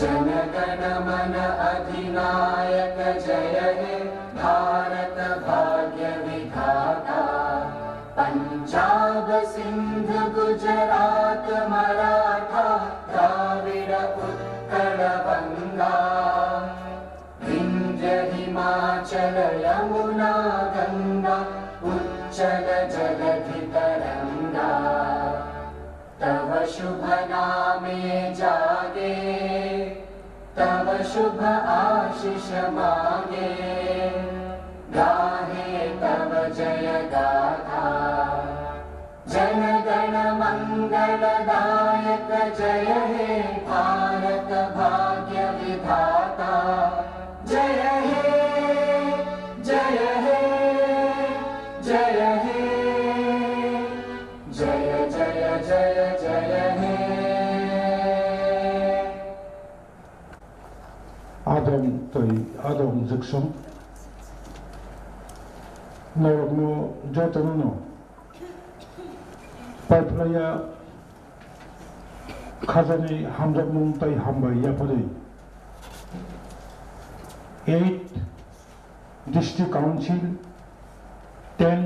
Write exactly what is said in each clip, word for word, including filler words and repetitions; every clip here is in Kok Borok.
जनगणमन अधिनायक जय हे भारत भाग्य विधाता। पंजाब सिंध गुजरात मराठा द्राविड़ उत्कल बंगा। विंध्य हिमाचल यमुना गंगा उच्चल जलधि तरंगा। तव शुभ नामे जागे, तव शुभ आशीष मागे, गाहे तव जय गाथा। जन गण मंगलदायक जय हे भारत भाग्य विधाता। जय हे, जय हे, जय हे। जय जय जय जय हे। Adong tei adong jwksong norokno jotono no paiphlaiya khajani hamjakmung tei hambai yapharwi eight District Council ten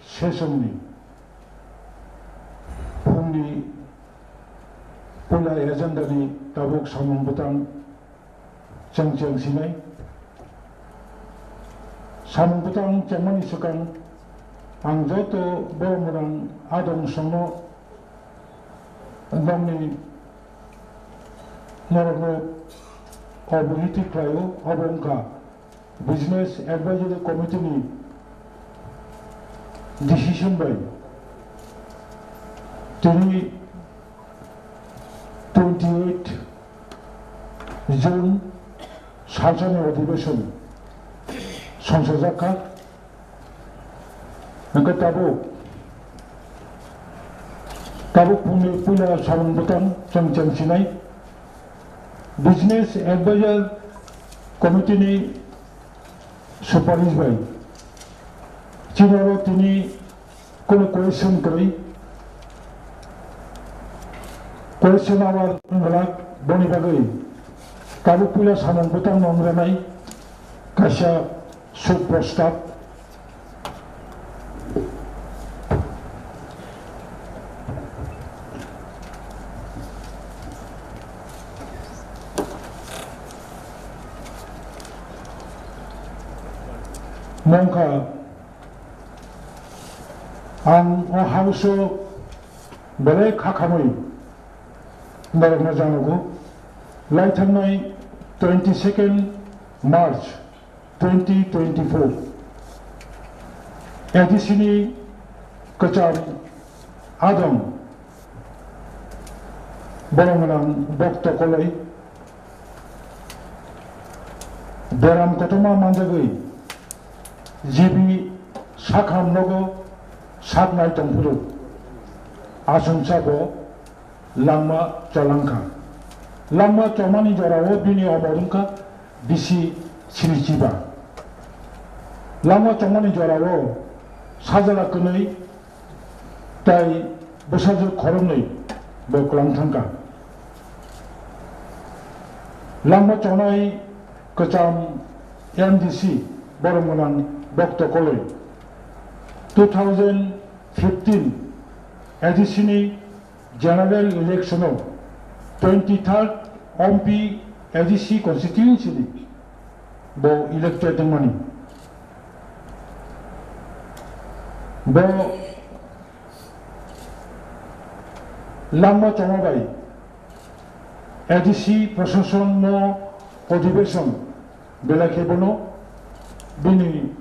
session ni phungni puila agenda ni tabuk samung bwtang chwng chwng sinai. Samung bwtang chengmani swkang ang joto borok mwnang adong songno nokni norokno obohiti khlaio, obo wngkha Business Advisory Committee ni decision bai tini twenty eight June salsani adhibeshon songsajakha. Hingke tabuk, tabuk phungni puila samung bwtang chwng chwng sinai Business Advisor Committee ni suparish bai. Chini oro tini kunu question kwrwi, question hour wngwlak, boni bagwi tabuk puila samung bwtang no wngranai kaisa Suprastab. Mongkha ang o house o belai khakhamwi norokno janogo. Laithangnai twenty second March twenty twenty-four. A D C ni kwcham adong borok gwnang bokto koloi beram kotorma manjagwi G B sakham nogo saknai tongphuru. Achomsa bo langma cholangkha. Langma chomani jorao bini omor wngkha bisi sinichiba. Langma chomani jorao sajala kwnwi tai bwsajwk khoroknwi bo kwlang thangkha. Langma chonai kwcham M D C borok gwnang bokto koloi two thousand fifteen A D C ni General election o twenty third M P A D C constituency ni bo elected wngmani. Bo langma choma bai A D C proshashan no odhibeshon belai khe bono bini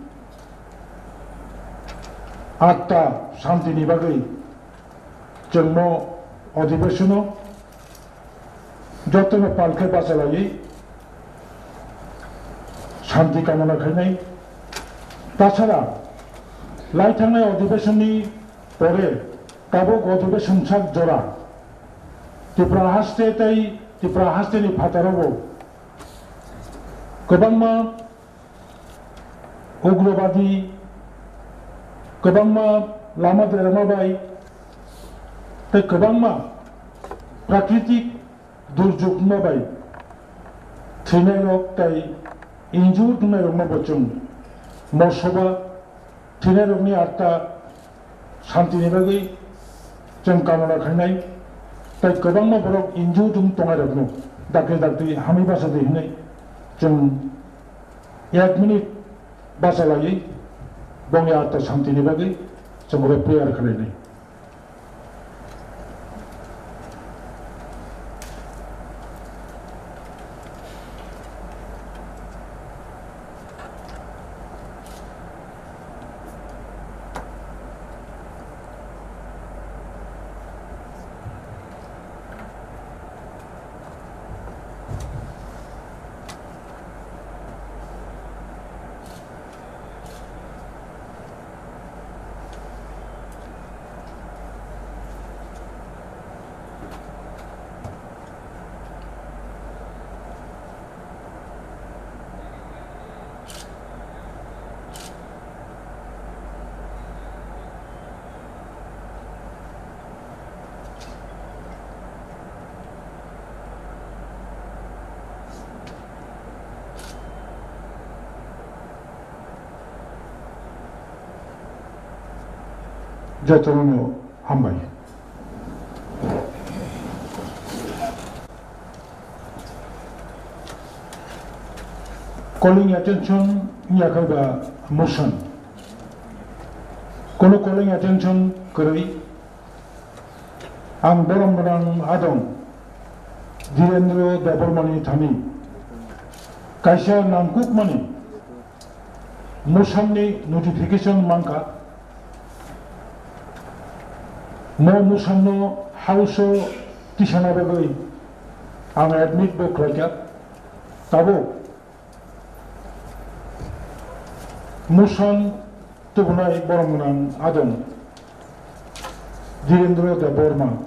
atta shanti ni bagwi chwngmo odhibeshono jotono pal khe bachalaiwi shanti kamona khainai. Tachara lai thangnai odhibeshonni pore tabuk odhibeshon sak jora Tripura haste tei Tripura hasteni phataro bo kwbangma ugrobadi, kwbangma lama derma bai tei kwbangma prakritik durjugma bai Thwinairok tei injured wngnairokno bo chwng mo soba thwinairokni atta santini bagwi chwng kamona khainai, tei kwbangma borok injured wng tongnairokno dakti dakti hamwi bacha di hwnwi chwng ek minute bacha laiwi bongni atta santini bagwi chwng oro prayer khlainai. Jotono hambai. Calling attention wngya khe ba motion. Kono calling attention kwrwi. Ang borom gwnang adong Dhirendra Debbarmani thani kaisa nangkukmani motion ni notification mankha. Mo motion no House o tisana bagwi ang admit bo khlaikha. Tabuk motion tubunai borom gwnang adong Dhirendra Debbarma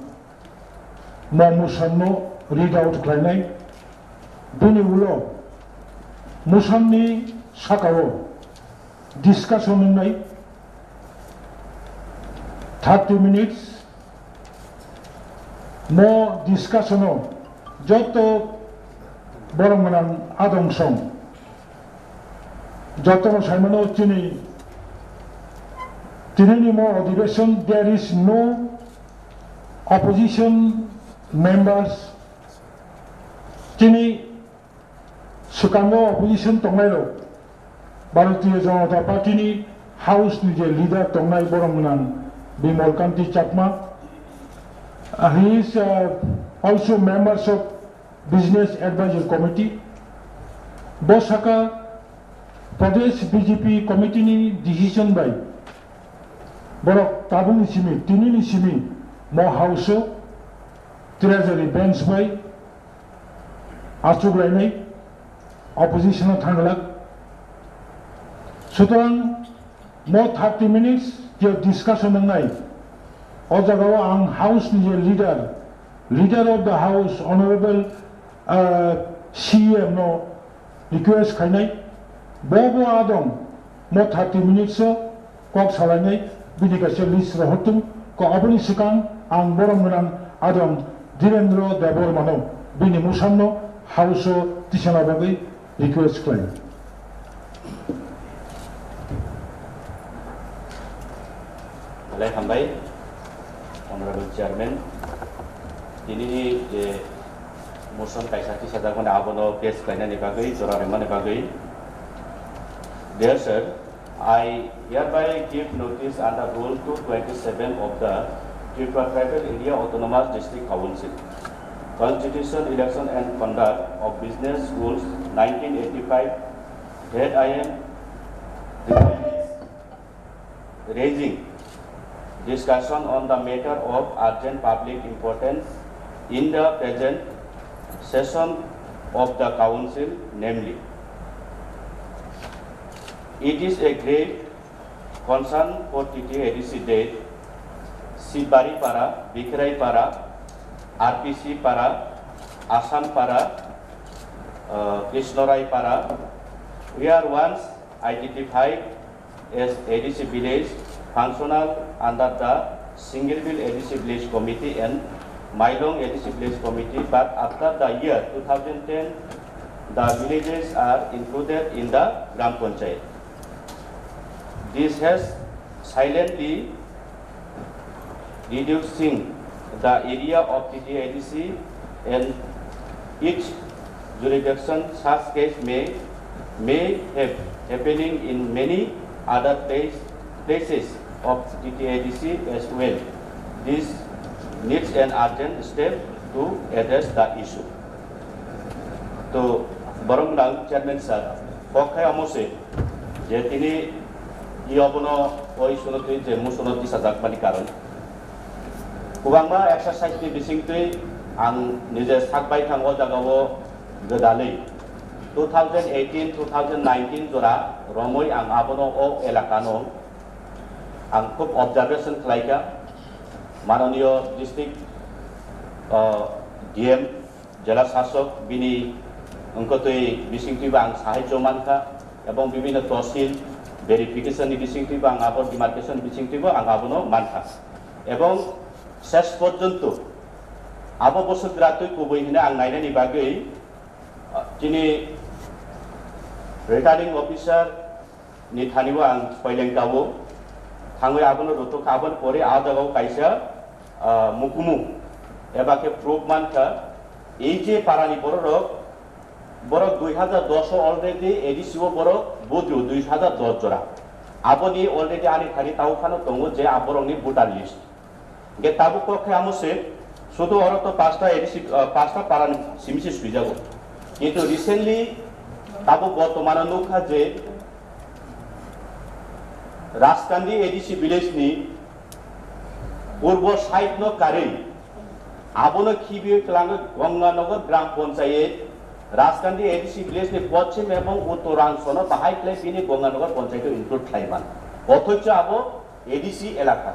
mo motion no read out khlainai. Bini ulo motion ni sakao discussion wngnai thirty minutes. Mo discussion o joto borom gwnang adong song jotono saimano chini tinini mo adhibeshon, there is no opposition members. Chini swkango opposition tongnairok Bharatiya Janata Party ni House ni je leader tongnai borom gwnang Bimal Kanti Chakma, uh, he is, uh, also members of Business Advisory Committee. Bo saka Pradesh B J P committee ni decision bai borok tabukni simi, tinini simi mo House o Treasury bench bai achuk lainai, opposition o thang glak. Sutrang mo thirty minutes je discussion wngnai, o jagao ang House ni je leader, leader of the House, Honorable, uh, C E M no request khainai, bo bo adong mo thirty minutes o kok salainai, bini kaisa list rohortung, ko aboni swkang ang borom gwnang adong Dhirendra Debbarmano bini motion no House o tisana bagwi request khlai. Belai hambai, Honorable Chairman. Tinini je motion kaisa tisajakmani abono pass khlainani bagwi, jora rwmani bagwi. Dear sir, I hereby give notice under Rule two twenty-seven of the Tripura Tribal Area Autonomous District Council Constitution, Election and Conduct of Business Rules nineteen eighty-five that I am raising discussion on the matter of urgent public importance in the present session of the council, namely, it is a grave concern for T T A D C that Sibari Para, Bikrai Para, R P C Para, Assam Para, uh, Krishnarai Para, we are once identified as A D C village functional under the Singerbil A D C Village Committee and Mailong A D C Village Committee, but after the year two thousand ten, The villages are included in the Gram Panchayat. This has silently reducing the area of T T A D C and its jurisdiction. Such case may, may have happening in many other place, places of T T A D C as well. This needs an urgent step to address the issue. To borok nang chairman sir, kok khai amo se je tini i obono oi suno twi je musono tisajak mani karon. Kwbangma exercise ni bising twi ang nije sak bai thang o jaga o gwdalwi two thousand eighteen, two thousand nineteen jora romwi ang abono o elaka no ang khub observation khlai kha. Mananiyo district, uh, D M, Jela Sasok bini wngkotwi bisingtwibo ang sahajyo mankha, ebong bibhinno tosil verification ni bisingtwibo ang abo demarcation bisingtwibo ang abono mankha. Ebong ses porjonto abo bosok gratwi kubui hwnwi ang nainani bagwi, ah, chini returning officer ni thani o ang soileng tabuk thangwi abono rwtwkha, aboni pore a jagao kaisa, ah, mukumu eba khe proof mankha. Ei je parani bororok, borok dui hajar dos o already A D C o borok vote rio, dui hajar dos jora. Aboni already ani thani tabuk phano tongo je a borokni voter list. Hingke tabuk kok khe amo se, sudu oro to pasta A D C, ah, pasta parani simi se swijago. Kintu recently tabuk bortomano nukha je Raskandi A D C village ni purbo side no karwi abono khibiwi kwlangwi Ganganagar Gram Panchayat, Raskandi A D C village ni poschim ebong uttorangsho no bahai khlai bini Ganganagar Panchayat o include khlai man. Othocho abo A D C elaka.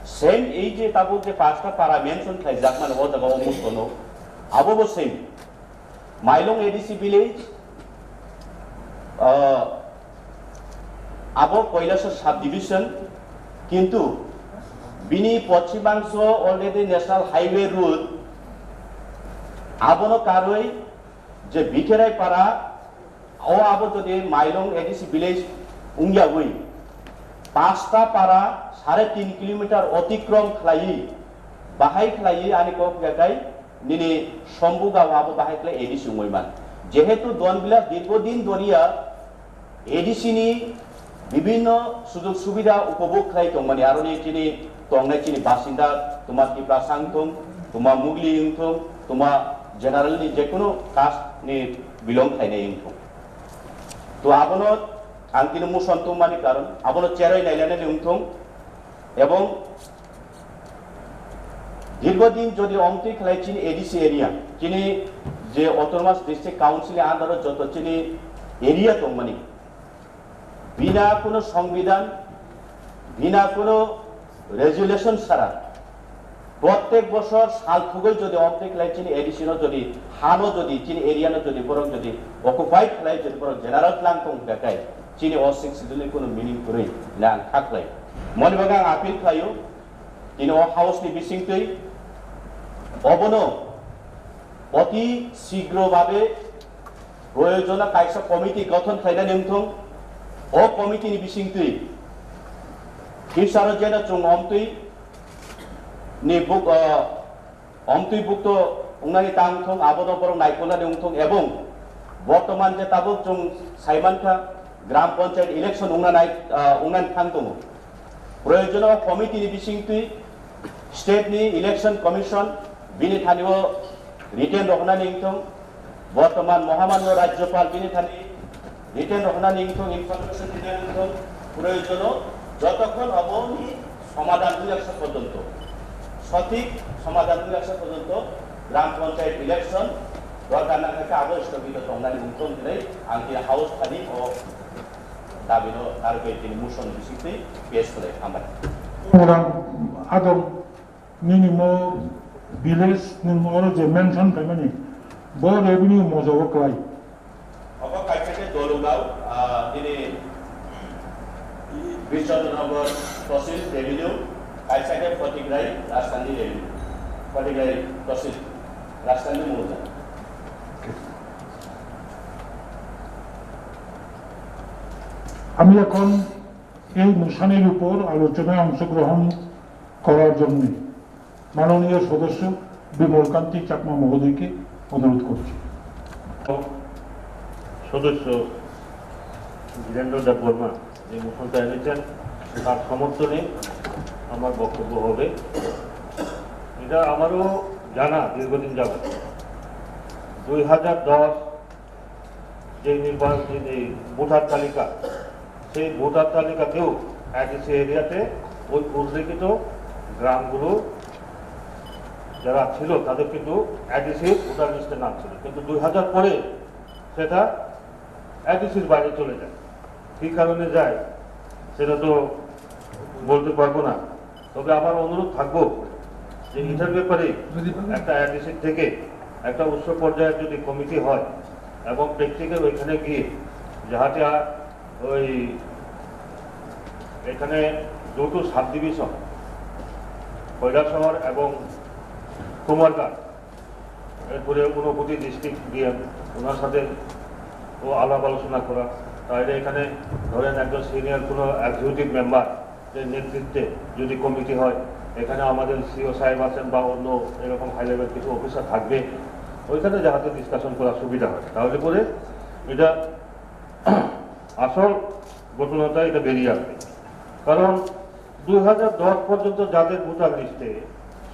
Same ei je tabuk je pasta para mention khlaijak mani o jaga o musono, abo bo same. Mailong A D C village, ah, abo Kailasor subdivision, kintu bini poschimangso already National Highway road, abono karwi je Bikerai para, o abo jodi Mailong A D C village wngyawi, pasta para sare tin kilometer otikrom khlaiwi, bahai khlaiwi ani kok yakai nini Sombuga o abo bahai khlai A D C wngwi man. Jehetu Don Bilas dirgo din doriya A D C ni bibhinno sujog subida upobhog khlai tongmani, aroni chini tongnai chini basinda, tuma Tiprasa wngthung, tuma Mugli wngthung, tuma general ni jekunu caste ni belong khlainai wngthung. To abono ang tini muson tongmani karon, abono cheroi nailanani wngthung, ebong dirgo din jodi omtwi khlai chini A D C area, chini je Autonomous District Council ni under o joto chini area tongmani, bina kuno songbidan, bina kuno resolution sara, prottek bosor sal thugwi jodi omtwi khlai chini A D C no jodi hano jodi chini area no jodi borok jodi occupied khlai jodi borok general tlang tong hwnkha khe chini o sixth schedule ni kuno meaning kwrwi hwnwi ang kha khlai. Moni bagwi ang appeal khlaio, tini o house ni bisingtwi obono oti sigro babe proyojona kaisa committee gothon khlainani wngthung. O committee ni bisingtwi future o jeno chwng omtwi ni buk, ah, omtwi bukto wngnani ta wngthung, abono borok naikolnani wngthung, ebong bortoman je tabuk chwng saimankha gram panchayat election wngna nai, ah, wngnani thang tongo. Proyojono committee ni bisingtwi state ni election commission bini thani o written rohornani wngthung, bortoman mohamanyo rajyopal bini thani written rohornani wngthung, information rinani wngthung, proyojono jotokhon oboni somadhan wngya sa porjonto, sothik somadhan wngya sa porjonto gram panchayat election dorkar nangkha khe abo sthogito tongnani wngthung hinwi ang tini house thani o dabino narwkhe tini motion bisingtwi pass khlai, hambai. Orang adong nini mo village nwng oro je mention khaimani, bo revenue mojo o klai. Obo kaisa khe Dolugao, ah, nini Bishwanagar Tosil revenue, kaisa khe Photograi Rajsthanni revenue, Photograi Tosil Rajsthanni mouza. আমি এখন এই মশানির উপর আলোচনায় অংশগ্রহণ করার জন্য মাননীয় সদস্য বিমল কান্তি চাকমা মহোদয়কে অনুরোধ করছি। সদস্য বীরেন্দ্র দেববর্মা যে মোশনটা এনেছেন, তার সমর্থনে আমার বক্তব্য হবে। এটা আমারও জানা দীর্ঘদিন যাবত। দুই হাজার দশ যে নির্বাচন, যে ভোটার তালিকা, সেই ভোটার তালিকাতেও এডিসি এরিয়াতে ওই উল্লেখিত গ্রামগুলো যারা ছিল, তাদের কিন্তু এডিসি ভোটার লিস্টে নাম ছিল, কিন্তু দুই হাজার পরে সেটা এডিসির বাইরে চলে যায়। কী কারণে যায়, সেটা তো বলতে পারবো না। তবে আমার অনুরোধ থাকবো যে এটার ব্যাপারে একটা এডিসি থেকে একটা উচ্চ পর্যায়ের যদি কমিটি হয় এবং প্র্যাকটিক্যাল ওইখানে গিয়ে যাহাতে আ- ওই এখানে দুটো সাব ডিভিশন, কৈলাসহর এবং কুমারঘাট, এরপরে ঊনকোটি ডিস্ট্রিক্ট ডিএম, ওনার সাথে ও আলাপ আলোচনা করা। তাহলে এখানে ধরেন একজন সিনিয়র কোনো এক্সিকিউটিভ মেম্বার যে নেতৃত্বে যদি কমিটি হয়, এখানে আমাদের সিও সাহেব আছেন বা অন্য এরকম হাই লেভেল কিছু অফিসার থাকবে, ওইখানে যাহাতে ডিসকাশন করার সুবিধা হয়, তাহলে পরে এটা আসল ঘটনাটা এটা বেরিয়ে আসবে। কারণ দুই হাজার দশ পর্যন্ত যাদের ভোটার লিস্টে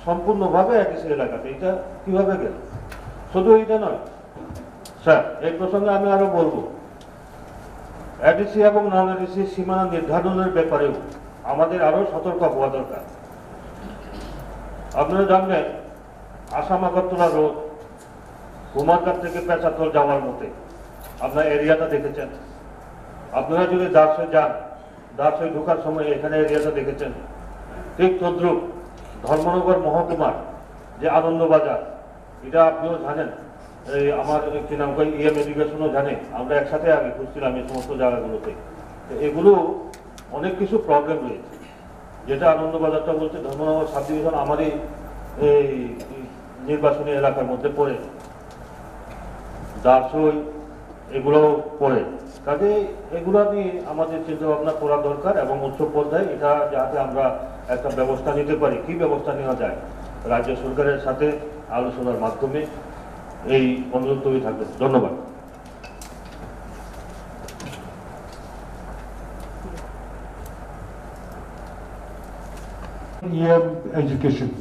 সম্পূর্ণভাবে এডিসি এলাকাতে, এটা কিভাবে গেল? শুধু এটা নয় স্যার, এই প্রসঙ্গে আমি আরো বলবো, এডিসি এবং নন এডিসি সীমানা নির্ধারণের ব্যাপারেও আমাদের আরো সতর্ক হওয়া দরকার। আপনারা জানবেন, আসাম আগরতলা রোড, কুমারঘাট থেকে পেচাতল যাওয়ার মতে আপনারা এরিয়াটা দেখেছেন। আপনারা যদি দাসে যান, দাসে ঢোকার সময় এখানে এরিয়াটা দেখেছেন। ঠিক তদ্রুপ ধর্মনগর মহকুমার যে আনন্দবাজার, এটা আপনিও জানেন, এই আমার কি নাম কয়, ইএম এডুকেশনও জানে, আমরা একসাথে আগে ঘুরছিলাম এই সমস্ত জায়গাগুলোতে। তো এগুলো অনেক কিছু প্রবলেম রয়েছে, যেটা আনন্দবাজারটা বলছে ধর্মনগর সাব ডিভিশন আমারই এই নির্বাচনী এলাকার মধ্যে পড়ে, দাসই এগুলো পড়ে। কাজে এগুলো নিয়ে আমাদের চিন্তা ভাবনা করা দরকার এবং উচ্চ পর্যায়ে এটা যাতে আমরা একটা ব্যবস্থা নিতে পারি। কি ব্যবস্থা নেওয়া যায়, রাজ্য সরকারের সাথে আলোচনার মাধ্যমে এই অনুরোধ করেই থাকবে। ধন্যবাদ। EM education.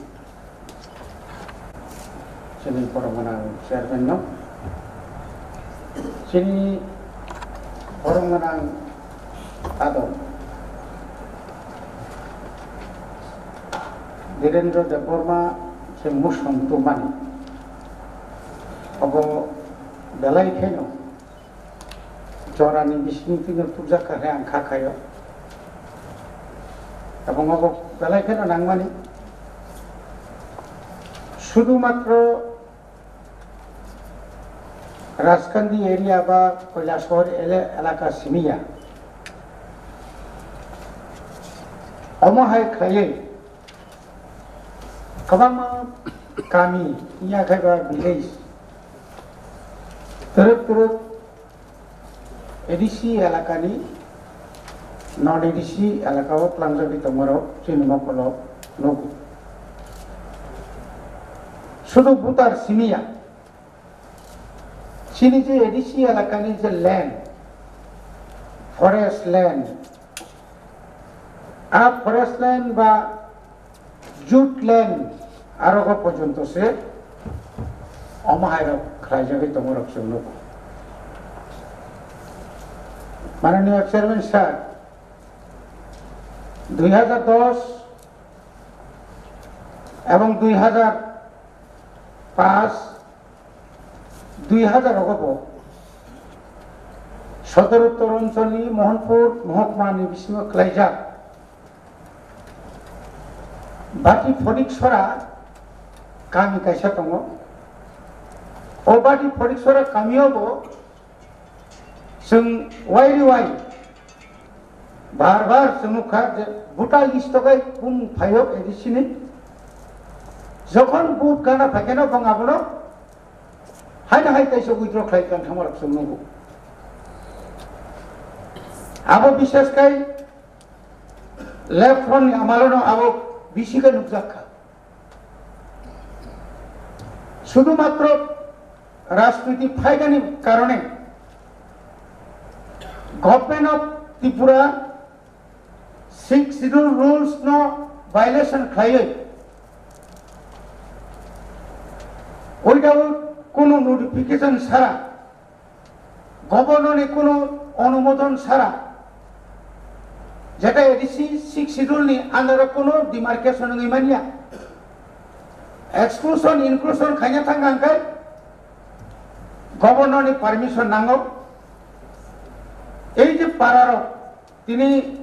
Chini borok gwnang chairman no, chini borok gwnang adon Birendra Debbarma se muson tubmani, obo belai kheno jorani bising twi no tubjak kha khe ang kha khaio. Ebong obo belai kheno nangmani, sudhu matro Rajkandi area ba Koilasahar ele-, elaka simiya. Omo hai khlaiwi kwbangma kami, iya khe ba village, twrwk twrwk A D C elakani, non A D C elakao tlangjagwi tongmarok chini mokolo nugo. Sudu butar simiya, chini je A D C elakani je land, forest land, a forest land ba jute land arogo porjonto se omo hairok khlaijagwi tongmarok chwng nugo. Mananiya Chairman Sir, dui hajar dos ebong dui hajar pas, dui hajar rogo bo Sodor Uttor Oncholni Mohanpur Mohokmani bisingo khlaijak Bati Phonik Sora kami kaisa tongo. O Bati Phonik Sora kamio bo chwng wairi wai bar bar chwng nukha je voter list o bai bumung phaio A D C ni. Jokhon vote gana phaikhe no bong abono haino hai kaisa withdraw khlai tong thangmarok chwng nukgo. Abo bishesh khai left front ni amalono abo bisi khe nukjak kha. Sudhumatro rajniti phaidani karone Government of Tripura Sixth Schedule rules no violation khlaiwi, without kunu notification sara, Governor ni kunu onumodon sara, jeta A D C Sixth Schedule ni under o kunu demarcation wngwi manya, exclusion inclusion khaina thang hang khe Governor ni permission nango. Ei je para rok, tini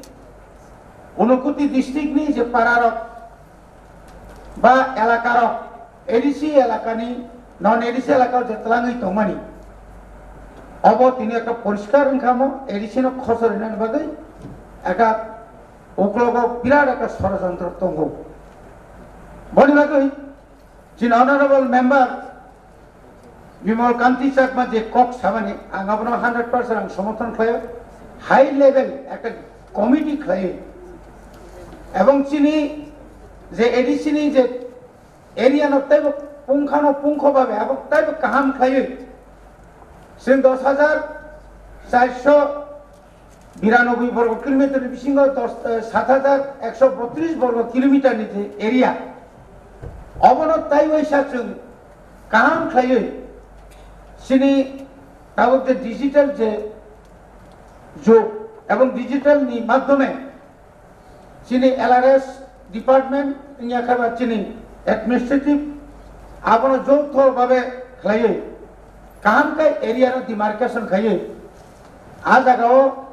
Unakoti district ni je para rok ba elaka rok, A D C elaka ni, non A D C elaka o je twlangwi tongmani, obo tini ekta poriskar wngkha mo, A D C no khosor rinani bagwi ekta uklogo birat ekta sorojontro tongo. Boni bagwi chini honorable member Bimal Kanti Chakma je kok samani, ang abono hundred percent ang somorthon khlaio. High level ekta committee khlaiwi, ebong chini je A D C ni je area no teibo pungkhano pungkho babe abo teibo kaham khlaiwi, chwng dos hajar charso biranoboi borgo kilometer ni bisingo dos, eh, sat hajar ekso botris borgo kilometer ni je area, obono tei waisa chwng kaham khlaiwi chini tabuk je digital je jug ebong digital ni madhyome chini L R S department wngya khe ba chini administrative abono joutho babe khlaiwi kaham khe area no demarcation khaiwi a jaga o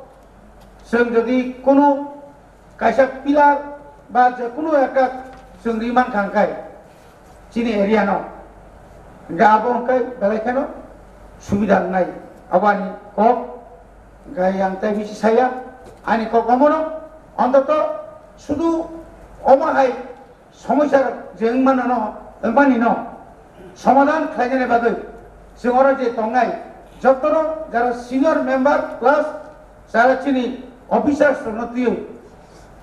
chwng jodi kunu kaisa pillar ba je kunu ekta chwng ri mankha hwnkhe chini area no hwnkhe abo hwnkhe belai kheno subida wngnai abo ani kok. Hwnkhe ang tei bisi saya ani kok omono ontoto sudu omo hai somosya je wngmano no, wngmani no somadhan khlainani bagwi chwng oro je tongnai jotono jara senior member plus jara chini officers rokno twiwi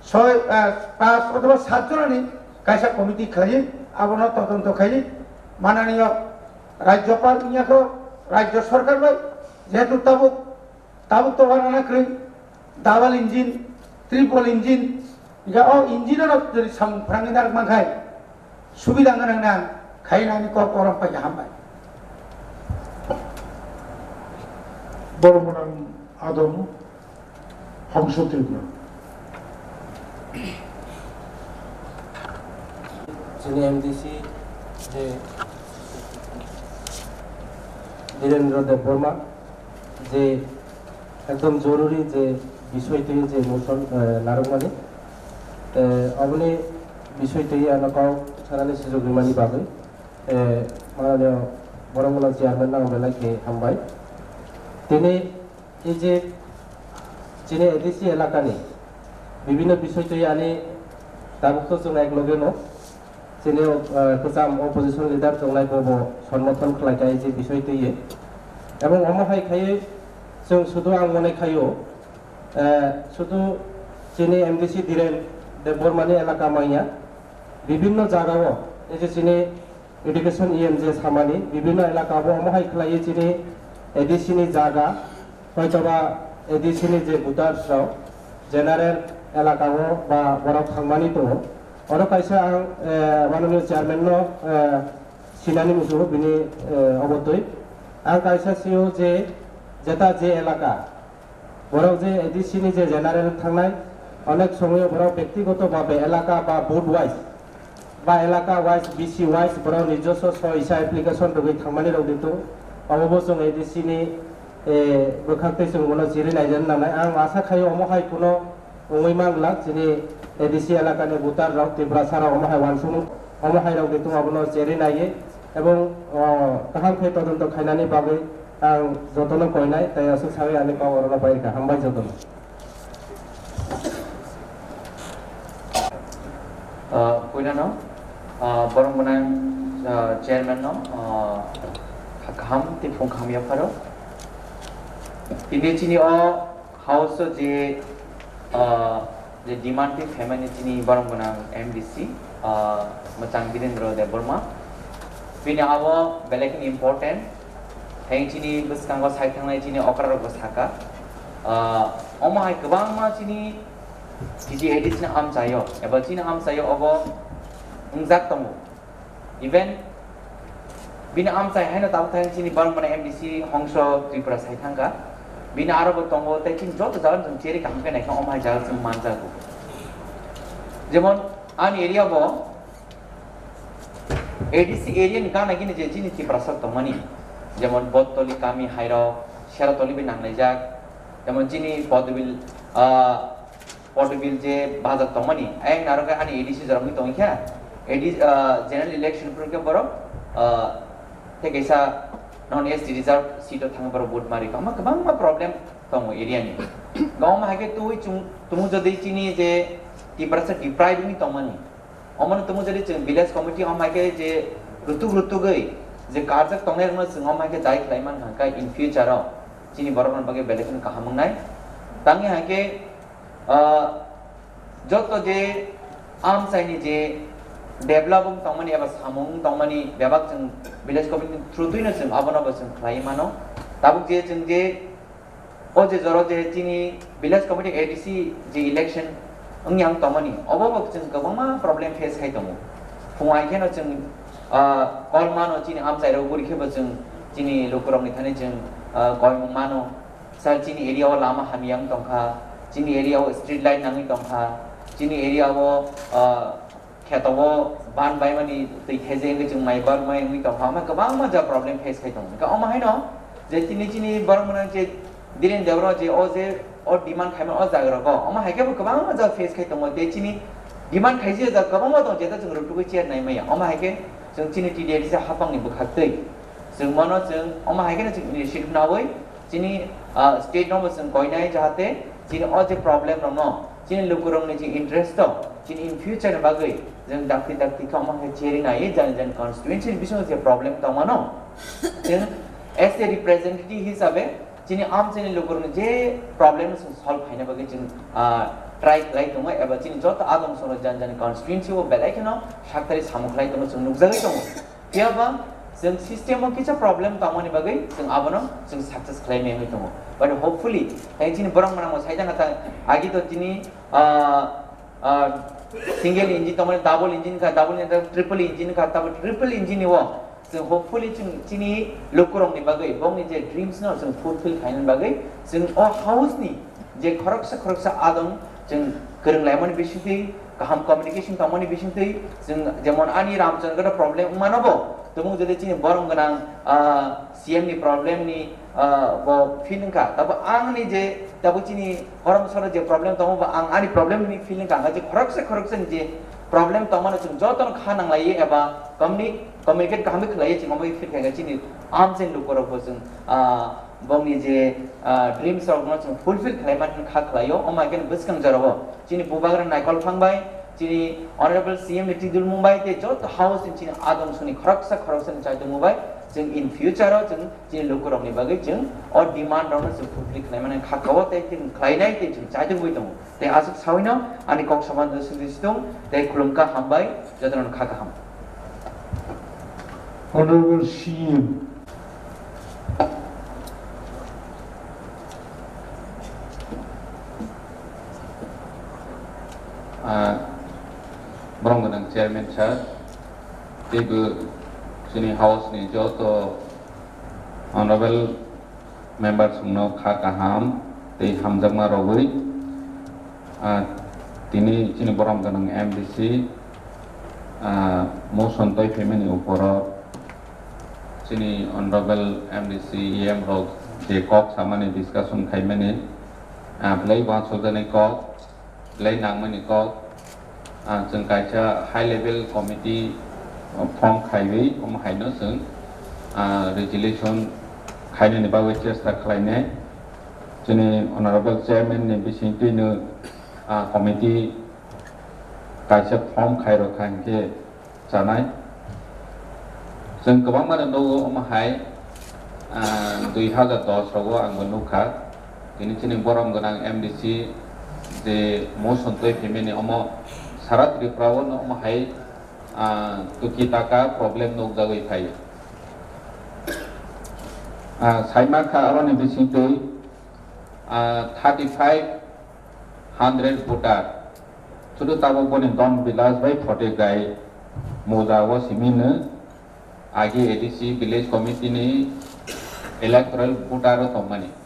soi, ah, pas othoba sat jonani kaisa committee khlaiwi abono todonto khaiwi mananiyo Rajyopal wngya kho Rajya Sorkar bai jehetu tabuk Tabuk to wana na kwrwi double engine, triple engine, hingke o engine no jodi samung phrangwi narwk mankhai, subida gwnang nang khainani kok orom paikha hambai. Borok gwnang adong Hongso Tripura. Chini M D C je Dhirendra Debbarma je ekdom joruri je bisoi twi je motion, eh, narwkmani, eh, aboni bisoi twi ano kok sanani sujuk rimani bagwi, eh, mananiyo borok mano chairman no ang belai khe hambai. Tini ei je chini A D C elakani bibhinno bisoi twi ani tabuk to chwng ek loge no. Chini, eh, kwcham opposition leader tongnai bo bo somorthon khlai kha ei je bisoi twiwi. Ebong omo hai khaiwi chwng sudu ang mone khaio, eh, sudu chini M D C Dhiren Debbarmani elaka manya bibhinno jagao ei je chini education E M je samani bibhinno elaka bo omo hai khlaiwi chini A D C ni jaga Hoitoba A D C ni je voters rok general elaka o ba borok thangmani tongo. Oro kaisa ang, eh, mananiyo chairman no, eh, sinani muchungo bini, eh, obotwi. Ang kaisa sio je jeta je elaka borok je A D C ni je general thangnai onek somoyo borok bektigoto babe elaka ba vote wise ba elaka wise, B C wise borok nijoswo soi sa application rwgwi thangmani rok di tongo. Omo bo chwng A D C ni, eh, bwkhak tei chwng bono chiri nai nangnai. Ang asa khaio omo hai kuno wngwi manglak chini A D C elaka ni voter rok, Tiprasa rok omo hai uansukmung, omo hai rok di tongo abono chiri naiwi ebong, oh, kaham khe todonto khainani bagwi ang jotono koinai tei aswk sawi ani kok orono pai rwkha. Hambai jotono. Ah, puila no, ah, borok gwnang, ah, chairman no, ah, kaham tei phung kaham yapharo. Tini chini o Also je, ah, je demand twi phaimani chini borom gwnang M D C, ah, mwchang Birendra Debbarma. Bini abo belai kheno important. Hai chini bwskango sai thangnai chini okra rok bo saka. Ah, omo hai kwbangma chini T T A D C ni amchaio, eba chini amchaio obo wngjak tongo. Even bini amchai haino tabuk thang chini borok mane M D C Hongso Tripura sai thangkha. Bini aro bo tongo, tei chini joto jaga chwng cheri kaham khe naikha, omo hai jaga chwng manjago. Jemon ani area bo A D C area ni gana gini je chini Tiprasa tongmani, jemon Bottoli kami hairok, Seratoli bai nanglaijak, jemon chini Podbil, ah, Portugal je bazar tongmani, ayang naro khe ani A D C jorok wngwi tongwi kha. A D C, ah, general election phuru khe borok, ah, tei kaisa non S T reserve seat o thangwi borok vote mari kha. Omo kwbangma problem tongo area ni. Omo hai khe twi chung, tumung jodi chini je Tiprasa deprive wngwi tongmani. Omono tumung jodi chwng village committee omo hai khe je rutuk rutugwi je karjak tongnai rokno chwng omo hai khe dai khlai man kha khe in future o chini borok rokni bagwi belai kheno kaham wngnai. Tangwi hai khe Ah, joto je amchaini je develop wng tongmani eba samung wng tongmani bebak chwng village committee ni through twino chwng abono bo chwng khlaiwi mano. Tabuk je chwng je o je jora je chini village committee A D C je election wngya wng tongmani, obo bo chwng kwbangma problem face khai tongo. Phung ai kheno chwng, ah, call mano chini amchairok guri khe bo chwng chini lukurokni thani chwng, ah, koimung mano. Sir, chini area o lama hamya wng tongkha, chini area o street light nangwi tongkha, chini area o, ah, kheto o ban baimani twi kheje wngwi chwng mai bar mai wngwi tongkha, omo kwbangma ja problem face khai tongo. Hwnkhe omo haino je chini, chini borok mwnang je Dhiren Debra je o je o demand khaima o jaga rogo, omo hai khe bo kwbangma ja face khai tongo. Tei chini demand khaijak ja kwbangma tongo, jeta chwng rwtugwi chair nai maya. Omo hai khe chwng chini T D A D C hapangni bwkhak twi chwng mano chwng omo hai kheno chwng initiative nawi chini, ah, state no bo chwng koinai jahate chini o je problem rokno chini lukurokni je interest o chini in future ni bagwi chwng dakti dakti khe omo hai cheri nai jani jani constituency ni bisingo je problem tongmano chwng as a representative hisabe chini amchaini lukurokni je problem no chwng solve khaina bagwi chwng, ah, try khlai tongo eba chini joto adong soro jani jani constituency o belai kheno saktari samung khlai tongo chwng nukjagwi tongo. Phiya ba chwng system o kisa problem tongmani bagwi chwng abono chwng success khlai maya wngwi tongo. But hopefully, tei chini borok mwnang bo sai jana ta agi to chini, ah, ah, single engine tongmani, double engine kha, double engine, triple engine kha, tabo triple engine ni o chwng hopefully chwng chini lukurokni bagwi bongni je dreams no chwng fulfill khainani bagwi chwng o house ni je khoroksa khoroksa adong chwng kwrwng laimani bisingtwi, kaham communication tongmani bisingtwi, chwng jemon ani Ramchandra gada problem wngmano bo, tumung jodi chini borom gwnang, ah, C M ni problem ni, ah, bo feel wngkha, tabo ang ni je, tabo chini Horomsoro je problem tongo bo ang ani problem ni feel wngkha, ang je khoroksa khoroksa ni je problem tongmano chwng jotono kha nanglaiwi eba communi-, communicate kaham khe khlaiwi chwng omo feel khaikha chini amchaini lukurok bo chwng, ah, bongni je, ah, dreams rokno chwng fulfill khlai mani kha khlaio, omo hai khe bwskang jorao chini bubagra Naikol Phang bai, chini Honorable C M ni twi dulmung bai tei joto house ni chini adong songni khoroksa khoroksa ni chaitongmo bai chwng in future o chwng chini lukurokni bagwi chwng o demand rokno chwng fulfill khlai mani kha kao tei chwng khlainai tei chwng chaitongwi tongo. Tei aswk sawino ani kok samani sudi situng tei khulumkha hambai jotono kha kaham. Honorable C M. Ah, borok gwnang chairman sir, teibo chini house ni joto honorable members rokno kha kaham tei hamjakma rogwi, ah, tini chini borom gwnang M D C, ah, motion toi phaimani uporo chini honorable M D C, E M rok je kok samani discussion khaimani, ah, belai uansukjaknai kok, belai nangmani kok, ah, chwng kaisa high level committee, ah, form khaiwi, omo haino chwng, ah, resolution khainani bagwi chesta khlainai. Chini honorable chairman ni bisingtwino, ah, committee kaisa form khairokha hinkhe chanai. Chwng kwbangmano nugo omo hai, ah, dui hazar dos rogo angbo nukha. Tini chini borom gwnang M D C je motion twi phaimani omo sara Tripura o no omo hai, ah, tuki taka problem nukjagwi phaio. Ah, saima kha aroni bisingtwi, ah, thirty five hundred voter. Sudu tabok boni don bilas bai phote gai moja o simi no agi A D C village committee ni electoral voter o tongmani.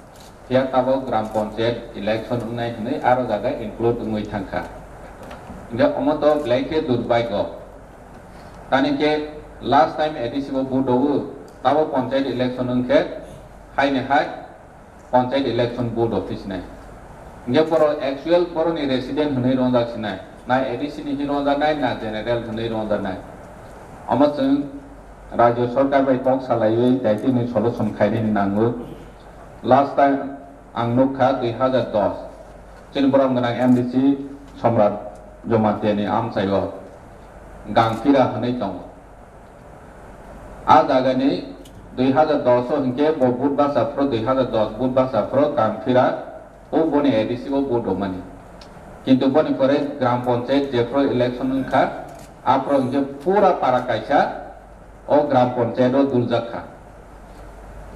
Phiya tabok gram panchayat election wngnai hwnwi aro jaga include wngwi thangkha. Hingkhe omo to belai khe durbhagyo. Tani khe last time A D C bo vote o, tabok panchayat election wngkhe haini hai panchayat election board office nai. Hingke borok actual borokni resident hwnwi ronjak sinai, na A D C ni hwnwi ronjaknai, na general hwnwi ronjaknai. Omo chwng rajyo sorkar bai kok salaiwi daitwini solution khainani nango. Last time ang nukha dui hazar dos, chini borom gwnang M D C Somrat Jamatia ni amchaio Gangphira hwnwi tongo. A jagani dui hazar dos o hinkhe bo vote basa phro, dui hazar dos vote basa phro Gangphira o boni A D C o vote rwmani. Kintu boni pore gram panchayat jephru election wngkha, aphro hinkhe pura para kaisa o gram panchayat o duljak kha.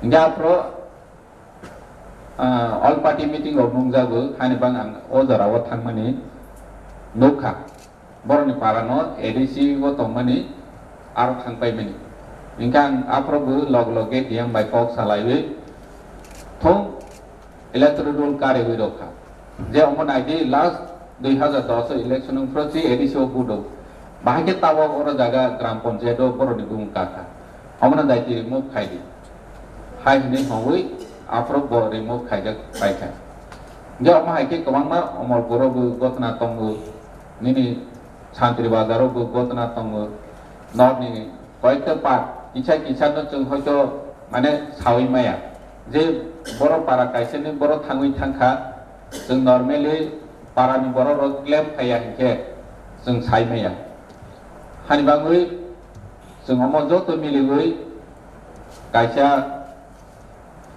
Hinkhe aphro Ah, all party meeting rok nungjago, haini bang ang o jora o thangmani nukha. Borokni para no A D C o tongmani aro thangpaimani. Hinkhe ang aphuru bo log loge D M bai kok salaiwi thung electoral roll kariwi rokha. Je omo naidi last dui hazar dos o election wng phuru si A D C o vote o. Bahai khe tabok oro jaga gram panchayat o borokni bumung kakha. Omono daiti remove khai di. Hai hwnwi hwnwi aphuru bo remove khaijak paikha. Hingkhe omo hai khe kwbangma Omorpuro bo gotna tongo, nini Santri Bazaro bo gotna tongo, norni koyekta part kisa kisa no chwng hoito mane sawi maya. Je borok para kaisa ni borok thangwi thangkha, chwng normally para ni borok rok claim khaiya hinkhe chwng sai maya. Hani bagwi chwng omo joto miliwi kaisa,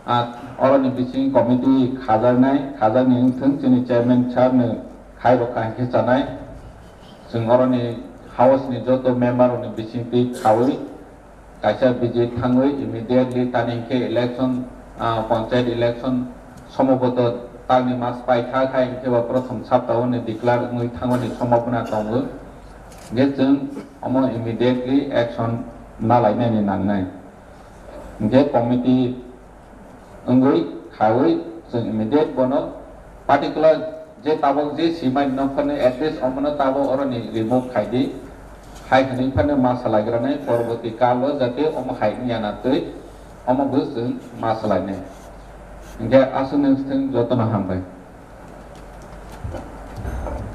ah, oroni bising committee khajaknai, khajakni wngthwng chini chairman sir no khai rokha hinkhe chanai. Chwng oroni house ni joto member rokni bisingtwi khawi kaisa visit thangwi immediately tani hinkhe election, ah, panchayat election somboboto tangni mas paikha khai hinkhe bo prothom sapta o ni declare wngwi thangmani sombhabona tongo. Hinkhe chwng omo immediately action nalainani nangnai. Hinkhe committee wngwi khawi chwng immediate bono particular je tabok je simani no phano at least omono tabok oroni remove khai di. Hai hwnwi phano ma salaigrani porborti kalo jate omo hai wngya na twi omo bo chwng ma salainai. Hinkhe aswk nung thung jotono hambai.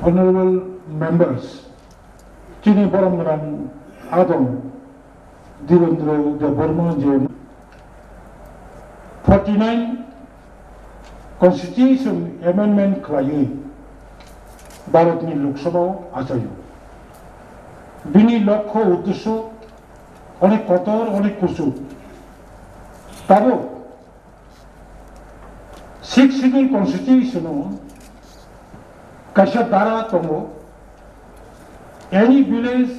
Honorable members, chini borom gwnang adong Dhirendra Debbarma je forty nine Constitution Amendment khlaiwi Bharatni Lok Sabha o achaio. Bini lokho uddesho onek kotor, onek kuchuk. Tabuk Sixth Schedule Constitution o kaisa dara tongo, any village,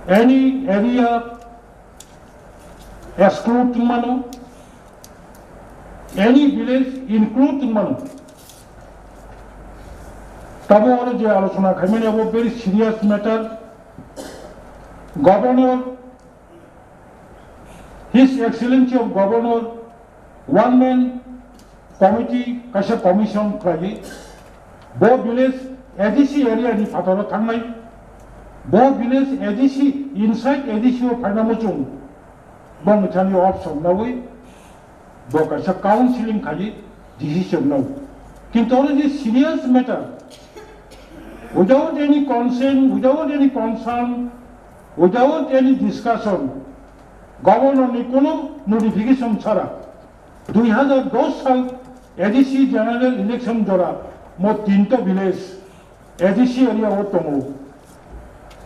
any area exclude wngmano, any village include wngmano. Tabo oro je alochona khaimani abo very serious matter. Governor His Excellency of Governor one man committee kaisa commission khlaiwi bo village A D C area ni phataro thangnai, bo village A D C, inside A D C o phaina muchung bongni thani option nawi bo kaisa counseling khai decision nao. Kintu oro je serious matter, without any consent, without any concern, without any discussion, Governor ni kono notification chara dui hazar dos sal A D C general election jora mo tinta village A D C area o tongo.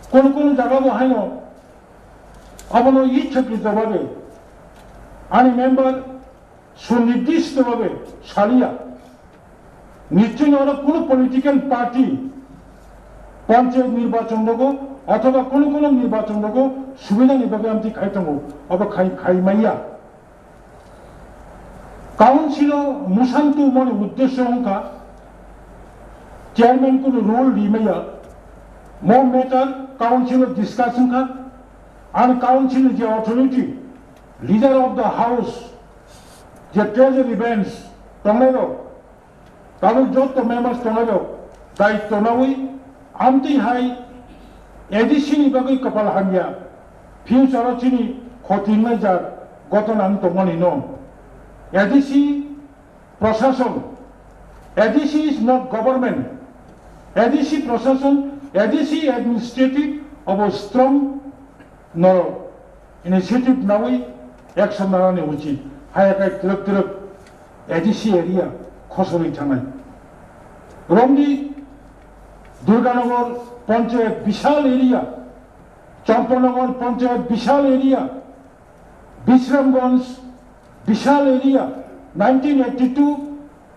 Kono kono jaga bo haino abono ichhakri jababe ani member সুনির্দিষ্টভাবে সালিয়া নিশ্চয়ই ওরা কোনো political party panchayat নির্বাচন দেবো অথবা কোনো কোনো নির্বাচন দেবো সুবিধা নিভাবে আমি খাই থাকবো অব খাই খাই মাইয়া কাউন্সিল মুসান্তু মনে উদ্দেশ্য হংকা চেয়ারম্যান কোনো রোল রিমাইয়া মো ম্যাটার কাউন্সিল ডিসকাশন খা আর কাউন্সিল যে authority leader of the house je treasury bench tongnai rok, tabuk jotto members tongnai rok daitto nawi amtwi hai A D C ni bagwi kwpal hamya future o chini khoti wngnai jak gotona wng tongmani no. A D C prosason, A D C is not government, A D C prosason, A D C administrative obo strong norok initiative nawi action nanani uchit. Haya kai twrwk twrwk A D C area khosonwi thangnai. Romni Durganagar Panchayat bishal area, Champanagar Panchayat bishal area, Bishramganj bishal area, nineteen eighty-two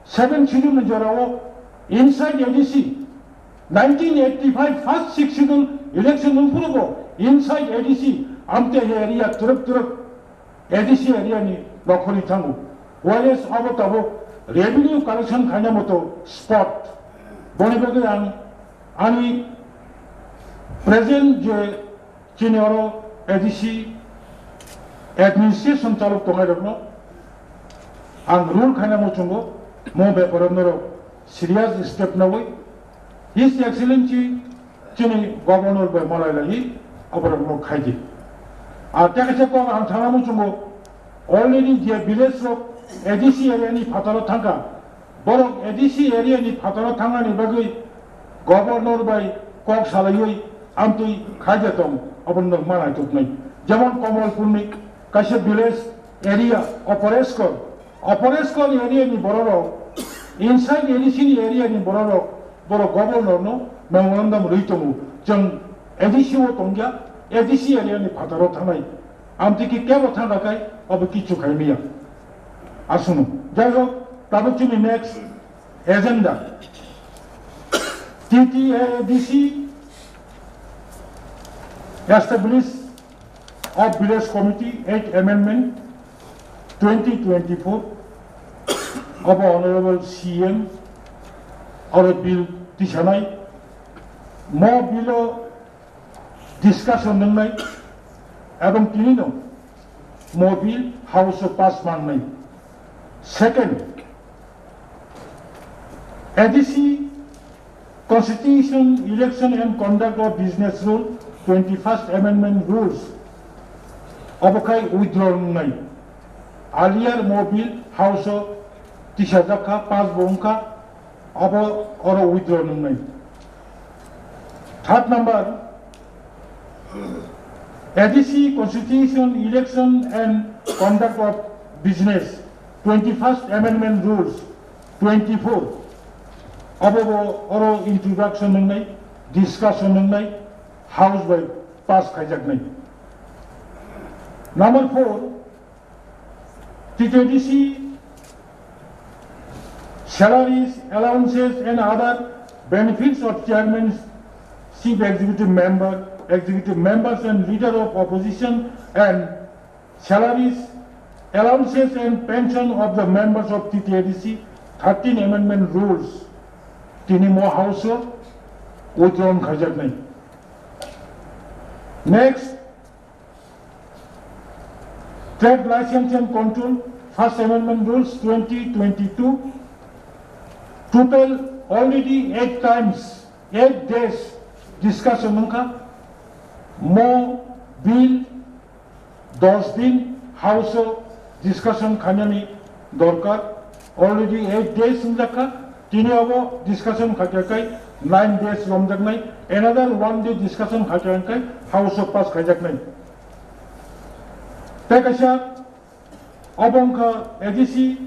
seven schedule ni jorao inside A D C, nineteen eighty-five first six schedule election nungphuru bo inside A D C amte he area twrwk twrwk A D C area ni nokhorwi thango. Whereas abo tabuk revenue collection khaina moto spot. Boni bagwi ang ani present je chini oro A D C administration chalok tongnai rokno ang rule khaina muchungo mo beparo norok serious step nawi His Excellency chini governor bai malai lai aborok no khaidi. A tekaisa kok ang thana muchungo already je village rok A D C area ni phataro thangka borok A D C area ni phataro thangnani bagwi governor bai kok salaiwi amtwi khaija tong abono manai tuknai. Jemon Komolpurni kaisa village area Opereskor Opereskor area ni bororok, inside A D C ni area ni bororok, borok governor no memorandum rwi tongo. Chwng A D C o tongya, A D C area ni phataro thangnai. Amtwi ki kebo thangkha kai, abo kichu khai miya. Asunu. Jai hok, tabuk chini next agenda. T T A D C establish of Village Committee eight amendment twenty twenty-four obo Honorable C M oro bill tisanai mo bill o discussion nwngnai ebong tini no mo bill house o pass mangnai. Second, A D C Constitution, Election and Conduct of Business Rule, twenty-first Amendment Rules, obo khai withdraw wngnai. Earlier mo bill House o tisajak kha, pass bo wngkha, obo oro withdraw wngnai. Third number, A D C Constitution, Election and Conduct of Business, twenty-first Amendment Rules, twenty-four. Abo bo oro introduction wngnai, discussion wngnai, House bai pass khaijaknai. Number four, T T A D C salaries, allowances and other benefits of chairman, chief executive member, executive members and leader of opposition and salaries, allowances and pension of the members of T T A D C thirteen amendment rules tini mo House o withdrawn khaijaknai. Next, Trade License and Control, First Amendment Rules twenty twenty-two, total already eight times, eight days discussion wngkha. Mo bill dos din House o discussion khainani dorkar, already eight days wngjakha, tini abo discussion khaikha kai nine days romjaknai, another one day discussion khaikha kai House o pass khaijaknai. Tei kaisa obo wngkha A D C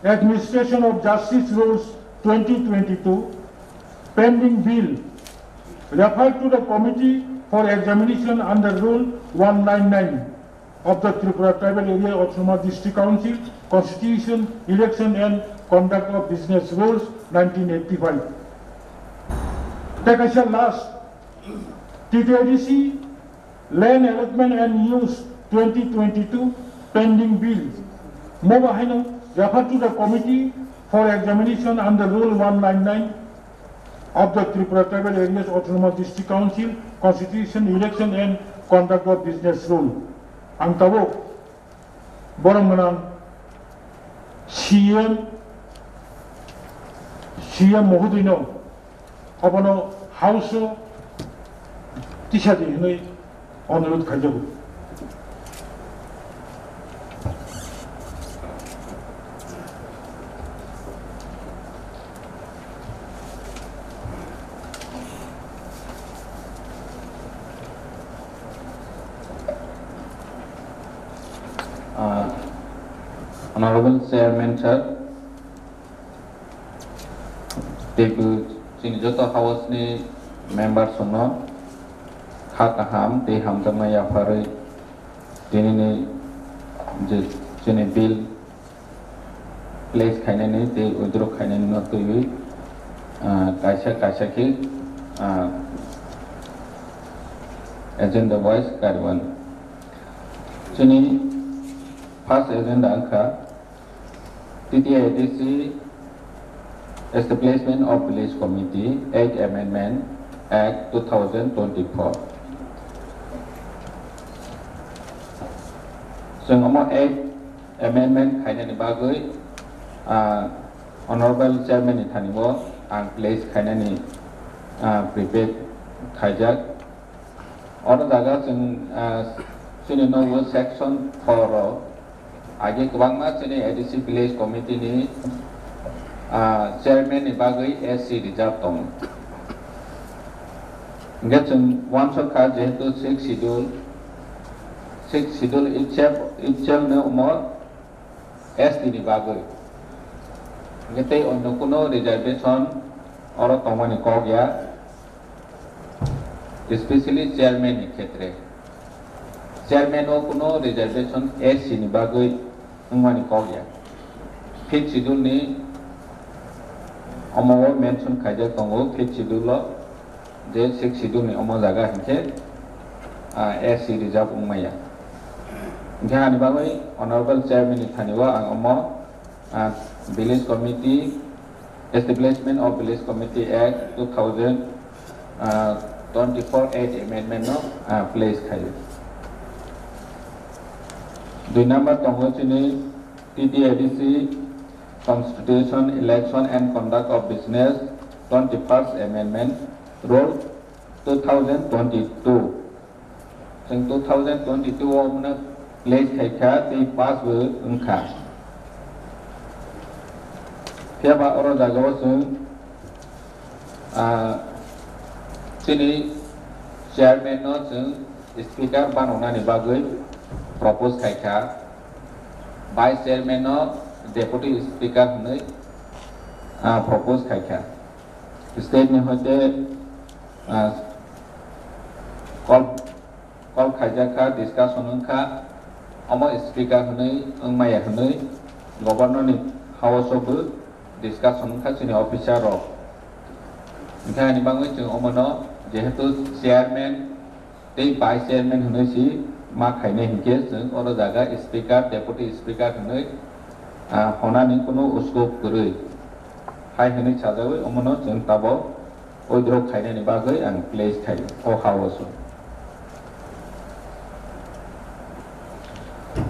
Administration of Justice Rules twenty twenty-two pending bill referred to the committee for examination under Rule one nine nine. of the Tripura Tribal Area Autonomous District Council, Constitution, Election and Conduct of Business Rules, nineteen eighty-five. Take as a last, T T A D C, Land Allotment and Use twenty twenty-two pending bill. Mo bahaino refer to the committee for examination under Rule one nine nine of the Tripura Tribal Areas Autonomous District Council Constitution, Election and Conduct of Business Rule. Ang tabuk borok gwnang C M, C M mohodoino obono House-o tisadi hwnwi onurodh khaijago. Ah, Honorable Chairman Sir, teibo chini joto House ni members rokno kha kaham tei hamjakma yapharwi tinini je chini bill place khainani tei withdraw khainani no twiwi, ah, kaisa kaisa khe, ah, agenda wise karwan. Chini first agenda wngkha T T A D C Establishment of Village Committee, Eighth Amendment Act two thousand twenty-four. Chwng omo Eighth Amendment khainani bagwi, ah, Honorable Chairman ni thani o ang place khainani, ah, prepare khaijak. Oro jaga chwng, ah, chini nogo section four o age kwbangma chini A D C Village Committee ni, ah, chairman ni bagwi S C reserve tongo. Hingke chwng uansuk kha jehetu sixth schedule, sixth schedule itself, itself no omo S T ni bagwi. Hingke tei onno kuno reservation oro tongmani kok ya. Especially chairman ni khetre, chairman o kuno reservation S C ni bagwi wngmani kok ya. Fifth schedule ni omo o mention khaijak tongo, fifth schedule o je sixth schedule ni omo jaga hinkhe, ah, S C reserve wngmaya. Hinkhe ani bagwi honorable chairman ni thani o ang omo, ah, village committee Establishment of Village Committee Act two thousand twenty-four eight amendment no, ah, place khaio. Dui number tongo chini T T A D C Constitution, Election and Conduct of Business twenty-first Amendment Rule two thousand twenty-two. Chwng two thousand twenty-two o mano place khaikha tei pass bo wngkha. Phiya ba oro jaga o chwng, ah, chini chairman no chwng speaker bananani bagwi propose khaikha, vice chairman no deputy speaker hwnwi, ah, propose khaikha. State ni hoite, ah, call, call khaijak kha, discussion wng kha, omo speaker hwnwi wng maya hwnwi governor ni house o bo discussion wng kha chini officer rok. Hinkhe ani bagwi chwng omono jehetu chairman tei vice chairman hwnwi si ma khainai hinkhe chwng oro jaga speaker, deputy speaker hwnwi, ah, honani kunu scope kwrwi. Hai hwnwi sajagwi omono chwng tabok withdraw khainani bagwi ang place khai o house o.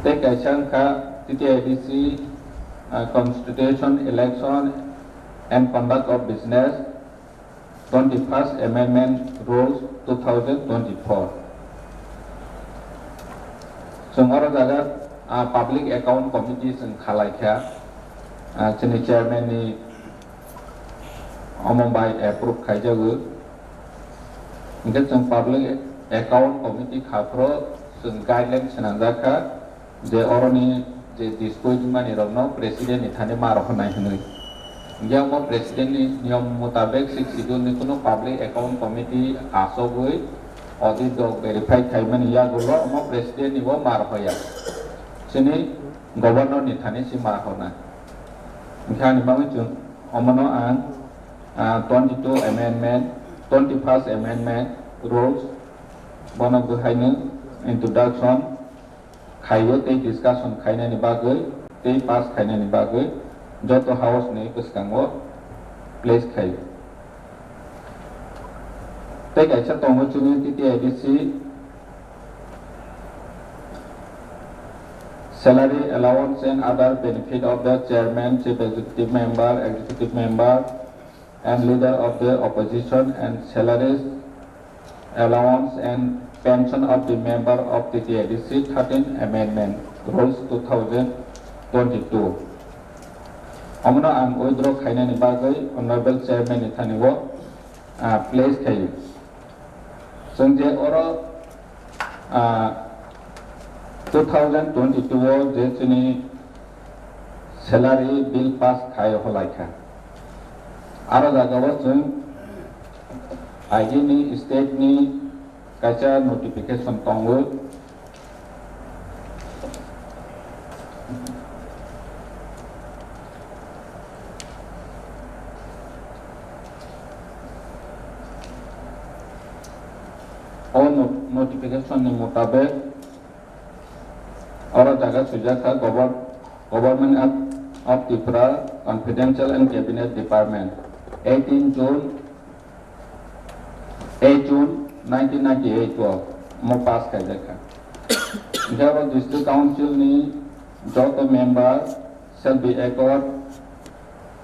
Tei kaisa wngkha T T A D C, ah, Constitution, Election and Conduct of Business, Twenty-first Amendment Rules two thousand twenty-four. Chwng oro jaga, ah, Public Account Committee chwng khalai kha, ah, chini chairman ni omo bai approve khaijago. Hinkhe chwng Public Account Committee kha phuru chwng guideline swnamjak kha, je oroni je dispute wngmani rokno president ni thani ma rok nai hwnwi. Hinkhe omo president ni niyom mutabek sixth schedule ni kunu public account committee achogwi Audit rok verify khaimani yagulo omo president ni bo mar hoya. Chini governor ni thani si mar hona. Hinkhe ani bagwi chwng omono ang, ah, twenty-two amendment, twenty-first amendment rules bono bwhaino introduction khaio tei discussion khainani bagwi tei pass khainani bagwi joto house ni bwskango place khaio. Tei kaisa tongo chini T T I D C, salary, allowance and other benefit of the chairman, chief executive member, executive member, and leader of the opposition and salaries, allowance and pension of the member of T T I D C, thirteen amendment rules two thousand twenty-two. Omono ang withdraw khainani bagwi honorable chairman ni thani o, ah, place khaio. Chwng je oro, ah, two thousand twenty-two o je chini salary bill pass khai holaikha. Aro jagao chwng agini state ni kaisa notification tongo. O no-, notification ni mutabek oro jaga swijak kha Govern-, Government of, of Tripura Confidential and Cabinet Department, eighteen June, eight June nineteen ninety-eight o mo pass khaijak kha. Hinkhe oro District Council ni joto member shall be accorded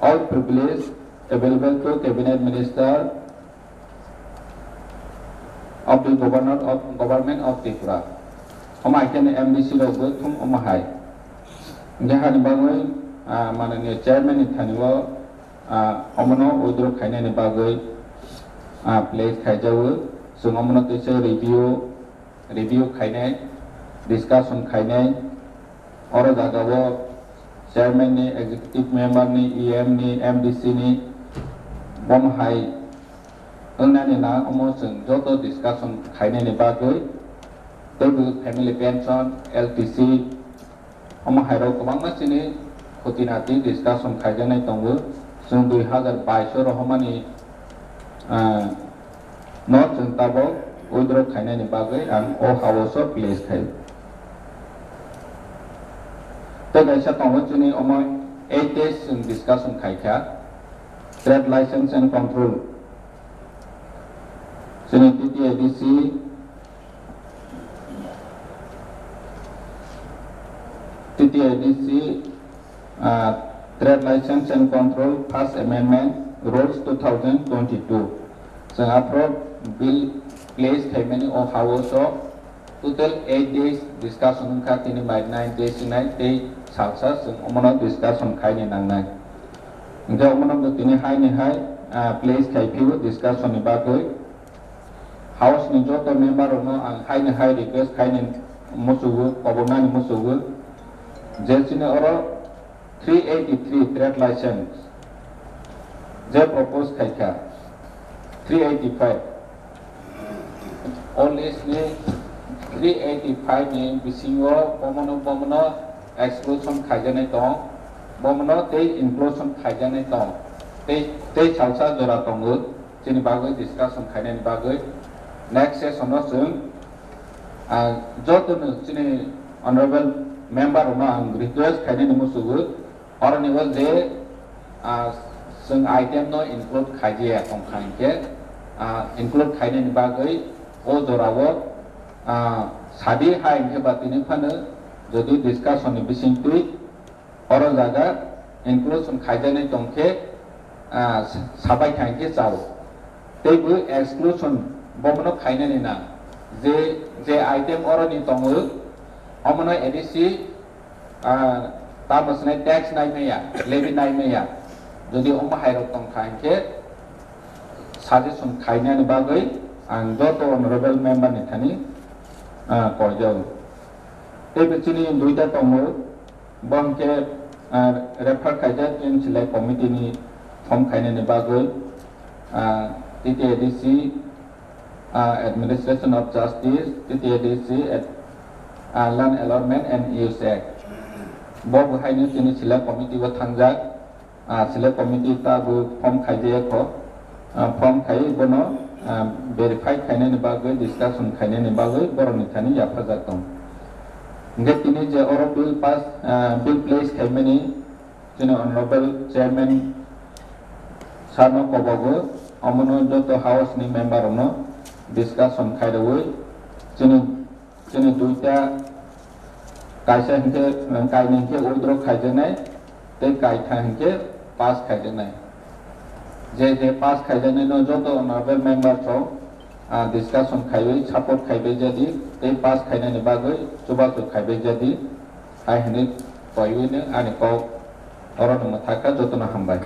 all privilege available to Cabinet Minister of the Governor of Government of Tripura. Omo hai khe M D C rok bo thum omo hai. Hinkhe hani bagwi, ah, mananiya chairman ni thani o, ah, omono withdraw khainani bagwi, ah, place khaijago. Chwng omono teisa review, review khainai, discussion khainai. Oro jagao chairman ni, executive member ni, E M ni, M D C ni, bomo hai wngnani na omo chwng joto discussion khainani bagwi, teibo family pension, L T C, omo hairok kwbangma chini khuti nati discussion khaijaknai tongo. Chwng dui hazar bais o rohormani, ah, no chwng tabok withdraw khainani bagwi ang o house o place khai. Tei kaisa tongo chini omo eight days chwng discussion khaikha, trade license and control. Chini T T I D C, T T I D C, ah, Trade License and Control First Amendment Rules two thousand twenty-two. Chwng aphuru bill place khaimani o house o total eight days discussion wngkha, tini bai nine days wngnai tei salsa chwng omono discussion khaini nangnai. Hinkhe omono bo tini haini hai, ah, place khai phio discussion ni bagwi. House ni joto member rokno ang haini hai request khaini muchugo, kobornani muchugo, je chini oro three eighty-three trade license je propose khaikha, three eighty-five, o list ni three eighty-five ni bisingo bomono, bomono exclusion khaijaknai tong, bomono tei inclusion khaijaknai tong, tei, tei salsa jora tongo. Chini bagwi discussion khainani bagwi next session o chwng, ah, jotono chini honorable member rokno ang request khainani muchugo, oroni o je, ah, chwng item no include khaijiya tongkha hinkhe, ah, include khainani bagwi o jorao, ah, sadi hai hinkhe ba tini phano jodi discussion ni bisingtwi oro jaga inclusion khaijaknai tongkhe, ah, sabai kha hinkhe chao. Tei bo exclusion bomono khainani na. Je, je item oroni tongo, omono A D C, ah, tamo swnai tax nai maya, levy nai maya. Jodi omo hairok tongkha hinkhe suggestion khainani bagwi ang joto honorable member ni thani, ah, koijago. Tei bo chini duita tongo. Bo hwnkhe, ah, refer khaijak chini select committee ni form khainani bagwi, ah, T T I D C, ah, Administration of Justice, T T A D C, at, ah, Land Allotment and Use Act. Bo bo haino chini select committee o thangjak. Ah, select committee ta bo form khaijaya kho. Ah, form khai bono, ah, verify khainani bagwi, discussion khainani bagwi borokni thani yaphajak tong. Hingke tini je oro bill pass, ah, bill place khaimani chini honorable chairman sir no kobogo, omono joto house ni member rok no discussion khairogwi chini Chini duita, kaisa hinkhe, kainwi hinkhe withdraw khaijaknai, tei kaitha hinkhe pass khaijaknai. Je je pass khaijaknai no joto honorable member rok, ah, discussion khaiwi support khaibai jadi, tei pass khainani bagwi chubachu khaibai jadi, hai hinwi koiwi no ani kok oro no mwthakha, jotono hambai.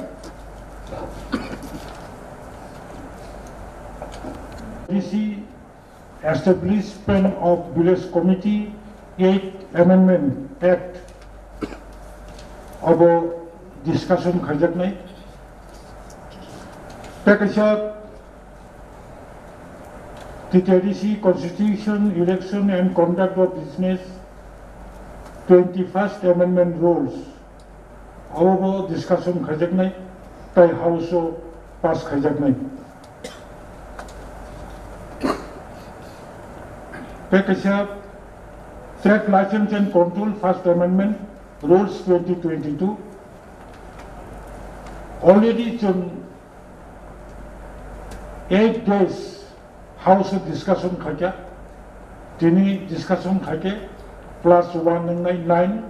Establishment of Village Committee, Eighth Amendment Act abo discussion khaijaknai. Tei kaisa T T A D C Constitution, Election and Conduct of Business, Twenty-first Amendment Rules, abo bo discussion khaijaknai, tai House o pass khaijaknai. Tei kaisa Trade License and Control First Amendment Rules twenty twenty-two, already chwng eight days House o discussion khaikha, tini discussion khaikhe plus one wngnai nine,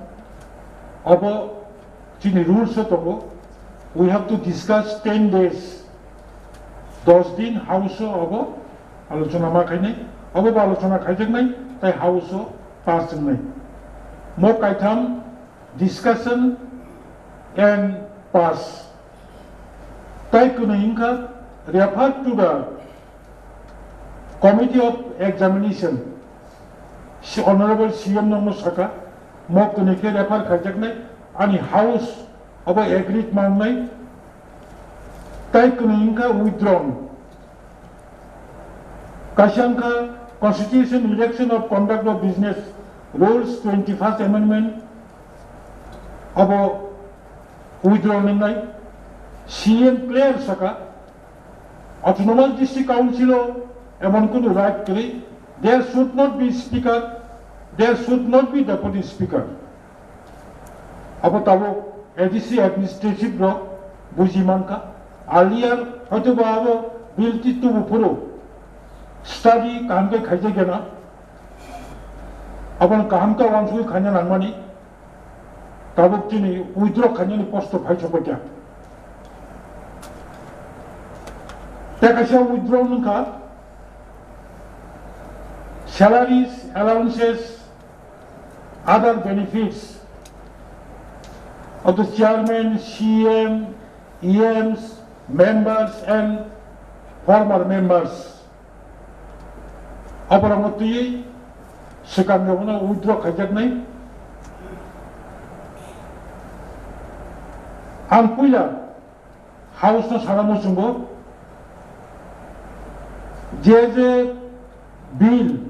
abo chini rules o tongo, we have to discuss ten days, dos din House o abo alochona ma khainai, abo bo alochona khaijaknai, tai House o pass wngnai. Mo kaitham discussion and pass. Tai kwnwi wngkha refer to the Committee of Examination, si Honorable C M no saka, mo kwnwi khe refer khaijaknai, ani House abo agreed mangnai, tai kwnwi wngkha withdrawn. Kaisa wngkha Constitution Election of Conduct of Business Rules twenty-first Amendment abo withdraw wngnai, C M clear saka, Autonomous District Council o emon kunu right kwrwi, there should not be speaker, there should not be deputy speaker. Abo tabuk A D C administrative rok buji mankha, earlier hoito ba abo bill ti tubu phuru study kaham khe khaijak gana, abono kaham khe uansugwi khaina nangmani. Tabuk chini withdraw khainani post phai sokphaikha. Tei kaisa withdraw wngkha salaries, allowances, other benefits of the chairman, C M, E Ms, members and former members. Aborokno twiwi swkang rokno withdraw khaijaknai. Ang puila House no sana muchungo, je je bill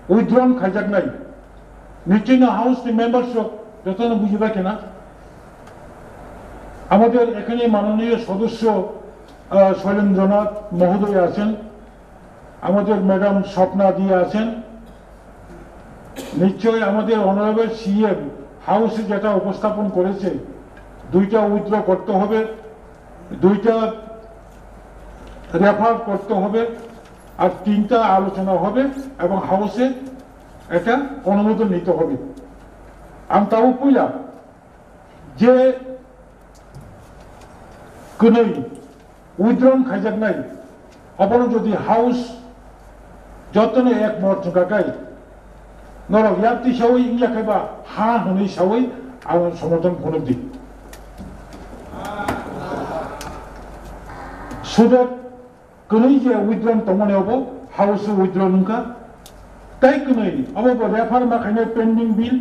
withdrawn khaijaknai, nichino House ni members rok jotono bujibai khena. আমাদের এখানে মাননীয় সদস্য, আহ, শৈলেন্দ্রনাথ মহোদয় আছেন, আমাদের ম্যাডাম স্বপ্না দি আছেন, নিশ্চয়ই আমাদের অনারেবল সিএম হাউসে যেটা উপস্থাপন করেছে, দুইটা উইথড্র করতে হবে, দুইটা রেফার করতে হবে, আর তিনটা আলোচনা হবে এবং হাউসে এটা অনুমোদন নিতে হবে। Ang tabuk puila je kwnwi withdrawn khaijaknai, abono jodi House jotono ek mot chwngkha kai, norok yak tisawi wngya khaiba ha hwnwi sawi ang somorthon phunuk di. So that kwnwi je withdrawn tongmani obo House o withdraw wngkha. Tai kwnwi obo bo refer ma khainai pending bill,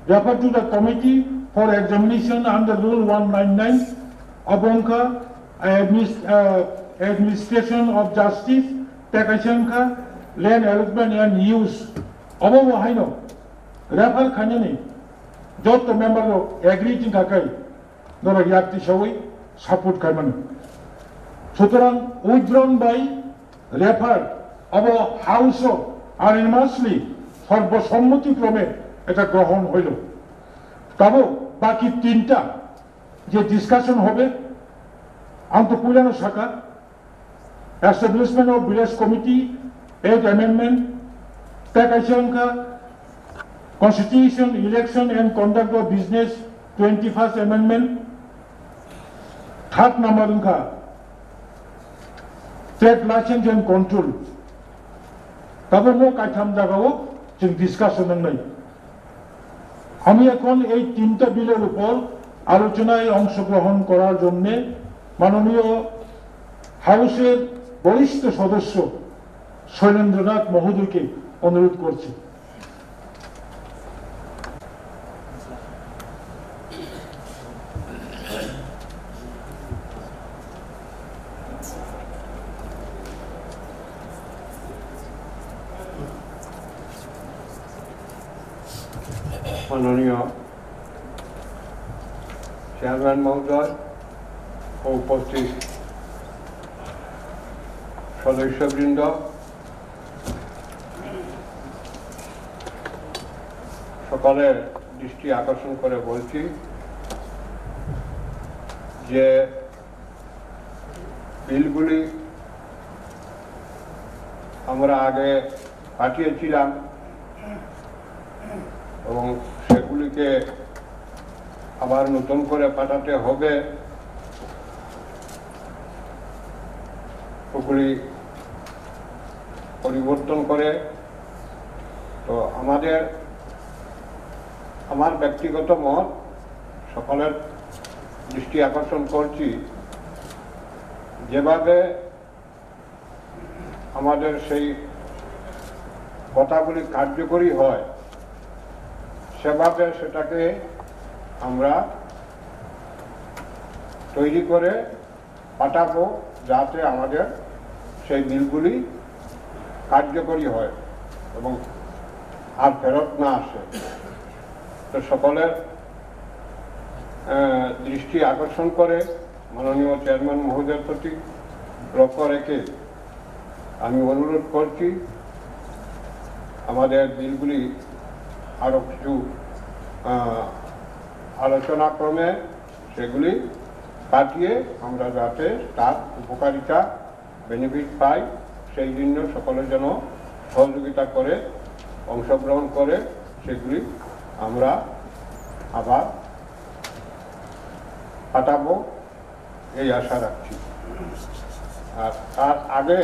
refer to the committee for examination under rule one nine nine, obo wngkha adminis-, uh, administration of justice, Tei kaisa wngkha land allotment and use, obo bo haino refer khainani joto member rok agree wngkha khe norok yak tisawi support khaimani. সুতরাং withdrawn by refer obo house o unanimously সর্বসম্মতি ক্রমে এটা গ্রহণ হইল। তবে বাকি তিনটা যে discussion হবে, আমি তো পুইলানো শাখা, Establishment of Village Committee, eighth Amendment, tei kaisa wngkha Constitution, Election and Conduct of Business, twenty-first Amendment, third number wngkha Trade License and Control. Tabuk bo kaitham jagao chwng discussion wngnai. আমি এখন এই তিনটা বিলের উপর আলোচনায় অংশগ্রহণ করার জন্যে মাননীয় হাউসের বরিষ্ঠ সদস্য শৈলেন্দ্রনাথ মহোদয়কে অনুরোধ করছি। মাননীয় চেয়ারম্যান মহোদয় ও উপস্থিত সদস্যবৃন্দ, সকলের দৃষ্টি আকর্ষণ করে বলছি যে বিলগুলি আমরা আগে পাঠিয়েছিলাম এবং সেগুলিকে আবার নতুন করে পাঠাতে হবে। ওগুলি পরিবর্তন করে। তো আমাদের, আমার ব্যক্তিগত মত, সকলের দৃষ্টি আকর্ষণ করছি, যেভাবে আমাদের সেই কথাগুলি কার্যকরী হয়, সেভাবে সেটাকে আমরা তৈরি করে পাঠাবো, যাতে আমাদের সেই বিলগুলি কার্যকরী হয় এবং আর ফেরত না আসে। তো সকলের, আহ, দৃষ্টি আকর্ষণ করে মাননীয় চেয়ারম্যান মহোদয়ের প্রতি লক্ষ্য রেখে আমি অনুরোধ করছি, আমাদের বিলগুলি আরও কিছু, আহ, আলোচনা ক্রমে সেগুলি পাঠিয়ে আমরা যাতে তার উপকারিতা, বেনিফিট পাই, সেই জন্য সকলে যেন সহযোগিতা করে, অংশগ্রহণ করে, সেগুলি আমরা আবার পাঠাবো, এই আশা রাখছি। আর তার আগে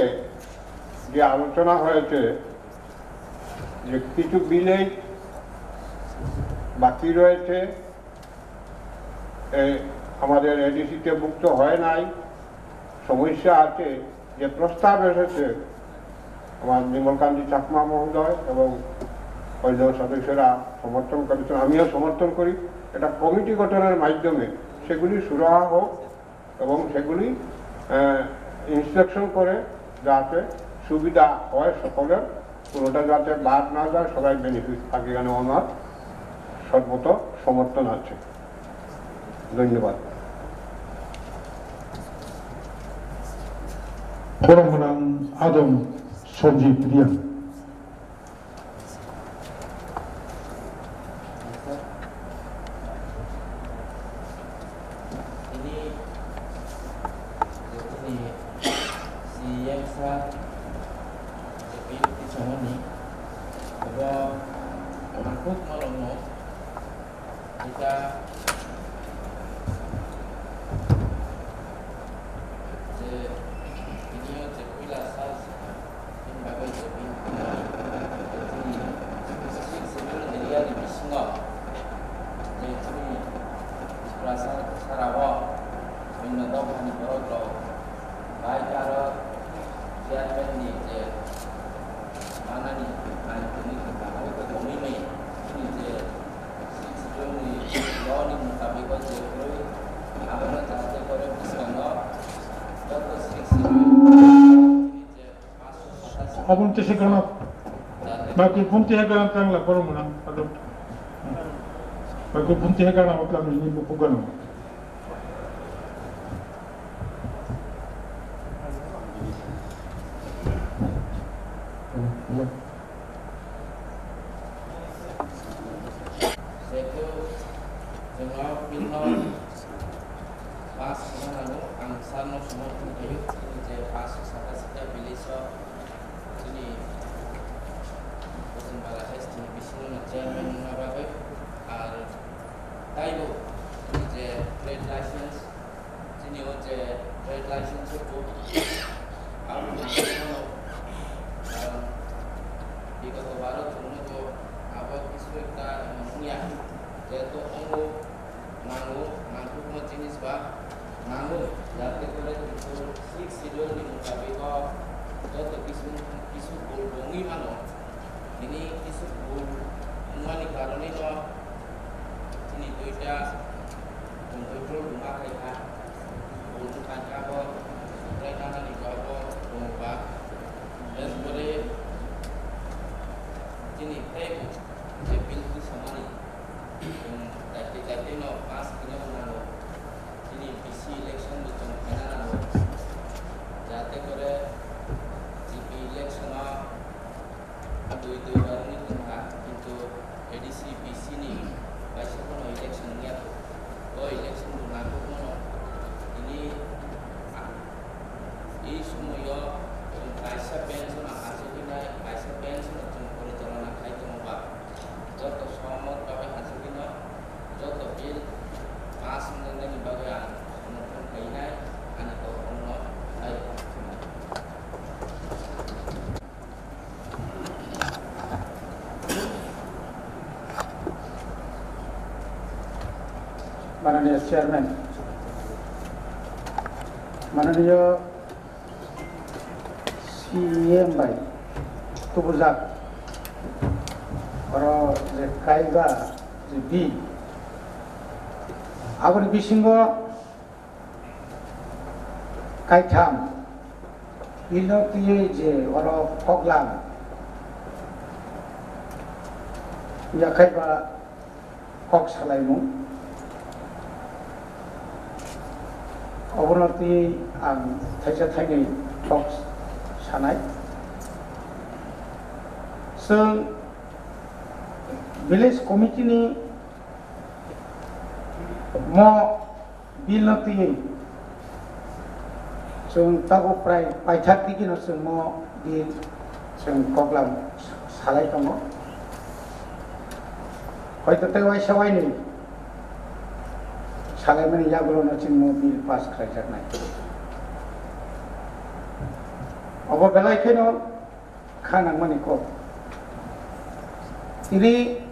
যে আলোচনা হয়েছে, যে কিছু বিলেই বাকি রয়েছে, এ, আমাদের এডিসিতে ভুক্ত হয় নাই, সমস্যা আছে, যে প্রস্তাব এসেছে আমার নির্মলকান্তি চাকমা মহোদয় এবং অন্য সদস্যরা সমর্থন করেছেন, আমিও সমর্থন করি। এটা কমিটি গঠনের মাধ্যমে সেগুলি সুরাহা হোক এবং সেগুলি, আহ, ইন্সপেকশন করে যাতে সুবিধা হয় সকলের, কোনোটা যাতে বাদ না যায়, সবাই বেনিফিট থাকে, এখানে আমার সর্বত সমর্থন আছে। ধন্যবাদ। Borok gwnang adong Sonjit Reang. Ini, ini C M sa, J P T samani, abo nangkuk malongno, kita, je, ini je puila sal Chini bagwi je bini thani, chini sixth schedule area ni bisingo je chini Tiprasa sara o onno dophani borok rok bai aro chairman ni je manani ain tongwi kha, abo khe tongwi nai chini je sixth schedule ni law ni mutabik o je kwrwi abono jate kore bwskango joto sixth schedule ni je Abun tese gana. Microphone tese gana tang la kono muna. Ado. Microphone tese gana utla mini buku gana. Jehetu chwngno bini pass wngna nango, ang sarno somorthon khlaio, chini je pass saka saka village o chini Bosonbara S T ni bisingo no chairman wngna bagwi, ar taibo chini je trade license, chini o je trade license bo abo nangkukmano, karon bigoto baro chwngno bo abo kisu ekta wngya, jehetu omo nango, nangkukma jinis ba nango, jate kore Tripura six schedule ni mutabik o joto kisu, kisu bul bongwi mano, tini kisu bul wngmani karonwi no chini duita control wngma khai kha, bul wngkha kha bo, suprai nanani bo abo tongo ba, erpore chini teibo je bill tisamani. Chwng daite daite no pass khaina nango. Chini B C election bo chwng khaina nango. Jate kore G P election o dui dui bar wngwi tongkha, kintu A D C, B C ni kaisa bono election wngya. O election bo nangkukmano. Tini a-, ei somoio chwng kaisa bench no achukgwi nai, kaisa bench no chwng porichalona khai tongo ba. Joto sohomot bagwi achugwino joto bill pass wngjaknani bagwi ang somorthon khainai ani kokrokno taibo. Mananiya Chairman, Mananiya C E M bai tubujak oro je kaiba je bill, aboni bisingo kaitham bill no twiwi je oro koklam yakhaiba kok salaimung. Obono twi ang thaisa thainwi kok sanai. Chwng village committee ni mo bill no twiwi chwng tabuk prai paithak digino chwng mo bill chwng koklam salai tongo. Hoito tei waisa wainwi salaimani yagulono chwng mo bill pass khlaijaknai. Obo belai kheno kha nangmani kok. Tini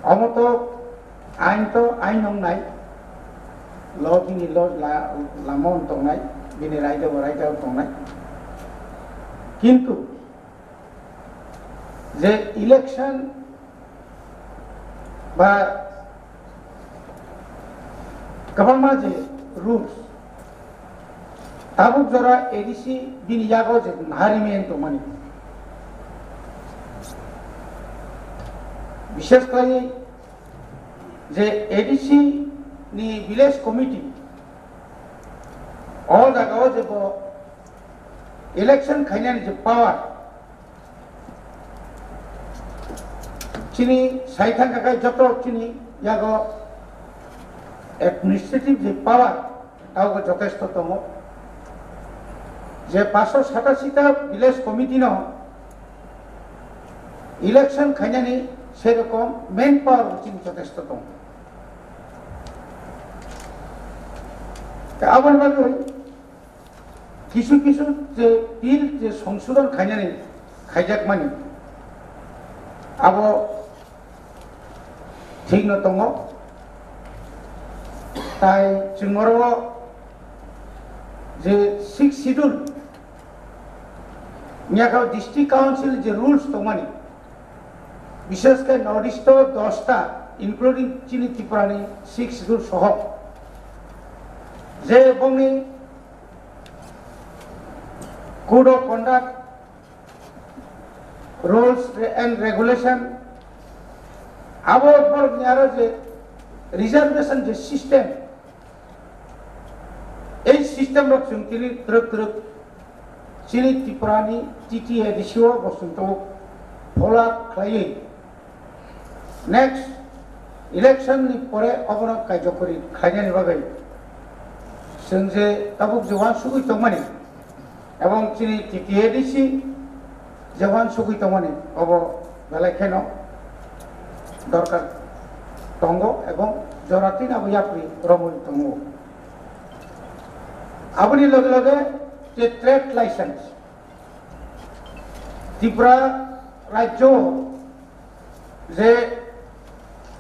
omo to ain to ain wngnai, lo bini lo la-, lama wng tongnai, bini raida bo raida wng tongnai. Kintu je election ba kwbangma je rules, tabuk jora A D C bini yago je naharimi wng tongmani. Bishes khlaiwi je A D C ni village committee o jagao je bo election khainani je power, chini sai thangkha khai joto chini yago administrative je power, taogo jotesto tongo. Je paanshsho satasi ta village committee no election khainani serokom main power bo chini jotesto tongo. Tei aboni bagwi kisu kisu je bill je songsodhon khainani khaijakmani abo thikno tongo. Tai chwng oro je sixth schedule ni yago district council je rules tongmani, bishes khe North East o dosta, including chini Tripura ni sixth schedule soho, je bongni code of conduct, rules and regulation, abo borokni aro je reservation je system, ei system rok chwng tini twrwk twrwk chini Tripura ni T T A D C o bo chwng tabuk follow up khlaiwi next election ni pore obono kaijokori khlainani bagwi chwng je tabuk je uansugwi tongmani, ebong chini T T A D C je uansugwi tongmani, obo belai kheno dorkar tongo ebong joratino abo yapri romwi tongo. Aboni loge loge je trade license, Tripura rajyo je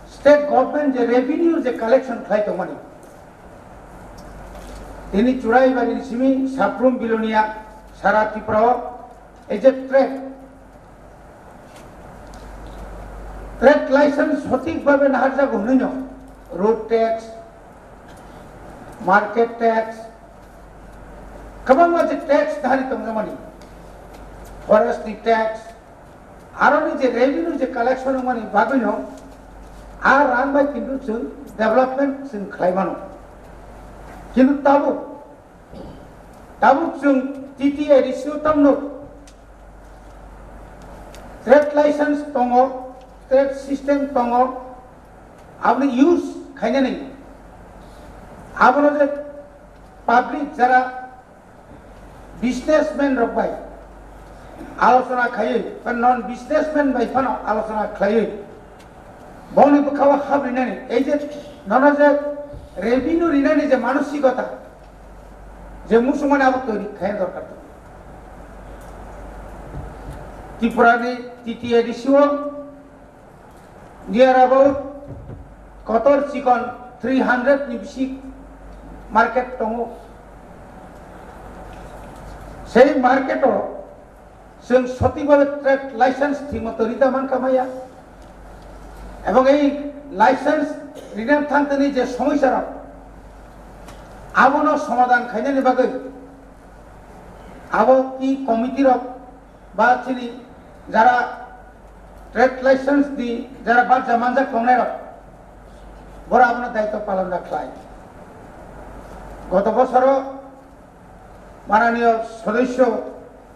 state government je revenue je collection khlai tongmani, tini Churaibari ni simi Saprum Bilonia sara Tripura o ei je trade, trade license sothik bhabe naharjago hwnwi no road tax, market tax, kwbangma je tax nahari tongjakmani, forest ni tax, aroni je revenue je collection wngmani bagwino a rang bai kintu chwng development chwng khlai mano. Kintu tabuk, tabuk chwng T T A D C o tamno trade license tongo, trade system tongo, aboni use khainani abono je public jara businessman rok bai alochona khaiwi ba non businessman bai phano alochona khlaiwi boni bwkhao habrinani ei je nono je revenue rinani je manosikota je musumani abo toiri khaina dorkar tongo. Tripura ni T T A D C o near about kotor chikon three hundred ni bisi market tongo. Sei market o chwng sothik bhabe trade license thik moto rida mankha maya. Ebong ei license rina thangtani je somosa rok abono somadhan khainani bagwi abo ki committee rok ba chini jara trade license di jara barja manjak tongnai rok bora abono daityo palon da khlai. Goto bosoro mananiyo sodosyo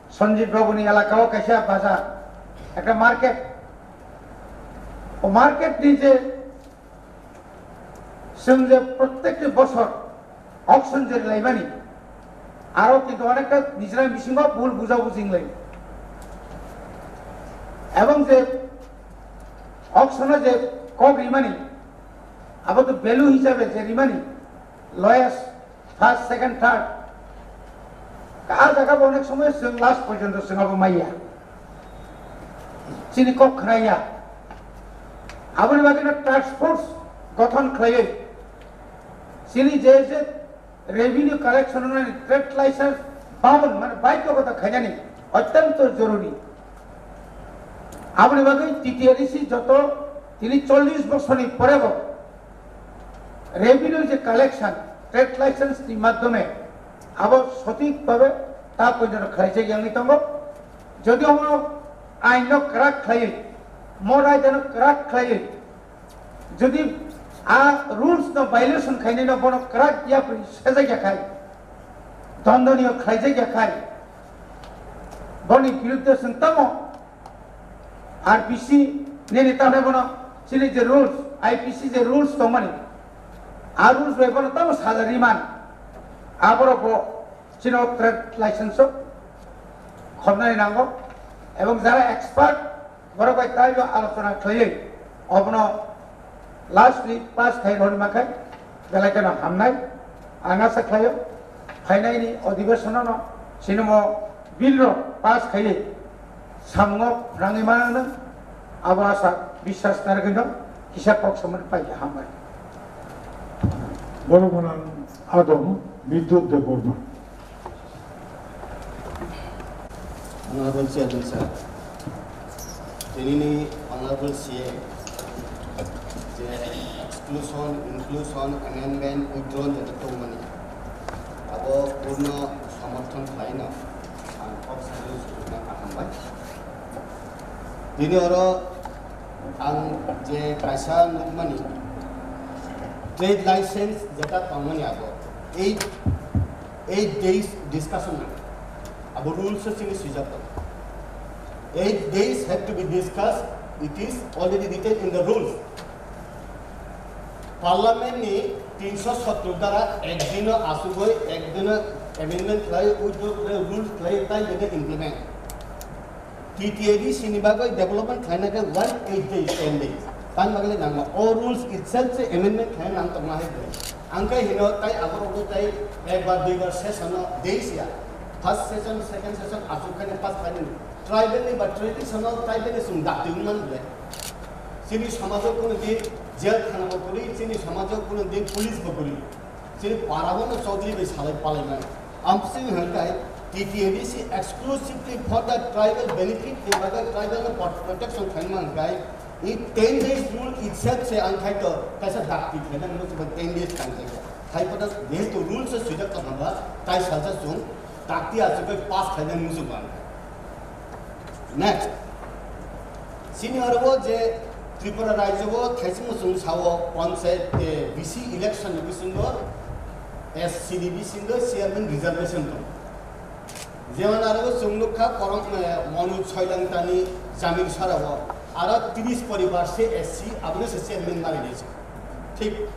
Sanjeev Babu ni elaka o kaisa bazar, ekta market, o market ni je chwng je prottekti bosor auction je laimani, aro kintu onekta nijra bisingo bul bujabuji wnglaio. Ebong je auction o je kok rimani, abo to value hisabe je rimani, lowest, first, second, third. A jaga bo onek somoy chwng last porjonto chwng abo maiya. Chini kok khnaiya. Aboni bagwi no task force gothon khlaiwi chini je je revenue collection wngnani trade license babon mane baidhyokota khainani otyanto joruri. Aboni bagwi T T A D C joto tini chollish bosorni porebo revenue je collection trade license ni madhyome abo sothik bhabe ta poito khlaijak yangwi tongo. Jodi omo ain no kwrak khlaiwi, mo raida no kwrak khlaiwi, jodi a rules no violation khainai no bono kwrak yapri sejak ya khai, dondoniyo khlaijak ya khai, boni biruddhe chwng tamo R P C nini tamni bono chini je rules, I P C je rules tongmani, a rules bai bono tamo saja riman, aborok bo chini trade license o khornani nango, ebong jara expert borok bai taibo alochona khlaiwi obono last week pass khai rwna mankhai belai kheno hamnai. Ang asa khlaio phainaini odhibeshono no sinimo bill rok pass khaiwi samungo rangwi mananw, abo asa biswas narwgwino kisa kok samani paikha, hambai. Borok gwnang Adong Bidyut Debbarma. Honorable Chairman sir, tinini Honorable C M je exclusion, inclusion, amendment, withdraw je tongmani, abo purno somorthon khlaino ang kok sari sujukna kaham bai. Bini oro ang je kaisa nukmani, trade license jeta tongmani abo eight, eight days discussion nang. Abo rules o chini swijak tongo. Eight days have to be discussed, it is already written in the rules. Parliament ni tinsho sottor dara ek dino asugoi, ek dino amendment khlai, withdraw khlai, rules khlai, tai bini implement. T T A D C ni bagwi development khlaina khe one eight days, ten days. Tang bagwi nangma. O rules itself se amendment khlai nang tongma hai bwle. Ang khe hino tai aborok bo tai ekbar duibar session o days ya. First session, second session asuk khaini pass khaini. Tribal ni ba traditional tribal ni sung dakti man bwle. Chini samajo kuno din jail khana bo kuri, chini samajo kuno din police bo kuri. Chini parabo no Chaudhary bai salai palai mano. Amsing hwnkai T T A D C exclusively for the tribal benefit ni bagwi tribal no pot-, protection khaima hwnkai i ten days rule itself se ang khai to kaisa dakti khaina musu ba ten days tang jai. Khai pada jehetu rules se swijak tong hwnba tai salsa chung dakti asugoi pass khaina musu ba. Next, sini aro je Tripura rajyo o thaising muchung sao panchayat, eh, B C election ni bisingo S C ni bisingo chairman reservation tong. Jemon aro chwng nukha korong, eh, Monu Soilangtani Jamir Sara o aro tris poribar se S C abono se chairman mari nai. Thik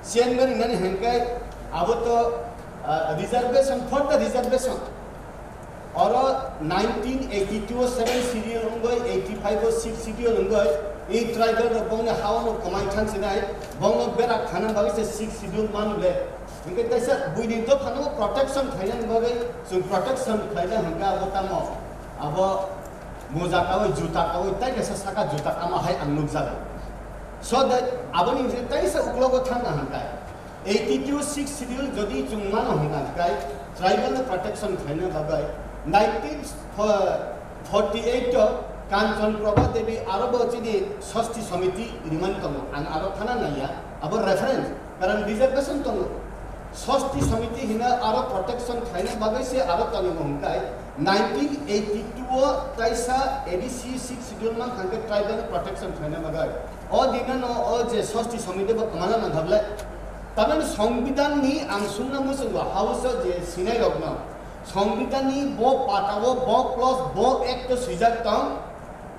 chairman nani hengkai abo to, ah, reservation for the reservation. Oro nineteen eighty-two o seven schedule wngwi, eighty-five o six schedule wngwi, ei tribal rok bongni hao no kwmai thang sinai, bongno berak khana bagwi se six schedule man le. Hingke kaisa buini dophano protection khlaina bagwi, chwng protection khlaina hingke abo tamo, abo moja kawi, juta kawi, tai kaisa saka juta kama hai ang nukjago. So that aboni hingke kaisa uklogo thangna hingke. Eighty-two six schedule jodi chwng mano hwnka hwnkhe tribal no protection khlaina bagwi nineteen forty-eight o Kanchan Prabha Devi aro bo chini Sasti Samiti rimani tongo. Ang aro khana naiya, abo reference, karon reservation tongo. Sasti Samiti hina aro protection khlaina bagwi se aro tongo hwnkai nineteen eighty-two o kaisa A D C six schedule man hwnkhe tribal no protection khlaina bagwi. O dinano o je Sasti Samiti bo kwmana nangkha bwle. Tamani Songbidan ni ang sungna muchungo House o je sinai rokno. Songbidan ni bo pata o bo clause bo act o swijak tong.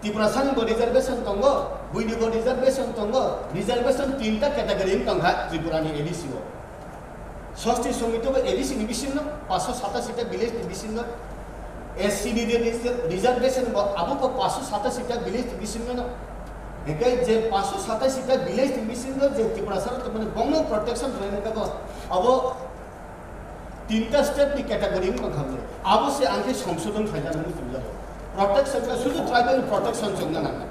Tiprasa ni bo reservation tongo, buini bo reservation tongo, reservation tinta category wng tongkha Tripura ni A D C o. Sasti Samiti bo A D C ni bisingo, paanch sho satasi ta village ni bisingo, S C ni je reser-, reservation bo abo bo paanch sho satasi ta village ni bisingo no. Hingke je paanch sho satasi ta village ni bisingo je Tiprasa rok tongmani bongno protection rwlaina kabo abo tinta state ni category wng tongkha bwle. Abo se ang khe songsodon khaina nang tongjago. Protection ka sudu tribal protection chwngna nang.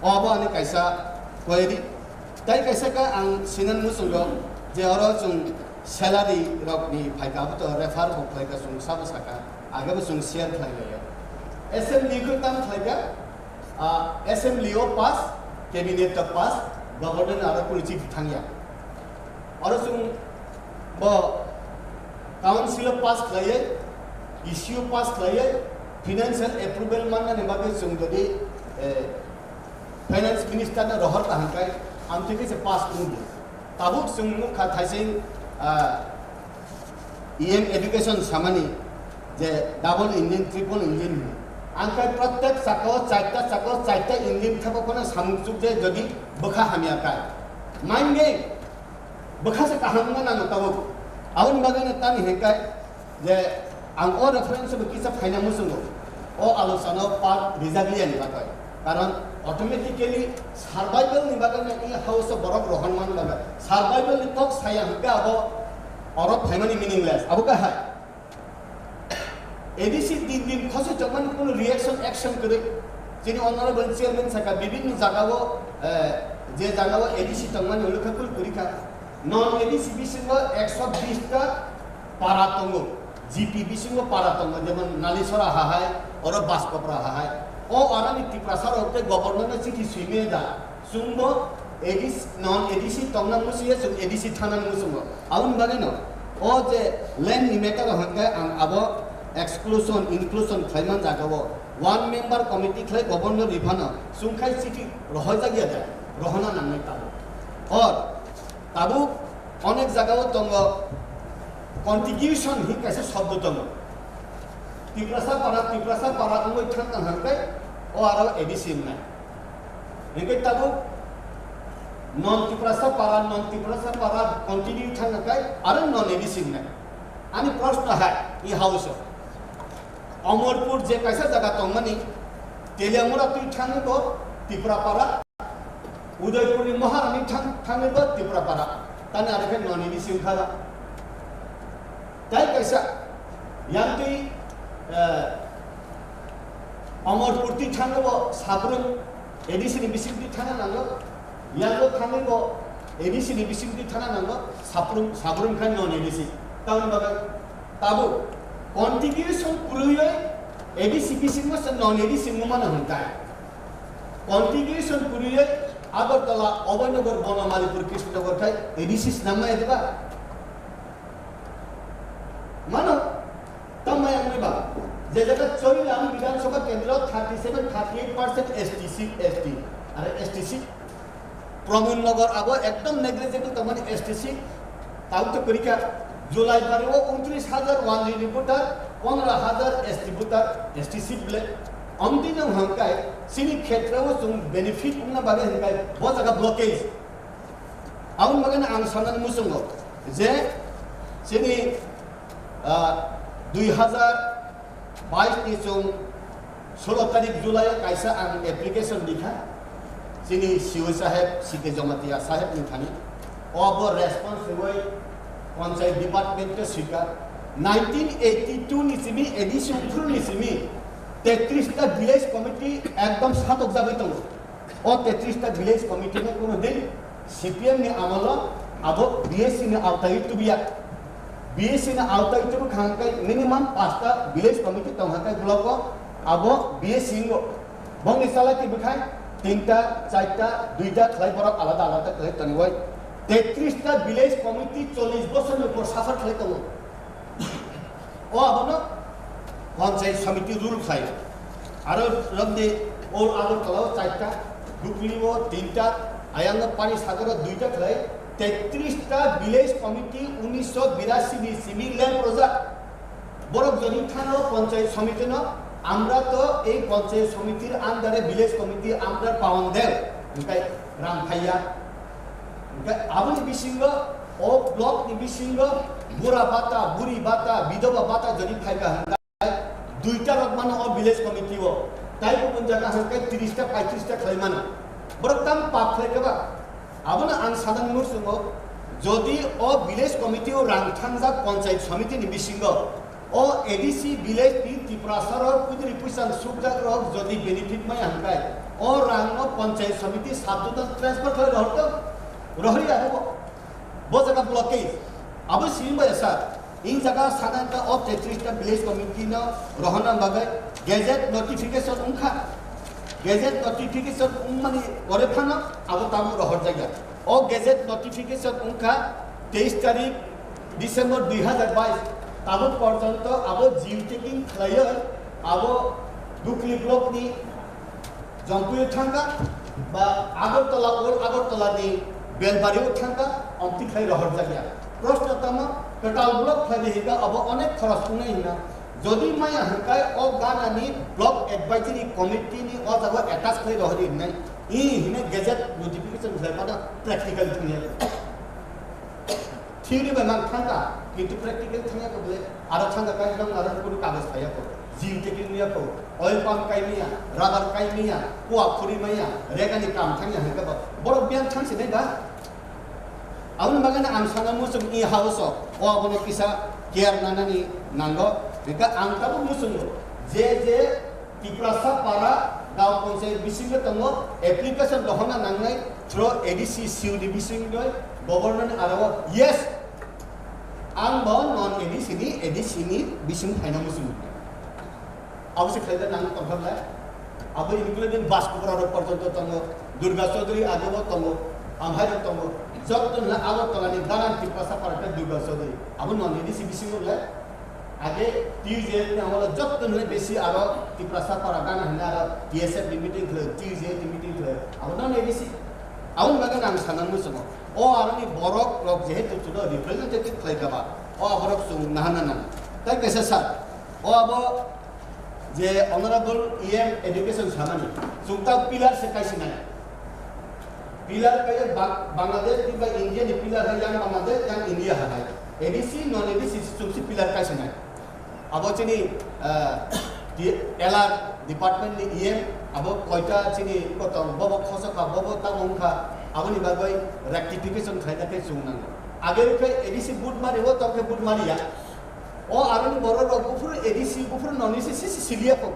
Obo ani kaisa query. Tai kaisa ka ang sinan muchungo je oro chwng salary rok ni phaika abo to refer bo khlaika chwng sabo saka. Agabo chwng share khlai laio. Assembly ko tam khlaika, ah, assembly o pass, cabinet o pass, governor aro kunu chithi thangya. Oro chwng bo council o pass khlaiwi, E C o pass khlaiwi, financial approval mannani bagwi chwng jodi, eh, finance minister no rohor kaham khai, amtwi khe se pass wngdi. Tabuk chwng nukha thaising, ah, E M education samani je double engine, triple engine hwnwi. Ang khai prottek chakao, charta chakao, charta engine thapa phano samung chukjai jodi bwkha hamya khai. Mind game. Bwkha se kaham wngna nango tabuk. Aboni bagwi no tamni hwn khai je ang o reference bo kisa phaina muchungo. O alochana o part rijak liya ni bagwi. Karon automatically survival ni bagwi no i house o borok rohon man bagwi. Survival ni kok saya hwnkhe abo oro phaimani meaningless. Abo khe hai. A D C din din khosoi tongmani kuno reaction action kwrwi. Chini honorable chairman saka bibinno jagao, eh, je jagao A D C tongmani ulo khe kul kwrwi kha. Non A D C bisingo ekso bish ta para tongo. G P bisingo para tongo, jemon Nalisora hahai, oro Baskopra hahai. O arani Tiprasa rok tei governor no chithi swimaya da. Chwngbo A D C, non A D C tongna musuya, chwng A D C thana musungo. Aboni bagwino o je land ni matter o hwnkhe ang abo exclusion, inclusion khlaiman jagao One member committee khlai governor ni phano chwngkhai chiti rohorjak ya da, rohorna nangnai tabuk. Or tabuk onek jagao tongo, contiguous hin kaisa shobdo tongo. Tiprasa para, Tiprasa para wngwi thang tang hwnkhe o aro A D C wngnai. Hwnkhe tabuk non Tiprasa para, non Tiprasa para continue thang hwnkhe aro non A D C wngnai. Ani proshno hai, i house o. Amarpur je kaisa jaga tongmani, Teliamura twi thangwi bo Tiprapara, Udaipurni Maharani thang-, thangwi bo Tiprapara. Tani aro khe noni ni singkha ba. Tai kaisa, yang twi, eh, Amarpur twi thangwi bo Sabrum, A D C ni bising twi thangna nango, yang bo thangwi bo A D C ni bising twi thangna nango, Sabrum, Sabrum khe non A D C. Tamoni bagwi Tabuk continuation kwrwiwi A D C bisingo se non A D C wngmano hwnkhai. Continuation kwrwiwi Agartala, Abhainagar, Bonomaripur, Krishnanagar khai A D C swnamnai diba? Mano, tamai ang ba. Je jaga Choilam Bidhan Sabha Kendro thirty seven, thirty eight percent S T C, S T, are S T C. Pramod Nagar abo ekdom negligible tongmani S T C. Tau to kwrwi kha, July pari o untris hajar one G D voter, pondro hajar S T voter, S T C bele. Amtwi no hwnkhai, chini khetra o chwng benefit wngna bagwi hwnkhai, bo jaga blockage. Aboni bagwi no ang sanani muchungo je chini, ah, dui hajar bais ni chwng solo tarik July o kaisa ang application rikha chini C O saheb, C K Jamatia saheb ni thani. O abo response rwui panchayat department ke swikha. Nineteen eighty two ni simi, A D C ungphuru ni simi, tetris ta village committee ekdom satok jagwi tongo. O tetris ta village committee no kuno din C P M ni amolo abo B S C ni awtai tubiya. B S C ni awtai tubu khangkai minimum pasta village committee tong hakai block o abo B S C ngo. Bongni salai ti bwkhai tinta, charta, duita khlai borok alada alada khlai toniwai. Tetris ta village committee chollish bosor ni upor suffer khlai tongo. O abono panchayat samiti rule khlai. Aro romde Old Agartala o charta, Dukli o tinta, Ayang o Panisagar o duita khlai, tetris ta village committee unisho birasi ni simi lem rojak. Borok jodi thano panchayat samiti no, আমরা তো এই পঞ্চায়েত সমিতির under এ village committee আমরা পাওন দেব, hwnkhe rang phaiya. Hwnkhe aboni bisingo, o block ni bisingo, bura bata, buri bata, bidoba bata jodi phaikha hwnkhe, duita rok mano o village committee o, tai kubun jaga hwnkhe tris ta, paitris ta khlai mano. Borok tam pap khlai khe ba? Abono ang sanani muchungo, jodi o village committee o rang thangjak panchayat samiti ni bisingo, o A D C village ni Tiprasa rok kudri puisa sukjak rok jodi benefit maya hwnkhe, o rang no panchayat samiti sub zonal transfer khlai rohor to, rohor ya bo. Bo jaga blockage. Abo simi bai sa. In jaga sana ta o tetris ta village committee no rohorna bagwi gazette notification wngkha. Gazette notification wngmani pore phano abo tamo rohor jaga. O gazette notification wngkha teis tarik December dui hajar bais. Tamo porjonto abo geotagging khlaiwi abo Dukli block ni Jompuio thangkha, ba Agartala, Old Agartala ni Belbario thangkha, omtwi khlai rohorjakya. Proshno tamo, kwtal block khlai di hinka, abo onek khoros wngnai hinna. Jodi maya hinkai o ganani block advisory committee ni o jaga attach khlai rohori hinnai. I hine gazette notification khlai pada practical thangya. Theory bai mang thangkha, kintu practical thangya ko bole, aro thangkha kai nang aro kunu kagoj phaiya ko, geotagging ya ko, oil palm kai maya, rubber kai maya, kua khuri maya, regani kam thangya hingka ba, borok biyan thang sinai ba. Aboni bagwi ang sana muchung i house o, o abono kisa care nanani nango, hingka ang tabo muchungo, je je Tiprasa para gaon panchayat bisingo tongo, application dohorna nangnai through A D C, C O D bisingo government aro yes, ang bo non A D C ni, A D C ni bising phaina muchung. Abo se khlaida nang tongthok lai. Abo including Baskopra rok porjonto tongo, Durga Chaudhary agebo tongo, amhai rok tongo. Jotto na Agartala ni ganan Tiprasa para khe Durga Chaudhary. Abo non A D C bisingo lai. Age T U J ni amolo jotto ni besi aro Tiprasa para gana hwnwi aro T S F ni meeting khlai, T U J ni meeting khlai. Abo no A D C. Aboni bagwi ang sana muchungo. O aroni borok rok jehetu chuno representative khlai kha ba. O aborok chwng nahana nang. Tai kaisa sir. O abo je Honorable E M Education samani. Chwng ta pillar se kaisinai. Pillar kaya Ba-, Bangladesh ni ba India ni pillar hai yang Bangladesh yang India hai. A D C, non A D C chwng si pillar kaisinai. Abo chini, ah, di-, L R department ni E M, abo koita chini kotong, bobo khoso kha, bobo tamo wngkha, aboni bagwi rectification khlaina khe chwng nango. Age khe A D C vote mari o, tamo khe vote mari ya. O aroni borok rok buphuru A D C, buphuru non A D C sisi siliya kho.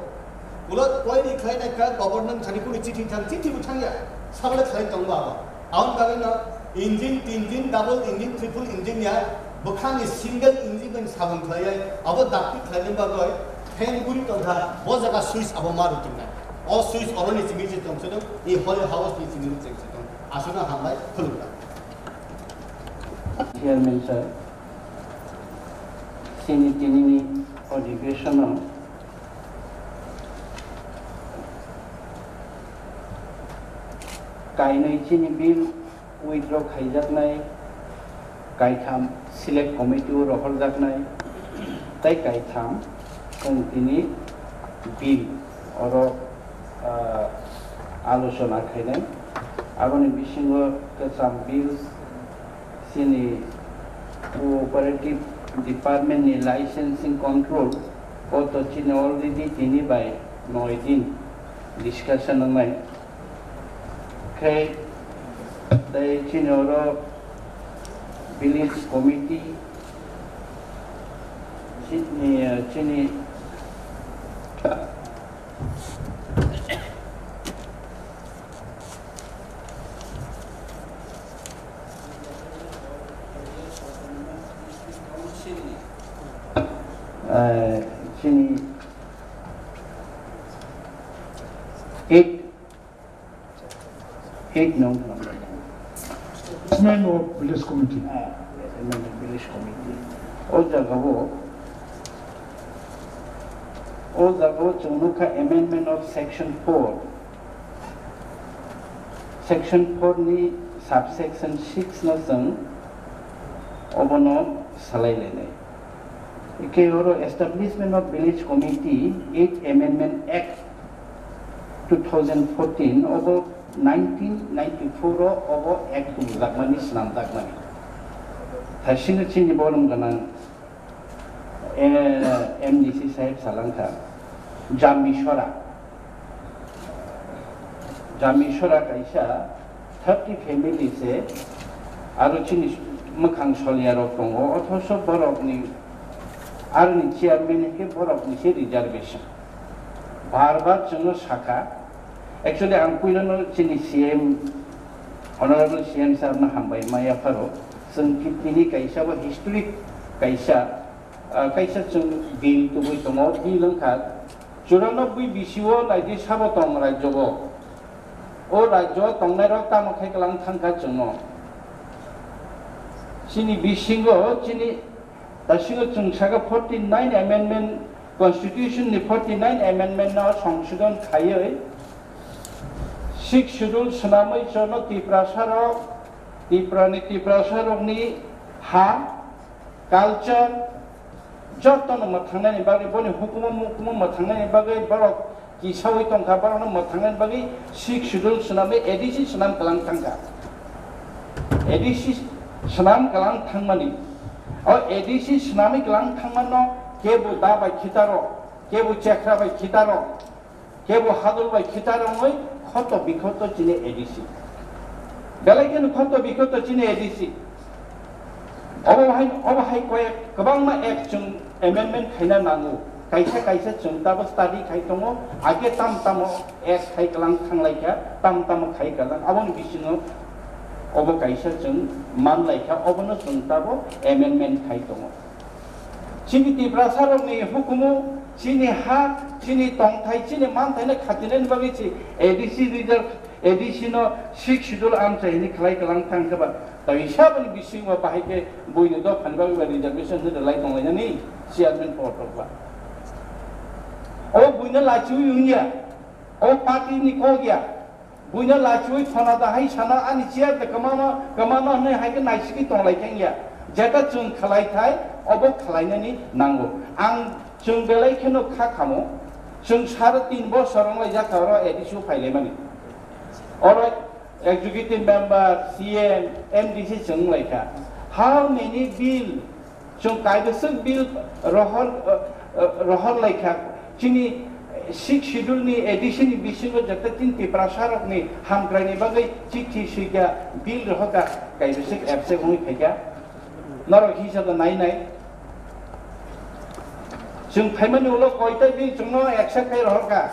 Ulo koiri khlainai kha government thani kunu chithi thang, chithi bo thangya. Sabole khlai tongbo abo. Aboni bagwi no engine, tin engine, double engine, triple engine ya, bwkhani single engine bai sabon khlaiya, abo dakti khlaina bagwi fan guri tongkha, bo jaga switch abo ma rutungnai. O switch oroni chingwi se tongse dong, i hole house ni chingwi se tong. Aswkno hambai, khulumkha. Chairman sir, chini tinini adhibeshon o kainwi chini bill withdraw khaijaknai, kaitham select committee o rohorjaknai, tei kaitham chwng tini bill oro, ah, alochona khainai. Aboni bisingo kwcham bill chini cooperative department ni licensing control o to chini already tini bai noi din discussion wngnai. Khe tei chini oro village committee chini, chini Eh, chini eight, eight nong. Chairman of Village Committee. Ah, Chairman of Village Committee. O jaga o, o jaga o chwng nukha amendment of section four. Section four ni subsection six no chwng obono salai lainai. Khe oro Establishment of Village Committee Eighth Amendment Act two thousand fourteen obo nineteen ninety-four o obo Act tubjakmani, swnamjakmani. Thaisino chini borom gwnang, eh, M D C sahib salangkha, Jamisora. Jamisora kaisa thirty family se aro chini mwkhang soliya rok tongo, othoso borokni aroni chairman hwnkhe borokni se reservation. Bar bar chwngno sakha, actually ang puilano chini C M, Honorable C M sir no hambai maya pharo, chwng ki-, tini kaisa bo historic kaisa, ah, kaisa chwng bill tubui tongo, bill wngkha churanobboi B C o naidi sabo tong rajyo o. O rajyo o tongnairok tamo khai kwlang thangkha chwngno. Chini bisingo chini, dasingo chwng saka forty nine amendment, constitution ni forty nine amendment no songsodon khaiwi sixth schedule swnamwi chwngno Tiprasa rok, Tipra ni Tiprasa rokni ha, culture, jotono mwthangnaini bagwi, boni hukumu mukumu mwthangnaini bagwi borok kisawi tongkha, borokno mwthangnaini bagwi sixth schedule swnamwi A D C swnam kwlang thangkha. A D C swnam kwlang thangmani, o A D C swnamwi kwlang thangmano kebo da bai khitarok, kebo chekra bai khitarok, kebo hadul bai khitarok wngwi khoto bikhoto chini A D C. Belai kheno khoto bikhoto chini A D C. Obo hai, obo hai koyek kwbangma act chwng amendment khaina nango. Kaisa kaisa chwng tabo study khai tongo, age tam tamo act khai kwlang thanglaikha, tam tamo khai kwlang. Aboni bisingo obo kaisa chwng manlaikha, obono chwng tabo amendment khai tongo. Chini Tiprasa rokni hukumu, chini ha, chini tongthai, chini manthai no khatinani bagwi si A D C reserve A D C no Sixth Schedule amchai hwnwi khlai kwlang thang khe ba, tei saboni bisingo bahai khe buini dophani bagwi ba reservation hwnwi rwlai tonglainani chairman kotor ba. O buino lachiwi wngya, o party ni kok ya, buino lachiwi thona da hai sana ani chair de kwmama, kwmama hwnwi hai khe naisigwi tonglai thangya. Jeta chwng khlai thai, obo khlainani nango. Ang chwng belai kheno kha khamo, chwng sare tin bosor wnglaijak kha oro A D C o phailaimani. Oro executive member, C M, M D C chwng wnglaikha. How many bill chwng kaibwswk bill rohor, uh, uh, rohor laikha? Chini Sixth Schedule ni A D C ni bisingo jata tin Tiprasa rokni hamkraini bagwi chithi swikha, bill rohorkha, kaibwswk absent wngwi phaikha. Norok hisa da nai nai. Chwng phaimani ulo koita bill chwngno accept khai rohorkha.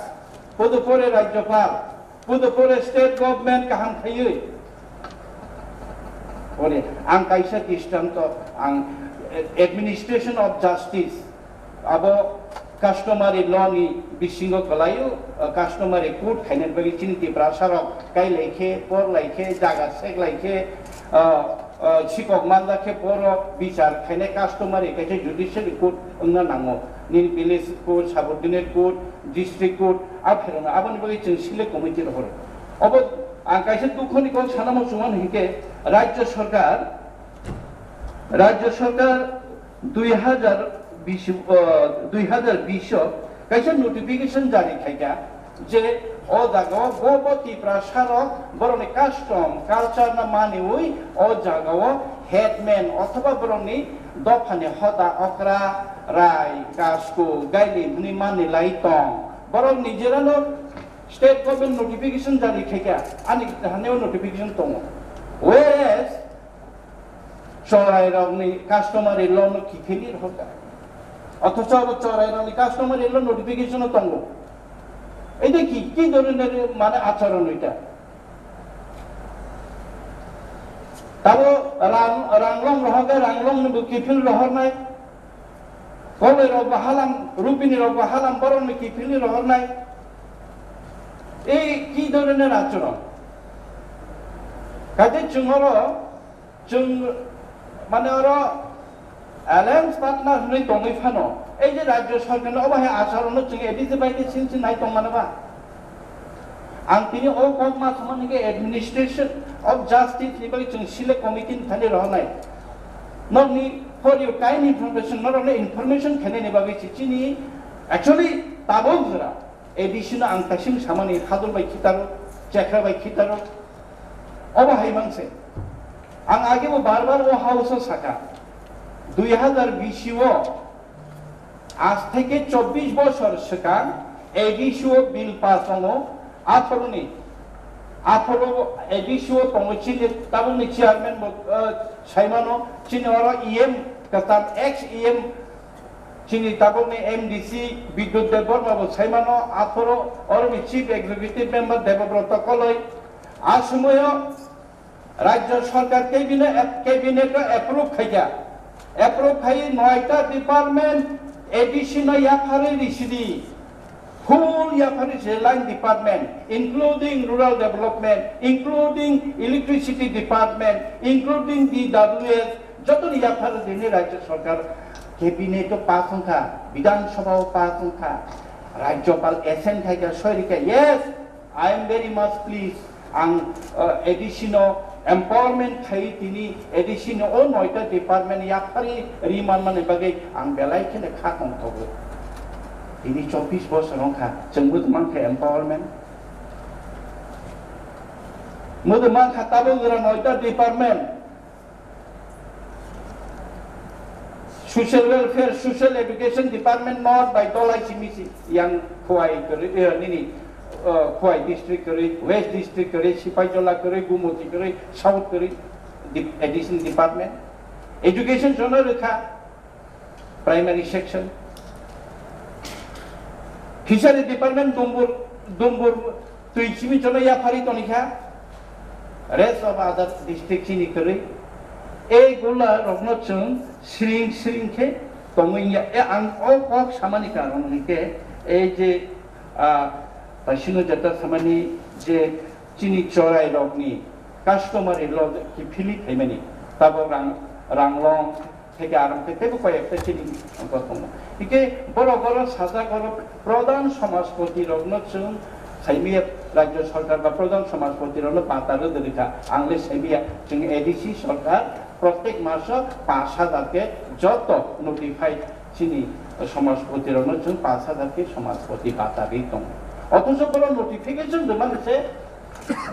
Pudupore Rajyapal, pudupore state government kaham khaiwi. Ore, ang kaisa distranto, ang administration of justice, abo customary law ni bisingo kwlaio, uh, customary court khainani bagwi chini Tiprasa rok kai laikhe, por laikhe, jaga sek laikhe, uh, uh, sikok manjakhe poro bichar khainai customary kaisa judicial court wngna nango. Nini village court, subordinate court, district court, a pherangno aboni bagwi chwng select committee rohoro. Obo ang kaisa dukhoni kok sanamo chumano hinkhe Rajya Sarkar, Rajya Sarkar dui hajar bish, uh, dui hajar bish o kaisa notification jari khaikha je o jagao bo bo Tiprasa rok borokni custom culture no maniwi o jagao headman othoba borokni dophani hoda okra, rai, kasko, gaili hwnwi manwi lai tong. Borok nijera no state government notification jari khaikha, ani haneo notification tongo. Whereas chorai rokni customary law no kiphilwi rohorkha. Othocho abo chorai rokni customary law notification o tongo. Eta ki, ki dhoroner mane acharon eta? Tabo rang, ranglong rohorkha, ranglong ni bo kiphil rohornai. Koloi rok bo halam, rupini rok bo halam, borok ni kiphil ni rohornai. Ei ki dhoroner acharon? Kaje chwng oro Chwng, mane, oro alliance partner hwnwi tongwi phano, ei je Rajya Sarkar no obo hai acharon no chwng A D C bai khe sin sin nai tong mano ba? Ang tini o kok ma thangmani khe administration of justice ni bagwi chwng select committee ni thani rohornai. Nokni for your kind information, norokno information khainani bagwi se chini actually tabuk jora A D C no ang kaisa samani Hadul bai khitaro, Chekra bai khitaro. Obo hai mang se. Ang age bo bar bar o house o saka. Dui hajar bish o, aaj theke chobbish bosor swkang A D C o bill pass wngo, atharo ni. Atharo A D C o tongo chini tabukni chairman bo, eh, saimano, chini oro E M kwtal, ex E M, chini tabukni M D C Bidyut Debbarma bo saimano, aphuru oroni Chief Executive Member Debobroto Koloi. A sumoyo Rajya Sarkar cabinet, cabinet o approve khaikha. Approve khai noita department A D C no yapharwi risidi. Full yapharwi se line department, including rural development, including electricity department, including D W S, joto ni yaphar dini Rajya Sarkar cabinet o pass wngkha, Bidhan Sabha o pass wngkha, Rajyapal assent khaikha, soi rikha, yes, I am very much pleased. Ang, uh, A D C no empowerment khai tini A D C no o noita department yaphari ri manmani bagwi ang belai kheno kha tongthogo. Tini chobbish bosor wngkha, chwngbo mankha empowerment. Mudu mankha tabuk jora noita department. Social welfare, social education department not by dolai simi si yang Khowai kwrwi, eh, nini, eh, Khowai district kwrwi, West district kwrwi, Sipaijola kwrwi, Gumoti kwrwi, South kwrwi, dip-, addition department. Education jono rwkha, primary section. Fishery department Dumbur, Dumbur twi simi jono yaphari tonikha, rest of other district chini kwrwi. Ei gula rokno chwng sring sring khe tongwi ya. E ang o kok samani karon hwnkhe ei je, ah, basino jeta samani je chini chorai rokni customary law kiphilwi phaimani, tabok rang, ranglong theke arong theke teibo koi ekta chini tongo. Hingke borok oro sajak oro pradhan samajpati rokno chwng saimaya, rajya sarkar ba pradhan samajpati rokno bata rwdwrwi kha. Ang le saimaya, chwng A D C sarkar protek maso pash hajar ke joto notify chini samajpati rokno chwng pash hajar ke samajpati bata rwi tongo. Othocho borok notification rwmani se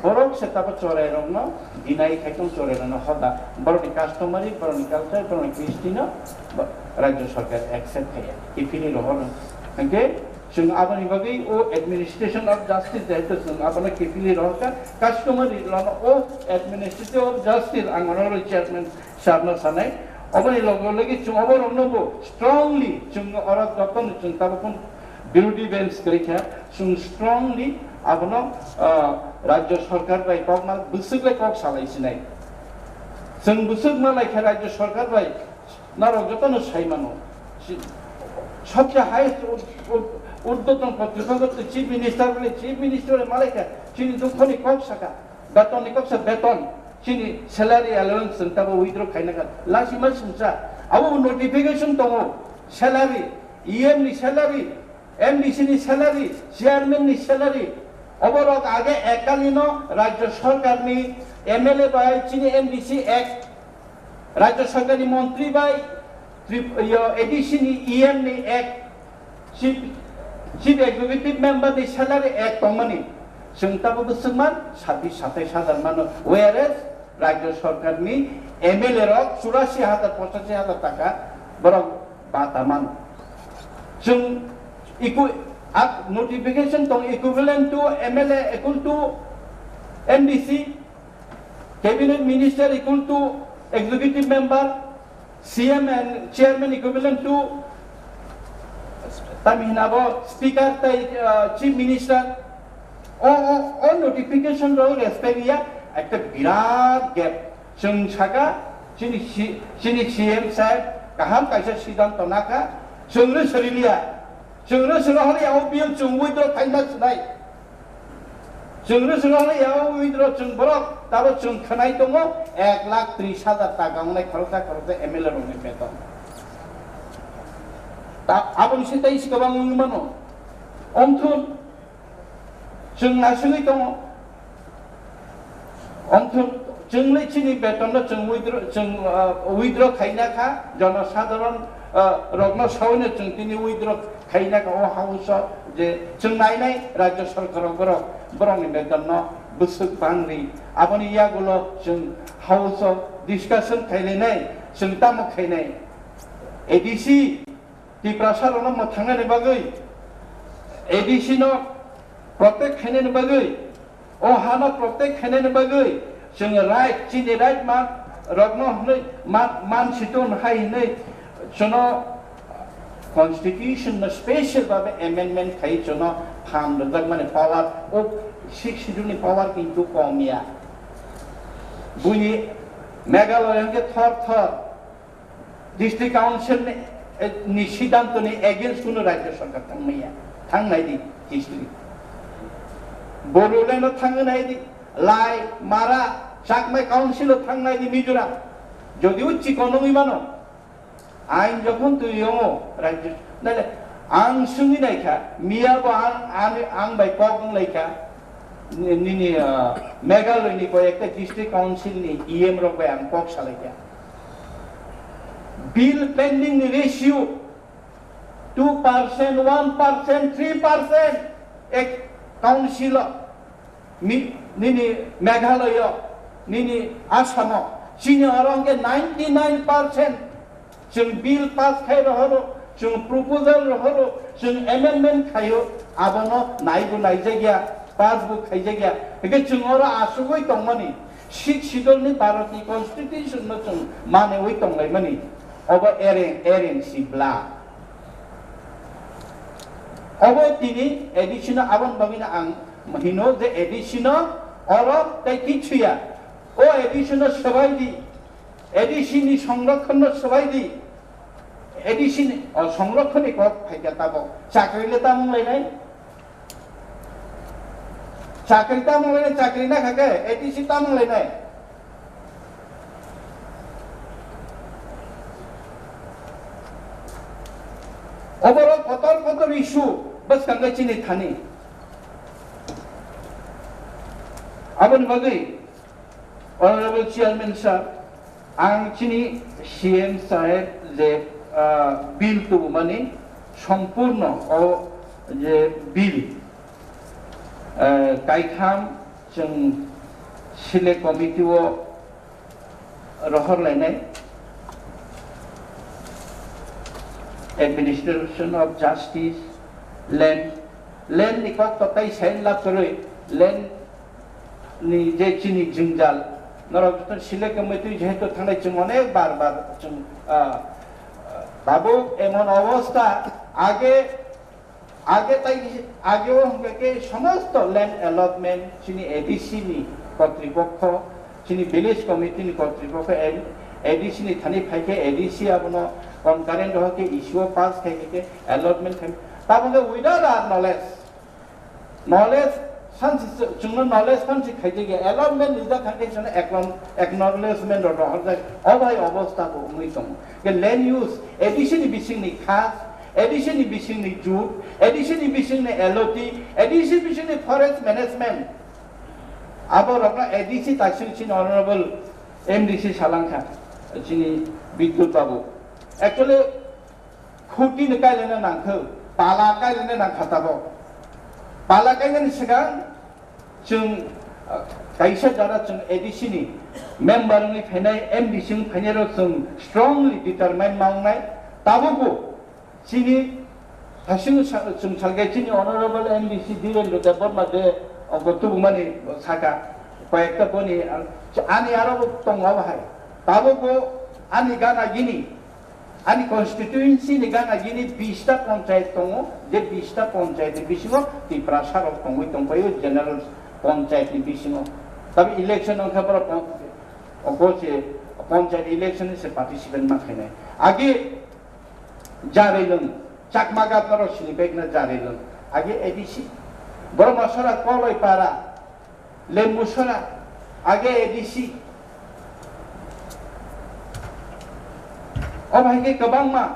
borok se tabok chorai rokno deny khai tong, chorai rokno hoda, borokni customary, borokni culture, borokni Christian no bo-, rajya sarkar accept khaiya, kiphilwi rohorno. Hingke chwng aboni bagwi o administration of justice, jehetu chwng abono kiphilwi rohorkha, customary law no o administrative of justice, ang oro chairman sir no sanai, oboni loge loge chwng oborokno bo strongly chwng oro jotono chwng tabok phano birodhi bench kwrwi kha, chwng strongly abono, ah, rajya sarkar bai kokma bwswk bai kok salai sinai. Chwng bwswk ma lai kha rajya sarkar bai, norok jotono sai mano. Si-, sobse highest ur-, ur-, urdhotton kortripokko twi chief minister bole, chief minister bole ma lai kha, chini dukhoni kok saka, betonni kok sa beton, chini salary allowance chwng tabo withdraw khaina kha, lasi ma sungsa, abo notification tongo, salary, E M ni salary, M D C ni salary, chairman ni salary, oborok age ekkalino rajya sarkar ni M L A bai chini M D C ek, rajya sarkar ni montri bai, Trip-, yo, A D C ni E M ni ek, chief, chief executive member ni salary ek tongmani, chwng tabo bwswk man sabbish satais hajar mano, whereas rajya sarkar ni M L A rok churasi hajar, pochashi hajar taka borok bata mano. Chwng equi-, ak-, notification tong equivalent to M L A equal to M D C, cabinet minister equal to executive member, C M and chairman equivalent to tami hinabo speaker tai, uh, chief minister. O, o, o notification rok respect ya, ekta birat gap. Chwng saka, chini si-, chini C M saheb kaham kaisa siddhanto naka, chwng rw swrwliya. Chwng rw swrwhaliya, o bill chwng withdraw khaina sinai. Chwng rw swrwhaliya, o withdraw chwng borok, tabo chwng khwnai tongo, ek lakh tris hajar taka wngnai khoroksa khoroksa M L A rokni beton. Ta-, aboni se tei se kwbang wngwi mano. Omthun, chwng naisingwi tongo. Omthun, chwng le chini betonno chwng withdraw, chwng, ah, withdraw khaina kha, jonosadharon, ah, rokno sawino chwng tini withdraw khaina kha o house-o, je chwng nainai rajya sarkar borok, borokni betonno bwswk bangri. Aboni yagulo chwng house-o discussion khailainai, chwng tamo khainai. A D C Tiprasa rokno mwthangnani bagwi, A D C no protect khainani bagwi, o hano protect khainani bagwi chwng right, chini right ma rokno hwnwi ma-, man situng hai hwnwi chwngno constitution no special babe amendment khai chwngno phan rwjakmani power, o sixth schedule ni power kintu kom ya. Buini Meghalaya hwnkhe thor thor District Council ni, eh, ni siddhanto ni against kuno rajya sarkar thangmaya, thangnai di district. Bodoland o thangwi nai di, Lai, Mara, Chakma Council o thangnai di Mizoram. Jodio chikon wngwi mano, ain jokhon twi wngo rajya, nale ang swngwi nai kha, miya bo ang, ang, ang bai kok wng lai kha, ni-, nini, ah, Meghalaya ni koi ekta district council ni E M rok bai ang kok salai kha. Bill pending ni ratio two percent, one percent, three percent ek council o, mi-, nini Meghalaya, nini Assam o, chini oro hwnkhe ninety nine percent chwng bill pass khai rohoro, chwng proposal rohoro, chwng amendment khaio, abono naibo naijakya, pass bo khaijakya. Hwnkhe chwng oro asugwi tongmani, Sixth Schedule ni Bharat ni Constitution no chwng manwi tonglaimani, obo eren, eren si bla. Obo tini A D C no aboni bagwino ang hino je A D C no oro tei kichuya. O A D C no swbai di, A D C ni songrokhon no swbai di, A D C ni, o, songrokhon ni kok phaikha tabok. Chakri le tamung lainai. Chakri tamo lainai, chakri na kha khe, A D C tamo lainai. Oborok kotor kotor issue bwskang khe chini thani. Aboni bagwi Honorable Chairman sir, ang chini C M saheb je, ah, bill tubumani sompurno o je bill, ah, kaitham chwng select committee o rohor lainai, administration of justice, land, land ni kok to tai sign lab kwrwi, land ni je chini jwngjal, norok joto select committee jehetu thangnai chwng onek bar bar chwng, ah, tabuk emon obostha age, age tai, age o hwnkhe khe somosto land allotment chini A D C ni kotripokho, chini village committee ni kotripokho, A D C ni thani phai khe A D C abono concurrent rohor khe issue o pass khai khe allotment khai, tabuk khe without our knowledge. Knowledge sansi chwngno knowledge sansi khaijak ya, allotment rijak kha khe chwngno acknow-, acknowledgement rok rohorjak, o bai obostha bo wngwi tongo. Khe land use, A D C ni bisingni khas, A D C ni bisingni jut, A D C ni bisingni L O T, A D C bisingni forest management. Abo rokno A D C taising chini honorable M D C salangkha, chini Bidyut Babu. Actually, Khuti ni kailana nangkhe, pala kailana nangkha tabok. Pala kainani swkang chwng, ah, kaisa jora chwng A D C ni member wngwi phainai, M D C wng phainai rok chwng strongly determine ma wngnai. Tabukbo chini hasing sa-, chwng salkhe chini honorable M D C Dhirendra Debbarma de oko tubumani saka, koyekta boni, ah, ani aro bo tongo bahai. Tabukbo ani gana gini Ani constituency ni gana gini bista panchayat tongo, je bista panchayat ni bisingo Tiprasa rok tongwi tongpaio general panchayat ni bisingo. Tabi election wngkha borok pon-, obo se panchayat election se participate ma khainai. Agi Jarilung, Chakma gatna rok sini bekna Jarilung. Agi A D C. Borok masora Koloi para. Lembusora, age A D C. O bahai khe kwbangma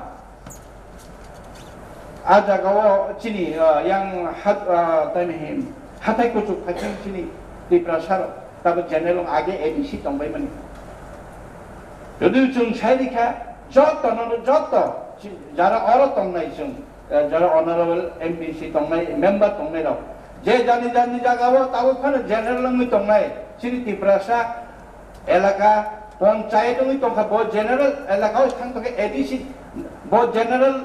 a jagao chini, ah, yang hat-, ah, tani hin, hathai kuchuk phaikhe chini Tiprasa rok, tabo general age A D C tongbai mani. Jodi chwng sai rikha, joto no, joto, jara oro tongnai chwng, eh, jara honorable M D C tongnai, member tongnai rok, je jani jani jaga o tabuk phano general wngwi tongnai, chini Tiprasa elaka, panchayat wngwi tongkha, bo general elaka o thang tongkha A D C, bo general,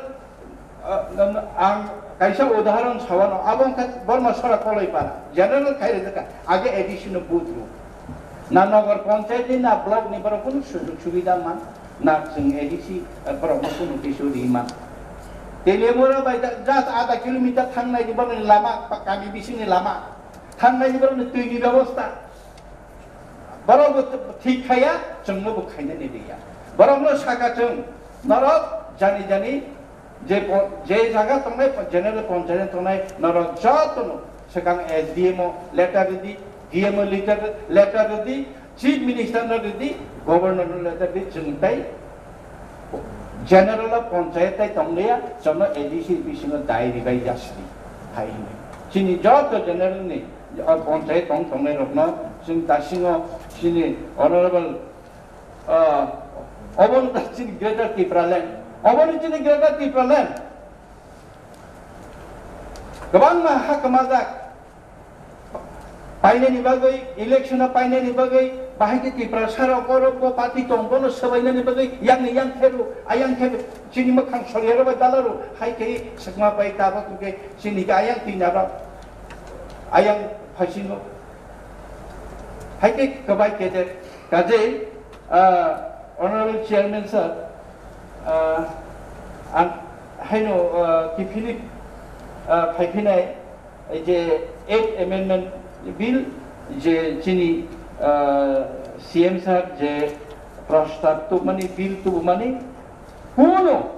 eh, ang kaisa udahoron sawano, abo wngkha Borma Sora Koloi para, general khai rwjakha, age A D C no vote rw. Na nogor panchayat ni, na block ni borok kunu sujug subida man, na chwng A D C borok no kunu kisu ri man. Telemura bai da-, just adha kilometer thangnai ni borok ni lama, pa-, kami bising ni lama, thangnai ni borok ni twi ni bebosta. Borok bo t-, thik khaya, chwng no bo khaina ni riya. Borok no saka chwng, norok jani jani, Je po-, je jaga tongnai, general panchayat tongnai, norok jotono swkang S D M o letter rwdi, D M o letter, letter rwdi, Chief Minister no rwdi, Governor no letter rwdi, chwng tai general o panchayat tai tongliya, jono A D C bisingo dai ribai jasdi, hai hwnwi. Chini joto general ni, o panchayat tong tongnai rokno, chwng dasingo chini honorable Ah, obo wngkha chini Greater Tipraland. Obo ni chini Greater Tipraland. Kwbangma ha kwmajak. Painani bagwi, election o painani bagwi, bahai khe Tiprasa rok oro bo party tong, bono swbainani bagwi, yang ni yang khe rw, ayang khe chini mwkhang solia rw bai dala rw, hai khe swkma bai tabuk hwnkhe chini khe ayang twi narw, ayang phaisino. Hai khe kwbai khe de. Kajei, ah, Honorable Chairman sir, ah, ang haino, ah, kiphilwi, ah, phaiphinai je Eighth Amendment Bill je chini, ah, C M sir je prostab tubumani, bill tubumani, kuno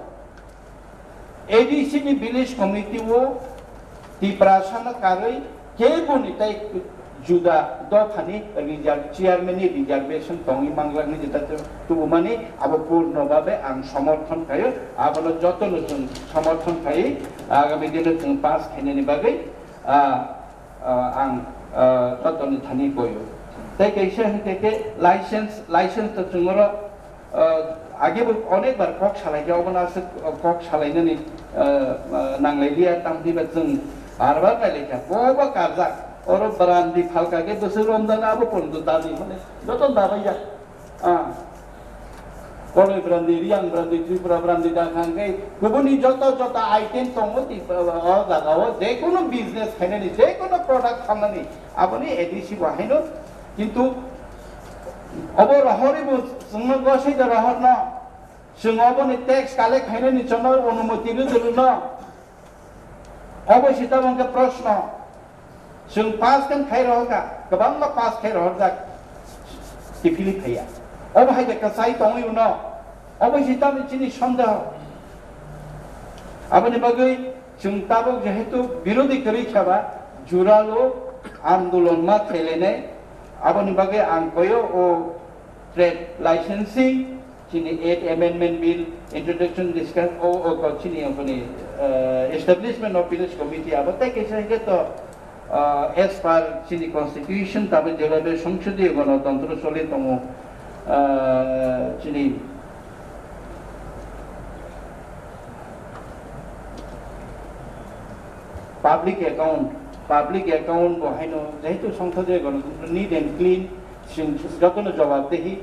A D C ni village committee o Tiprasa no karwi Keboni tai juda dophani reserve, chairman ni reservation tongwi manglak ni jeta tubumani abo purno babe ang somorthon khayo, abono jotono chwng somorthon khai agami dino chwng pass khainani bagwi, ah, ah, ang, ah, jotono thani koyo. Tai kaisa hwnkhe khe license, license to chwng oro Ah, age bo onek bar kok salai khe, obono aswk kok salainani, ah, ah, nanglai liya, tamni ba chwng bar bar nai lai kha. Bo bo karjak, oro brandi phalka khe bwswk romjak abo porjonto dabi mane joto dabai ya. Ah. Koloi brandi, Riyang brandi, Tripura brandi da kha hwnkhe kubuni joto joto item tongo ti, ah, o jaga o je kono business khainani, je kono product khalnani, aboni A D C bo haino. Kintu obo rohorwi bo chwngno gosai da rohorno. Chwng oboni tax collect khainani chwngno onumoti rwdi rwno. Obo se tabuk khe proshno. Chwng pass khe khai rohorkha, kwbangma pass khai rohorjak. Kiphilwi phaiya. Obo hai khe kwchai tongwi uno. Obo se tabuk chini sondeho. Aboni bagwi chwng tabuk jehetu birodhi kwrwi kheba, juralo andolon ma khailainai. Aboni bagwi ang koyo o trade licensing, chini eight amendment bill, introduction discuss, o, o, o, chini, o, chini, eh, establishment of village committee, abo tei kaisa hwnkhe to, eh, as per chini constitution, tamo jelabe songsodiyo gonotontro choli tongo, eh, chini public account, public account bo haino jehetu songsodiyo gonotontro neat and clean, Chwng jotono jobabdehi,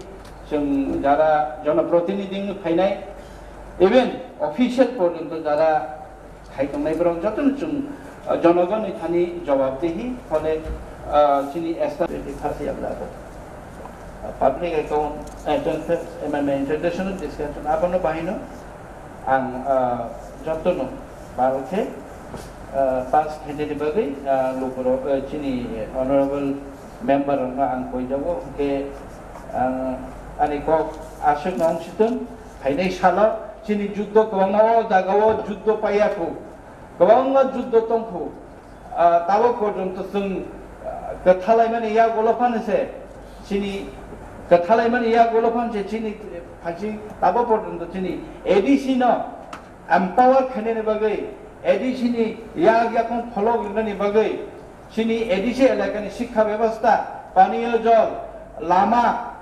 chwng jara jonoprotinidhi wngwi phainai, even official porjonto jara khai tongnai borok jotono chwng, ah, jonogonni thani jobabdehi, phole, ah, chini establish khasi abla abo. Public account, eh, transfer, eh, mane international discussion abono bahaino ang, ah, jotono bal khe, ah, pass khainani bagwi, ah, lukurok, eh, chini honorable member rokno ang koijago, hwnkhe ang ani kok aswkno wng sitwng, phainai salo chini juddo kwbangma o jagao juddo paiyakhu, kwbangma juddo tongkhu, ah, tabuk porjonto chwng, ah, kwthalaimani yagulo phano se chini, kwthalaimani yagulo phano se chini phaising tabuk porjonto chini A D C no empower khainani bagwi, A D C ni yak yakung pholok rinani bagwi, chini A D C elakani sikha bebostha, paniyo jol, lama,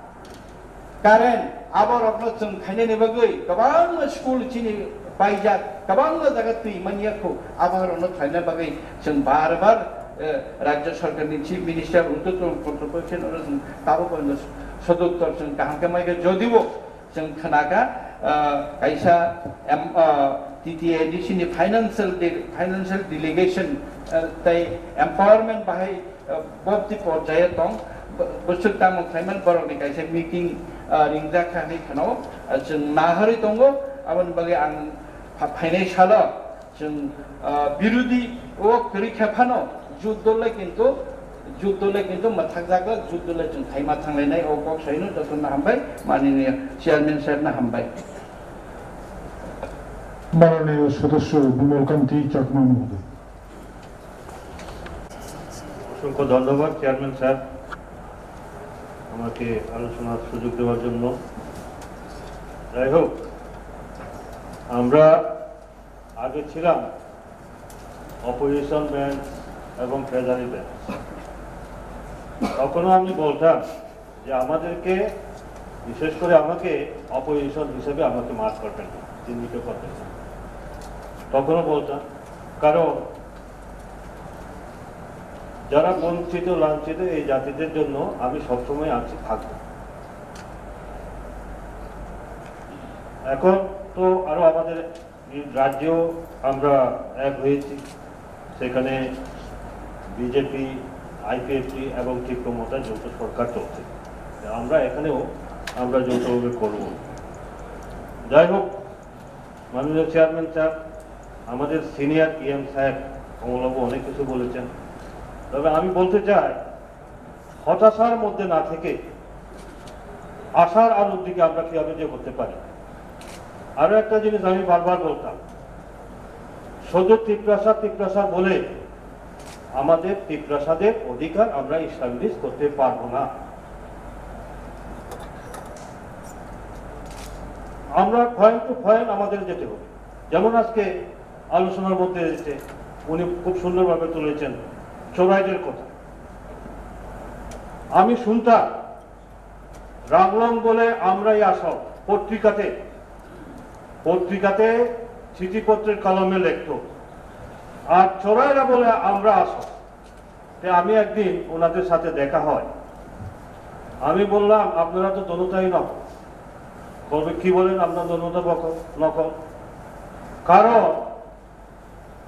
current, aborokno chwng khainani bagwi kwbangma school chini paijak, kwbangma jaga twi manya khu, aborokno khlaina bagwi chwng bar bar, eh, Rajya Sarkarni Chief Minister Uttar Pradesh oro chwng tabuk sodottor chwng kaham khe maikha, jodibo Chwng khnakha, ah, kaisa, em, ah, T T A D C ni financial de-, financial delegation, ah, tei empowerment bahai, ah, bobdi porjaio tong, bo-, bwswk tamo khlaimani borokni kaisa meeting, ah, ringjak kha hinwi khwnao, ah, chwng naharwi tongo, aboni bagwi ang pha-, phainai salo, Chwng, ah, birodhi o kwrwi khe phano, juddo le kintu, juddo le kintu mwthakjak le, juddo le chwng khaima thanglainai, o kok saino jotono hambai, manini chairman sir no hambai. মাননীয় সদস্য বিমল কান্তি চাকমা মহোদয়। অসংখ্য ধন্যবাদ chairman sir, আমাকে আলোচনার সুযোগ দেওয়ার জন্য। যাই হোক, আমরা আগে ছিলাম অপোজিশন বেঞ্চ এবং ট্রেজারি বেঞ্চ। তখনও আমি বলতাম যে আমাদেরকে, বিশেষ করে আমাকে, অপোজিশন হিসেবে আমাকে মার্ক করবেন না, চিহ্নিত করবেন না। তখনও বলতাম, কারণ যারা বঞ্চিত লাঞ্ছিত এই জাতিদের জন্য আমি সবসময় আছি, থাকব। এখন তো আরো আমাদের রাজ্যেও আমরা এক হয়েছি, সেখানে বিজেপি, আইপিএফটি এবং টিপ্রো মথা যৌথ সরকার চলছে। আমরা এখানেও আমরা যৌথভাবে করব। যাই হোক, মাননীয় চেয়ারম্যান স্যার, আমাদের সিনিয়র ইএম সাহেব কমলবাবু অনেক কিছু বলেছেন, তবে আমি বলতে চাই, হতাশার মধ্যে না থেকে আশার আলোর দিকে আমরা কিভাবে যে করতে পারি। আরো একটা জিনিস আমি বারবার বলতাম, শুধু তিপ্রাসা তিপ্রাসা বলে আমাদের তিপ্রাসাদের অধিকার আমরা এস্টাবলিশ করতে পারবো না। আমরা পয়েন্ট টু পয়েন্ট আমাদের যেতে হবে। যেমন আজকে আলোচনার মধ্যে এসেছে, উনি খুব সুন্দরভাবে তুলেছেন চোরাইদের কথা। আমি শুনতাম রাংলং বলে আমরাই আসল, পত্রিকাতে, পত্রিকাতে চিঠিপত্রের কলমে লেখত, আর চোরাইরা বলে আমরা আসল। তে আমি একদিন ওনাদের সাথে দেখা হয়, আমি বললাম, "আপনারা তো দোনোটাই নকল।" বলবে, "কি বলেন, আমরা দোনোটা বকল, নকল?" কারণ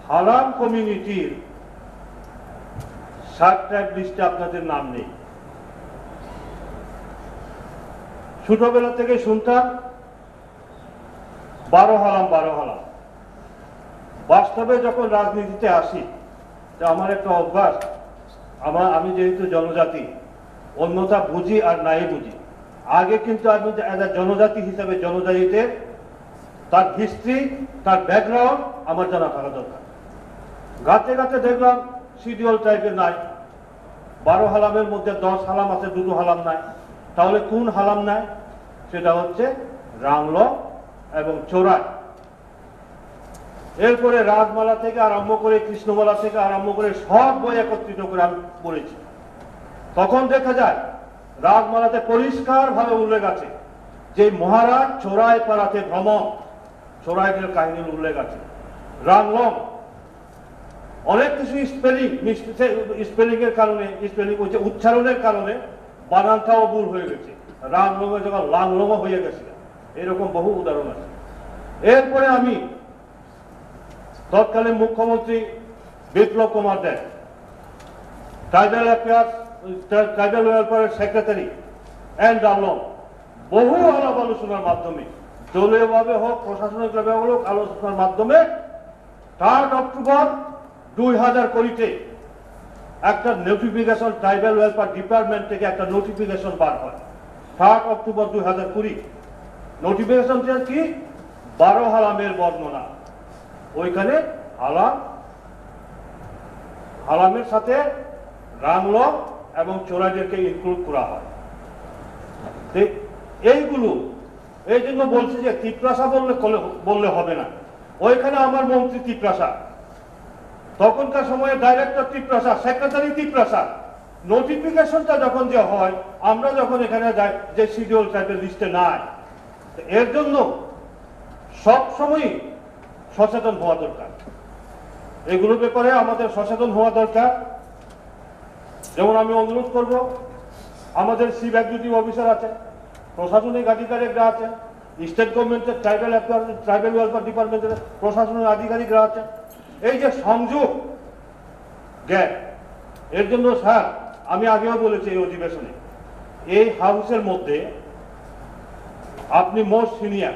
হালাম কমিউনিটির সাবস্ক্রাইব লিস্টে আপনাদের নাম নেই। ছোটবেলা থেকে শুনতাম, "বারো হালাম, বারো হালাম।" বাস্তবে যখন রাজনীতিতে আসি, তো আমার একটা অভ্যাস, আমার, আমি যেহেতু জনজাতি, অন্যটা বুঝি আর নাই বুঝি, আগে কিন্তু আমি যে একটা জনজাতি হিসাবে জনজাতিতে তার হিস্ট্রি, তার ব্যাকগ্রাউন্ড আমার জানা থাকা দরকার। গাতে গাতে দেখলাম শিডিউল ট্রাইবের নাই, বারো হালামের মধ্যে দশ হালাম আছে, দুটো হালাম নাই। তাহলে কোন হালাম নাই? সেটা হচ্ছে রাংলো এবং চোরাই। এরপরে রাজমালা থেকে আরম্ভ করে, কৃষ্ণমালা থেকে আরম্ভ করে সব বই একত্রিত করে আমি পড়েছি। তখন দেখা যায় রাজমালাতে পরিষ্কারভাবে উল্লেখ আছে যে মহারাজ চোরাই পাড়াতে ভ্রমণ, চোরাইদের কাহিনীর উল্লেখ আছে। রাংলং, অনেক কিছু স্পেলিং মিস্টেক, স্পেলিং এর কারণে, স্পেলিং ওই যে উচ্চারণের কারণে বানানটাও ভুল হয়ে গেছে, রাংলঙের জায়গায় লাংলঙও হয়ে গেছে। এরকম বহু উদাহরণ আছে। এরপরে আমি তৎকালীন মুখ্যমন্ত্রী Biplab Kumar Deb, tribal affairs, tribal welfare secretary N Dablong, বহু আলাপ আলোচনার মাধ্যমে, দলীয়ভাবে হোক, প্রশাসনিকভাবে হোক, আলোচনার মাধ্যমে থার্ড অক্টোবর দুই হাজার কুড়িতে একটা নোটিফিকেশন, ট্রাইবাল ওয়েলফেয়ার ডিপার্টমেন্ট থেকে একটা নোটিফিকেশন বার হয়। থার্ড অক্টোবর দুই হাজার কুড়ি। নোটিফিকেশনটা কি? বারো হালামের বর্ণনা। ওইখানে হালাম, হালামের সাথে রাংলো এবং চোরাইদেরকে ইনক্লুড করা হয়। তো এইগুলো, এই জন্য বলছি যে তিপ্রাসা বললে কলে-, বললে হবে না। ওইখানে আমার মন্ত্রী তিপ্রাসা, তখনকার সময়ে ডাইরেক্টর তিপ্রাসা, সেক্রেটারি তিপ্রাসা। নোটিফিকেশনটা যখন যে হয়, আমরা যখন এখানে যাই যে শিডিউল ট্রাইবের লিস্টে নাই, তো এর জন্য সবসময়ই সচেতন হওয়া দরকার। এগুলোর ব্যাপারে আমাদের সচেতন হওয়া দরকার। যেমন আমি অনুরোধ করব, আমাদের চিফ এক্সিকিউটিভ অফিসার আছে, প্রশাসনিক আধিকারিকরা আছে, স্টেট গভর্নমেন্টের ট্রাইবাল অ্যাফেয়ার, ট্রাইবাল ওয়েলফেয়ার ডিপার্টমেন্টের প্রশাসনিক আধিকারিকরা আছে, এই যে সংযোগ গ্যাপ, এর জন্য স্যার, আমি আগেও বলেছি এই অধিবেশনে, এই হাউসের মধ্যে আপনি মোস্ট সিনিয়র।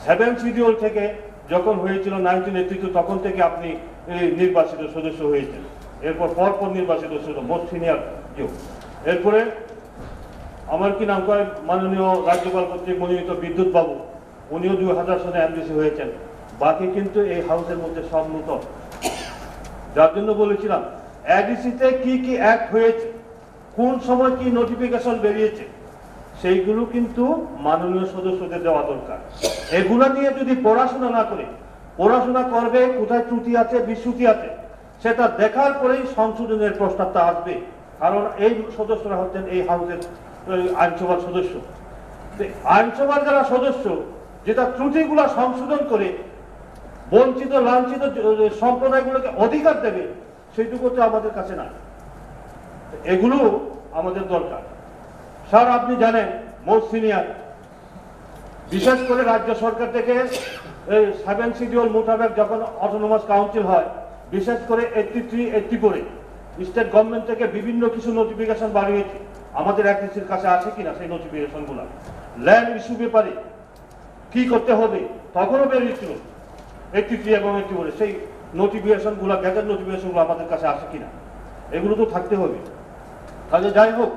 সেভেন শিডিউল থেকে যখন হয়েছিল নাইনটিন এইটি টু, তখন থেকে আপনি এই নির্বাচিত সদস্য হয়েছেন। এরপর পরপর নির্বাচিত সদস্য, মোস্ট সিনিয়র কেউ। এরপরে আমার কি নাম কয়, মাননীয় রাজ্যপাল কর্তৃক মনোনীত বিদ্যুৎ বাবু, উনিও দুই হাজার সনে এমডিসি হয়েছেন। বাকি কিন্তু এই হাউসের মধ্যে সব নতুন। যার জন্য বলেছিলাম, এডিসিতে কি কি অ্যাক্ট হয়েছে, কোন সময় কি নোটিফিকেশন বেরিয়েছে, সেইগুলো কিন্তু মাননীয় সদস্যদের দেওয়া দরকার। এগুলো নিয়ে যদি পড়াশোনা না করে, পড়াশোনা করবে কোথায় ত্রুটি আছে, বিচ্যুতি আছে, সেটা দেখার পরেই সংশোধনের প্রস্তাবটা আসবে। কারণ এই সদস্যরা হচ্ছেন এই হাউসের, এই আইনসভার সদস্য। তো আইনসভার যারা সদস্য, যেটা ত্রুটিগুলো সংশোধন করে বঞ্চিত লাঞ্ছিত যে সম্প্রদায়গুলোকে অধিকার দেবে, সেইটুকু তো আমাদের কাছে নাই। এগুলো আমাদের দরকার। স্যার, আপনি জানেন, মোস্ট সিনিয়র, বিশেষ করে রাজ্য সরকার থেকে এই সেভেন শিডিউল মোতাবেক যখন অটোনোমাস কাউন্সিল হয়, বিশেষ করে এইটটি থ্রি এইটটি ফোরে স্টেট গভর্নমেন্ট থেকে বিভিন্ন কিছু নোটিফিকেশন বার হয়েছে। আমাদের এডিসির কাছে আছে কিনা সেই নোটিফিকেশনগুলো, ল্যান্ড ইস্যু ব্যাপারে কি করতে হবে, তখনও বেরিয়েছিল এইটটি থ্রি এবং এইটটি ফোরে সেই নোটিফিকেশনগুলো, গ্যাজেট নোটিফিকেশনগুলো আমাদের কাছে আছে কিনা, এগুলো তো থাকতে হবে। তাহলে যাই হোক,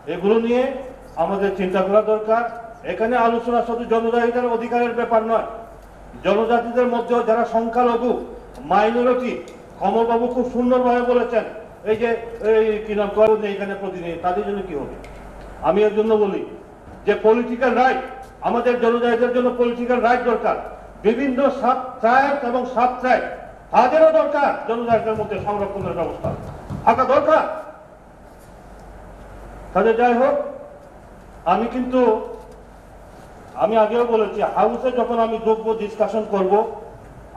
এগুলো নিয়ে আমাদের চিন্তা করা দরকার। এখানে আলোচনা শুধু জনজাতিদের অধিকারের ব্যাপার নয়, জনজাতিদের মধ্যেও যারা সংখ্যালঘু, মাইনরিটি, কমলবাবু খুব সুন্দরভাবে বলেছেন, এই যে এই কি নাম কয়, এখানে প্রতিনিধি, তাদের জন্য কি হবে? আমি এর জন্য বলি যে পলিটিক্যাল রাইট, আমাদের জনজাতিদের জন্য পলিটিক্যাল রাইট দরকার। বিভিন্ন সাব ট্রাইব এবং সাব ট্রাইব, তাদেরও দরকার জনজাতিদের মধ্যে সংরক্ষণের ব্যবস্থা থাকা দরকার। কাজে যাই হোক, আমি কিন্তু, আমি আগেও বলেছি, হাউসে যখন আমি যোগ্য ডিসকাশন করব,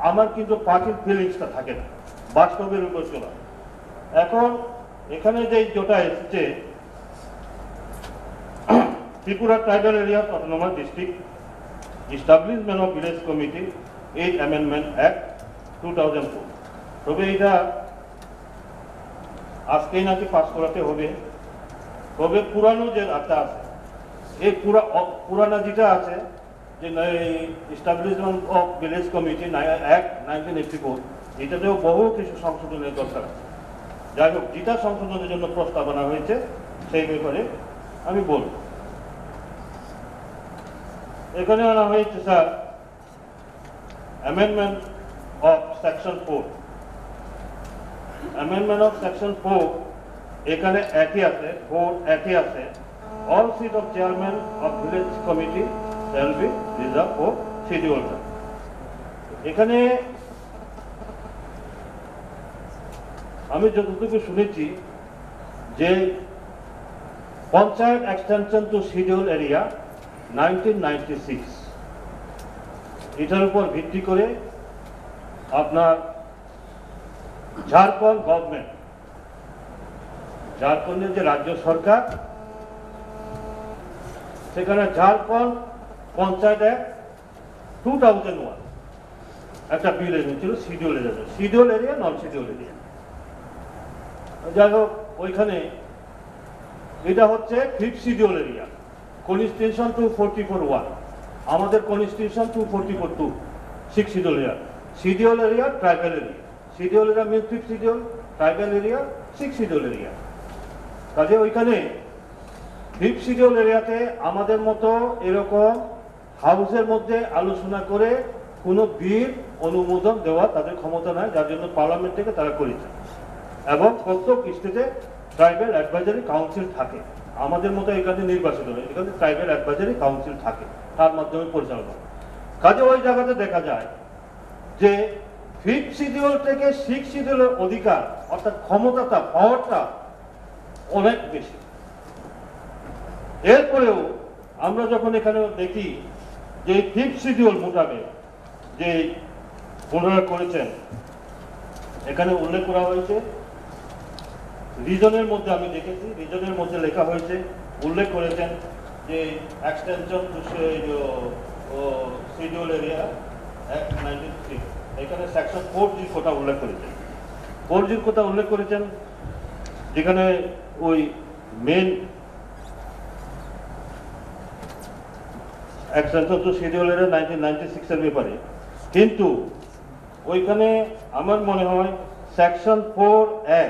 আমার কিন্তু পার্টির ফিলিংসটা থাকে না, বাস্তবের উপর চলা। এখন এখানে যে যেটা এসেছে, Tripura tribal area autonomous district establishment of village committee, eight amendment act two thousand four. তবে এটা আজকেই নাকি পাস করাতে হবে। তবে পুরানো যে ধারাটা আছে, এই পুরা-, অ-, পুরানা যেটা আছে, যে establishment of village committee act nineteen eighty four, এটাতেও বহু কিছু সংশোধনের দরকার আছে। যাই হোক, যেটা সংশোধনের জন্য প্রস্তাবনা হয়েছে, সেই ব্যাপারে আমি বলব। এখানে আনা হয়েছে, sir, amendment of section four. Amendment of section four, এখানে একই আছে, ফোর একই আছে, all seat of chairman of village committee shall be reserved for scheduled tribe। এখানে আমি যতটুকু শুনেছি যে panchayat extension to schedule area nineteen ninety six, এটার উপর ভিত্তি করে আপনার ঝাড়খণ্ড গভর্নমেন্ট, ঝাড়খণ্ডের যে রাজ্য সরকার, সেখানে Jharkhand panchayat act two thousand one একটা বিল এনেছিল schedule area, schedule area, non schedule area. যাই হোক, ওইখানে এটা হচ্ছে fifth schedule area, constitution two forty four one, আমাদের constitution two forty four two, six schedule area, schedule area, tribal area, schedule area mean fifth schedule, tribal area, six schedule area. কাজে ওইখানে fifth schedule এরিয়াতে আমাদের মতো এরকম হাউসের মধ্যে আলোচনা করে কোনো বিল অনুমোদন দেওয়া তাদের ক্ষমতা নাই, যার জন্য পার্লামেন্ট থেকে তারা করেছে। এবং প্রত্যেক স্টেটে ট্রাইবাল অ্যাডভাইজারি কাউন্সিল থাকে, আমাদের মতো এখানে নির্বাচিত নয়, এখানে ট্রাইবাল অ্যাডভাইজারি কাউন্সিল থাকে, তার মাধ্যমে পরিচালনা হয়। কাজে ওই জায়গাতে দেখা যায় যে ফিফথ শিডিউল থেকে সিক্স শিডিউলের অধিকার, অর্থাৎ ক্ষমতাটা, পাওয়ারটা অনেক বেশি। এরপরেও আমরা যখন এখানে দেখি যে ফিফথ শিডিউল মোতাবেক যে ওনারা করেছেন, এখানে উল্লেখ করা হয়েছে, রিজনের মধ্যে আমি দেখেছি, রিজনের মধ্যে লেখা হয়েছে, উল্লেখ করেছেন যে extension to schedule area act nineteen six, এখানে সেকশন ফোর জির কথা উল্লেখ করেছেন, ফোর জির কথা উল্লেখ করেছেন, যেখানে ওই main extension to schedule area nineteen ninety সিক্সের ব্যাপারে। কিন্তু ওইখানে আমার মনে হয় সেকশন ফোর এ,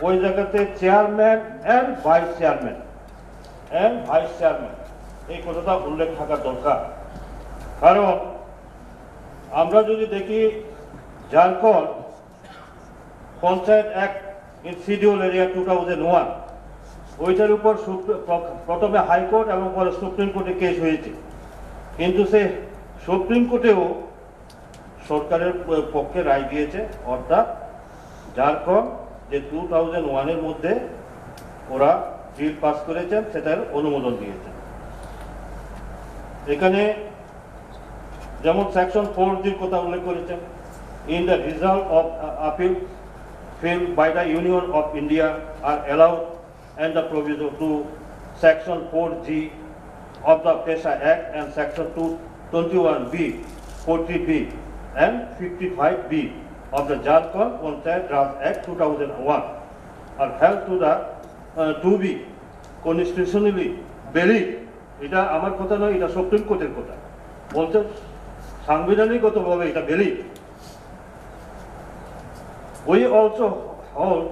ওই জায়গাতে chairman and vice chairman, and vice chairman, এই কথাটা উল্লেখ থাকা দরকার। কারণ আমরা যদি দেখি Jharkhand panchayat act in schedule area two thousand one, ওইটার উপর সুপ্রি-, প্র-, প্রথমে হাইকোর্ট এবং পরে সুপ্রিম কোর্টে কেস হয়েছে, কিন্তু সে সুপ্রিম কোর্টেও সরকারের প-, পক্ষে রায় দিয়েছে, অর্থাৎ ঝাড়খণ্ড যে টু থাউজেন্ড ওয়ানের মধ্যে ওরা বিল পাস করেছেন, সেটার অনুমোদন দিয়েছেন। এখানে যেমন সেকশন ফোর জির কথা উল্লেখ করেছেন, in the result of appeal filed by the Union of India are allowed and the proviso to section four G of the PESA Act and section two twenty-one B, forty B and fifty-five B of the Jharkhand Panchayat Raj Act two thousand one are held to the, uh, to be constitutionally valid। এটা আমার কথা নয়, এটা supreme কোর্টের কথা। বলতে সাংবিধানিকগতভাবে এটা valid. We also hold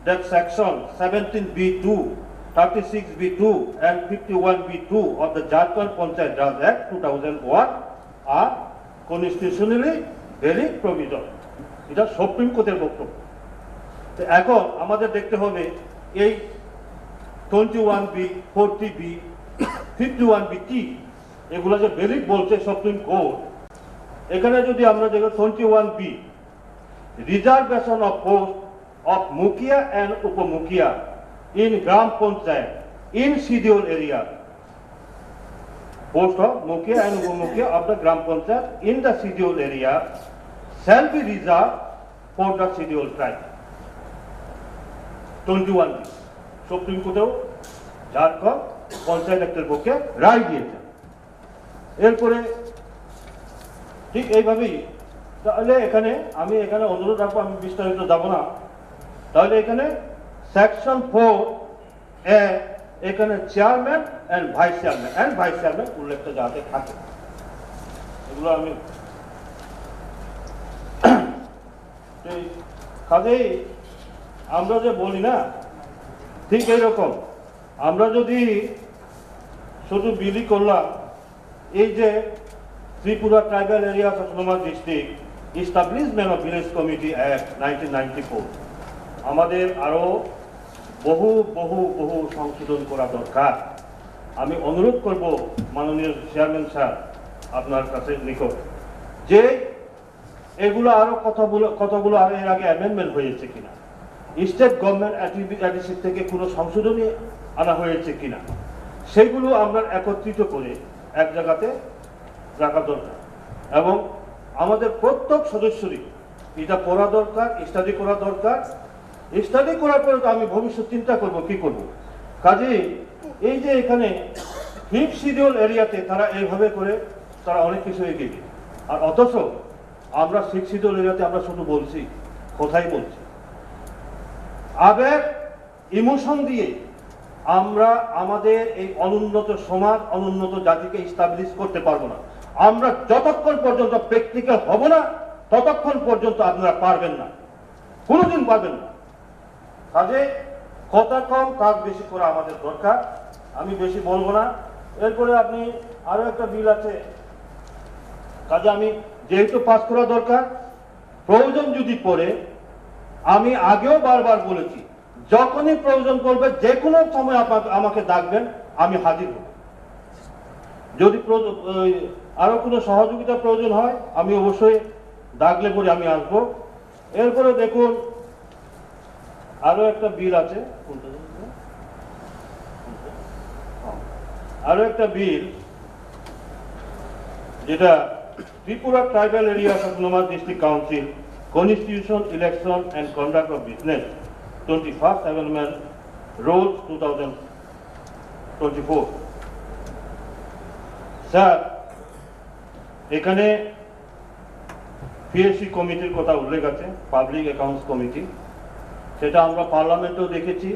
that section seventeen B two, thirty-six B two and fifty-one B two of the Jharkhand Panchayat Raj Act two thousand one are constitutionally valid provision। এটা সুপ্রিম কোর্টের বক্তব্য। তো এখন আমাদের দেখতে হবে এই twenty one B, forty B, fifty one B কি, এগুলো যে ভ্যালিড বলছে সুপ্রিম কোর্ট, এখানে যদি আমরা দেখি twenty one B, reservation of post of Mukhia and Upamukhia in Gram Panchayat in schedule area, post of Mukhia and Upamukhia of the Gram Panchayat in the schedule area shall be reserved for the scheduled tribe. Twenty one B, supreme কোর্টেও ঝাড়খণ্ড পঞ্চায়েত অ্যাক্টের পক্ষে রায় দিয়েছে। এরপরে ঠিক এইভাবেই, তাহলে এখানে আমি এখানে অনুরোধ রাখবো, আমি বিস্তারিত যাব না। তাহলে এখানে সেকশন ফোর এ, এখানে chairman and vice chairman, and vice chairman উল্লেখটা যাতে থাকে, এগুলো আমি এই, কাজেই আমরা যে বলি না, ঠিক এইরকম আমরা যদি শুধু বিলি করলাম, এই যে Tripura tribal areas autonomous district establishment of village committee act nineteen ninety four, আমাদের আরও বহু বহু বহু সংশোধন করা দরকার। আমি অনুরোধ করব মাননীয় চেয়ারম্যান স্যার, আপনার কাছে নিকট, যে এগুলো আরো কতগুলো কতগুলো আরো এর আগে অ্যামেন্ডমেন্ট হয়েছে কিনা, স্টেট গভর্নমেন্ট অ্যাডিসি থেকে কোনো সংশোধনী আনা হয়েছে কিনা, সেগুলো আমরা একত্রিত করে এক জায়গাতে রাখা দরকার। এবং আমাদের প্রত্যেক সদস্যরই এটা পড়া দরকার, স্টাডি করা দরকার। স্টাডি করার পরে তো আমি ভবিষ্যৎ চিন্তা করব কি করব। কাজেই এই যে এখানে ফিফথ শিডিউল এরিয়াতে তারা এইভাবে করে তারা অনেক কিছু এগিয়ে গেছে। আর অথচ আমরা সিক্স শিডিউল এরিয়াতে আমরা শুধু বলছি, কথাই বলছি। আবেগ, ইমোশন দিয়ে আমরা আমাদের এই অনুন্নত সমাজ, অনুন্নত জাতিকে এস্টাবলিশ করতে পারবো না। আমরা যতক্ষণ পর্যন্ত প্র্যাকটিক্যাল হব না, ততক্ষণ পর্যন্ত আপনারা পারবেন না, কোনোদিন পারবেন না। কাজে কথা কম, কাজ বেশি করা আমাদের দরকার। আমি বেশি বলবো না। এরপরে আপনি আরো একটা বিল আছে, কাজে আমি যেহেতু পাস করা দরকার, প্রয়োজন যদি পড়ে, আমি আগেও বারবার বলেছি, যখনই প্রয়োজন পড়বে, যে কোনো সময় আপা-, আমাকে ডাকবেন, আমি হাজির হব। যদি প্রয়ো-, ওই, আরো কোনো সহযোগিতা প্রয়োজন হয়, আমি অবশ্যই ডাকলে পরে আমি আসবো। এরপরে দেখুন, আরো একটা বিল আছে, কোনটা যেন? আরো একটা বিল, যেটা Tripura Tribal Areas Autonomous District Council Constitution, Election and Conduct of Business, Twenty First Amendment Rules two thousand twenty four। Sir, এখানে পিএসসি কমিটির কথা উল্লেখ আছে, পাবলিক অ্যাকাউন্টস কমিটি, সেটা আমরা পার্লামেন্টেও দেখেছি,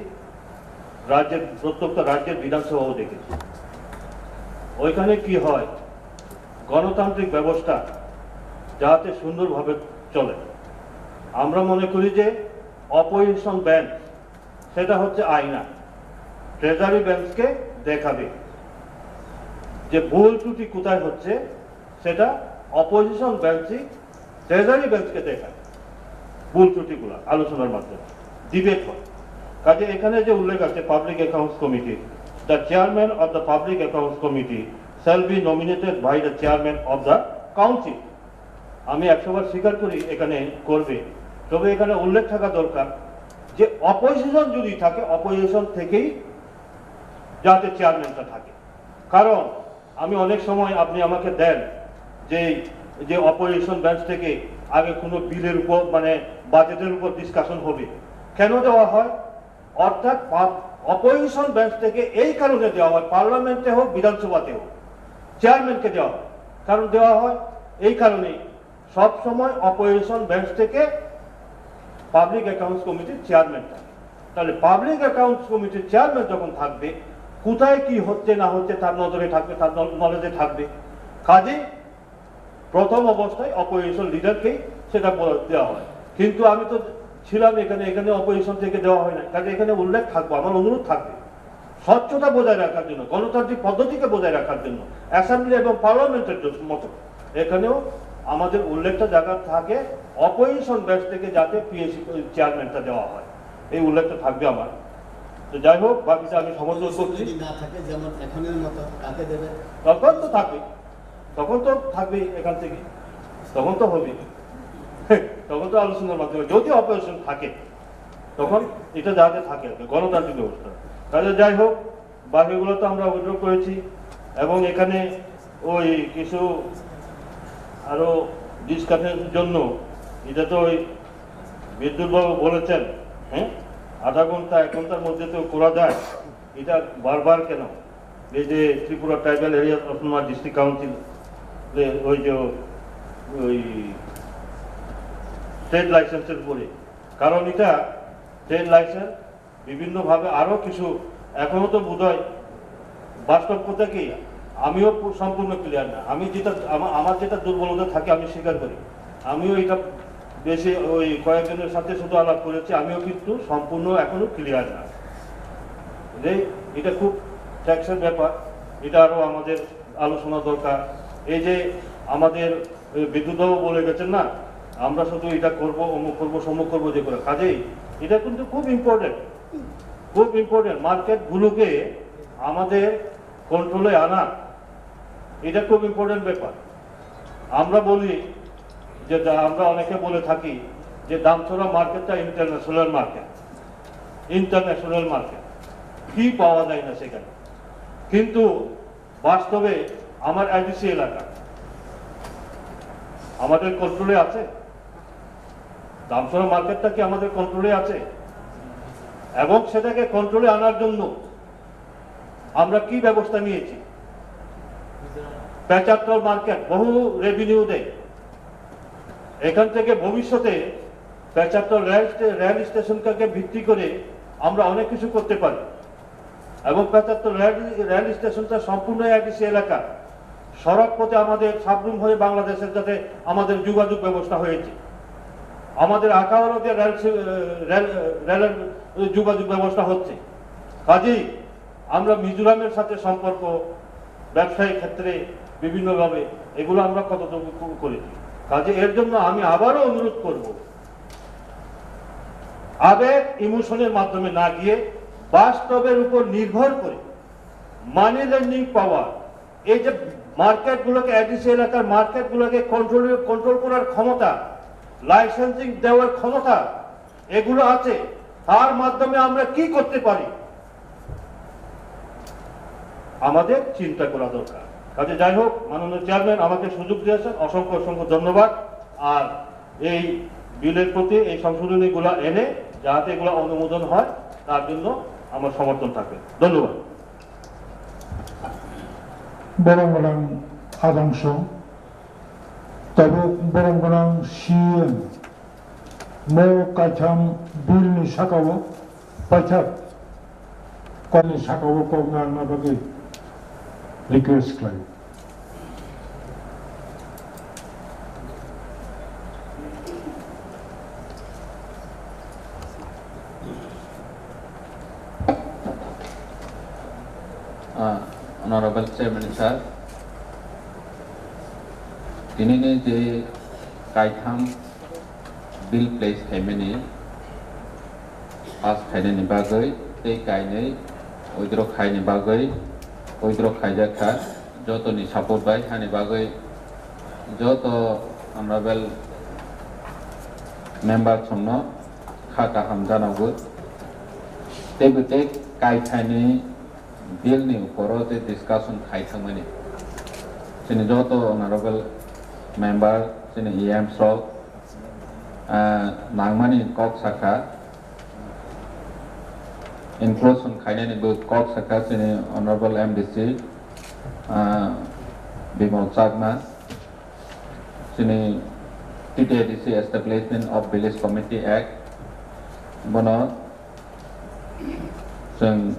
রাজ্যের প্রত্যেকটা রাজ্যের বিধানসভাও দেখেছি। ওইখানে কি হয়, গণতান্ত্রিক ব্যবস্থা যাতে সুন্দরভাবে চলে, আমরা মনে করি যে অপোজিশন বেঞ্চ সেটা হচ্ছে আয়না, ট্রেজারি বেঞ্চকে দেখাবে যে ভুল ত্রুটি কোথায় হচ্ছে, সেটা অপোজিশন বেঞ্চই ট্রেজারি বেঞ্চকে দেখায়। ভুল ত্রুটিগুলো আলোচনার মাধ্যমে ডিবেট হয়। কাজে এখানে যে উল্লেখ আছে public accounts committee, the chairman of the public accounts committee shall be nominated by the chairman of the council। আমি একশো বার স্বীকার করি এখানে করবে, তবে এখানে উল্লেখ থাকা দরকার যে অপোজিশন যদি থাকে, অপোজিশন থেকেই যাতে চেয়ারম্যানটা থাকে। কারণ আমি অনেক সময় আপনি আমাকে দেন যে, যে অপোজিশন বেঞ্চ থেকে আগে কোনো বিলের উপর, মানে বাজেটের উপর ডিসকাশন হবে, কেন দেওয়া হয়? অর্থাৎ অপোজিশন বেঞ্চ থেকে এই কারণে দেওয়া হয়, পার্লামেন্টে হোক, বিধানসভাতে হোক, চেয়ারম্যানকে দেওয়া হয়। কারণ দেওয়া হয় এই কারণেই, সব সময় অপোজিশন বেঞ্চ থেকে পাবলিক অ্যাকাউন্টস কমিটির চেয়ারম্যান থাকে। তাহলে পাবলিক অ্যাকাউন্টস কমিটির চেয়ারম্যান যখন থাকবে, কোথায় কি হচ্ছে না হচ্ছে তার নজরে থাকবে, তার নল-, নলেজে থাকবে। কাজেই প্রথম অবস্থায় অপোজিশন লিডারকেই সেটা বলে দেওয়া হয়। কিন্তু আমি তো ছিলাম এখানে, এখানে অপোজিশন থেকে দেওয়া হয় না, কাজে এখানে উল্লেখ থাকবো, আমার অনুরোধ থাকবে স্বচ্ছতা বজায় রাখার জন্য, গণতান্ত্রিক পদ্ধতিকে বজায় রাখার জন্য, অ্যাসেম্বলি এবং পার্লামেন্টের জন্য মতো এখানেও আমাদের উল্লেখটা জায়গা থাকে, অপোজিশন বেঞ্চ থেকে যাতে পিএসসি চেয়ারম্যানটা দেওয়া হয়, এই উল্লেখটা থাকবে আমার। তো যাই হোক, বাকিটা আমি সমর্থন করছি। যদি না থাকে, যেমন এখনের মতো, কাকে দেবে? তখন তো থাকবে, তখন তো থাকবে এখান থেকে, তখন তো হবে, তখন তো আলোচনার মাধ্যমে যদি অপোজিশন থাকে, তখন এটা যাতে থাকে আর কি, গণতান্ত্রিক ব্যবস্থা। তাহলে যাই হোক, বাকিগুলো তো আমরা উইথড্র করেছি এবং এখানে ওই কিছু আরো ডিসকাশনের জন্য, এটা তো ওই বিদ্যুৎবাবু বলেছেন, হ্যাঁ, আধা ঘন্টা এক ঘন্টার মধ্যে তো করা যায়। এটা বারবার কেন? এই যে Tripura tribal area autonomous district council, ওই যে ওই ট্রেড লাইসেন্সের উপরে, কারণ এটা ট্রেড লাইসেন্স বিভিন্নভাবে আরও কিছু এখনও তো বোধহয় বাস্তব কথা কি, আমিও পু- সম্পূর্ণ ক্লিয়ার না। আমি যেটা আমা- আমার যেটা দুর্বলতা থাকে আমি স্বীকার করি। আমিও এটা বেশি ওই কয়েকজনের সাথে শুধু আলাপ করেছি, আমিও কিন্তু সম্পূর্ণ এখনো ক্লিয়ার না। এই এটা খুব ট্যাক্সের ব্যাপার, এটা আরও আমাদের আলোচনা দরকার। এই যে আমাদের ওই বিদ্যুৎবাবু বলে গেছেন না, আমরা শুধু এটা করব, অমুক করব, সমুক করব, যে করে, কাজেই এটা কিন্তু খুব ইম্পর্টেন্ট, খুব ইম্পর্টেন্ট। মার্কেটগুলোকে আমাদের কন্ট্রোলে আনা, এটা খুব ইম্পর্টেন্ট ব্যাপার। আমরা বলি যে দা- আমরা অনেকে বলে থাকি যে দামছড়া মার্কেটটা ইন্টারন্যাশনাল মার্কেট, ইন্টারন্যাশনাল মার্কেট, কি পাওয়া যায় না সেখানে। কিন্তু বাস্তবে আমার এডিসি এলাকা আমাদের কন্ট্রোলে আছে? দামছড়া মার্কেটটা কি আমাদের কন্ট্রোলে আছে? এবং সেটাকে কন্ট্রোলে আনার জন্য আমরা কি ব্যবস্থা নিয়েছি? পেচারতল মার্কেট বহু রেভিনিউ দেয়, এখান থেকে ভবিষ্যতে পেচারতল রেল স্টে- রেল স্টেশনটাকে ভিত্তি করে আমরা অনেক কিছু করতে পারি। এবং পেচারতল রেল রেল স্টেশনটা সম্পূর্ণ এডিসি এলাকা। সড়ক পথে আমাদের সাবরুম হয়ে বাংলাদেশের সাথে আমাদের যোগাযোগ ব্যবস্থা হয়েছে। আমাদের আখাউড়া দিয়ে রেল সে- রেল রেলের যোগাযোগ ব্যবস্থা হচ্ছে। কাজেই আমরা মিজোরামের সাথে সম্পর্ক, ব্যবসায়িক ক্ষেত্রে বিভিন্নভাবে এগুলো আমরা কতটুকু করেছি। কাজে এর জন্য আমি আবারও অনুরোধ করব, আবেগ ইমোশনের মাধ্যমে না গিয়ে বাস্তবের উপর নির্ভর করে মানি লেন্ডিং পাওয়ার, এই যে মার্কেটগুলোকে, এডিসি এলাকার মার্কেটগুলোকে কন্ট্রোল কন্ট্রোল করার ক্ষমতা, লাইসেন্সিং দেওয়ার ক্ষমতা এগুলো আছে, তার মাধ্যমে আমরা কি করতে পারি, আমাদের চিন্তা করা দরকার। কাজে যাই হোক, মাননীয় চেয়ারম্যান আমাকে সুযোগ দিয়েছেন, অসংখ্য অসংখ্য ধন্যবাদ। আর এই বিলের প্রতি এই সংশোধনীগুলো এনে যাতে এগুলো অনুমোদন হয়, তার জন্য আমার সমর্থন থাকবে। ধন্যবাদ। Borok gwnang adangso, tabuk borok gwnang C E M mo kaitham bill ni saka o paithak kok ni saka o kok narwkna bagwi request khlai. Ah, Honorable Chairman Sir, tinini je kaitham bill place khaimani pass khainani bagwi tei kainwi withdraw khaini bagwi withdraw khaijak kha, jotoni support bai hani bagwi joto honorable member songno kha kaham janago. Teibo tei kaithaini bill ni uporo je discussion khai thangmani chini joto honorable member, chini E M rok, ah, nangmani kok sakha, inclusion khainani bo kok sakha chini honorable M D C, ah, Bimal Chakma. Chini T T A D C Establishment of Village Committee Act, bono chwng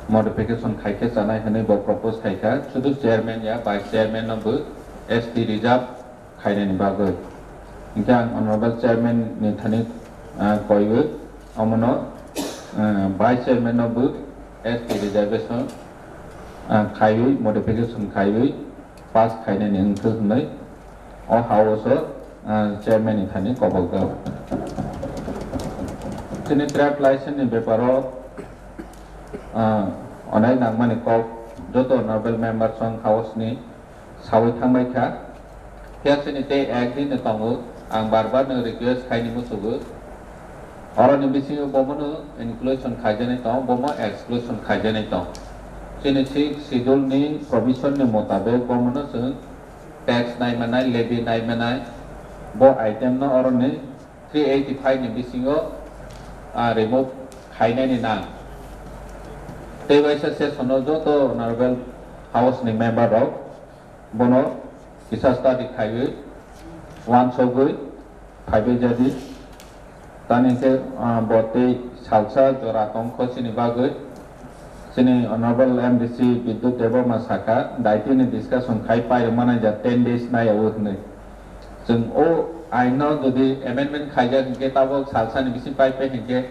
modification khai khe chanai hwnwi bo propose khai kha, sudu chairman ya vice chairman no bo S T reserve khainani bagwi. Hinkhe ang honorable chairman ni thani, ah, koiwi omono, ah, vice chairman no bo S T reservation, ah, khaiwi modification khaiwi pass khainani wngkha hwnwi O house o, ah, chairman ni thani kobok jak. Chini trade license ni beparo, ah, onai nangmani kok joto honorable member song house ni sawi thangbai kha. Phiya chini tei ek din ni tongo, ang bar bar no request khaini muchugo. Oroni bisingo bomono inclusion khaijaknai tong, bomo exclusion khaijaknai tong. Chini sixth schedule ni provision ni motabek bomono chwng tax nai manai, levy nai manai, bo item no oroni three eighty five ni bisingo, ah, remove khainani nang. Tei waisa session o joto honorable house ni member rok bono kisa study khaiwi, uansugwi phaibai jadi. Tani khe, ah, bo tei salsa jora tongkho chini bagwi. Chini Honorable M D C Bidyut Debbarma sakha, daitini discussion khai pairwkmani ja ten days naiyago hwnwi. Chwng o aino jodi amendment khaijak hinkhe tabok salsani bising pai pai hinkhe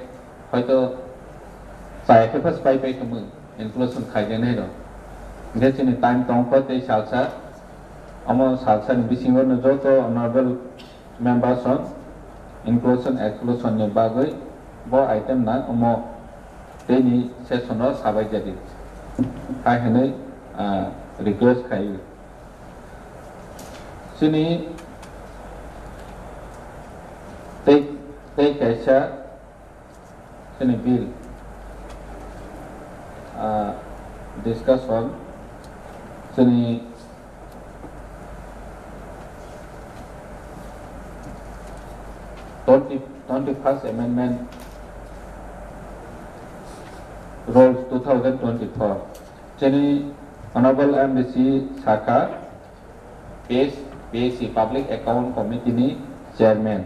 hoito chaya khe phas pai pai thwngmung inclusion khaijaknai rok. Hinkhe chini time tongkho tei salsa, omo salsani bisingo no joto Honorable members on inclusion exclusion ni bagwi bo item na omo tei ni session o sabai jadi hai hwnwi, ah, request khai. Chini tei, tei kaisa chini bill, ah, discussion chini twenty, twenty first amendment rules two thousand twenty-four. Chini Honorable M D C sakha, P S, P S C Public Account Committee ni chairman.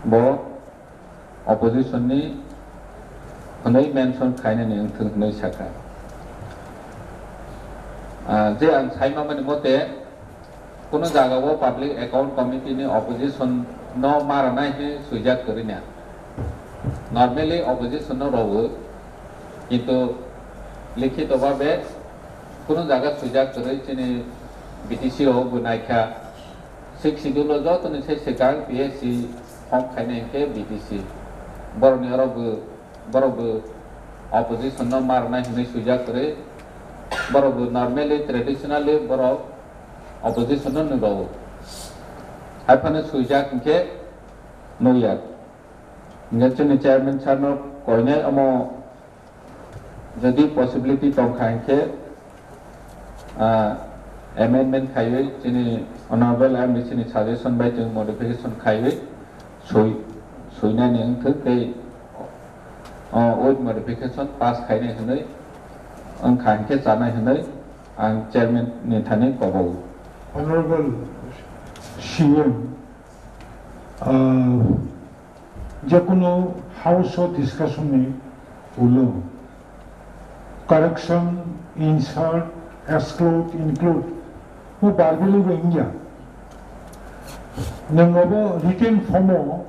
Bo opposition ni hwnwi mention khainani wngthwng hwnwi sakha. Ah, je ang saimamani mote, kunu jagao Public Account Committee ni opposition no ma rwnai hwnwi swijak kwrwi na. Normally opposition no rwo, kintu likhito babe kunu jaga swijak kwrwi chini B T C o bo naikha. Sixth schedule o jotoni se swkang P S C form khainai hinkhe B T C. Borokni oro bo, borok bo opposition no ma rwnai hinwi swijak kwrwi. Borok bo normally, traditionally borok opposition no nukjago. Haiphano swijak hinkhe nukya. Hinkhe chini chairman sir no koinai omo Jodi possibility tongkha hinkhe, ah, amendment khaiwi chini Honorable M D C ni suggestion bai chwng modification khaiwi swi-, swinani wngthwk tei, oh, with modification pass khainai hwnwi wngkha hinkhe chanai hwnwi ang chairman ni thani kobogo. Honorable C M, ah, Jekunu house o discussion ni ulo correction, insert, exclude, include bo verbally bo wngya. Nwng obo written form o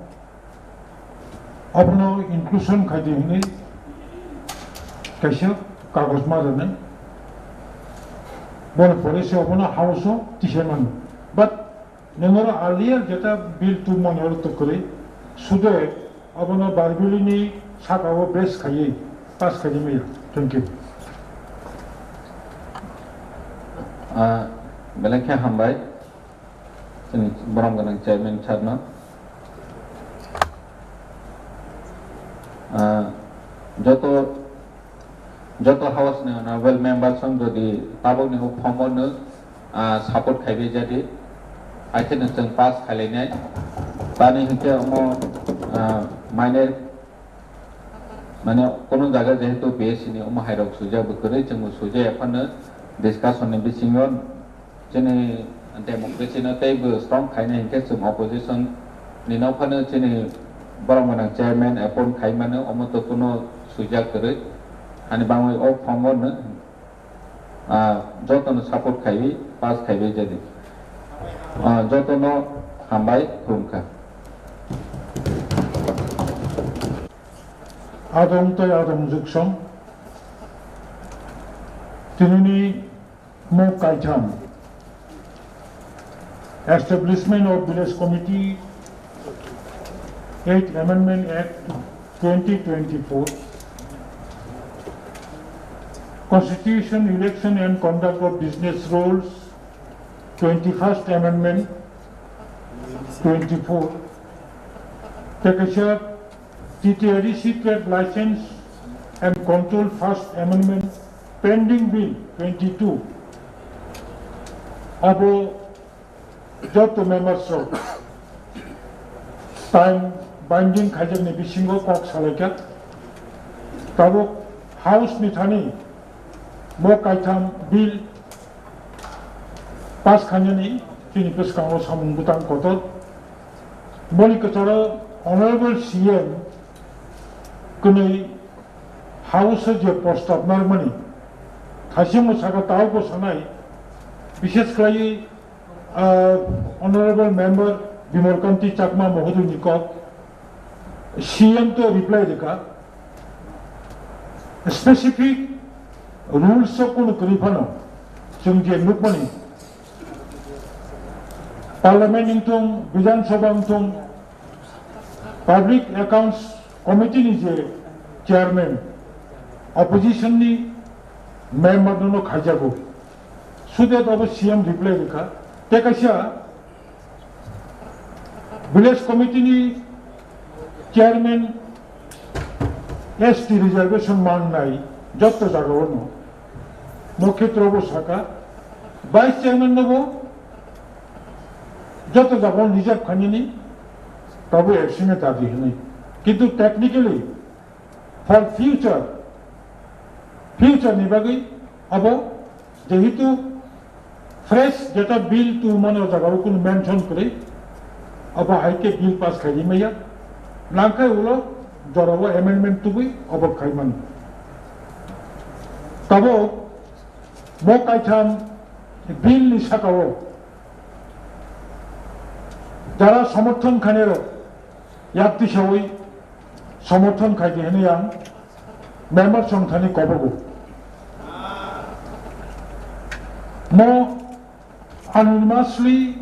abono inclusion khaidi hwnwi kaisa kagoj ma rwnai. Bono pore se abono house o tisa mano. But Nwng oro earlier jeta bill two mani oro to kwrwi, sude abono verbally ni saka o base khaiwi pass khaidi maya. Thank you. Ah, belai khe hambai chini borom gwnang chairman sir no. Ah, joto Joto house ni honorable members rok jodi tabuk ni o form o no, ah, support khaibai jadi, hai khe no chwng pass khailainai. Tani hinkhe omo, ah, minor, mane, kono jaga jehetu B S C ni omo hai rok swijak bo kwrwi, chwng bo swijak ya phano discussion ni bisingo Chini democracy no teibo strong khaina hinkhe chwng opposition ni nokphano chini borom gwnang chairman appoint khaimano, omo to kuno swijak kwrwi. Hani bangwi o form o no, ah, jotono support khaiwi pass khaibai jadi. Ah, jotono hambai khulumkha. Adong tei adong juksong. Tinini Mok kaitham. Establishment of Village Committee, Eighth Amendment Act twenty twenty-four, Constitution, Election and Conduct of Business Rules, twenty-first Amendment, twenty-four, tei kaisa T T A D C Trade License and Control First Amendment Pending Bill twenty-two. Abo joto members rok time binding khaijakni bisingo kok salaikha. Tabuk House ni thani mo kaitham bill pass khainani chini bwskango samung bwtang kotor. Boni kwcharo Honorable C M kwnwi House o je prostab narwkmani, thaisingmo saka taubo sanai, bishes khlaiwi, ah, Honorable Member Bimal Kanti Chakma Mohodoini kok, C M to reply rwkha, specific rules o kunu kwrwi phano chwng je nukmani, Parliament wngthung, Bidhan Sabha wngthung, Public Accounts Committee ni je chairman, opposition ni member no no khaijago. Sudet abo C M reply rwkha. Tei kaisa village committee ni chairman S T reservation mangnai jotto jagao no. Mo khetrobo saka, vice chairman nobo joto jagao reserve khainani, tabuk action e dabi hwnwi. Kintu technically for future, future ni bagwi abo jehetu fresh jeta bill tubumani o jagao kunu mention kwrwi, abo hai khe bill pass khaidi maya, nangkhe ulo jorao amendment tubui abo khaimani. Tabuk Bo kaitham bill ni sakao jara somorthon khainai rok yak tisawi somorthon khai di hwnwi ang member song thani kobogo. Mo unanimously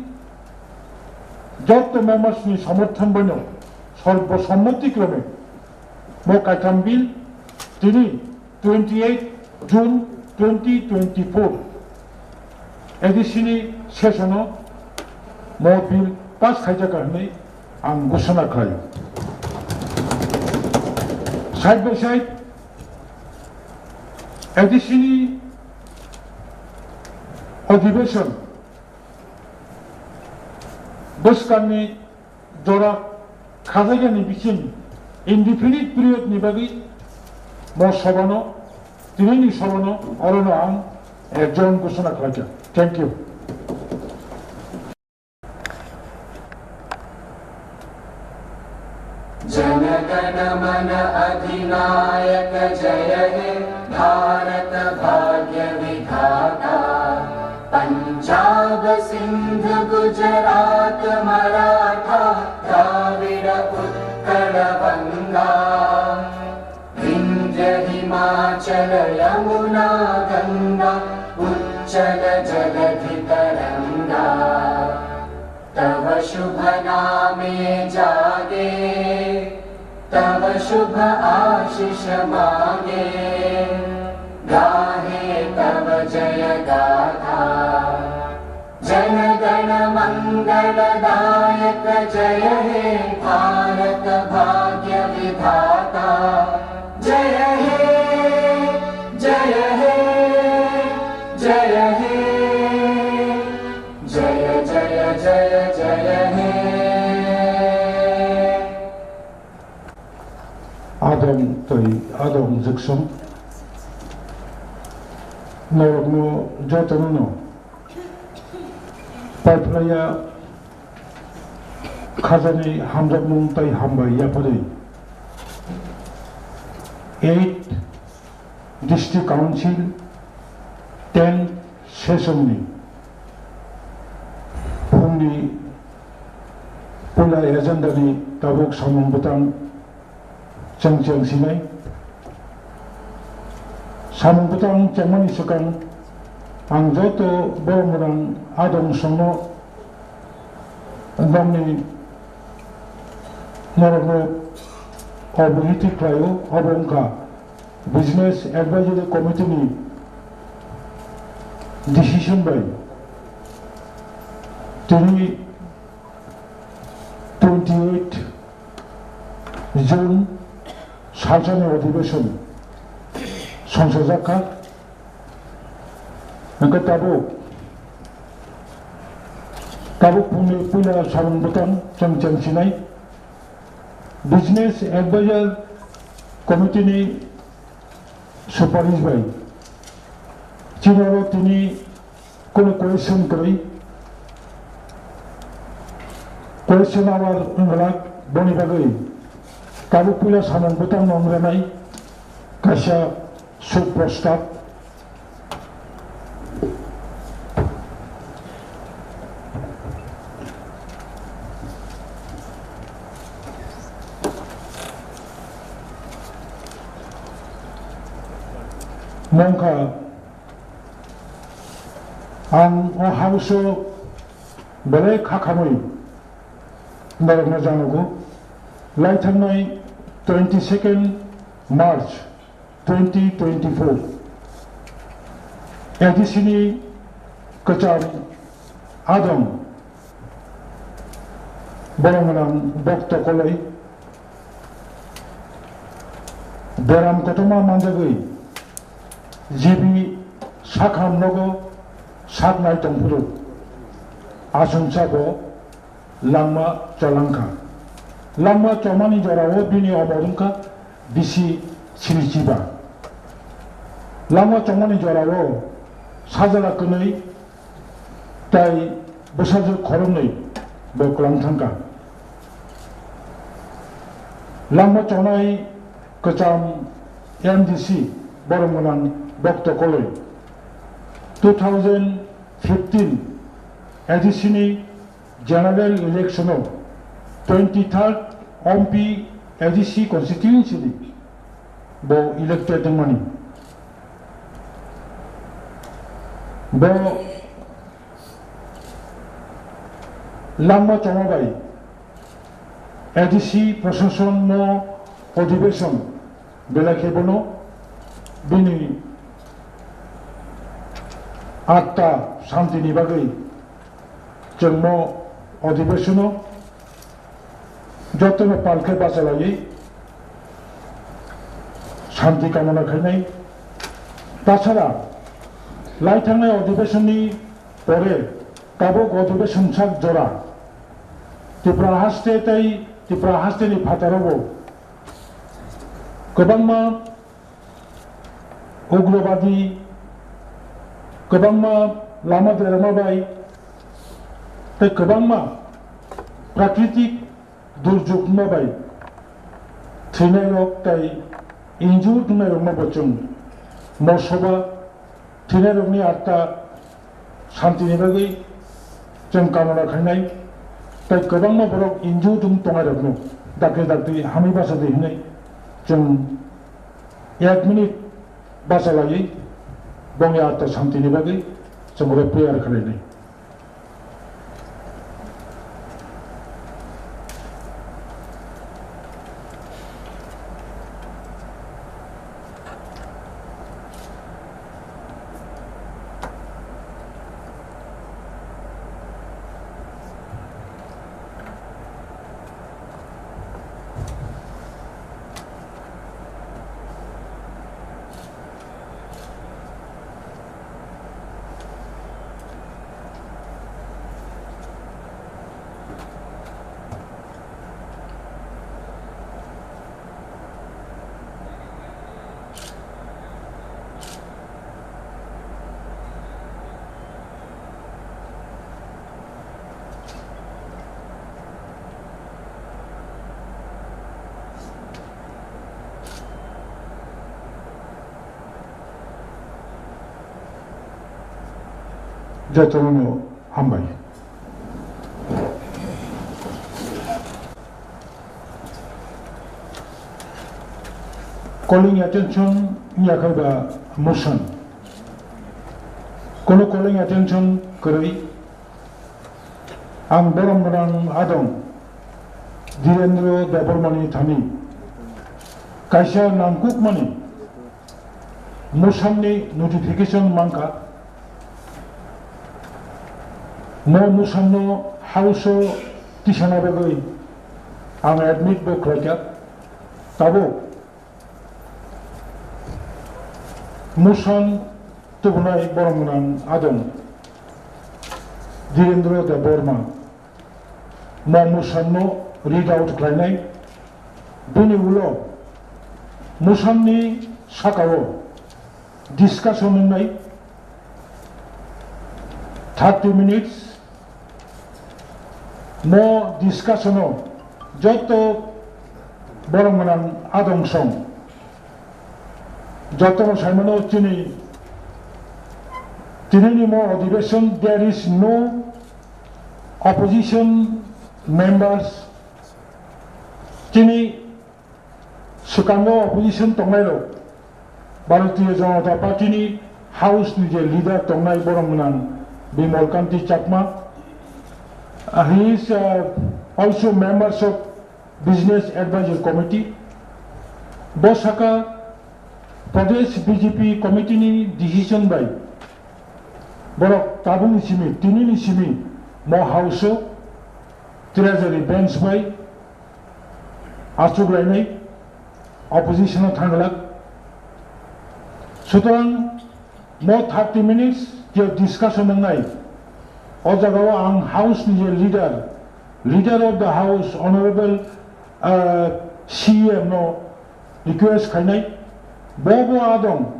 jotto members ni somorthon baino sorbo sommoti krome mo kaitham bill tini twenty-eight June twenty twenty-four A D C ni session o mo bill pass khaijak hwnwi ang ghosona khlaio. Side by side A D C ni adhibeshon bwskangni jora khajaigani bising indefinite period ni bagwi mo sobano, tinini sobano orono ang adjourn ghosona khlaikha. Thank you. Jana Gana Mana अधिनायक जय हे भारत भाग्य विधाता। पंजाब सिंध गुजरात मराठा द्राविड़ उत्कल बंगा। विंध्य हिमाचल यमुना गंगा उच्चल जलधि तरंगा। तव शुभ नामे जागे, तव शुभ आशीष मागे, गाहे तव जय गाथा। जन गण मंगल दायक जय हे भारत भाग्य विधाता। जय हे, जय हे, जय हे। Jaya, jaya, jaya, jaya he. Adong tei adong jwksong norokno jotono no paiphlaiya khajani hamjakmung tei hambai yapharwi eight District Council ten session ni phungni puila agenda ni tabuk samung bwtang chwng chwng sinai. Samung bwtang chengmani swkang ang joto borok mwnang adong songno Nokni norokno obohiti khlaio, obo wngkha Business Advisory Committee ni decision bai tini twenty eight June salsani adhibeshon songsajakha. Hwnkhe tabuk, tabuk phungni puila samung bwtang chwng chengsinai Business Advisor Committee ni suparish bai chini oro tini kunu question kwrwi, question hour wngwlak, boni bagwi tabuk puila samung bwtang no wngranai kaisa suk prostab. Mongkha ang o house o belai khakhamwi norokno janogo. Lai thangnai twenty second March twenty twenty-four. A D C ni kwcham adong borok gwnang bokto koloi beram kotorma manjagwi G B sakham nogo saknai tongphuru. Achomsa bo langma cholangkha. Langma chomani jorao bini omor wngkha bisi sinichiba. Langma chomani jorao sajla kwnwi tai bwsajwk khoroknwi bo kwlang thangkha. Langma chonai kwcham M D C borok gwnang bokto koloi two thousand fifteen A D C ni general election o twenty third M P A D C constituency ni bo elected wngmani. Bo langma choma bai A D C proshasonno odhibeshon belai khe bono bini atta santini bagwi chwngmo odhibeshono jotono pal khe bachalaiwi shanti kamona khainai. Tachara lai thangnai odhibeshonni pore tabuk odhibeshon sak jora Tripura haste tei Tripura hasteni phataro bo kwbangma ugrobadi, kwbangma lama derma bai tei kwbangma prakritik durjugma bai thwinairok tei injured wngnairokno bo chwng mosoba thwinairokni atta santini bagwi chwng kamona khainai, tei kwbangma borok injured wng tongnai rokno dakti dakti hamwi bachadi hinwi chwng ek minute bachalaiwi bongni atta santini bagwi chwng oro prayer khlainai. Jotono hambai. Calling attention wngya khe ba motion. Kono calling attention kwrwi. Ang borom gwnang adong Dhirendra Debbarmani thani kaisa nangkukmani musamni notification mankha. Mo musamno house-o tisana bagwi ang admit bo khlaikha. Tabuk Motion tubunai borom gwnang adong Dhirendra Debbarma mo motion no read out khlainai. Bini ulo motion ni sakao discussion wngnai thirty minutes. Mo discussion o joto borom gwnang adong song jotono saimano chini tinini mo adhibeshon, there is no opposition members. Chini swkango opposition tongnairok Bharatiya Janata Party ni house ni je leader tongnai borom gwnang Bimal Kanti Chakma. Uh, he is, uh, also members of Business Advisory Committee. Bo saka Pradesh B J P committee ni decision bai borok tabukni simi, tinini simi mo house o treasury bench bai achuk lainai, opposition o thanglak. Sutrang mo thirty minutes je discussion wngnai, o jagao ang house ni je leader, leader of the house, honorable, uh, C E M no request khainai, bo bo adong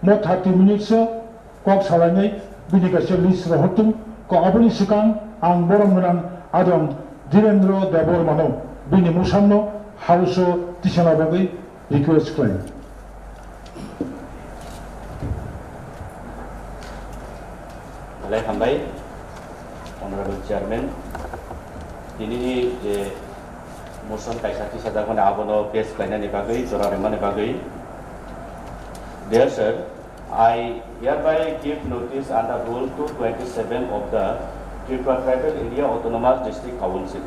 mo thirty minutes o kok salainai, bini kaisa list rohortung, ko aboni swkang ang borom gwnang adong Dhirendra Debbarmano bini musamno house o tisana bagwi request khlai. Belai hambai, Honorable Chairman. Tinini je motion kaisa tisajak mani abono pass khlainani bagwi, jora rwmani bagwi. Dear sir, I hereby give notice under Rule two twenty-seven of the Tripura Tribal Area Autonomous District Council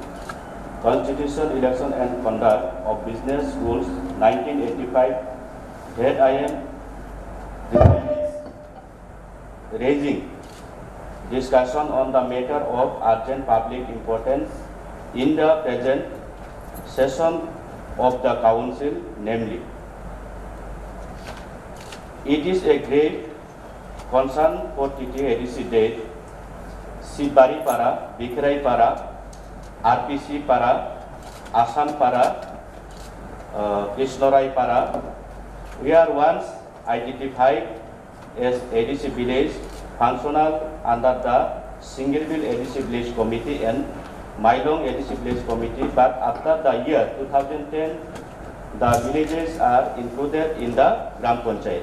Constitution, Election and Conduct of Business Rules nineteen eighty-five that I am raising discussion on the matter of urgent public importance in the present session of the council, namely, it is a great concern for T T A D C that Sibari Para, Bikrai Para, R P C Para, Assam Para, uh, Krishnarai Para, we are once identified as A D C village functional under the Singerbil A D C Village Committee and Mailong A D C Village Committee, but after the year two thousand ten, the villages are included in the Gram Panchayat.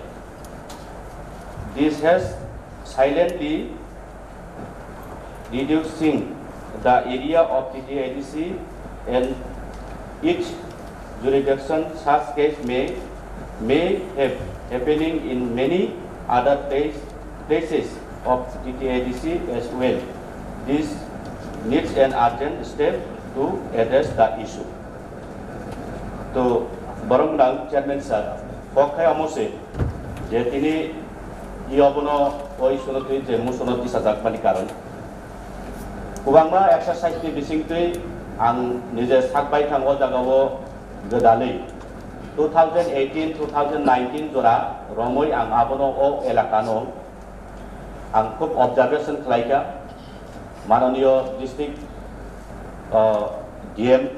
This has silently reducing the area of T T A D C and its jurisdiction. Such case may, may have happening in many other place, places of T T A D C as well. This needs an urgent step to address the issue. To, borom gwnang Chairman sir, kok khai amo se, je tini i obono oi suno twi je musono tisajak mani karon. Kwbangma exercise ni bising twi ang nije sak bai thang o jaga o gwdalwi two thousand eighteen, two thousand nineteen jora romwi ang abono o elaka no ang khub observation khlai kha. Mananiyo district, uh, D M,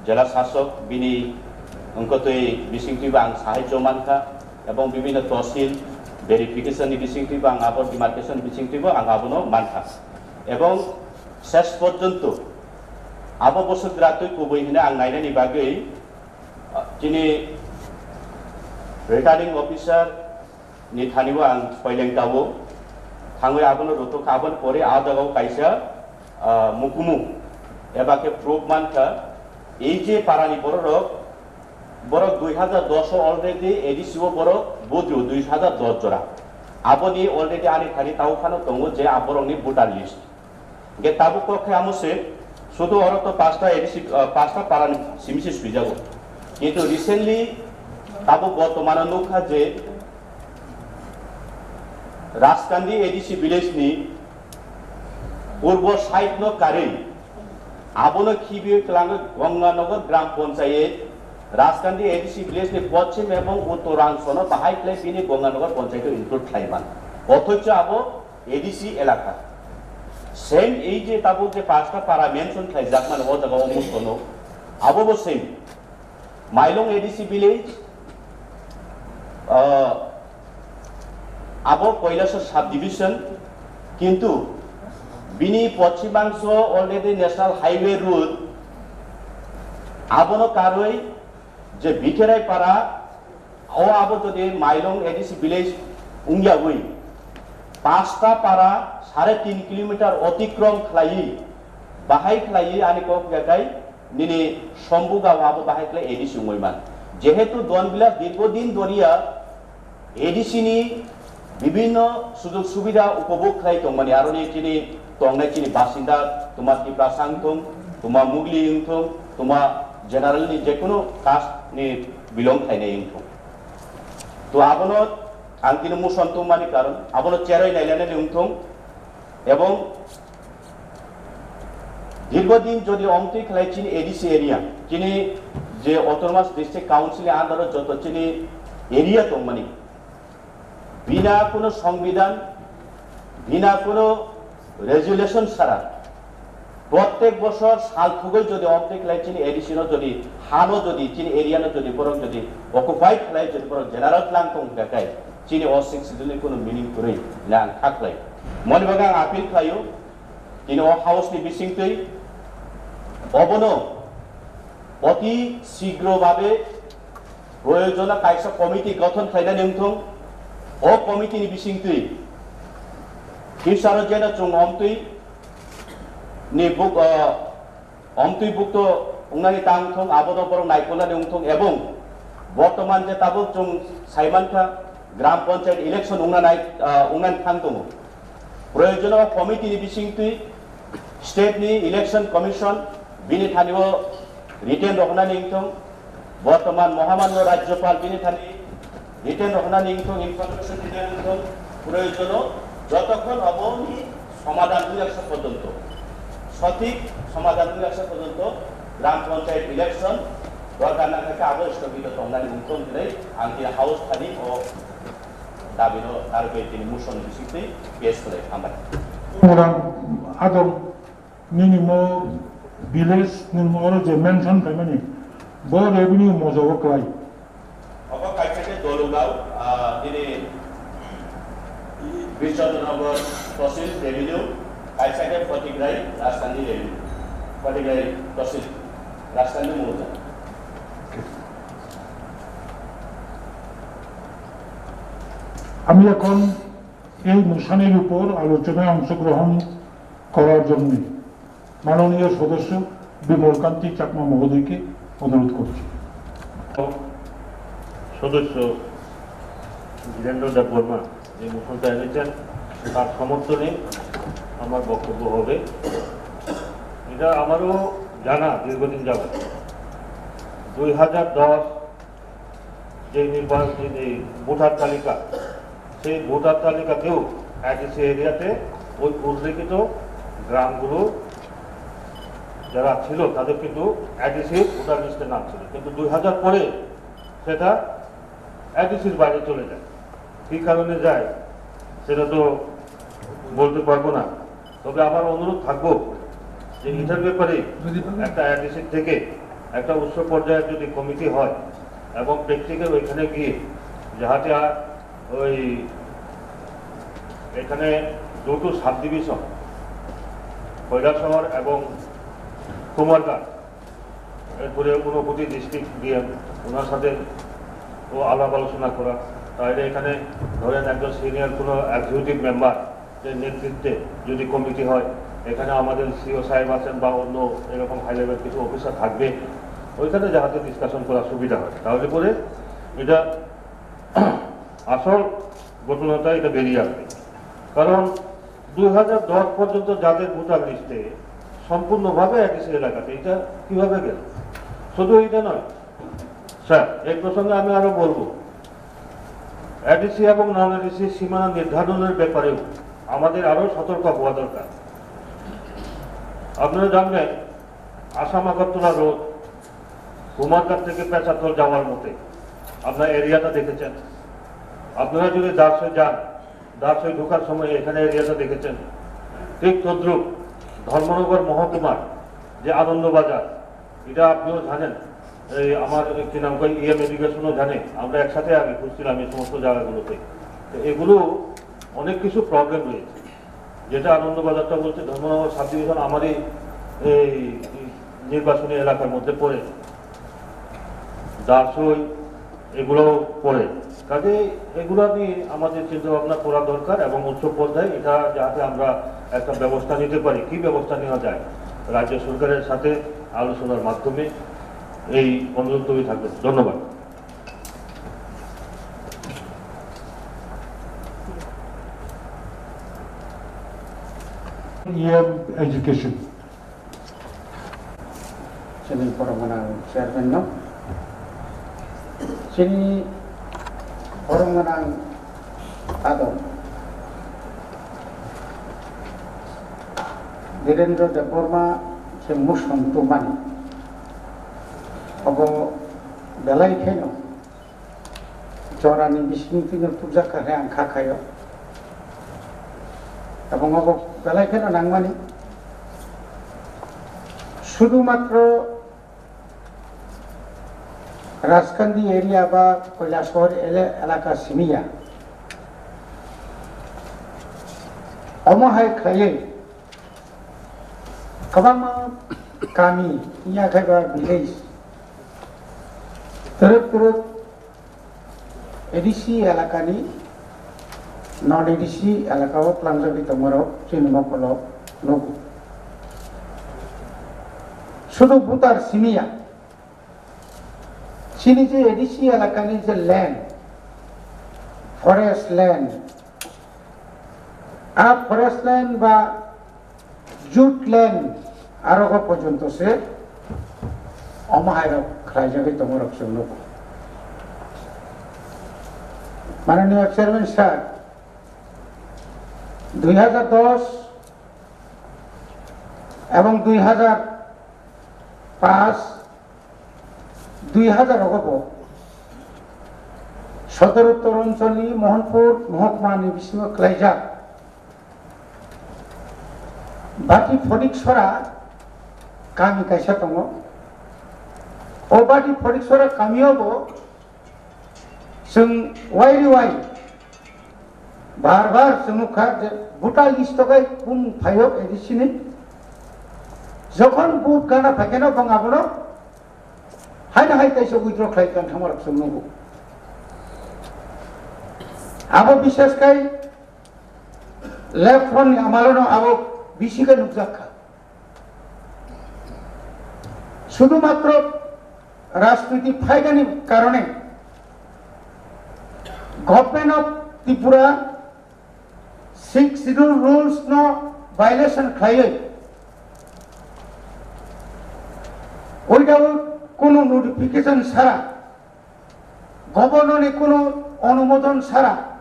Jela Sasok bini wngkotwi bisingtwibo ang sahajyo mankha, ebong bibhinno tosil verification ni bisingtwibo ang abo demarcation ni bisingtwibo ang abono mankha. Ebong ses porjonto abo bosok gratwi kubui hwnwi ang nainani bagwi, ah, chini returning officer ni thani o ang soileng tabo thangwi abono rutuk kha. Aboni pore a jagao kaisa, ah, mukumu eba khe proof mankha, ei je parani bororok, borok dui hajar dos o already A D C o borok vote rio, dui hajar dos jora. Aboni already ani thani tabo phano tongo je a borokni voter list. Hingke tabuk kok khe amo se, Sudu oro to pasta A D C, ah, pasta para ni simi se suijago. Kintu recently tabuk bortomano nukha je Raskandi A D C village ni purbo side no karwi abono khibiwi kwlangwi Ganganagar Gram Panchayat, Raskandi A D C village ni poschim ebong uttor angsono bahai khlai bini Ganganagar Panchayat o include khlaiman. Othocho abo A D C elaka. Same ei je tabuk je pasta para mention khlaijak mani o jaga o musono, abo bo same. Mailong A D C village, ah, abo Kailasor subdivision, kintu bini poschimangso already National Highway road, abono karwi je Bikerai para, o abo jodi Mailong A D C village wngyawi, pasta para sare tin kilometer otikrom khlaiwi, bahai khlaiwi ani kok yakai nini Sombuga o abo bahai khlai A D C wngwi man. Jehetu Don Bilas dirgo din doriya A D C ni bibhinno sujog subida upobhog khlai tongmani, aroni chini tongnai chini basinda, tuma Tiprasa wngthung, tuma Mugli wngthung, tuma general ni jekunu caste ni belong khlainai wngthung. To abono ang tini motion tongmani karon, abono cheroi nailainani wngthung, ebong dirgo din jodi omtwi khlai chini A D C area, chini je Autonomous District Council ni under o joto chini area tongmani, bina kuno songbidan, bina kuno resolution sara, prottek bosor sal thugwi jodi omtwi khlai chini A D C no jodi hano jodi chini area no jodi borok jodi occupied khlai jodi borok general tlang tong hwnkha khe chini o sixth schedule ni kuno meaning kwrwi hwnwi ang kha khlai. Moni bagwi ang appeal khlaio, tini o house ni bisingtwi obono oti sigro babe proyojona kaisa committee gothon khlainani wngthung. O committee ni bisingtwi future o jeno chwng omtwi ni buk, ah, omtwi bukto wngnani ta wngthung, abono borok naikolnani wngthung, ebong bortoman je tabuk chwng saimankha gram panchayat election wngna nai, ah, wngnani thang tongo. Proyojono committee ni bisingtwi state ni election commission bini thani o written rohornani wngthung, bortoman mohamanyo rajyopal bini thani written rohornani wngthung, information rinani wngthung, proyojono jotokhon oboni somadhan wngya se porjonto, sothik somadhan wngya se porjonto gram panchayat election dorkar nangkha khe abo sthogito tongnani wngthung hinwi ang tini house thani o dabino narwkhe tini motion bisingtwi pass khlai hambai. Orang ador nini mo village nung oro je mention khaimani bo revenue mojo o klai. Obo kaisa khe Dolugao, ah, nini Bishwanagar Tosil revenue, kaisa khe Patikrai Rajthandni revenue, Patikrai Tosil Rajthandni mouza. আমি এখন এই মশানির উপর আলোচনায় অংশগ্রহণ করার জন্য মাননীয় সদস্য বিমল কান্তি চাকমা মহোদয়কে অনুরোধ করছি। সদস্য ধীরেন্দ্র দেববর্মা যে মোশনটা এনেছেন, তার সমর্থনে আমার বক্তব্য হবে। এটা আমারও জানা দীর্ঘদিন যাবত। দুই হাজার দশ যে নির্বাচন, যে ভোটার তালিকা, সেই ভোটার তালিকাতেও এডিসি এরিয়াতে ওই উল্লেখিত গ্রামগুলো যারা ছিল, তাদের কিন্তু এডিসি ভোটার লিস্টে নাম ছিল, কিন্তু দুই হাজার পরে সেটা এডিসির বাইরে চলে যায়। কী কারণে যায়, সেটা তো বলতে পারবো না। তবে আমার অনুরোধ থাকবো যে এটার ব্যাপারে একটা এডিসি থেকে একটা উচ্চ পর্যায়ের যদি কমিটি হয় এবং প্র্যাকটিক্যাল ওইখানে গিয়ে যাহাতে আর ওই এখানে দুটো সাব ডিভিশন, কৈলাসহর এবং কুমারঘাট, এরপরে ঊনকোটি ডিস্ট্রিক্ট ডিএম, ওনার সাথে ও আলাপ আলোচনা করা। তাহলে এখানে ধরেন একজন সিনিয়র কোনো এক্সিকিউটিভ মেম্বার যে নেতৃত্বে যদি কমিটি হয়, এখানে আমাদের সিও সাহেব আছেন বা অন্য এরকম হাই লেভেল কিছু অফিসার থাকবে, ওইখানে যাহাতে ডিসকাশন করার সুবিধা হয়। তাহলে পরে এটা আসল ঘটনাটা এটা বেরিয়ে আসবে। কারণ দুই হাজার দশ পর্যন্ত যাদের ভোটার লিস্টে সম্পূর্ণভাবে এডিসি এলাকাতে। এটা কিভাবে গেল? শুধু এটা নয় স্যার, এই প্রসঙ্গে আমি আরো বলবো, এডিসি এবং নন এডিসি সীমানা নির্ধারণের ব্যাপারেও আমাদের আরো সতর্ক হওয়া দরকার। আপনারা জানবেন, আসাম আগরতলা রোড, কুমারঘাট থেকে পেশাথল যাওয়ার মতে আপনারা এরিয়াটা দেখেছেন। আপনারা যদি দার্সে যান, দার্সে ঢোকার সময় এখানে এরিয়াটা দেখেছেন। ঠিক তদ্রুপ ধর্মনগর মহকুমার যে আনন্দবাজার, এটা আপনিও জানেন, এই আমার কি নাম কয়, ইএম এডুকেশনও জানে, আমরা একসাথে আগে ঘুরছিলাম এই সমস্ত জায়গাগুলোতে। তো এগুলো অনেক কিছু প্রবলেম রয়েছে, যেটা আনন্দবাজারটা বলছে ধর্মনগর সাব ডিভিশন আমারই এই নির্বাচনী এলাকার মধ্যে পড়ে, দাসই এগুলো পড়ে। কাজে এগুলো নিয়ে আমাদের চিন্তা ভাবনা করা দরকার এবং উচ্চ পর্যায়ে এটা যাতে আমরা একটা ব্যবস্থা নিতে পারি, কি ব্যবস্থা নেওয়া যায়, রাজ্য সরকারের সাথে আলোচনার মাধ্যমে এই অনুরোধ থাকবে। ধন্যবাদ। EM education. Chini borok gwnang chairman no, chini borok gwnang adong Dhirendra Debbarma se muson tubani, obo belai kheno jorani bising twi no tubjak kha khe ang kha khaio. Tabuk obo belai kheno nangmani. Sudhu matro Rajkandi area ba Koilashahar ele-, elaka simiya. Omo hai khlaiwi kwbangma kami, ya khe ba village, twrwk twrwk A D C elakani, non A D C elakao tlangjagwi tongmarok chini mokolo nugo. Sudu butar simiya, chini je A D C elakani je land, forest land, a forest land ba jute land arogo porjonto se omo hairok khlaijagwi tongmarok chwng nugo. Mananiya Chairman Sir, dui hajar dos ebong dui hajar paanch, dui hajar rogo bo Sodor Uttor Oncholni Mohanpur Mohokmani bisingo khlaijak Bati Phonik Sora kami kaisa tongo. O Bati Phonik Sora kamio bo chwng wairi wai bar bar chwng nukha je voter list o kai bumung phaio A D C ni. Jokhon vote gana phaikhe no bong abono haino hai kaisa withdraw khlai tong thangmarok chwng nugo. Abo bishes kai left front ni amalono abo bisi khe nukjak kha. Sudhumatro rajniti phaigani karone Government of Tripura Sixth Schedule rules no violation khlaiwi, without kunu notification sara, Governor ni kunu onumodon sara,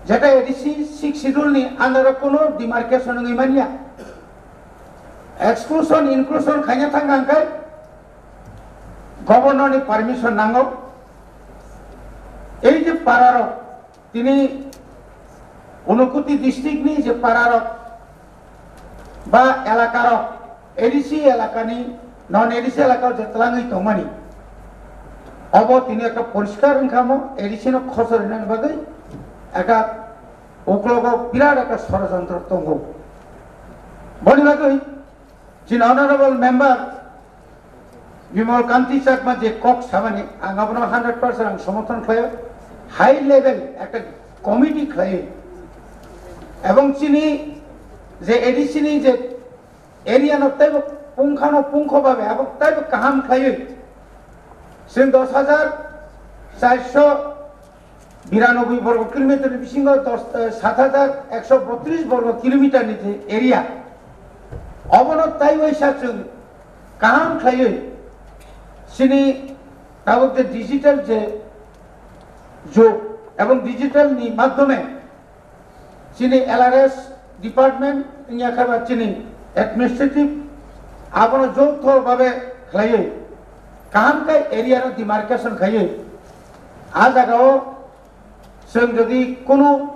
jeta A D C Sixth Schedule ni under o kunu demarcation wngwi manya, exclusion inclusion khaina thang kha hwnkhe Governor ni permission nango. Ei je para rok, tini Unakoti district ni je para rok ba elaka rok, A D C elaka ni, non A D C elaka o je twlangwi tongmani, obo tini ekta poriskar wngkha mo, A D C no khosor hinani bagwi ekta uklogo birat ekta sorojontro tongo. Boni bagwi chini honorable member Bimal Kanti Chakma je kok samani, ang abono hundred percent ang somorthon khlaio. High level ekta committee khlaiwi, ebong chini je A D C ni je area no teibo pungkhano pungkho babe abo teibo kaham khlaiwi, chwng dos hajar charso biranoboi borgo kilometer ni bisingo dos, eh, sat hajar ekso botris borgo kilometer ni je area, Obono taiwaisa chwng kaham khlaiwi chini tabuk je digital je jug ebong digital ni madhyome chini L R S department wngya khe ba chini administrative abono joutho babe khlaiwi kaham khe area no demarcation khaiwi a jagao chwng jodi kunu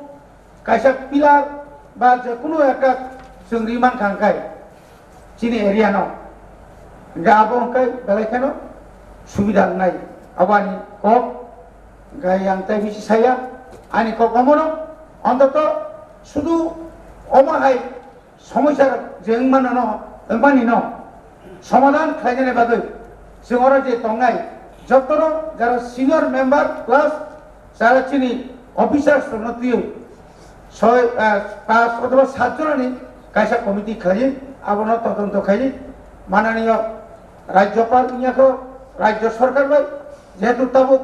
kaisa pillar ba je kunu ekta chwng ri mankha hwnkhe chini area no hwnkhe abo hwnkhe belai kheno subida wngnai abo ani kok. Hwnkhe yang tei bisi saya ani kok omono ontoto sudu omo hai somosya je wngmano no wngmani no somadhan khlainani bagwi chwng oro je tongnai jotono jara senior member plus jara chini officers rokno twiwi soi, ah, pas othoba sat jonani kaisa committee khlaiwi abono todonto khaiwi mananiyo Rajyopal wngya kho Rajya Sarkar bai jehetu tabuk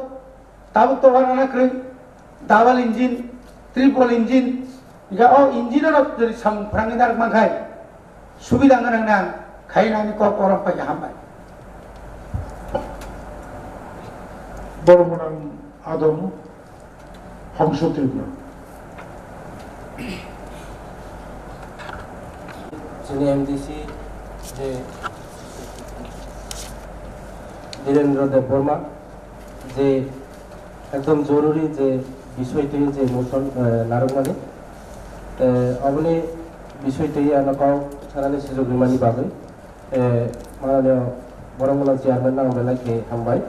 tabuk to wana na kwrwi double engine, triple engine, hingke o engine no jodi samung phrangwi narwk mankhai subida gwnang nang khainani kok orom pai hambai. Borok gwnang adong. Hongso Tripura. Chini M D C je Dhirendra Debbarma je ekdom joruri je bisoi twi je motion, eh, narwkmani, eh, aboni bisoi twi ano kok sanani sujuk rimani bagwi, eh, mananiyo borok mwnang chairman no ang belai khe hambai.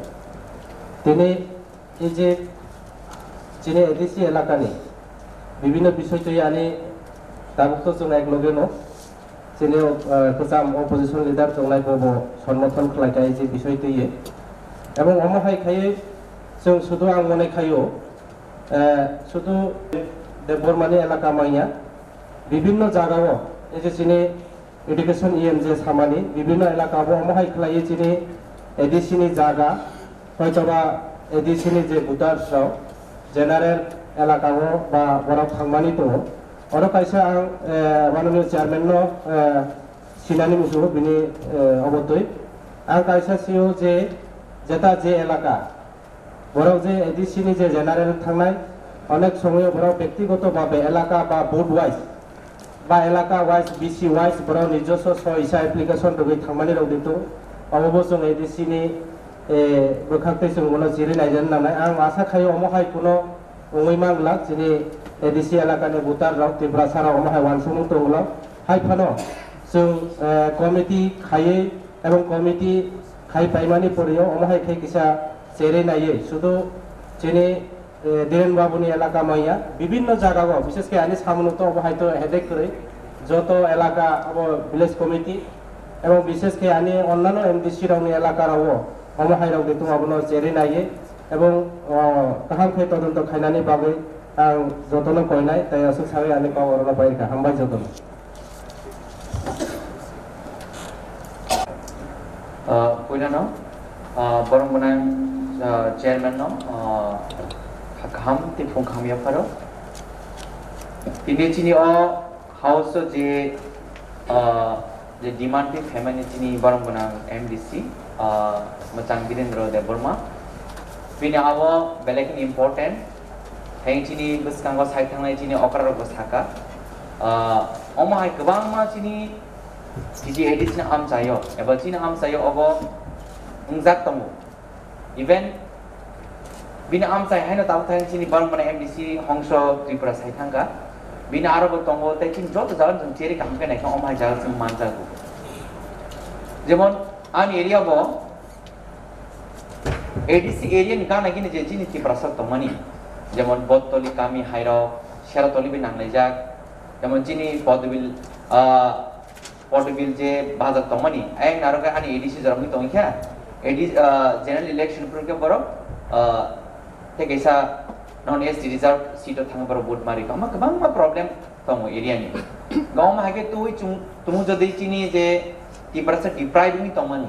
Tini Ei je chini A D C elakani bibhinno bisoi twi ani tabuk to chwng ek loge no chini, eh, kwcham opposition leader chongnai bo bo sonmothon khlai kha ei je bisoi twi ye. Ebong omo hai khaiwi chwng sudu ang mone khaio, eh, sudu Debbarmani elaka manya bibhinno jagao ei je chini Education E M je samani bibhinno elaka bo omo hai khlaiwi chini A D C ni jaga, hoitoba A D C ni je voters rok general elaka o ba borok thangmani tongo. Oro kaisa ang, eh, wanani chairman no, eh, sinani muchungo bini, eh, obotwi. Ang kaisa sio je jeta je elaka Borok je A D C ni je general thangnai, onek somoyo borok bektigoto babe elaka ba booth wise ba elaka wise, B C wise borok nijoswo so isa application rwgwi thangmani rok di tongo. Obo bo chwng A D C ni, eh, bwkhak tei chwng bono chiri naijani nangnai. Ang asa khaio omo hai kuno wngwi manglak chini A D C elakani voter rok, Tiprasa rok omo hai uansukmung tongwlak. Hai phano chwng, eh, committee khaiwi ebong committee khai paimani poriyo omo hai khe kisa Cherwi naiwi sudu chini, eh, Dhiren Babu ni elaka manya bibhinno jaga o, bishes khe ani samung to obo hai to headache kwrwi, joto elaka abo village committee ebong bishes khe ani onnano M D C rok ni elaka rok o omo hai rok de tong abono cherwi naiwi ebong, oh, kaham khe todonto khainani bagwi ang jotono koinai, tei aswk sawi ani kok orono pai rwkha. Hambai jotono. Ah, puila no, ah, borok gwnang, ah, chairman no, ah, kha-, kaham tei phung kaham yapharo. Tini chini o house o je, ah, je demand tei phaimani chini borok gwnang M D C, ah, mwchang Birendra Debbarma. Bini abo belai kheno important. Tei chini bwskango sai thangnai chini okra rok bo saka. Ah, omo hai kwbangma chini T G A D C ni amchaio, eba chini amchaio obo wngjak tongo. Even bini amchai haino tabuk thang chini borok mane M D C Hongso Tripura sai thangkha. Bini aro bo tongo, tei chini joto jaga chwng cheri kaham khe naikha, omo hai jaga chwng manjago. Jemon ani area bo A D C area ni gana gini je chini Tiprasa tongmani, jemon Bottoli kami hairok, Seratoli bai nanglaijak, jemon chini Podbil, ah, Porterville je bazar tongmani, ayang naro khe ani A D C jora wngwi tongkha, A D C, ah, general election phuru khe borok, ah, tei kaisa non S T reserve seat o thangwi borok vote mari kha. Omo kwbangma problem tongo area ni. Gawma hai khe twi chung, tumu jodi chini je Tiprasa deprive wngwi tongmani.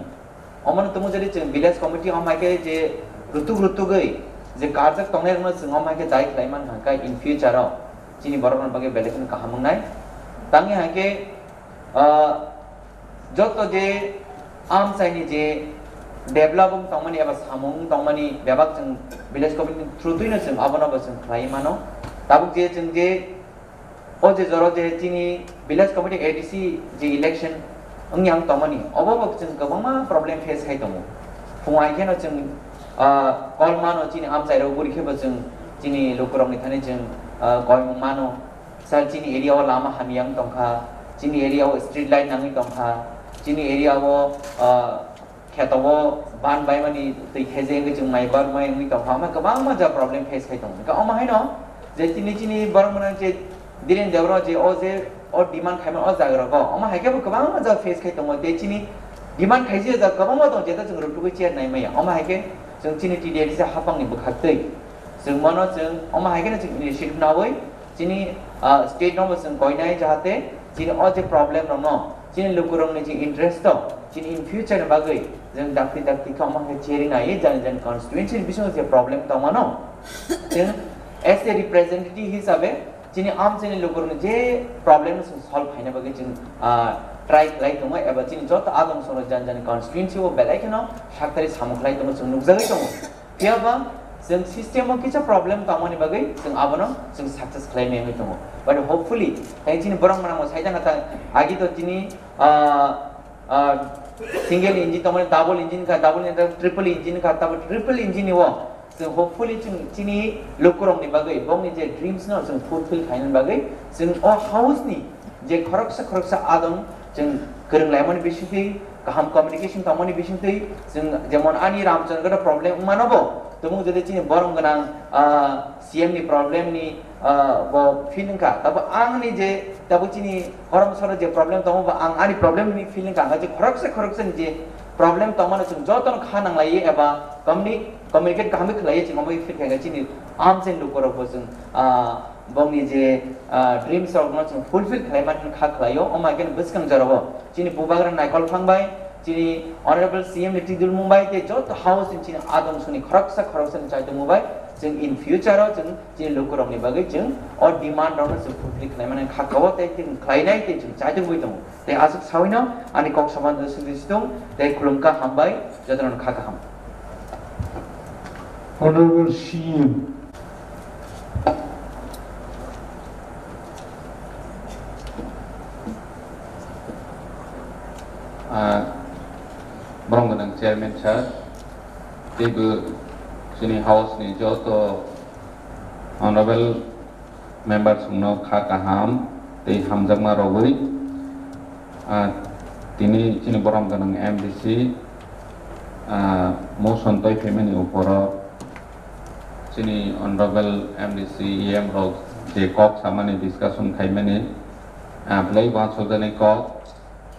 Omono tumu jodi chwng village committee om hai khe je rutuk rutugwi je karjak tongnai rokno chwng om hai khe dai khlai man kha khe in future o chini borok rok bagwi belai kheno kaham wngnai. Tangwi hai khe, ah, Joto je amchaini je develop wng tongmani eba samung wng tongmani bebak chwng village committee ni through twino chwng abono bo chwng khlaiwi mano. Tabuk je chwng je o je jora je chini village committee A D C je election wngya wng tongmani, obo bo chwng kwbangma problem face khai tongo. Phung ai kheno chwng, ah, call mano chini amchairok, buri khe bo chwng chini lukurokni thani chwng, ah, koimung mano. Sir, chini area o lama hamya wng tongkha, chini area o street light nangwi tongkha, chini area o, ah, kheto o ban baimani twi kheje wngwi chwng mai bar mai wngwi tongkha, omo kwbangma ja problem face khai tongo. Hwnkhe omo haino je chini, chini borok mwnang je Dhiren Debbarma je o je o demand khaimani o jaga rogo, omo hai khe bo kwbangma ja face khai tongo, tei chini demand khaijak ja kwbangma tongo, jeta chwng rwtugwi chair nai maya, omo hai khe chwng chini T D A D C hapangni bwkhak twi chwng mano chwng omo hai kheno chwng initiative nawi chini, ah, state no bo chwng koinai, jahate chini o je problem rokno chini lukurokni je interest o chini in future ni bagwi chwng dakti dakti khe omo khe cheri nai jani jani constituency ni bisingo je problem tongmano chwng as a representative hisabe chini amchaini lukurokni je problem no chwng solve khaina bagwi chwng, ah, try khlai tongo eba chini joto adong soro jani jani constituency o belai kheno saktari samung khlai tongo chwng nukjagwi tongo. Phiya ba chwng system o kisa problem tongmani bagwi chwng abono chwng success khlai maya wngwi tongo. But hopefully, tei chini borok mwnang bo saijak kha ta agi to chini, ah, ah, single engine tongmani double engine kha, double engine, triple engine kha, tabo triple engine ni o chwng hopefully chwng chini lukurokni bagwi bongni je dreams no chwng fulfill khainani bagwi chwng o house ni je khoroksa khoroksa adong chwng kwrwng laimani bisingtwi, kaham communication tongmani bisingtwi, chwng jemon ani Ramchandra gada problem wngmano bo, tabuk jodi chini borom gwnang, ah, C M ni problem ni, ah, bo feel wngkha, tabo ang ni je, tabo chini Horomsoro je problem tongo bo ang ani problem ni feel wngkha, hwnkhe khoroksa khoroksa ni je problem tongmano chwng jotono kha nanglaiwi eba communi-, communicate kaham khe khlaiwi chwng omo feel khaikha chini amchaini lukurok bo chwng, ah, bongni je, ah, dreams rokno chwng fulfill khlai mani kha khlaio, omo hai khe bwskang jorao chini bubagra Naikol Phang bai, chini Honorable C M ni twi dulmung bai tei joto house ni chini adong songni khoroksa khoroksa ni chaitongmung bai chwng in future o chwng chini lukurokni bagwi chwng o demand rokno chwng fulfill khlai mani kha kao tei chwng khlainai tei chwng chaitongwi tongo. Tei aswk sawino ani kok samano swngwi situng tei khulumkha, hambai, jotono kha kaham. Honorable C M. Ah, borok gwnang chairman sir, teibo chini house ni joto honorable member chwngno kha kaham tei hamjakma rogwi, ah, tini chini borom gwnang M D C, ah, motion toi phaimani uporo chini honorable M D C, E M rok je kok samani discussion khaimani, ah, belai uansukjaknai kok.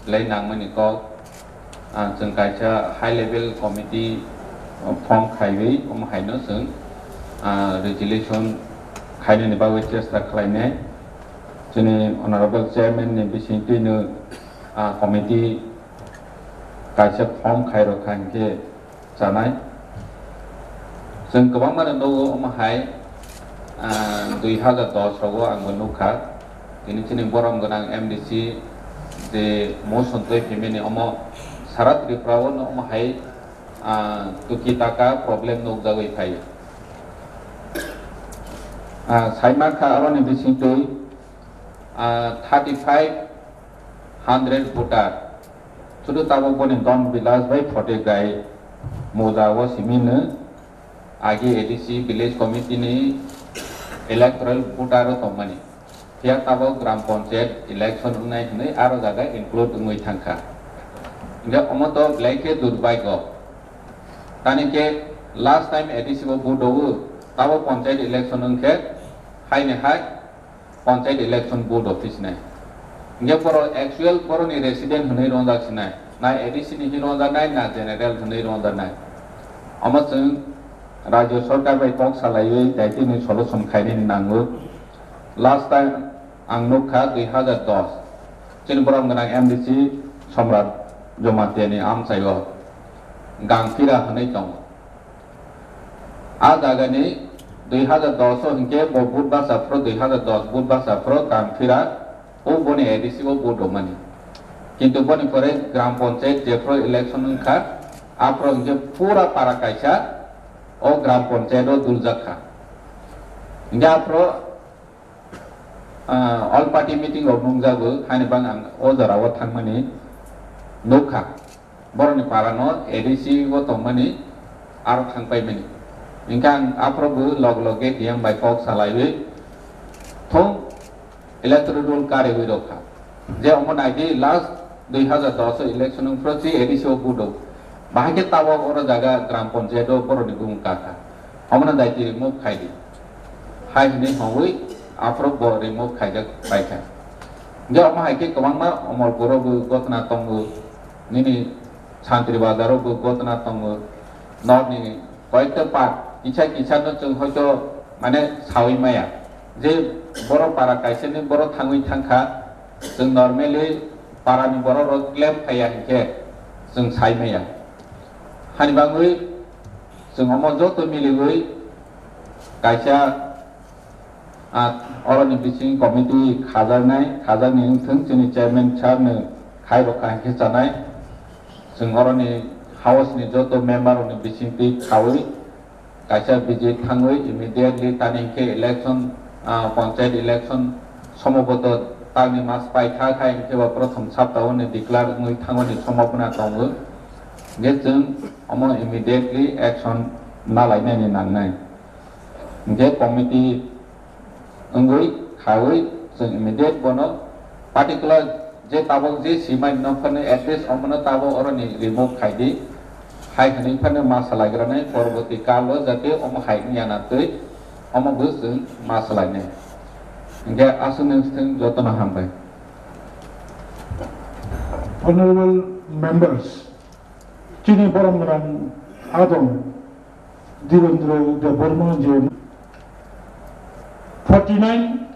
Belai nangmani kok, ah, chwng kaisa high level committee, ah, form khaiwi, omo haino chwng, ah, resolution khainani bagwi chesta khlainai. Chini honorable chairman ni bisingtwino, ah, committee kaisa form khairokha hinkhe chanai. Chwng kwbangma no nugo omo hai, ah, dui hazar dos rogo ang bo nukha. Tini chini borom gwnang M D C je motion toi phaimani omo sara Tripura o no omo hai, ah, tuki taka problem nukjagwi phai. Ah, saima kha aroni bisingtwi, ah, thirty five hundred voter. Sudu tabuk boni Don Bilas bai Phote Gai Moja o simi no agi A D C village committee ni electoral voter o tongmani. Phiya tabuk gram panchayat election wngnai hwnwi aro jaga include wngwi thangkha. Hingkhe omo to belai khe durbagyo. Tani khe last time A D C bo vote o, tabuk panchayat election wngkhe haini hai panchayat election board office nai. Hingke borok actual borokni resident hwnwi rongjak sinai, na A D C ni hwnwi rongjak nai, na general hwnwi rongjak nai. Omo chwng rajyo sorkar bai kok salaiwi daitwini solution khainani nango. Last time ang nukha dui hazar dos, chini borom gwnang M D C Somrat Jamatia ni amchaio Gangphira hwnwi tongo. A jagani dui hazar dos o hinkhe bo vote basa phuru, dui hazar dos vote basa phuru Gangphira o boni A D C o vote rwmani. Kintu boni pore gram panchayat jephru election wngkha, aphru hinkhe pura para kaisa o gram panchayat o duljak kha. Hinkhe aphru, ah, all party meeting rok nungjago, haini bang ang o jora o thangmani nukha. Borokni para no A D C o tongmani aro thangpaimani. Hinkhe ang aphuru bo log loge D M bai kok salaiwi thung electoral roll kariwi rokha. Je omo naidi last dui hazar dos o election wngphuru si A D C o vote o. Bahai khe tabok oro jaga gram panchayat o borokni bumung kakha. Omono daiti remove khai di. Hai hwnwi hwnwi aphuru bo remove khaijak paikha. Hinkhe omo hai khe kwbangma Omorpur o bo gotna tongo, nini Santri Bazar o bo gotna tongo, norni koyekta part kisa kisa no chwng hoito mane sawi maya je borok para kaisa ni borok thangwi thangkha, chwng normally para ni borok rok claim khaiya hinkhe chwng sai maya. Hani bagwi chwng omo joto miliwi kaisa, ah, oroni bising committee khajaknai, khajakni wngthung chini chairman sir no khai rokha hinkhe chanai. Chwng oroni house ni joto member rokni bisingtwi khaui kaisa visit thangwi immediately tani hinkhe election, ah, panchayat election somboboto tangni mas paitha khai hinkhe bo prothom sapta o ni declare wngwi thangmani sombhabona tongo. Hinkhe chwng omo immediately action nalainani nangnai. Hinkhe committee wngwi khaui chwng immediate bono particular je tabok je simai no phano at least omono tabok oroni remove khai di. Hai hwnwi phano ma salaigrani porborti kalo jate omo hai wngya na twi omo bo chwng ma salainai. Hinkhe aswk nung thung jotono hambai. Honorable members, chini borom gwnang adong Dhirendra Debbarma je forty nine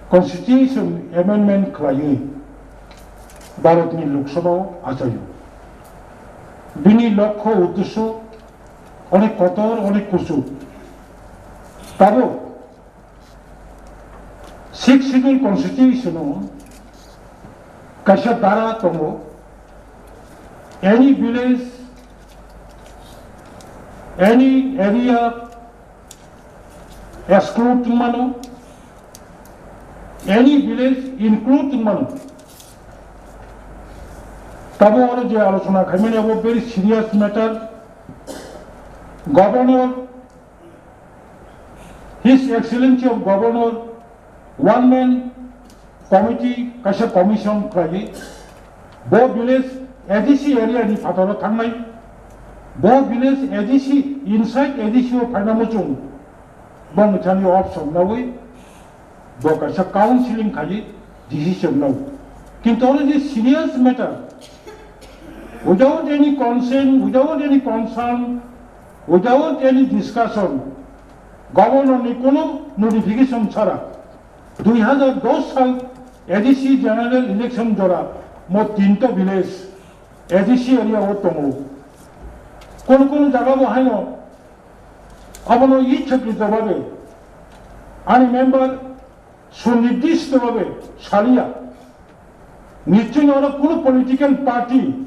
constitution amendment khlaiwi Bharatni Lok Sabha o achaio. Bini lokho uddesho onek kotor, onek kuchuk. Tabuk Sixth Schedule Constitution o kaisa dara tongo, any village, any area exclude wngmano, any village include wngmano. Tabo oro je alochona khaimani abo very serious matter. Governor His Excellency of Governor one man committee kaisa commission khlaiwi bo village A D C area ni phataro thangnai, bo village A D C inside A D C o phaina muchung bongni thani option nawi bo kaisa counseling khai decision nao. Kintu oro je serious matter, without any consent, without any concern, without any discussion, governor ni kono notification chara, dui hazar dos sal A D C general election jora mo tinta village A D C area o tongo. Kono kono jaga bo haino abono ichhakrito babe ani member sunirdishto babe saliya. Nischoi oro kono political party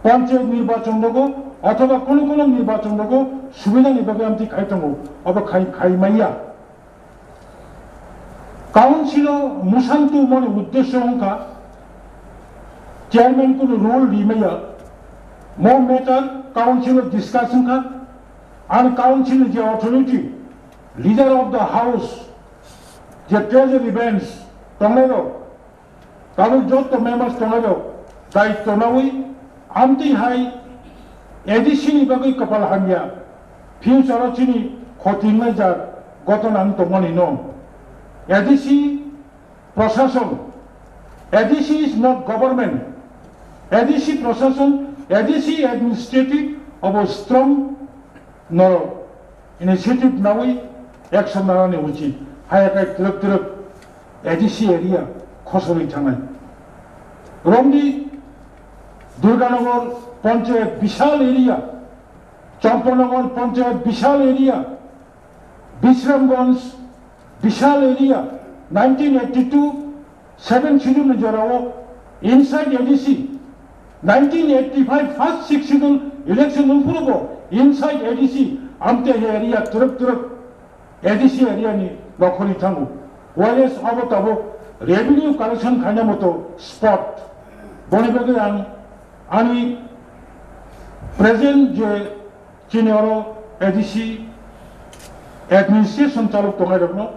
panchayat nirbachon rogo othoba kono kono nirbachon rogo subida ni bagwi amtwi khai tongo, obo khai, khai maya. Council o musantu moni uddesho wngkha chairman kono rule ri maya, mo matter council o discuss wngkha, and council ni je authority, leader of the house, je treasury bench tongnai rok, tabuk joto members tongnai rok daityo nawi amtwi hai A D C ni bagwi kwpal hamya, future o chini khoti wngnai jak gotona wng tongmani no. A D C Prashasan, A D C is not government. A D C Prashasan, A D C administrative obo strong norok initiative nawi action nanani uchit. Haya kai twrwk twrwk A D C area khosorwi thangnai. Romdi Durganagar Panchayat bishal area, Champanagar Panchayat bishal area, Bishramganj bishal area, nineteen eighty-two seven schedule ni jorao Inside A D C, nineteen eighty-five first Sixth Schedule election nungphuru bo inside A D C, amte he area twrwk twrwk A D C area ni nokhorwi thango. Whereas abo tabuk revenue collection khaina moto spot. Boni bagwi ang ani present je chini oro A D C administration chalok tongnai rokno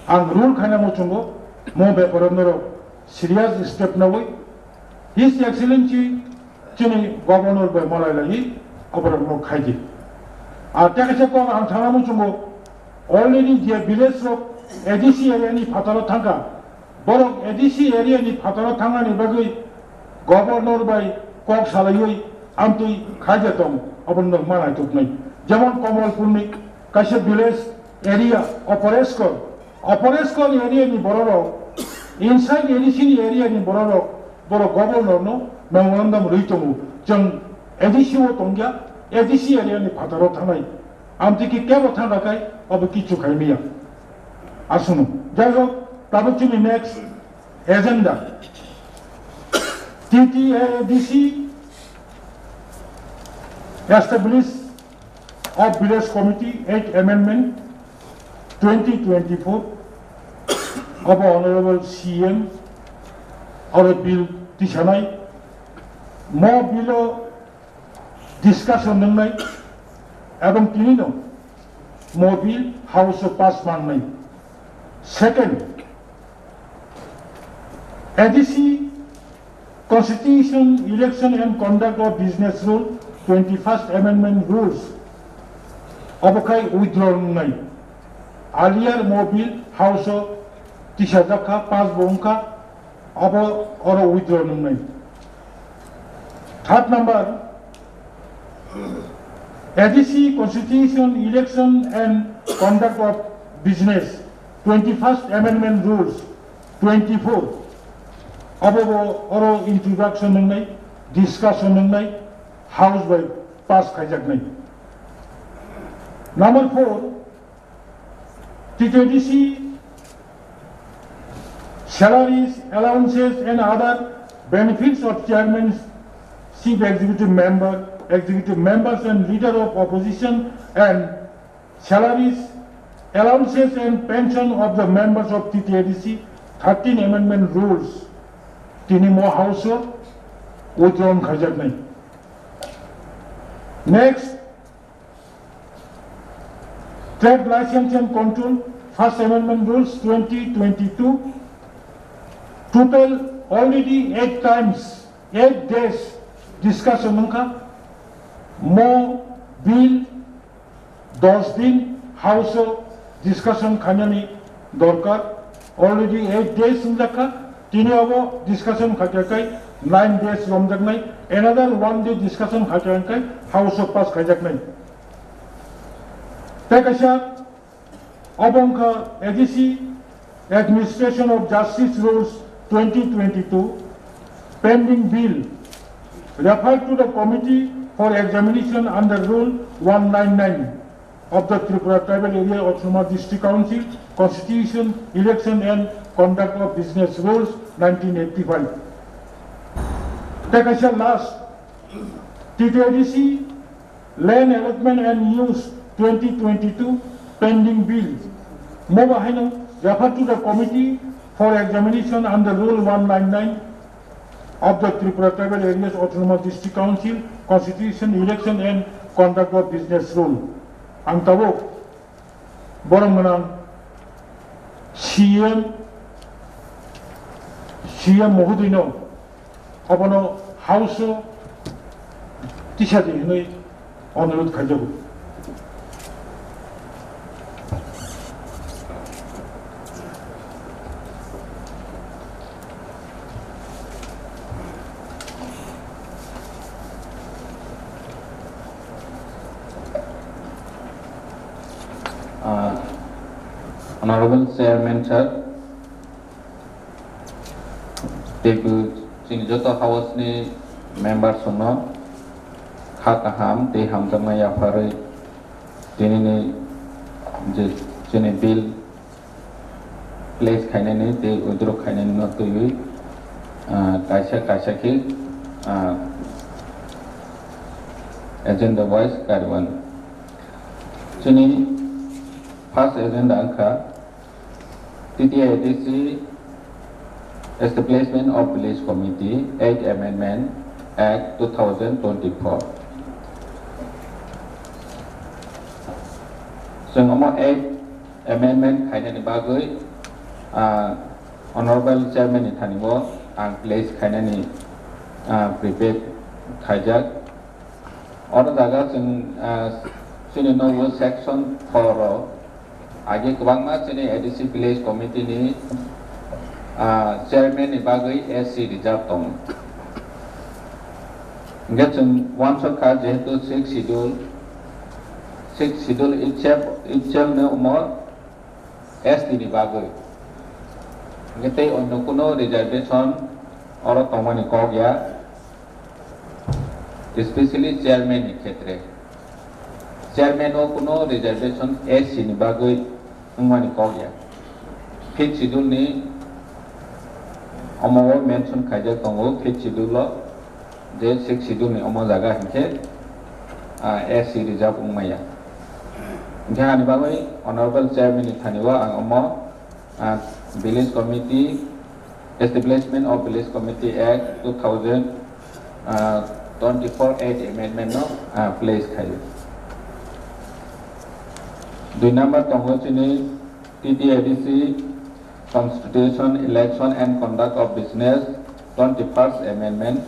ang rule khaina muchungo mo beparo norok serious step nawi His Excellency chini governor bai malai lai oborok no khaidi. Ar tei kaisa kok ang sana muchungo already je village rok A D C area ni phataro thangka, borok A D C area ni phataro thangnani bagwi governor bai kok salaiwi amtwi khaija tong, oborok no manai tuknai. Jemon Komolpur ni kaisa village area Opereskor, Opereskor area ni bororok, inside A D C ni area ni bororok, borok governor no memorandum rwi tongo. Chwng A D C o tongya, A D C area ni phataro thangnai. Amtwi ki kebo thangkha khai, abo kichu khai miya. Aswno. Jai hok, tabuk chini next agenda. T T A D C establish of Village Committee eight Amendment twenty twenty-four, abo Honorable C M oro bill tisanai, mo bill o discussion nungnai, ebong tini no mo bill House o pass mangnai. Second, A D C Constitution, Election and Conduct of Business Rule, twenty-first Amendment Rules, obo khai withdraw wngnai. Earlier mo bill House o tisajak kha, pass bo wngkha, obo oro withdraw wngnai. Third number, A D C Constitution, Election and Conduct of Business, twenty-first Amendment Rules, twenty-four. Abo bo oro introduction wngnai, discussion wngnai, House bai pass khaijaknai. Number four, T T A D C salaries, allowances and other benefits of chairman, chief executive member, executive members and leader of opposition and salaries, allowances and pension of the members of T T A D C, thirteen amendment rules, tini mo House o withdrawn khaijaknai. Next, Trade License and Control, First Amendment Rules twenty twenty-two, total already eight times, eight days discussion wngkha. Mo bill dos din House o discussion khainani dorkar. Already eight days wngjakha, tini abo discussion khaikha khai nine days romjaknai, another one day discussion khaikha khai House o pass khaijaknai. Tei kaisa obo wngkha A D C Administration of Justice Rules twenty twenty-two pending bill referred to the Committee for Examination under Rule one nine nine of the Tripura Tribal Area Autonomous District Council Constitution, Election and Conduct of Business Rules nineteen eighty-five. Tei kaisa last, T T A D C Land Allotment and Use twenty twenty-two pending bill. Mo bo haino refer to the Committee for Examination under Rule one nine nine of the Tripura Tribal Areas Autonomous District Council Constitution, Election and Conduct of Business Rule. Ang tabuk borok gwnang C M, C M mohodoino obono House o tisadi hinwi onurodh khaijago. Ah, Honorable Chairman sir, teibo chini joto House ni members no kha kaham tei hamjakma yapharwi tinini je chini bill place khainani tei withdraw khainani no twiwi Ah, kaisa kaisa khe, ah, agenda wise kariwan. Chini first agenda wngkha T T A D C Establishment of Village Committee eight Amendment Act two thousand twenty-four. Chwng omo eight amendment khainani bagwi, ah, Honorable Chairman ni thani o ang place khainani, ah, prepare khaijak. Oro jaga chwng, ah, chini nogo section four o agi kwbangma chini A D C village committee ni, ah, chairman ni bagwi S C reserve tongo. Hingke chwng uansuk kha jehetu sixth schedule, sixth schedule itself, itself no omo S T ni bagwi. Hingke tei onno kuno reservation oro tongmani kok ya, especially chairman ni khetre. Chairman o kuno reservation S C ni bagwi wngmani kok ya. Fifth schedule ni omo o mention khaijak tongo, fifth schedule o je sixth schedule ni omo jaga hinkhe, ah, S C reserve wngmaya. Hinkhe ani bagwi Honorable Chairman ni thani o ang omo, ah, Village Committee, Establishment of Village Committee Act two thousand twenty-four eight amendment no, ah, place khaio. Dui number tongo chini T T A D C Constitution, Election and Conduct of Business, twenty-first Amendment,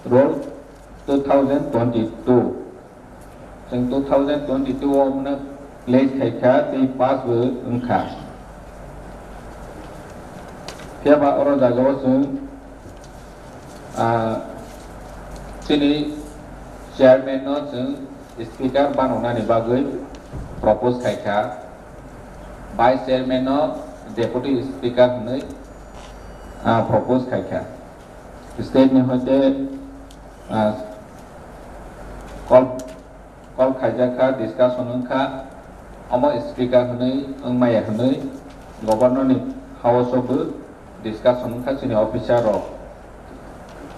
Rule two thousand twenty-two. Chwng two thousand twenty-two o mwnwi place khai kha tei pass bo wng kha. Phiya ba oro jaga o chwng, ah, chini chairman no chwng speaker bananani bagwi propose khai kha, vice chairman no deputy speaker hwnwi, ah, propose khai kha. State ni hoite, ah, call, call khaijak kha, discussion wng kha, omo speaker hwnwi wng maya hwnwi governor ni house o bo discussion wng kha chini officer rok.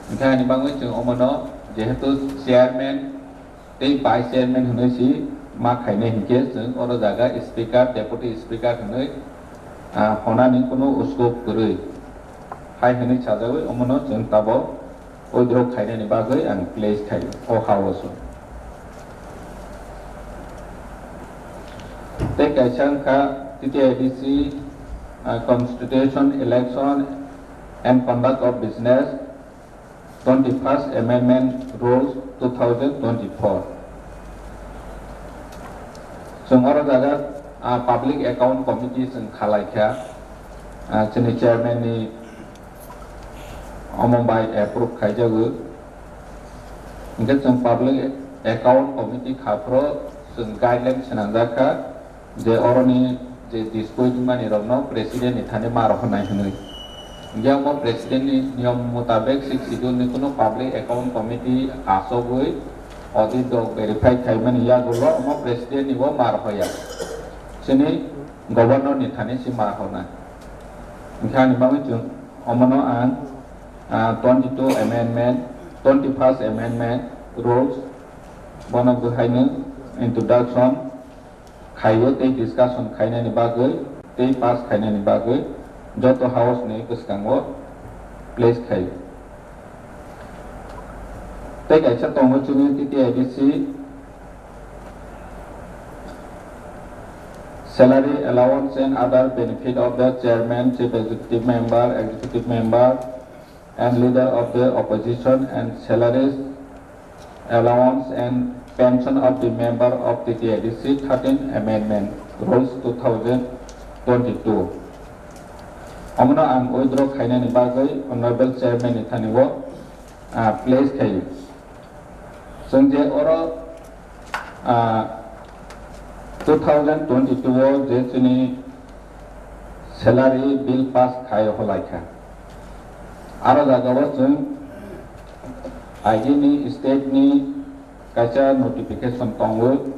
Hingkhe ani bagwi chwng omono jehetu chairman tei vice chairman hwnwi si ma khainai hinkhe chwng oro jaga speaker, deputy speaker hwnwi, ah, honani kunu scope kwrwi. Hai hwnwi sajagwi omono chwng tabok withdraw khainani bagwi ang place khaio o house o. Tei kaisa wngkha T T A D C, ah, Constitution, Election and Conduct of Business, twenty-first Amendment Rules two thousand twenty-four. Chwng oro jaga, ah, Public Account Committee chwng khalai kha, ah, chini chairman ni omo bai approve khaijago. Hingkhe chwng Public Account Committee khaphuru chwng guideline swnamjak kha, je oroni je dispute wngmani rokno president ni thani ma rohornai hwnwi. Hingkhe omo president ni niyom mutabek sixth schedule ni kunu public account committee achogwi audit rok verify khaimani yagulo omo president ni bo ma rohoya. Chini governor ni thani si ma rohornai. Hingkhe ani bagwi chwng omono ang, ah, twenty-two amendment, twenty-first amendment rules bono bwhaino introduction khaio tei discussion khainani bagwi tei pass khainani bagwi joto house ni bwskango place khaio. Tei kaisa tongo chini T T A D C salary allowance and other benefit of the chairman, chief executive member, executive member, and leader of the opposition and salaries, allowance and pension of the member of T T A D C thirteen Amendment Rules two thousand twenty-two. Omono ang withdraw khainani bagwi Honorable Chairman ni thani o, ah, place khaio. Chwng je oro, ah, two thousand twenty-two o je chini salary bill pass khai holai kha. Aro jaga o chwng agini state ni kaisa notification tongo.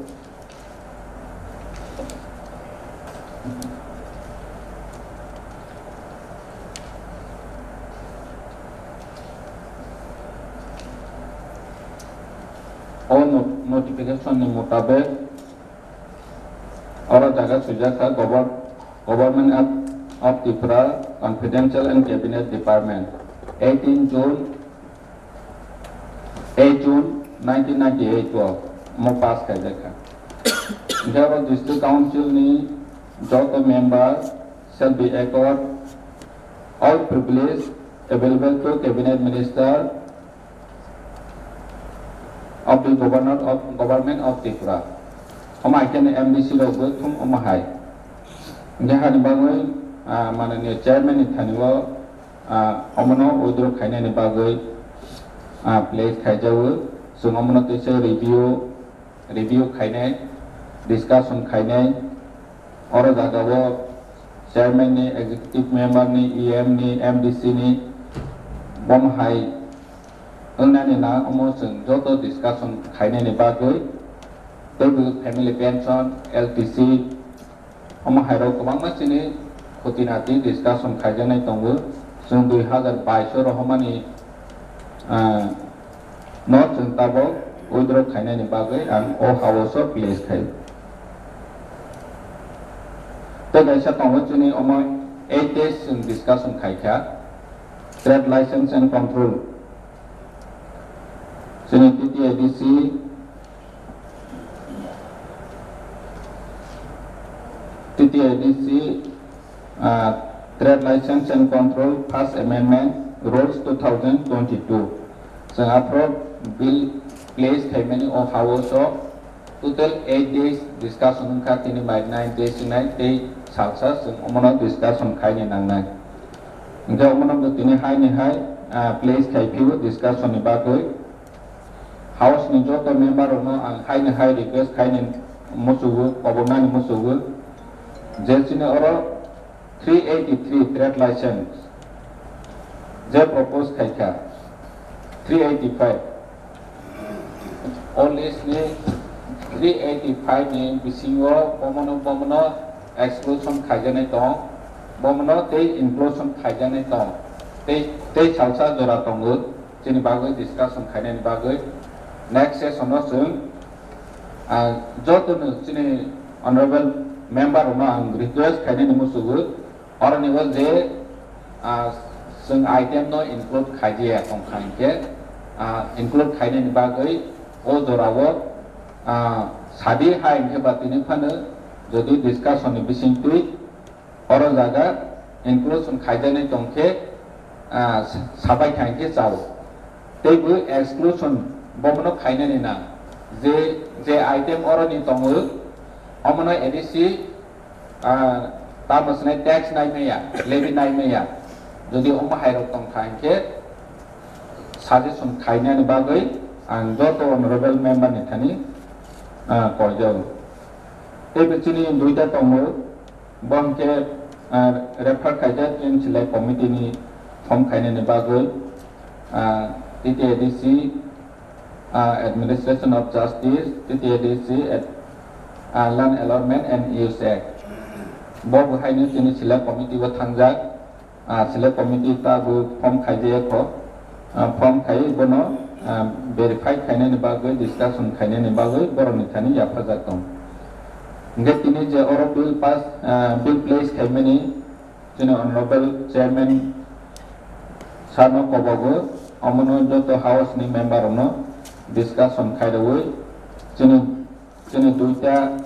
O not-, notification ni mutabek oro jaga swijak kha Govern-, Government of, of Tripura Confidential and Cabinet Department, eighteen June, eight June nineteen ninety-eight o omo pass khaijak kha. Hingke abo District Council ni joto member shall be accorded all privilege available to Cabinet Minister of the Governor of, Government of Tripura. Omo hai khe M D C rok bo thum omo hai. Hingke hani bagwi, ah, mananiya chairman ni thani o, ah, omono withdraw khainani bagwi, ah, place khaijago. Chwng omono teisa review, review khainai, discussion khainai. Oro jaga o chairman ni, executive member ni, E M ni, M D C ni, bom hai wngnani na omo chwng joto discussion khainani bagwi, teibo family pension, L T C, omo hai rok kwbangma chini khuti nati discussion khaijaknai tongo. Chwng dui hazar bais o rohormani, ah, no chwng tabok withdraw khainani bagwi ang o house o place khai. Tei kaisa tongo chini omo eight days chwng discussion khaikha, trade license and control. Chini T T A D C, T T A D C, ah, Trade License and Control First Amendment Rules two thousand twenty-two. Chwng aphuru bill place khaimani o house o total eight days discussion wngkha, tini bai nine days wngnai tei salsa chwng omono discussion khaini nangnai. Hingke omono bo tini hai ni hai, ah, place khai phio discussion ni bagwi. House ni joto member rokno ang hai ni hai request khaini muchugo, kobornani muchugo, je chini oro three eighty-three trade license je propose khaikha, three eighty-five, o list ni three eighty-five ni bisingo bomono, bomono exclusion khaijaknai tong, bomono tei inclusion khaijaknai tong, tei, tei salsa jora tongo. Chini bagwi discussion khainani bagwi next session o chwng, ah, jotono chini honorable member rokno ang request khainani muchugo, oroni o je, ah, chwng item no include khaijiya tongkha hinkhe, ah, include khainani bagwi o jorao, ah, sadi hai hinkhe ba tini phano jodi discussion ni bisingtwi oro jaga inclusion khaijaknai tongkhe, ah, sabai kha hinkhe chao. Tei bo exclusion bomono khainani na. Je, je item oroni tongo, omono A D C, ah, tamo swnai tax nai maya, levy nai maya. Jodi omo hairok tongkha hinkhe suggestion khainani bagwi ang joto honorable member ni thani, ah, koijago. Tei bo chini duita tongo. Bo hwnkhe, ah, refer khaijak chini select committee ni form khainani bagwi, ah, T T A D C, ah, Administration of Justice, T T A D C, at, ah, Land Allotment and Use Act. Bo bo haino chini select committee o thangjak. Ah, select committee ta bo form khaijaya kho, ah, form khai bono, ah, verify khainani bagwi, discussion khainani bagwi borokni thani yaphajak tong. Hingkhe tini je oro bill pass, ah, bill place khaimani chini honorable chairman sir no kobogo, omono joto house ni member rokno discussion khairogwi chini Chini duita,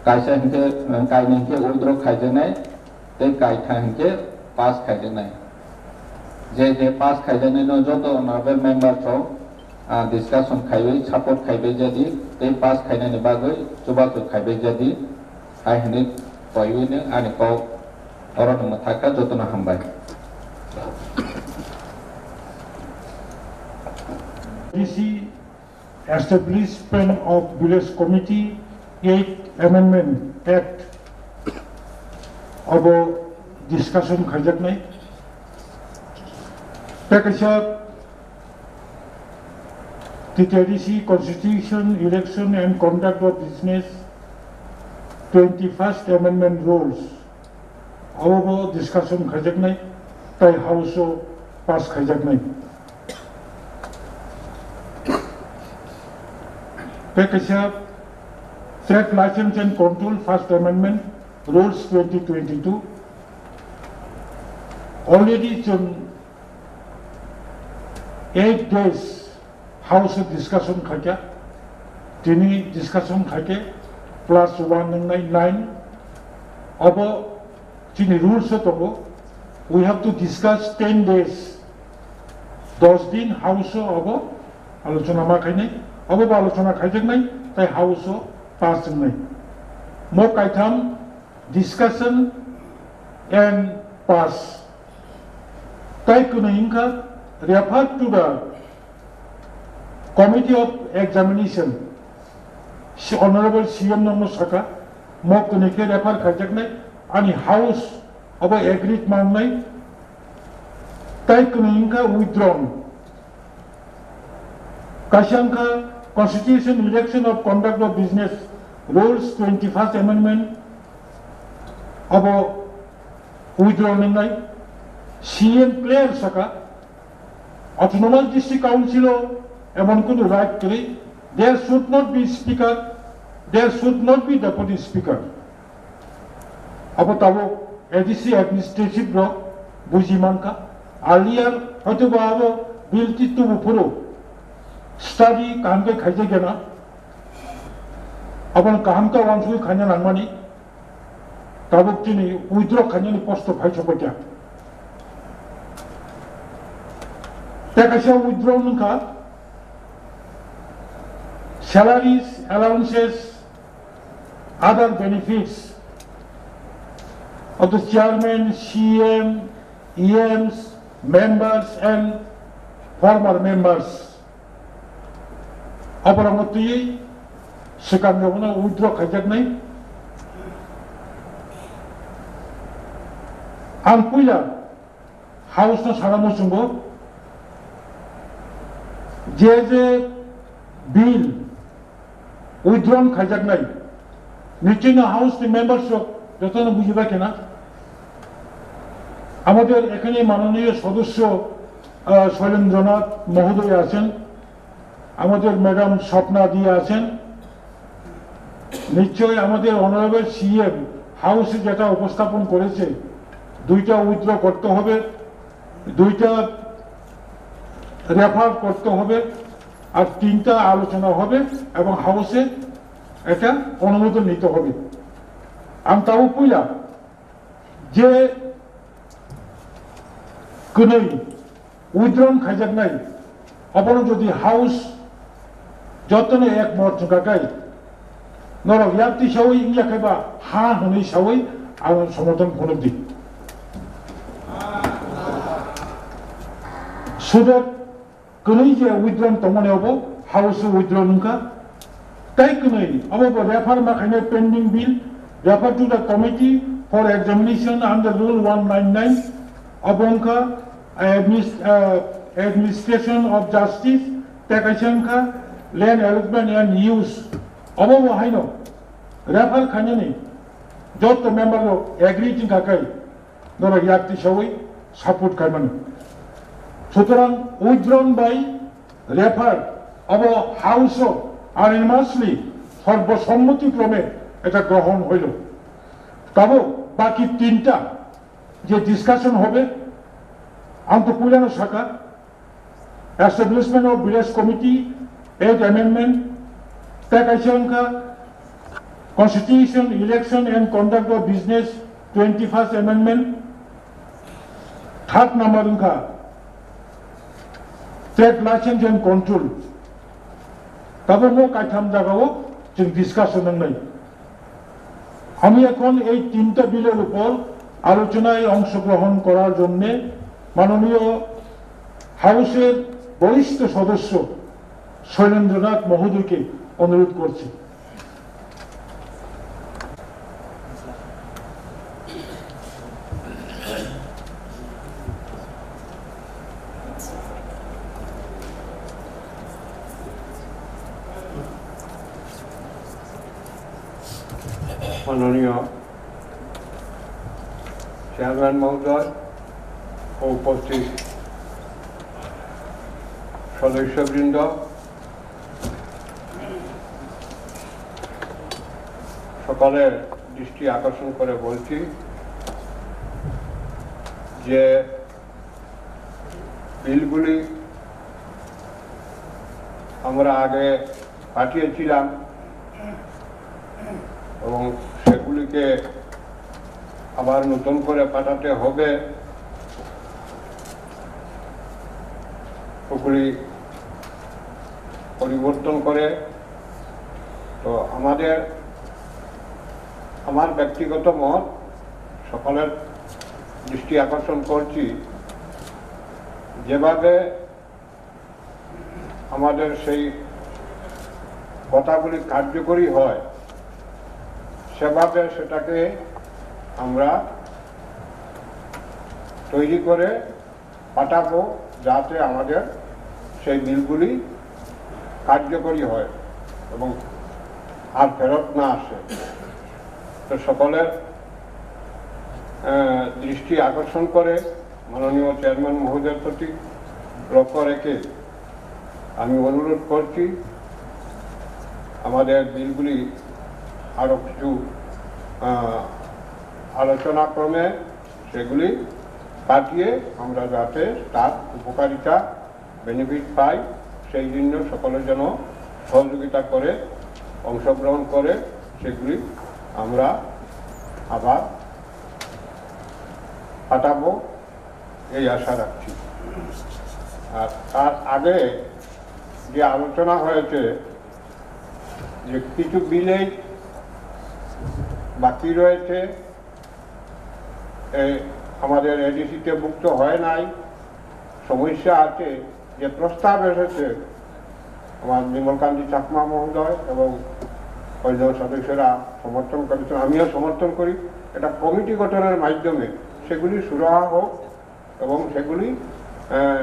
kaisa hinkhe, kainwi hinkhe withdraw khaijaknai, tei kaitha hinkhe pass khaijaknai. Je je pass khaijaknai no joto honorable member rok, ah, discussion khaiwi support khaibai jadi, tei pass khainani bagwi chubachu khaibai jadi, hai hinwi koiwi no ani kok oro no mwthakha, jotono hambai. D C Establishment of Village Committee, Eighth Amendment Act abo discussion khaijaknai. Tei kaisa T T A D C Constitution, Election and Conduct of Business, Twenty-first Amendment Rules, abo bo discussion khaijaknai, tei House o pass khaijaknai. Tei kaisa Trade License and Control First Amendment Rules twenty twenty-two. Already chwng eight days House o discussion khaikha, tini discussion khaikhe plus one wngnai nine. Abo chini rules o tongo, we have to discuss ten days, dos din House o abo alochona ma khainai, abo bo alochona khaijaknai, tai House o pass wngnai. Mo kaitham discussion and pass. Tai kwnwi wngkha refer to the Committee of Examination. Si Honorable C M no saka, mo kwnwi khe refer khaijaknai, ani House abo agreed mangnai, tai kwnwi wngkha withdrawn. Kaisa wngkha Constitution Election of Conduct of Business Rules twenty-first Amendment abo withdraw wngnai. C M clear saka, Autonomous District Council o emon kunu right kwrwi, there should not be speaker, there should not be deputy speaker. Abo tabuk A D C administrative rok buji mankha. Earlier hoito ba abo bill ti tubu phuru study kaham khe khaijak gana. Abono kaham khe uansugwi khaina nangmani. Tabuk chini withdraw khainani post o phai sokphaikha. Tei kaisa withdraw wngkha salaries, allowances, other benefits of the chairman, C M, E Ms, members and former members. Aborokno twiwi swkang rokno withdraw khaijaknai. Ang puila House no sana muchungo, je je bill withdrawn khaijaknai, nichino House ni members rok jotono bujibai khena. আমাদের এখানে মাননীয় সদস্য, আহ, শৈলেন্দ্রনাথ মহোদয় আছেন, আমাদের ম্যাডাম স্বপ্না দি আছেন। নিশ্চয়ই আমাদের অনারেবল সিএম হাউসে যেটা উপস্থাপন করেছে, দুইটা উইথড্র করতে হবে, দুইটা রেফার করতে হবে, আর তিনটা আলোচনা হবে এবং হাউসে এটা অনুমোদন নিতে হবে। Ang tabuk puila je kwnwi withdrawn khaijaknai, abono jodi House jotono ek mot chwngkha khe, norok yak tisawi wngya khe ba ha hwnwi sawi ang somorthon phunuk di. So that kwnwi je withdrawn tongmani obo House o withdraw wngkha. Tai kwnwi obo bo refer ma khainai pending bill, refer to the Committee for Examination under Rule one nine nine, obo wngkha adminis-, ah, Administration of Justice, tei kaisa wngkha Land Allotment and Use. Obo bo haino refer khainani joto member rok agree wngkha khe norok yak tisawi support khaimani. সুতরাং withdrawn by refer abo House o unanimously সর্বসম্মতিক্রমে এটা গ্রহণ হইল। Tabuk baki tinta je discussion hobe, ang to puilano saka, Establishment of Village Committee, Eighth Amendment, tei kaisa wngkha Constitution, Election and Conduct of Business, Twenty-first Amendment, third number wngkha Trade License and Control. Tabuk bo kaitham jagao chwng discussion wngnai. আমি এখন এই তিনটা বিলের উপর আলোচনায় অংশগ্রহণ করার জন্য মাননীয় হাউসের বরিষ্ঠ সদস্য শৈলেন্দ্রনাথ মহোদয়কে অনুরোধ করছি। মাননীয় চেয়ারম্যান মহোদয় ও উপস্থিত সদস্যবৃন্দ, সকলের দৃষ্টি আকর্ষণ করে বলছি যে বিলগুলি আমরা আগে পাঠিয়েছিলাম এবং সেগুলিকে আবার নতুন করে পাঠাতে হবে। ওগুলি পরিবর্তন করে। তো আমাদের, আমার ব্যক্তিগত মত, সকলের দৃষ্টি আকর্ষণ করছি, যেভাবে আমাদের সেই কথাগুলি কার্যকরী হয়, সেভাবে সেটাকে আমরা তৈরি করে পাঠাবো, যাতে আমাদের সেই বিলগুলি কার্যকরী হয় এবং আর ফেরত না আসে। তো সকলের, আহ, দৃষ্টি আকর্ষণ করে মাননীয় চেয়ারম্যান মহোদয়ের প্রতি লক্ষ্য রেখে আমি অনুরোধ করছি, আমাদের বিলগুলি আরও কিছু, আহ, আলোচনা ক্রমে সেগুলি পাঠিয়ে আমরা যাতে তার উপকারিতা, বেনিফিট পাই, সেই জন্য সকলে যেন সহযোগিতা করে, অংশগ্রহণ করে সেগুলি আমরা আবার পাঠাবো, এই আশা রাখছি। আর তার আগে যে আলোচনা হয়েছে, যে কিছু বিলেজ বাকি রয়েছে, এই আমাদের এডিসিতে ভুক্ত হয় নাই, সমস্যা আছে, যে প্রস্তাব এসেছে, আমার বিমল কান্তি চাকমা মহোদয় এবং অন্যান্য সদস্যরা সমর্থন করেছেন, আমিও সমর্থন করি। এটা কমিটি গঠনের মাধ্যমে সেগুলি সুরাহা হোক এবং সেগুলি, আহ,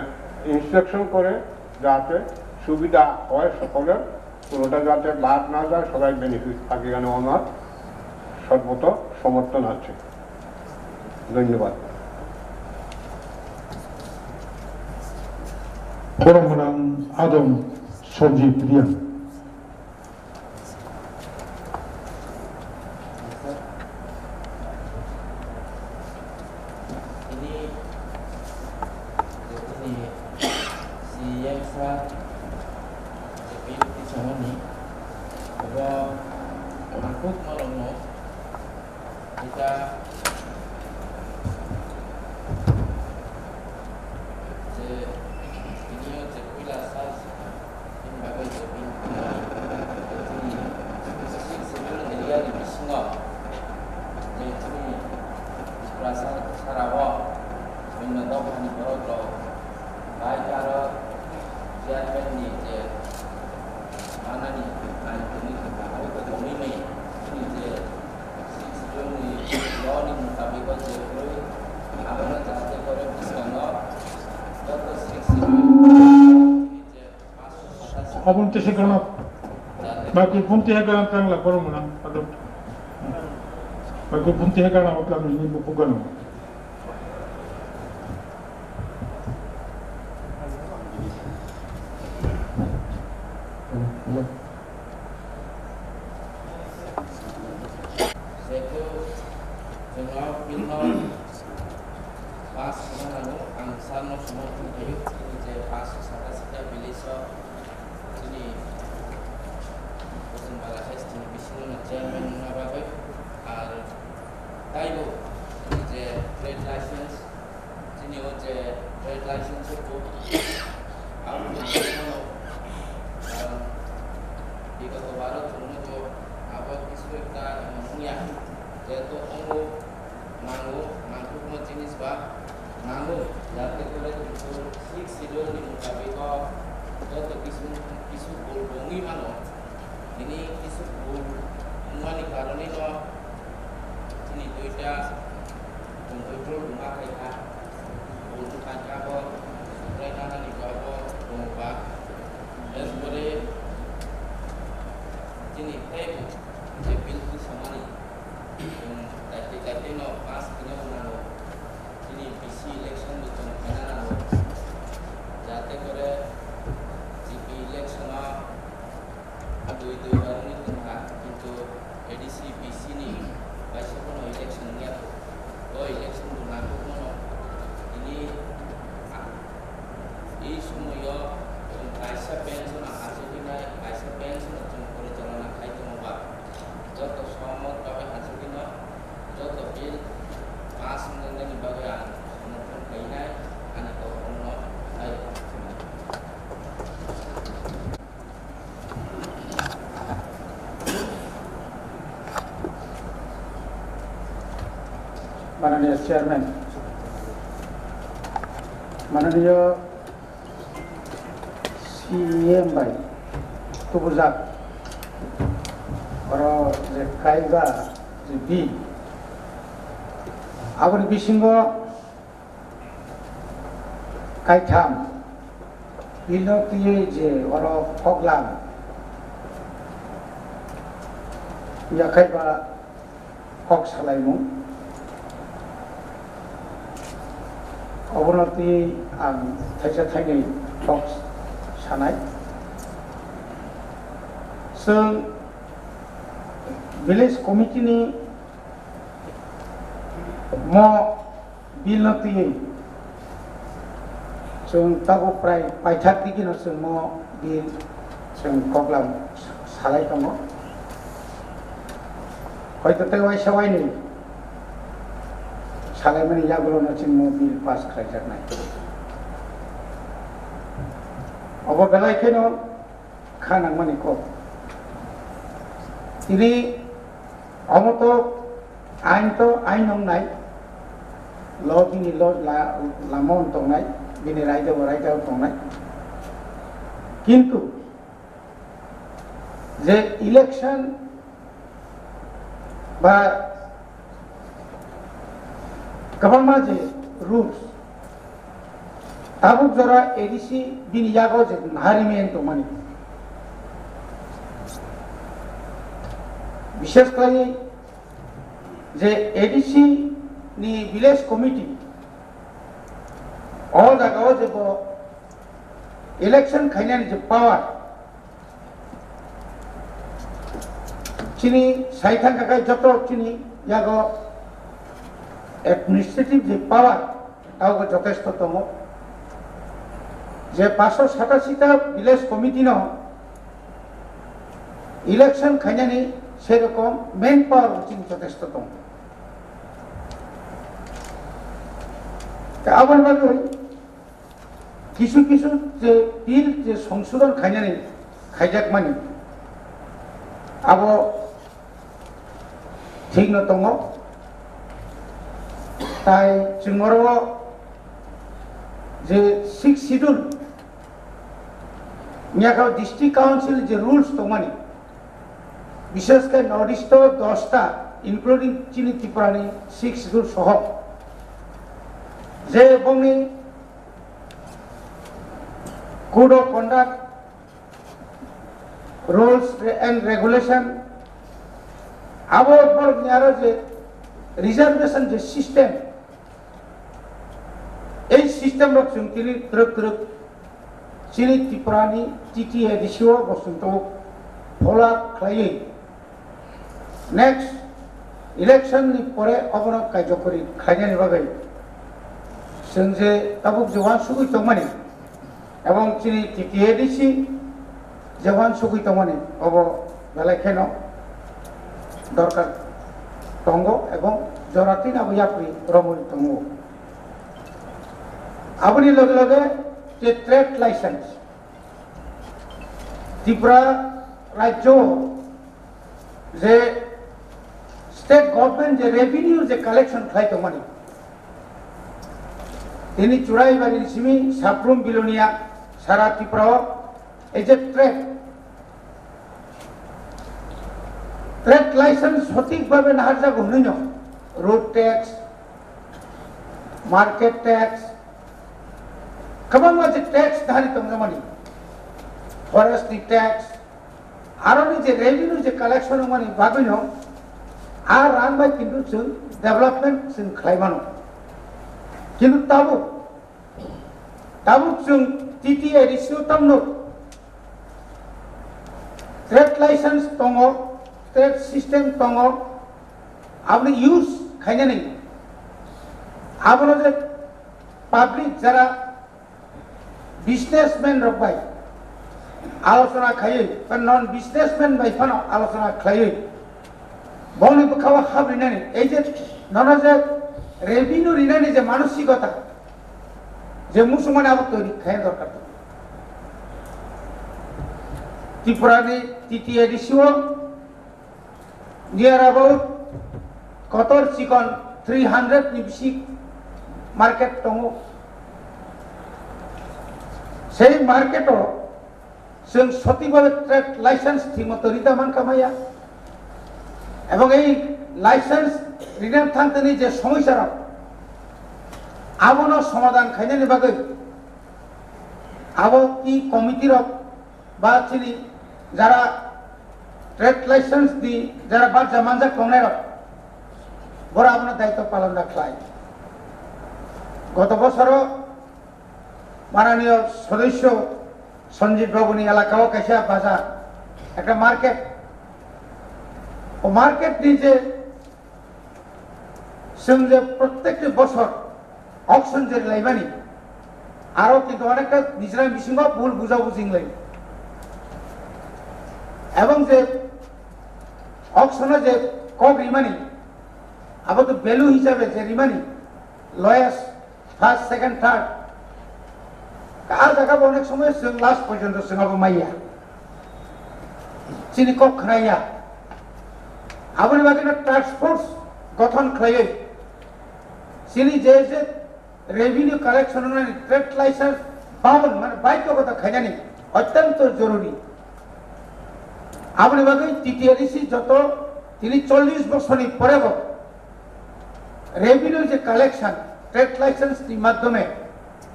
ইন্সপেকশন করে যাতে সুবিধা হয় সকলের, কোনোটা যাতে বাদ না যায়, সবাই বেনিফিট থাকে, এখানে আমার সর্বত সমর্থন আছে। ধন্যবাদ। Borok gwnang Adong Sonjit Reang. Ini, ini C M sa, J P T samani, obo mangkuk malongno, ita, je, ini je puila sa, Chini bagwi je bini, chini six schedule area ni bisingo je chini Tiprasa sara o bini dophani borok rok bai aro chairman ni je manani ain tongwi kha, abo khe tongwi maya. Chini je six schedule ni law ni mutabik o je kwrwi abono jahate kore bwskango joto six schedule ni je Aboni tese gana. Microphone tese gana tangla, borok mwnang, aduk. Microphone tese gana, otla nini buku gana. Jeto, jwngo, pilno, Pass wngmano ang sano somorthon khaio, chini je paanch sata sita village o chini Bosonbala S T ni bisingo no chairman wngna bagwi, ar taibo chini je trade license, chini o je trade license o bo ang wngmano, karon bigoto baro chwngno bo abo kisu ekta wngya, jehetu omo Nango, nangkukma jinis ba nango, jate kore kintu sixth schedule ni mutabik o joto kisu, kisu bul bongwi mano. Tini kisu bul wngmani karone no chini duita control wngma khaikha. Bul wngkha kha bo, Subraina hani ba bo tongo ba. Erpore chini teibo je bill samani Chwng daitwi daitwi no pass khwna nango. Chini B C election bo chwng khwna nango. Jate kore G P election o dui dui bar wngwi tongkha, kintu A D C, B C ni kaisa bono election wngya. O election bo nangkukmano. Tini, ah, ei somoio chwng kaisa bench no achukgwi nai, kaisa bench no chwng porichalona khai tongo ba. Joto sohomot bagwi achukgwi no, joto bill pass wngjaknai ni bagwi ang somorthon khainai, ani kok no nai. Mananiya Chairman, mananiya C E M bai tubujak, oro je kaiba je bill, aboni bisingo kaitham bill no twiwi je oro koklam yakhaiba kok salaimung, obono twiwi ang thaisa thainwi kok sanai. Chwng village committee ni mo bill no twiwi chwng tabuk prai paithak digino chwng mo bill chwng koklam salai tongo. Hoito tei waisa wainwi salaimani yagulono chwng mo bill pass khlaijaknai. Obo belai kheno kha nangmani kok. Tini omo to ain to ain wngnai, lo bini lo la-, lama wngnai, bini raida bo raida wngnai. Kintu je election ba kwbangma je rules, tabuk jora A D C bini yago je nahari men tongmani, bishes khlaiwi je A D C ni village committee o jagao je bo election khainani je power, chini sai thangkha khe joto chini yago administrative je power, taogo jotesto tongo. Je paanshsho satasi ta village committee no election khainani serokom manpower bo chini jotesto tongo. Tei aboni bagwi kisu kisu je bill je songsodon khainani khaijakmani, abo thikno tongo. Tai chwng oro je sixth schedule ni yakhao district council je rules tongmani, bishes khe North East o dosta, including chini Tripura ni sixth schedule soho, je bongni code of conduct, rules and regulation, abo borokni aro je reservation je system, ei system rok chwng tini twrwk twrwk chini Tripura ni T T A D C o bo chwng tabuk follow up khlaiwi next election ni pore obono kaijokori khlainani bagwi chwng je tabuk je uansugwi tongmani, ebong chini T T A D C je uansugwi tongmani, obo belai kheno dorkar tongo ebong jora tini abo yapri romwi tongo. Aboni loge loge je trade license, Tripura rajyo je state government je revenue je collection khlai tongmani, tini Churaibari ni simi Saprum Bilonia sara Tripura o ei je trade, trade license sothik bhabe naharjago hwnwi no road tax, market tax, kwbangma je tax nahari tongjakmani, forest ni tax, aroni je revenue je collection wngmani bagwino a rang bai kintu chwng development chwng khlai mano. Kintu tabuk, tabuk chwng T T A D C o tamno trade license tongo, Trade system tongo, aboni use khainani, abono je public jara businessman rok bai alochona khaiwi, ba non businessman bai phano alochona khaiwi, boni bwkhao hap rinani, ei je nono je revenue rinani je manosikota, je musumani abo twi khaina dorkar. Tripura ni T T A D C o near about kotor chikon three hundred ni bisi market tongo. Sei market o chwng sothik bhabe trade license thik moto rida man kamaya. Ebong ei license rina thangtani je somoisa rok, abono somadhan khainani bagwi abo ki committee rok ba chini jara trade license ni jara barja manjak tongnai rok, bora abono daitwa palon da khlai. Goto bosoro mananiyo sodosyo Sanjeev Babu ni elaka o kaisa bazar, ekta market. O market ni je chwng je prottekti bosor auction je laimani, aro kintu onekta nijra bisingo bul bujabuji lai. Ebong je auction o je kok rimani, abo to value hisabe je rimani, lowest, first, second, third. A jaga bo onek somoy chwng last porjonto chwng abo maiya. Chini kok khnaiya. Aboni bagwi no task force gothon khlaiwi chini je je revenue collection ni trade license babon mane baidhokota khainani otyanto joruri. Aboni bagwi T T A D C joto tini chollish bosorni porebo revenue je collection trade license ni madhyome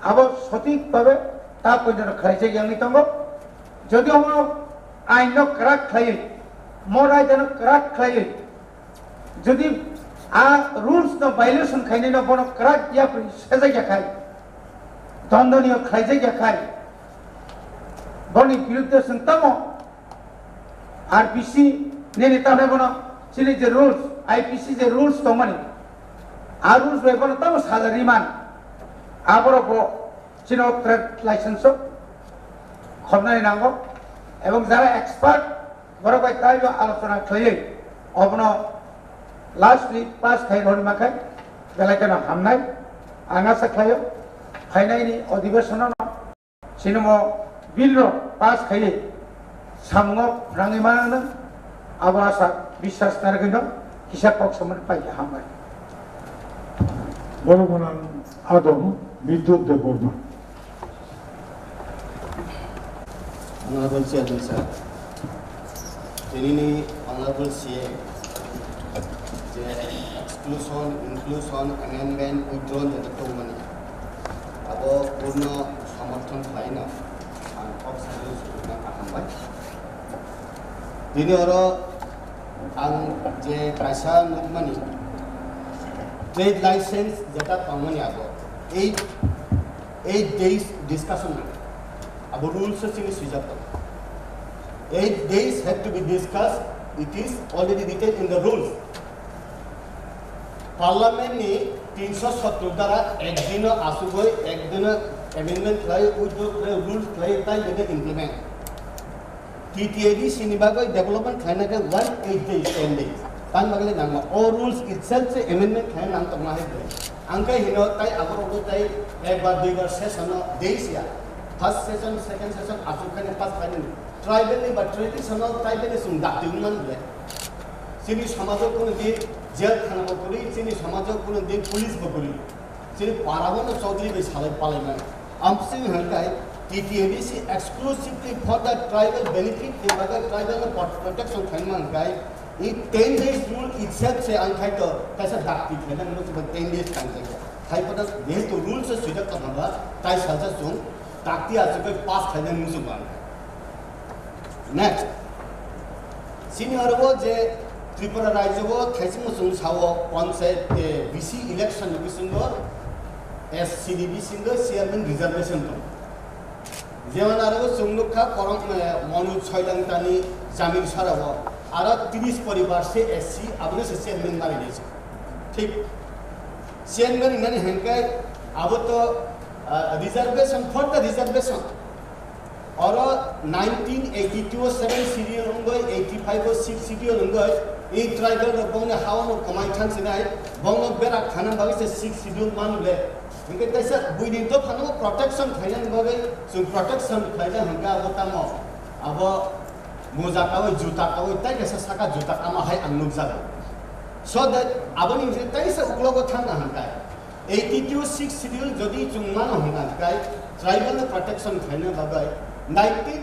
abo sothik bhabe ta poito khlaijak yangwi tongo. Jodi omo ain no kwrak khlaiwi, mo raida no kwrak khlaiwi, jodi a rules no violation khainai no bono kwrak yapri sejak ya khai, dondoniyo khlaijak ya khai, boni biruddhe chwng tamo R P C nini tamni bono chini je rules, I P C je rules tongmani, a rules bai bono tamo saja riman, aborok bo chini trade license o khornani nango, ebong jara expert borok bai taibo alochona khlaiwi obono lastly pass khai rwna mankhai belai kheno hamnai. Ang asa khlaio phainaini odhibeshono Sinimo bill rok pass khaiwi samungo rangwi mananw, abo asa biswas narwgwino kisa kok samani paikha, hambai. Borok gwnang adong Bidyut Debbarma. Honorable Chairman sir, tinini Honorable C M je exclusion, inclusion, amendment, withdrawn jeta tongmani, abo purno somothon khlaino ang kok sanwi sujukna kaham bai. Tini oro ang je kaisa nukmani, trade license jeta tongmani abo eight, eight days discussion nang. Abo rules o chini swijak tongo. Eight days have to be discussed. It is already written in the rules. Parliament ni tinsho sottor dara ek dino asugoi, ek dino amendment khlai, withdraw khlai, rules khlai, tai bede implement. T T A D C ni bagwi development khlaina khe one eight days, ten days. Tang bagwi nangma. O rules itself se amendment khlaina nang tongma hai bwlai. Ang khe hino tai aborok bo tai ekbar duibar session o days ya. First session, second session asuk khaini pass khaini. Tribal ni ba traditional tribal ni sung dak twi man bwlai. Chini samajo kuno di jail thana bo kwrwi, chini samajo kuno di police bo kwrwi. Chini para bo no Chaudhary bai salai palai man. Amsing hangkai T T A D C exclusively for the tribal benefit ni bagwi tribal no pro-, protection khaima hangkai i ten days rule itself se ang khai to kaisa dakti khaina no ten days tang khai. Khai pada jehetu rules se sujak tong ba tai salsa chung dakti asuk pass khaina musu ba. Next, sini aro je Tripura rajyo o thaising muchung sao panchayat, eh, B C election ni bisingo S C D bisingo chairman reservation tong. Jemon aro chwng nukha korong, eh, Monu Soilangtani Jamir Sara o Aro tris poribar se S C, abono se chairman mari diye. Thik. Chairman hinani hingkai abo to, ah, reservation, for the reservation. Oro nineteen eighty-two o seven schedule wngwi, eighty-five o six schedule wngwi, ei tribal rok bongni hao no kwmai thang sinai, bongno berak thana bagwi se six schedule man le. Hingke kaisa buini dophano protection khlaina bagwi, chwng protection khlaina hingka abo tamo, abo moja kawi, juta kawi, tai kaisa saka juta kama hai ang nukjago. So that aboni hingke kaisa uklogo thangna hingka. Eighty-two six schedule jodi chwng mano hwnka hwnkhe tribal no protection khlaina bagwi nineteen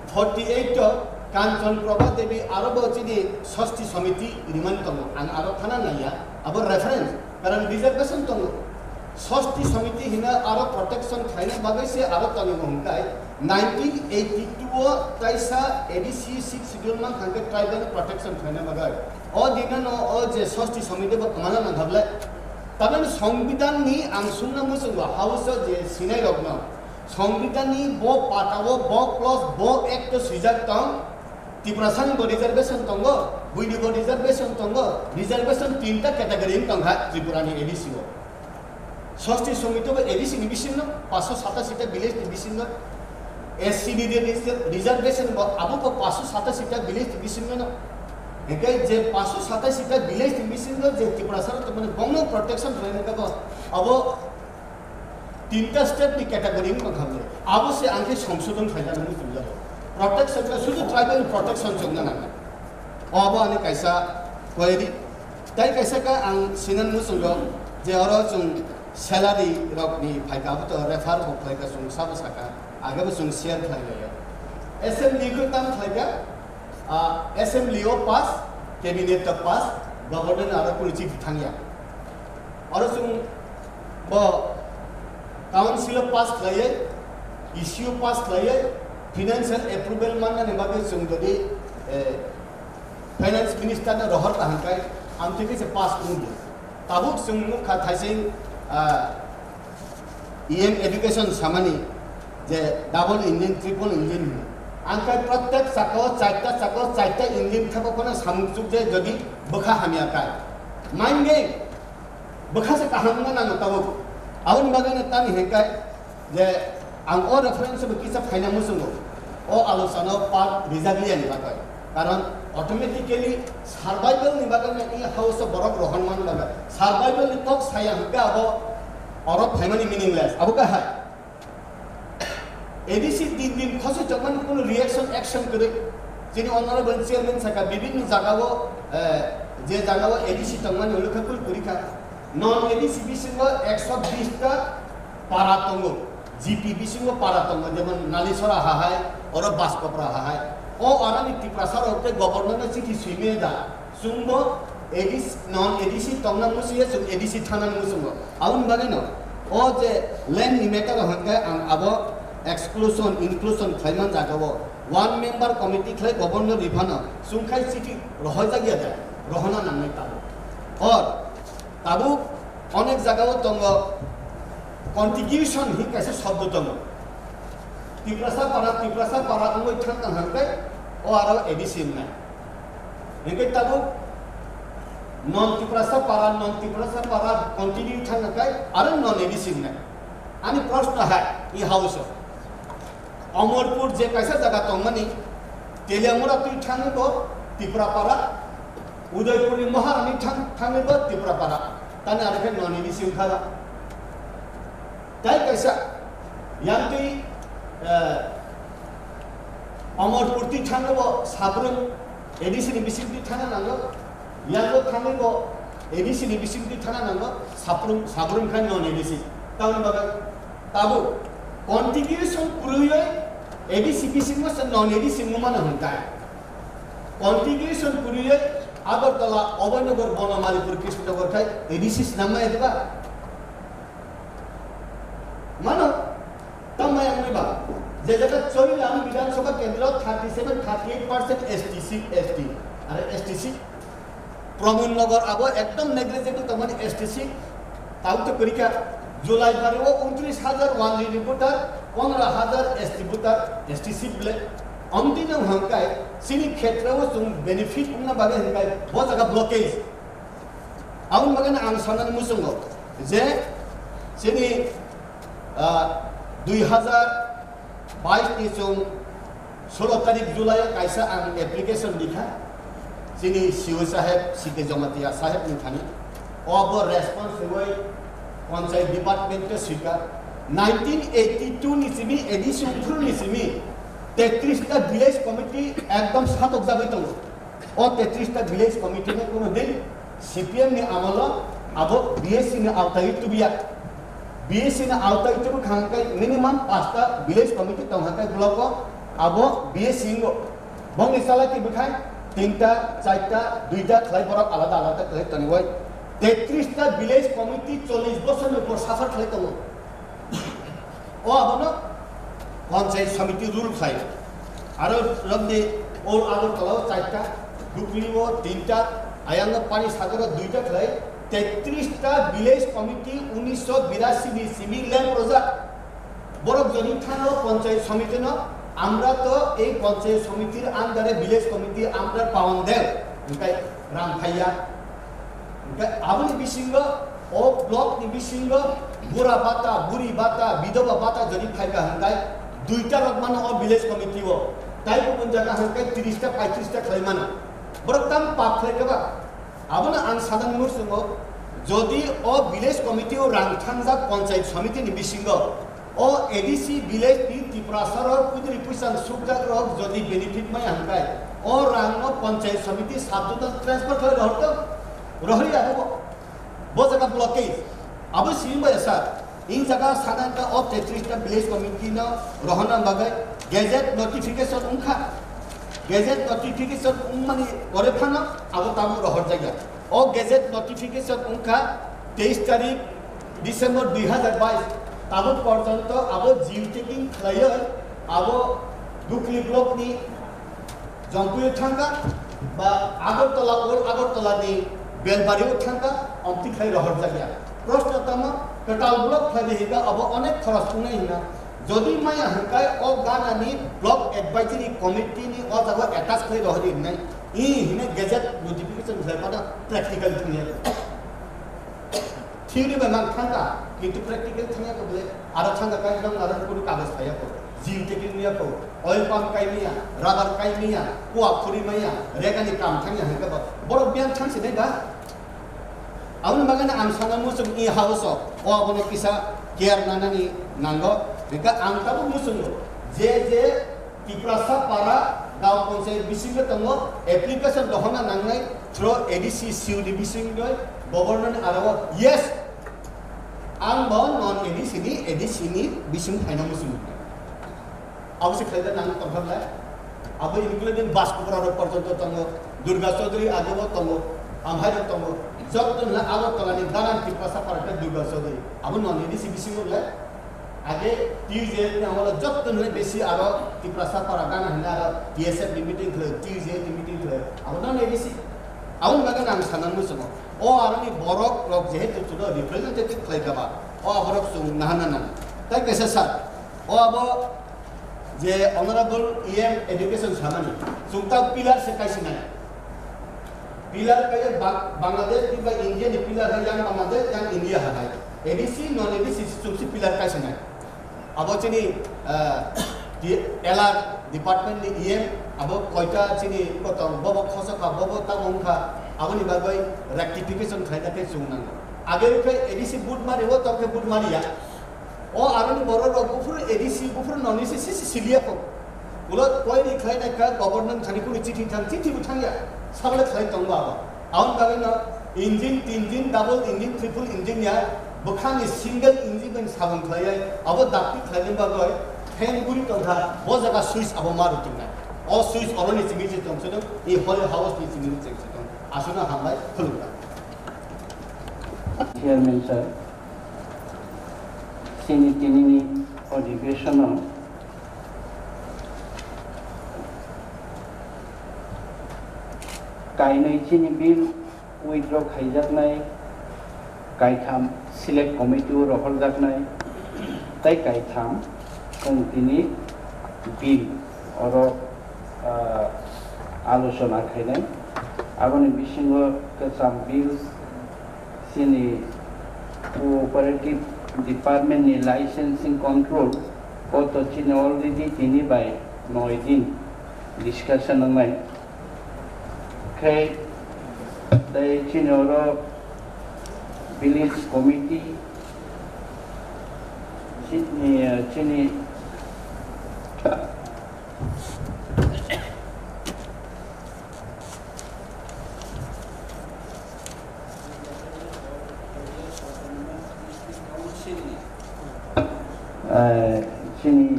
forty-eight o Kanchan Prabha Devi aro bo chini Sosti Samiti rimani tongo. Ang aro thana naiya, abo reference, karon reservation tongo. Sosti Samiti hina aro protection khlaina bagwi se aro tongo hwnkai nineteen eighty-two o taisa A D C six schedule man khanke tribal no protection khlaina bagwi. O dinano o je Sosti Samiti bo kwmana nangkha ble. Tamani Songbidan ni ang sungna muchungo House o je sinai rokno. Songbidan ni bo pata o bo clause bo act o swijak tong. Tiprasa ni bo reservation tongo, buini bo reservation tongo, reservation tinta category wng tongkha Tripura ni A D C o. Sosti Samiti bo A D C ni bisingo, paanso satasi ta village ni bisingo, S C ni je reser-, reservation bo abo bo paanso satasi ta village ni bisingo no. Hingke je paanso satasi ta village ni bisingo je Tiprasa rok tongmani bongno protection rwna kabo abo tinta state ni category wng tongkha ble. Abo se ang khe songsodon khaina nang muchungjak. Protection ka sudu tribal protection chongna nang. Abo ani kaisa query. Tai kaisa ka ang sinan muchungo je oro chwng salary rok ni phaika abo to refer bo khlaika chwng sabo saka. Age bo chwng share khlai laio. Assembly ko tam khlaika, ah, assembly o pass, cabinet o pass, governor aro kunu chikhi thangya. Oro chwng bo council o pass khlaiwi, E C o pass khlaiwi, financial approval mannani bagwi chwng jodi, eh, finance minister no rohor kaham khai, amtwi khe se pass wngdi. Tabuk chwng nukha thaising, ah, E M education samani je double engine, triple engine hwnwi. Ang khai prottek chakao, charta chakao, charta engine thapa phano samung chukjai jodi bwkha hamya khai. Mind game. Bwkha se kaham wngna nango tabuk. Aboni bagwi no tamni hwn khai je ang o reference bo kisa phaina muchungo. O alochana o part rijak liya ni bagwi. Karon automatically survival ni bagwi no i house o borok rohon man bagwi. Survival ni kok saya hwnkhe abo oro phaimani meaningless. Abo kahai. A D C din din khosoi tongmani kuno reaction action kwrwi. Chini honorable chairman saka bibinno jagao, eh, je jagao A D C tongmani ulo khe kul kwrwi kha. Non A D C bisingo ekso bish ta para tongo. G P bisingo para tongo, jemon Nalisora hahai, oro Baskopra hahai. O arani Tiprasa rok tei governor no chithi swimaya da. Chwngbo A D C, non A D C tongna musuya chwng A D C thana musungo. Aboni bagwi no, o je land ni matter o hwnkhe ang abo exclusion, inclusion khlaiman jagao one member committee khlai governor riphano chwngkhai chithi rohorjak ya de, rohorna nangnai tabuk. Or, tabuk onek jagao tongo, contiguation hi kaisa shobdo tongo. Tiprasa para, Tiprasa para wngwi thangkha hwnkhe o aro A D C wngnai. Hingke tabuk non Tiprasa para, non Tiprasa para continue thangna kai aro non A D C wngnai. Ani proshno hai, i house o. Omorpur je kaisa jaga tongmani, Teliamura twi thangwi bo Tipra para, Udaipur ni Maharani thang-, thangwi bo Tipra para. Tani aro khe non A D C wngkha ba. Tai kaisa, yang twi, eh, Omorpur twi thangwi bo Sabrum A D C ni bising twi thana nango, yang bo thangwi bo A D C ni bising twi thana nango, Sabrum, Sabrum khe non A D C. Tamoni bagwi tabuk contiguation kwrwiwi A D C bisingo se non A D C wngmano hwnkai. Contiguation kwrwiwi Agartala, Abhainagar, Bonomaripur, Krishnanagar khai A D C swnamnai diba? Mano, tamo yang ni ba? Je jaga Chorilam Bidhan Sabha Kendro thirty seven, thirty eight percent S T C, S T, are S T C. Pramod Nagar abo ekdom negligible tongmani S T C. Tau to kwrwi kha, July pari o untris hajar one reporter, pondro hajar S T voter, S T C ble. Amtwi no hwnkhai chini khetreo chwng benefit wngna bagwi hwnkhai bo jaga blockage. Aboni bagwi no ang sanani muchungo je chini, ah, dui hazar bais ni chwng solo tarik July o kaisa ang application likha chini C O saheb C K Jamatia saheb ni thani. O bo response rwui panchayat department o swikha. Nineteen eighty two ni simi A D C uphuru ni simi tetris ta village committee ekdom satok jagwi tongo. O tetris ta village committee no kuno din C P M ni amolo abo B S C ni awtai tubiya. B S C ni awtai tubu khangkai minimum pasta village committee tong hakai block o abo B S C ngo. Bongni salaki bwkhai tinta, charta, duita khlai borok alada alada khlai toniwai. Tetris ta village committee chollish bosor ni upor suffer khlai tongo. O abono panchayat samiti rule khlai. Aro romni o Agartala o charta, Dukli o tinta, ayang o Panisagar o duita khlai, tetris ta village committee unisho birasi ni simi lem rojak. Borok jodi thano panchayat samiti no, আমরা তো এই পঞ্চায়েত সমিতির আন্ডারে village committee আমরা পাওন দেন, ওটাই রাম ভাইয়া, Hwnkhe aboni bisingo o block ni bisingo bura bata, buri bata, bidoba bata jodi phaikha hwnkhe duita rok mano o village committee o. Tai kubun jaga hwnkhe tris ta, paitris ta khlai mano. Borok tamo pap khlai kha ba? Abono ang sadan murswngo, jodi o village committee o rang thangjak panchayat samiti ni bisingo, o A D C village ni Tiprasa rok kudri puisa sukjak rok jodi benefit maya hwnkhe, o rang no panchayat samiti sub zonal transfer khlai rohorto, rohori abo bo jaga blockage. Abo simi bai sir, in jaga sana ka o tetris ta village committee no rohorna bagwi gazette notification wngkha, gazette notification wngmani pore phano abo tabuk rohor jaya. O gazette notification wngkha teis tarik December dui hazar bais, tabuk porjonto abo geotagging khlaiwi abo Dukli block ni Jongpui thangkha ba Agartala, Old Agartala ni Belbari o thangkha, omtwi khlai rohorjakya. Proshno tamo, kwtal block khlai di hinka abo onek khoros wngnai hinna. Jodi maya hwnkhe o gana ni block advisory committee ni o jaga attach khlai rohori hinai. I hine gazette notification khlai pada practical thangya. Theory bai mang thangkha, kintu practical thangya ko bole, aro thangkha kai nang aro kunu kagoj thaya ko, geotagging ya ko, oil palm kai miya, rubber kai miya, kua khuri maya, rega ni kam thangya hingka ba, borok biang thang sinai ba. Aboni bagwi ang sana muchung i house o, o abono kisa care nanani nango, hingka ang tabo muchungo, je je Tiprasa para gaon panchayat bisingo tongo, application dohorna nangnai through A D C, C O D bisingo, governor ni aro, yes, ang bo non A D C ni, A D C ni bising phaina muchung. Abo se khaida nang tongthok lai. Abo including Baskupra rok porjonto tongo, Durga Chaudhary age bo tongo, Amhai rok tongo, jotto hwnla Agartala ni dalan Tiprasa para khe Durga Chaudhary. Abo non A D C bisingo lai. Age T U J F ni amolo jotto hwnle besi aro Tiprasa para gana hwnle aro T S F ni meeting khlai, T U J F ni meeting khlai. Abo non A D C. Aboni bagwi ang sana muchungo. O aroni borok rok jehetu chuno representative khlai kha ba, o aborok chwng nahana nang. Tai kaisa sir, o abo je Honorable E M Education samani, chwng ta pillar se kaisinai. Pillar kaya Bang-, Bangladesh ni ba India ni pillar hai yang Bangladesh yang India hai. A D C, non A D C chwngsi pillar kaisinai. Abo chini, ah, di-, L R department ni E M abo koita chini kotong bobo khosok kha, bobo tamo wngkha, aboni bagwi rectification khlaina khe chwng nango. Age wngkhe A D C vote mari o, tamo khe vote mari ya. O aroni borok rok buphuru A D C, buphuru non A D C sisi siliya kho. Ulo koini khlai nai kha government thani kunu chithi thang, chithi bo thangya. Sabole khlai tongba abo. Aboni bagwi no engine, tinjin, double engine, triple engine ya, bwkhani single engine bai sabon khlai ai. Abo dakti khlai nai bagwi fan guri tongkha, bo jaga switch abo maru tongnai. O switch oroni simi se tong se tong, e hole house ni simi se tong. Aswkno hambai khulumkha. Chairman sir, chini tinini adhibeshon o kainwi chini bill withdraw khaijaknai, kaitham select committee o rohorjaknai, tei kaitham chwng tini bill oro ah, alochona khainai. Aboni bisingo kwcham bill, chini cooperative department ni licensing control, o to chini already tini bai noi din discussion wngnai. Khe tei chini oro village committee, chini, chini Eh, chini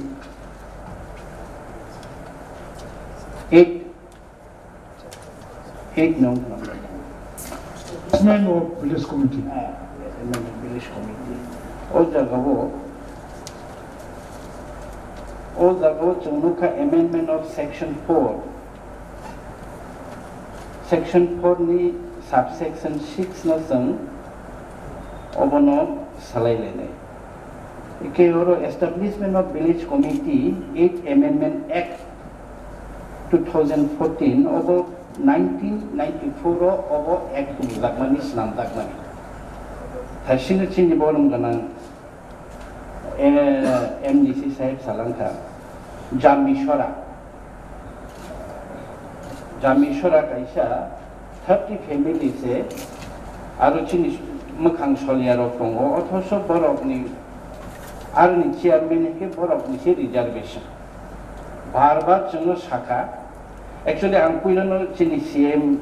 eight, eight nong. Chairman of Village Committee. Ah, Chairman of Village Committee. O jagao, o jagao chwng nukha amendment of section four. Section four ni subsection six no chwng obono salai lainai. Eke oro Establishment of Village Committee, Eighth Amendment Act two thousand fourteen, obo nineteen ninety-four o obo Act tongjakmani, swnamjakmani. Thaisino chini bolong ganang, eh, M D C sahib salangkha, Jami Sora. Jami Sora kaisa thirty family se aro chini mwkhang solia rok tongo, othoso borokni aroni chairman hinkhe borokni se reservation. Bar bar chwngno sakha, actually ang puilano chini C M,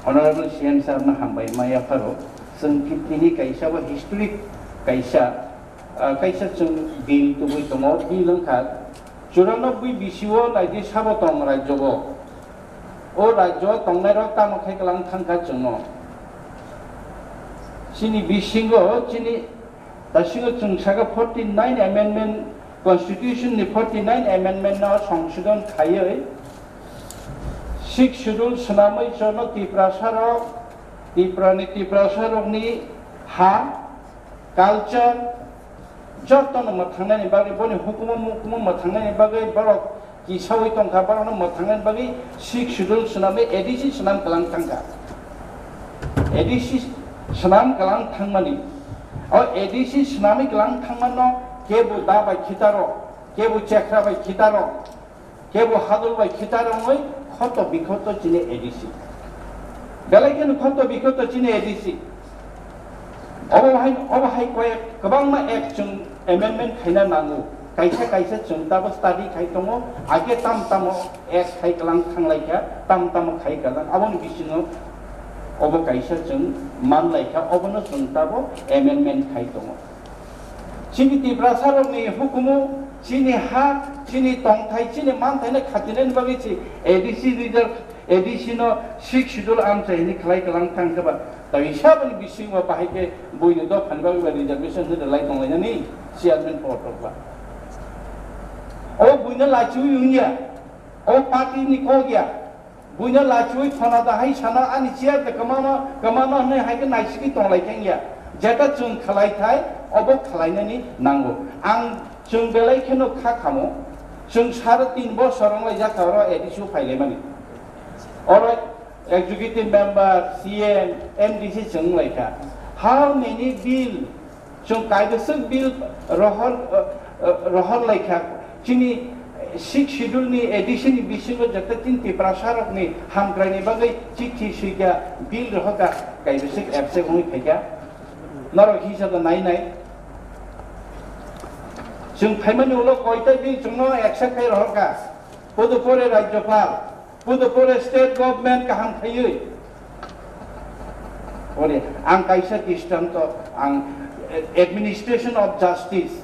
Honorable C M sir no hambai ma yapharo, chwng tini kaisa bo historic kaisa, ah, kaisa chwng bill tubui tongo, bill wngkha churanobboi B C o naidi sabo tong rajyo o. O rajyo o tongnairok tamo khe kwlang thangkha chwngno. Chini bisingo chini, dasingo chwng sakha forty nine amendment, constitution ni forty nine amendment no songsodon khaiwi Sixth Schedule swnamwi chwngno Tiprasa rok, Tiprani Tiprasa rokni ha, culture, jotono mwthangnani bagwi, boni hukumu mukumu mwthangnani bagwi borok kisaui tongkha, borokno mwthangnani bagwi Sixth Schedule swnamwi A D C swnam kwlang thangkha. A D C swnam kwlang thangmani, o A D C swnamwi kwlang thangmano kebo da bai khitaro, kebo chekra bai khitaro, kebo hadol bai khitar wngwi khoto bikhoto chini A D C. Belai kheno khoto bikhoto chini A D C. Obo hai, obo hai koi kwbangma act chwng amendment khaina nango. Kaisa kaisa chwng tabo study khai tongo. Age tam tamo act khai kwlang thanglaikha, tam tamo khai kwlang. Aboni bisingo obo kaisa chwng manlaikha, obono chwng tabo amendment khai tongo. Chini Tiprasa rokni hukumu, chini ha, chini tongthai, chini manthaino khatinani bagwi si A D C reserve, A D C no Sixth Schedule amchai hwnwi khlai kwlang thangkhe ba, tawisa boni bisingo bahai khe buini dophani bagwi ba reservation hwnwi rwlai tonglainani chairman kotor ba. O buino lachiui wngya, o party ni kok ya, buino lachiui phano da hai sana ani chair de kwmama, kwmama hwnwi hai khe naisigwi tonglai thangya. Jeta chwng khlai thai, obo khlainani nango. Ang chwng belai kheno kha khamo, chwng sare tin bosor wnglaijak kha oro A D C o phailaimani. Oro executive member, C M, M D C chwng wnglaikha. How many bill chwng kaibwswk bill rohor, uh, uh, rohor laikha? Chini Sixth Schedule ni A D C ni bisingo jotto tin Tiprasa rokni hamkraini bagwi chithi swikha, bill rohorkha, kaibwswk absent wngwi phaikha. Norok hisa da nai nai. Chwng phaimani ulo koita bill chwngno accept khai rohorkha. Pudupore Rajyapal, pudupore state government kaham khaiwi. Ore, ang kaisa dristonto, ang, eh, administration of justice,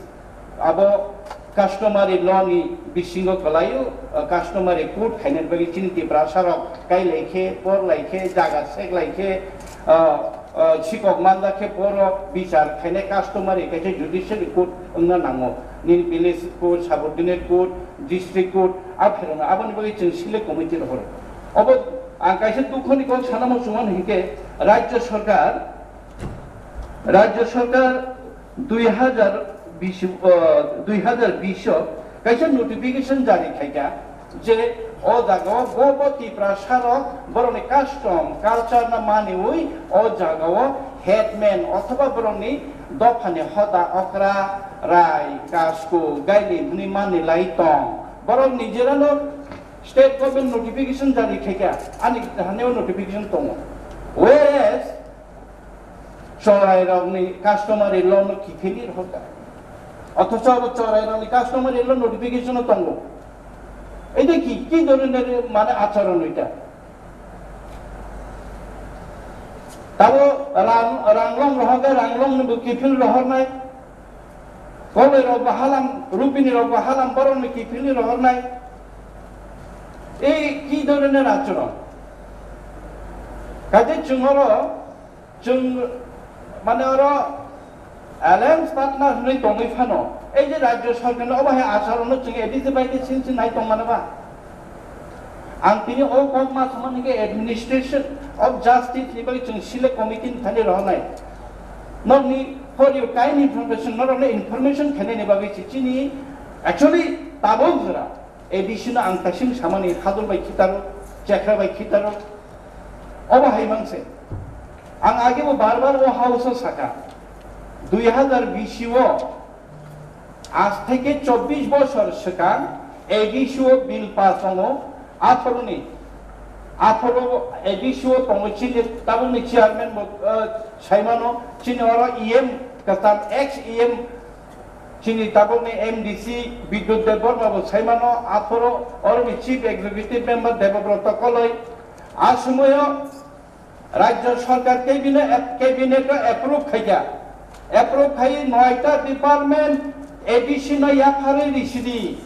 abo customary law ni bisingo kwlaio, eh, customary court khainani bagwi chini Tiprasa rok kai lai khe, por lai khe, jaga sek lai khe, eh, eh, sikok manda khe poro bichar khainai customary kaisa judicial court wngna nango. Nini village court, subordinate court, district court, a pherangno aboni bagwi chwng select committee rohoro. Obo ang kaisa dukhoni kok sana muchungmani hinkhe Rajya Sarkar, Rajya Sarkar dui hajar bish, uh, dui hajar bish o kaisa notification jari khaikha je O jagao bo, bo Tiprasa rok borokni custom, culture no maniwi o jagao headman othoba borokni dophani hoda okra rai kasku gaili hwnwi manwi lai tong. Borok nijera no state government notification jari khaikha, ani haneo notification tongo. Whereas chorai rokni customary law no kiphilwi rohorkha. Othocho abo chorai rokni customary law notification o tongo. Ede ki, ki dhoroner mane acharon oita? Tabo rang, ranglong rohorkha, ranglong ni bo kiphil rohornai. Koloi rok bo halam, rupini rok bo halam, borok ni kiphilwi rohornai. Ei ki dhoroner acharon? Kaje chwng oro, chwng mane oro alliance partner hwnwi tongwi phano, ei je rajya sarkar no obo hai acharon no chwng A D C bai de sin sin nai tong mano ba? Ang tini o kok ma thangmani khe administration of justice ni bagwi chwng select committee ni thani rohornai. Nokni for your kind information, norokno information khainani bagwi se chini actually tabuk jora A D C no ang taising samani Hadul bai khitaro, Chekra bai khitaro. Obo hai mangse. Ang age bo bar bar o house o saka. Dui hazar bish o Aaj theke chobbish bosor swkang A D C o bill pass tongo, aphuru ni, aphuru A D C o tongo chini tabukni chairman bo, eh, saimano, chini oro E M kwtal ex E M chini tabukni M D C Bidyut Debbarma bo saimano, aphuru oroni chief executive member Debobroto Koloi. A sumoyo Rajya Sarkar cabinet, cabinet o approve khaikha. Approve khai noita department A D C no yapharwi risidi.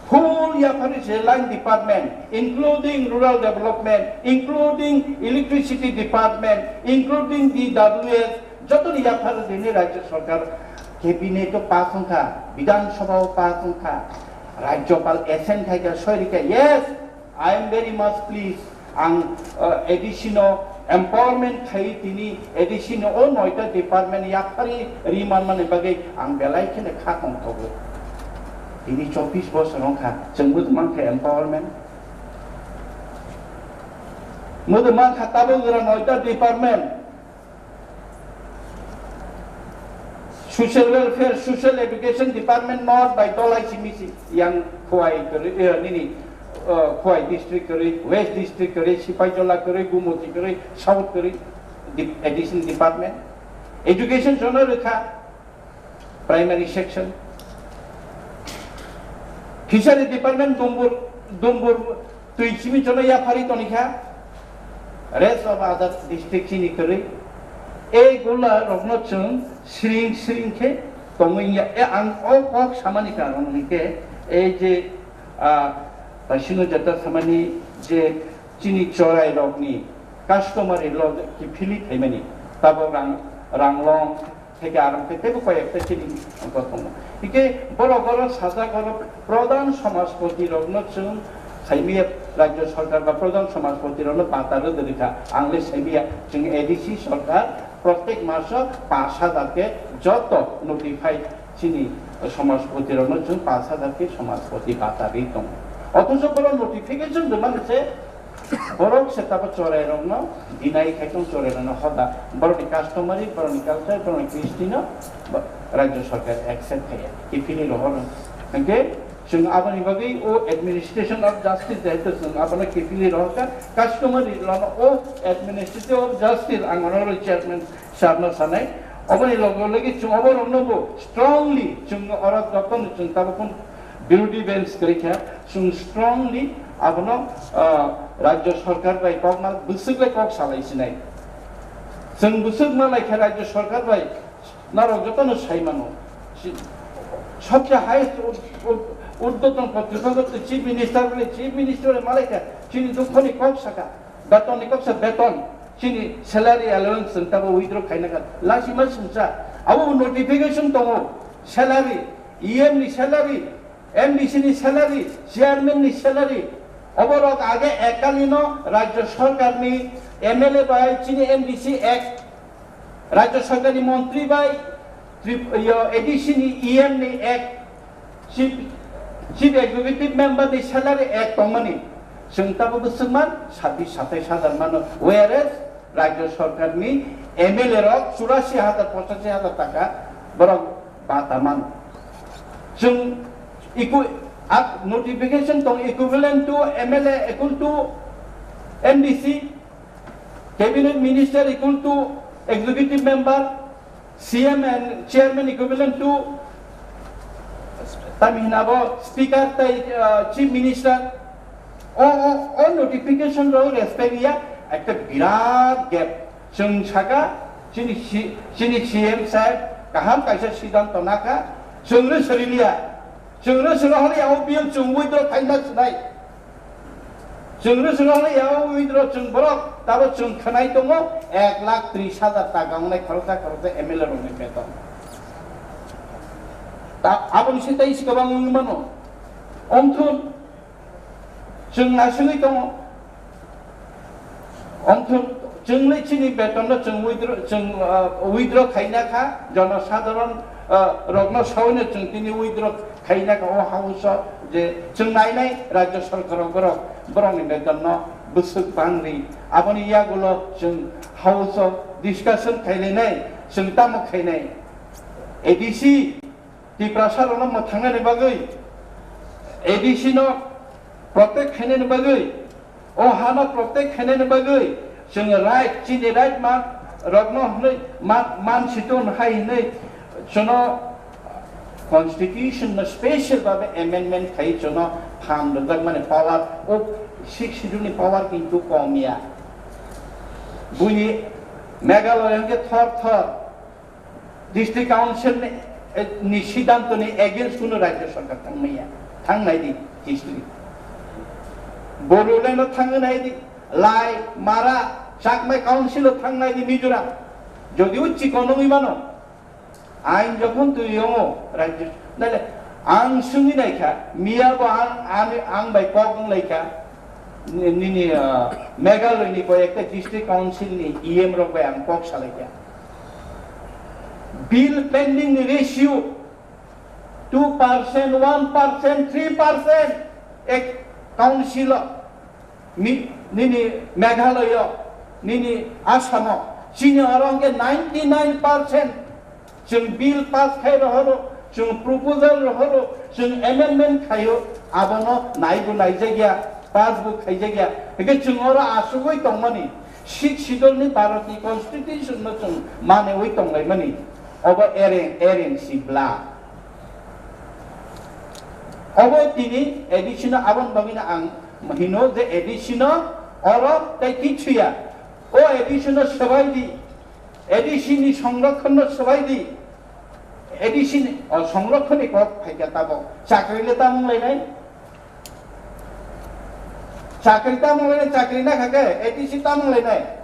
Full yapharwi se line department, including rural development, including electricity department, including D W S, joto ni yapharwi rini Rajya Sarkar cabinet o pass wngkha, Bidhan Sabha o pass wngkha, Rajyapal assent khaikha, soi rikha, yes, I am very much pleased. Ang, uh, A D C no empowerment khai tini A D C no o noita department yaphari ri manmani bagwi ang belai kheno kha tongthogo. Tini chobbish bosor wngkha, chwngbo mankha empowerment. Mudu mankha tabuk jora noita department. Social welfare, social education department not by Dolai Simisi, yang Khowai kwrwi, eh, nini, eh, Khowai district kwrwi, West district kwrwi, Sipaijola kwrwi, Gumoti kwrwi, South kwrwi, di-, additional department. Education jono rwkha, primary section. Fishery department Dumbur, Dumbur twi simi jono yaphari tonikha. Rest of other district chini kwrwi. E gula rokno chwng sring sring khe tongwi ya. E ang o kok samani karon hwnkhe e je, ah, Taisino jeta samani je chini chorai rokni customary law kiphilwi phaimani tabo rang, ranglong, theke aram khe teibo koi ekta chini tongo. Hike borok oro sajak oro pradhan samajpati rokno chwng saimiya rajya sarkar ba pradhan samajpati rokno bata rwdwrwkha. Ang le saimiya chwng A D C sarkar protek maso pash hajar khe joto notify chini samajpati rokno chwng pash hajar khe samajpati bata rwi tongo. Othocho borok notification rwmani se Borok se tabo chorai rokno dinai khai tong, chorai rokno hoda, borokni customary, borokni culture, borokni Christian no bo-, rajya sarkar accept khaiya, kiphilwi rohoro. Hwnkhe chwng aboni bagwi o administration of justice jehetu chwng abono kiphilwi rohorkha, customary law no o administrative of justice ang honorary chairman sir no sanai, oboni loge loge chwng oborokno bo strongly chwng oro jotono chwng tabukun birodhi bench kwrwi kha, chwng strongly abono, ah, rajya sarkar bai kokma bwswk bai kok salai sinai. Chwng bwswk ma lai kha rajya sarkar bai, norok jotono sai mano. Si-, sobse highest ur-, ur-, urdhoton kotritpokho chief minister bole, chief minister bole ma lai kha, chini dukhoni kok saka, betonni kok sa beton, chini salary allowance chwng tabo withdraw khaina kha, lasi ma sungsa, abo notification tongo, salary, E M ni salary, M D C ni salary, chairman ni salary, oborok age ekkalino rajya sarkar ni M L A bai chini M D C ek, rajya sarkar ni montri bai Trip-, iyo, A D C ni E M ni ek, chief, chief executive member ni salary ek tongmani. Chwng tabuk swkman sabbish satais hajar mano, whereas Rajya Sarkar ni M L A rok churasi hajar, pochashi hajar taka borok bata mano. Chwng equi-, ak-, notification tong equivalent to M L A equal to M D C, Cabinet Minister equal to Executive Member, C M and Chairman equivalent to, tamo hwnwi abo Speaker tei, uh, Chief Minister. O, o, o notification rok respect ya, ekta birat gap. Chwng saka, chini si-, chini C M saheb kaham kaisa siddhanto nakha, chwngno swrwngya. Chwngno swrwng hwnwi abo bill chwng withdraw khaina sinai. Chwngno swrwng hwnwi abo withdraw chwng borok, tabo chwng khwnai tongo, ek lakh tris hajar taka wngnai khoroksa khoroksa M L A rokni beton. Ta-, aboni se tei se kwbang wngwi mano. Omthun chwng naisingwi tongo. Omthun chwngni chini betonno chwng withdraw, chwng, ah, withdraw khaina kha, jonosadharon, ah, rokno saui'-no chwng tini withdraw khaina kha o house-o, je chwng nainai Rajya Sarkar borok, borokni betonno bwswk bangri. Aboni yagulo chwng house-o discussion khailainai, chwng tamo khainai. A D C Tiprasa rokno mwthangnani bagwi, A D C no protect khainani bagwi, o hano protect khainani bagwi chwng right, chini right ma rokno hwnwi ma-, man situng hai hwnwi chwngno constitution no special babe amendment khai chwngno phan rwjakmani power, o sixth schedule ni power kintu kom ya. Buini Meghalaya hwnkhe thor thor District Council ni, eh, ni siddhanto ni against kuno Rajya Sarkar thangmaya, thangnai di district. Bodoland o thangnai di, Lai, Mara, Chakma Council o thangnai di Mizoram. Jodiu chikon wngwi mano, ain jokhon twi wngo Rajya, nale ang swngwi naikha, miya bo ang, ang, ang bai kok wng laikha, ni-, nini, ah, Meghalaya ni bo ekta District Council ni E M rok bai ang kok salaikha. Bill pending ni ratio two percent, one percent, three percent ek council o mi-, nini Meghalaya, nini Assam o, chini oro hwnkhe ninety nine percent chwng bill pass khai rohoro, chwng proposal rohoro, chwng amendment khaio, abono naibo naijakya, pass bo khaijakya. Hwnkhe chwng oro asugwi tongmani, Sixth Schedule ni Bharat ni Constitution no chwng manwi tonglaimani, obo ereng, ereng si bla. Obo tini A D C no aboni bagwino ang hino je A D C no oro tei kichuya. O A D C no swbai di, A D C ni songrokhon no swbai di, A D C ni, o, songrokhon ni kok phaikha tabok. Chakri le tamung lainai? Chakri tamung lainai, chakri na khake, A D C tamung lainai?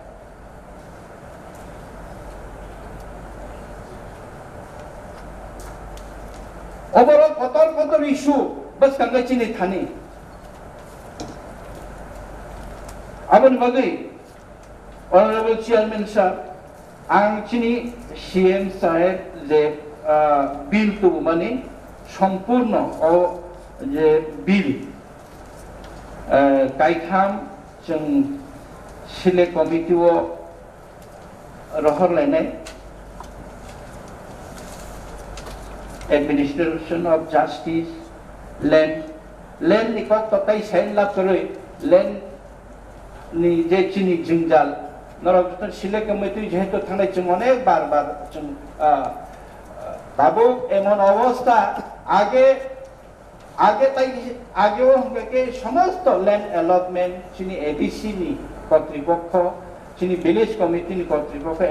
Oborok kotor kotor issue bwskango chini thani. Aboni bagwi, Honorable Chairman Sir, ang chini C M saheb je, ah, bill tubumani sompurno o je bill, ah, kaitham chwng Select Committee o rohor lainai, Administration of Justice, Land, Land ni kok to tai sign lab kwrwi, Land ni je chini jwngjal, norok joto Select Committee jehetu thangnai chwng onek bar bar chwng, ah, tabuk emon obostha, age, age tai, age o hwnkhe ke somosto land allotment chini A D C ni kotripokho, chini village committee ni kotripokho,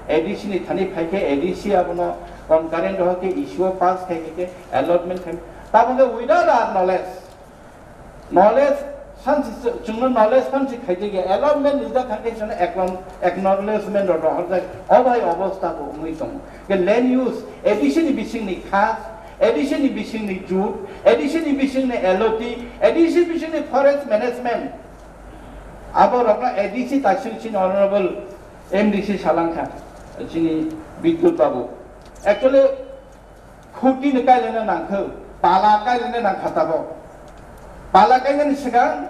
A D C ni thani phaikhe A D C abono concurrent rohor khe issue o pass khai khe allotment khai, tabuk khe without our knowledge, Knowledge phansi chwngno knowledge phansi khaijak ya, allotment rijak kha khe chwngno acknow-, acknowledgement rok rohorjak, o bai obostha bo wngwi tongo. Khe land use, A D C ni bisingni khas, A D C ni bisingni jut, A D C ni bisingni L O T, A D C bisingni forest management. Abo rokno A D C taisuk chini honorable M D C salangkha, chini Bidyut babu. Actually, Khuti ni kailana nangkho, pala kailana nangkha tabok. Pala kainani swkang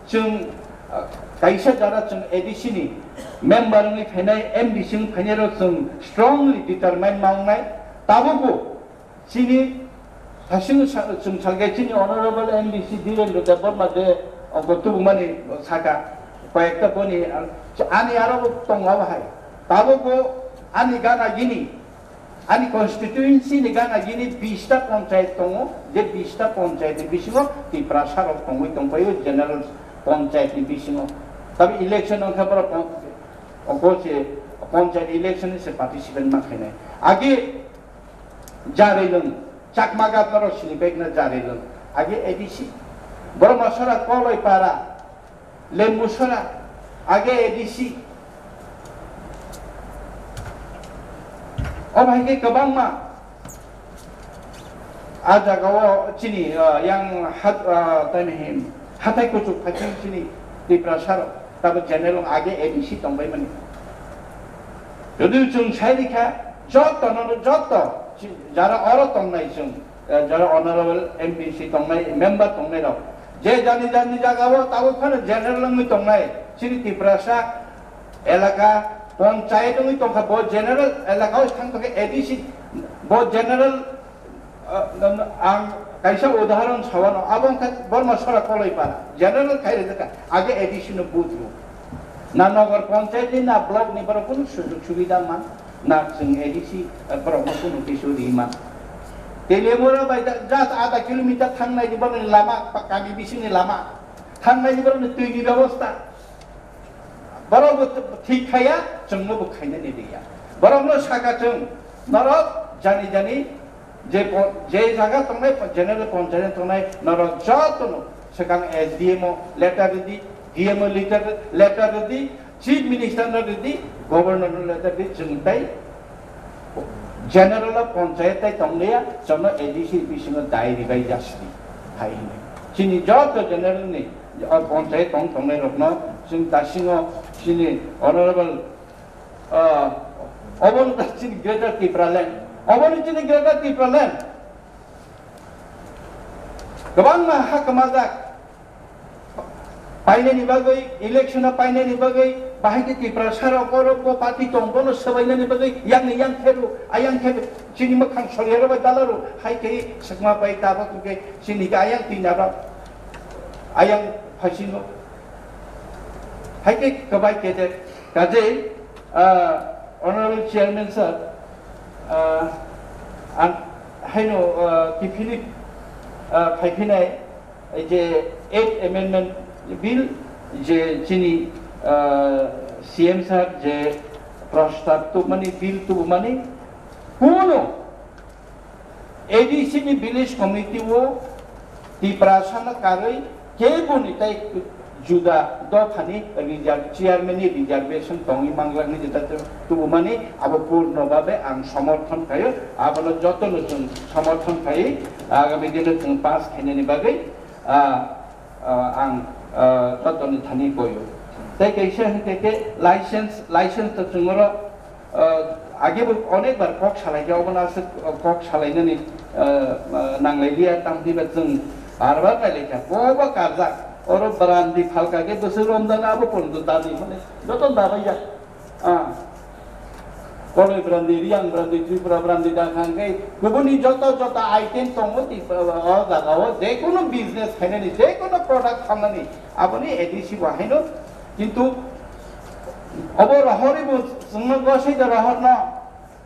Chwng, ah, kaisa jara chwng A D C ni member wngwi phainai, M D C wngwi phainai rok chwng strongly determine ma wngnai. Tabukbo chini hasing sa-, chwng salkhe chini honorable M D C Dhirendra Debbarma je ongko tubumani saka koyekta boni, ah, ani aro bo tongo bahai. Tabukbo ani gana gini Ani constituency ni gana gini bista ponchayat tongo, je bista ponchayat ni bisingo Tiprasa rok tongwi tongpaio, general ponchayat ni bisingo. Tabi election wngkha borok pon-, obo se ponchayat election ni se participant ma khainai. Age Jarilung, Chakma gatnaro sini bekna Jarilung. Age A D C. Borok masora Koloi para, Lembusora, age A D C. O bahai khe kwbangma a jagao chini, ah, yang hat-, ah, tani hin, hatai kuchuk phaikhe chini Tiprasa rok, tabo general age A D C tongbai mani. Jodi chwng sai rikha, joto no, joto, chi-, jara oro tongnai chwng, eh, jara honorable M D C tongnai, member tongnai rok, je jani jani jagao tabuk phano general wngwi tongnai, chini Tiprasa elaka ponchayat wngwi tongkha, bo general elaka o thang tongkha A D C, bo general, eh, ang kaisa udahoron sawano, abo wngkha Borma Sora Koloi para, general khai rijak kha, age A D C no booth rw. Na nogor ponchayat ni, na block ni borok kunu sujug subida man, na chwng A D C, eh, borok no kunu kisu ri man. Telemura bai da-, just adha kilometer thangnai ni borok ni lama, pa-, kami bising ni lama, thangnai ni borok ni twi ni bebosta. Borok bo t-, thik khaya, chwng no bo khainani riya. Borok no saka chwng, norok jani jani Je po-, je jaga tongnai po-, general ponchayat tongnai norok jotono swkang S D M o letter rwdi, D M o letter, letter rwdi, chief minister no rwdi, governor no letter rwdi, chwng tai general o ponchayat tai tongliya, jono A D C bisingo dai ribai jasdi hai hinwi. Chini joto general ni o ponchayat tong tongnai rokno chwng dasingo chini honorable Ah, obo no chini Greater Tipraland. Obo no chini Greater Tipraland. Kwbangma ha kwmajak. Painani bagwi, election o painani bagwi, bahai khe Tiprasa rok oro bo party tong, bono swbainani bagwi, yang ni yang kheru, ayang khe chini mwkhang soria rok bai dalaru, hai khe swkma pai tabuk khe chini khe ayang twi narok, ayang phaisino. Hai khe kwbai khe de, kajei, Ah, Honorable Chairman sir, ah, ang haino, ah, kiphilwi, ah, phaiphinai je Eighth Amendment Bill je chini, ah, C M sir je prostab tubumani, bill tubumani, kuno A D C ni village committee o Tiprasa no karwi kebo ni tai juda dophani reserve chairman ni reservation tongwi manglak ni jeta tubumani abo purno babe ang somorthon khaio, abono joto no chwng somorthon khai agami dino chwng pass khainani bagwi, ah, ah, ang, ah, joto ni thani koio. Tai kaisa hwnkhe khe license, license to chwng oro Ah, age bo onek bar kok salai khe, obono aswk kok salainani, ah, ah, nanglai liya, tamni ba chwng bar bar nailai kha. Bo bo karjak, oro brandi phalka khe bwswk romjak abo porjonto dabi, mane joto dabai ya. Ah, Koloi brandi, Riyang brandi, Tripura brandi da khan khe kubuni joto joto item tongo, Tripura o jaga o je kono business khainani, je kono product khamnani, aboni A D C bo haino Kintu obo rohorwi bo chwngno gosai de rohorno,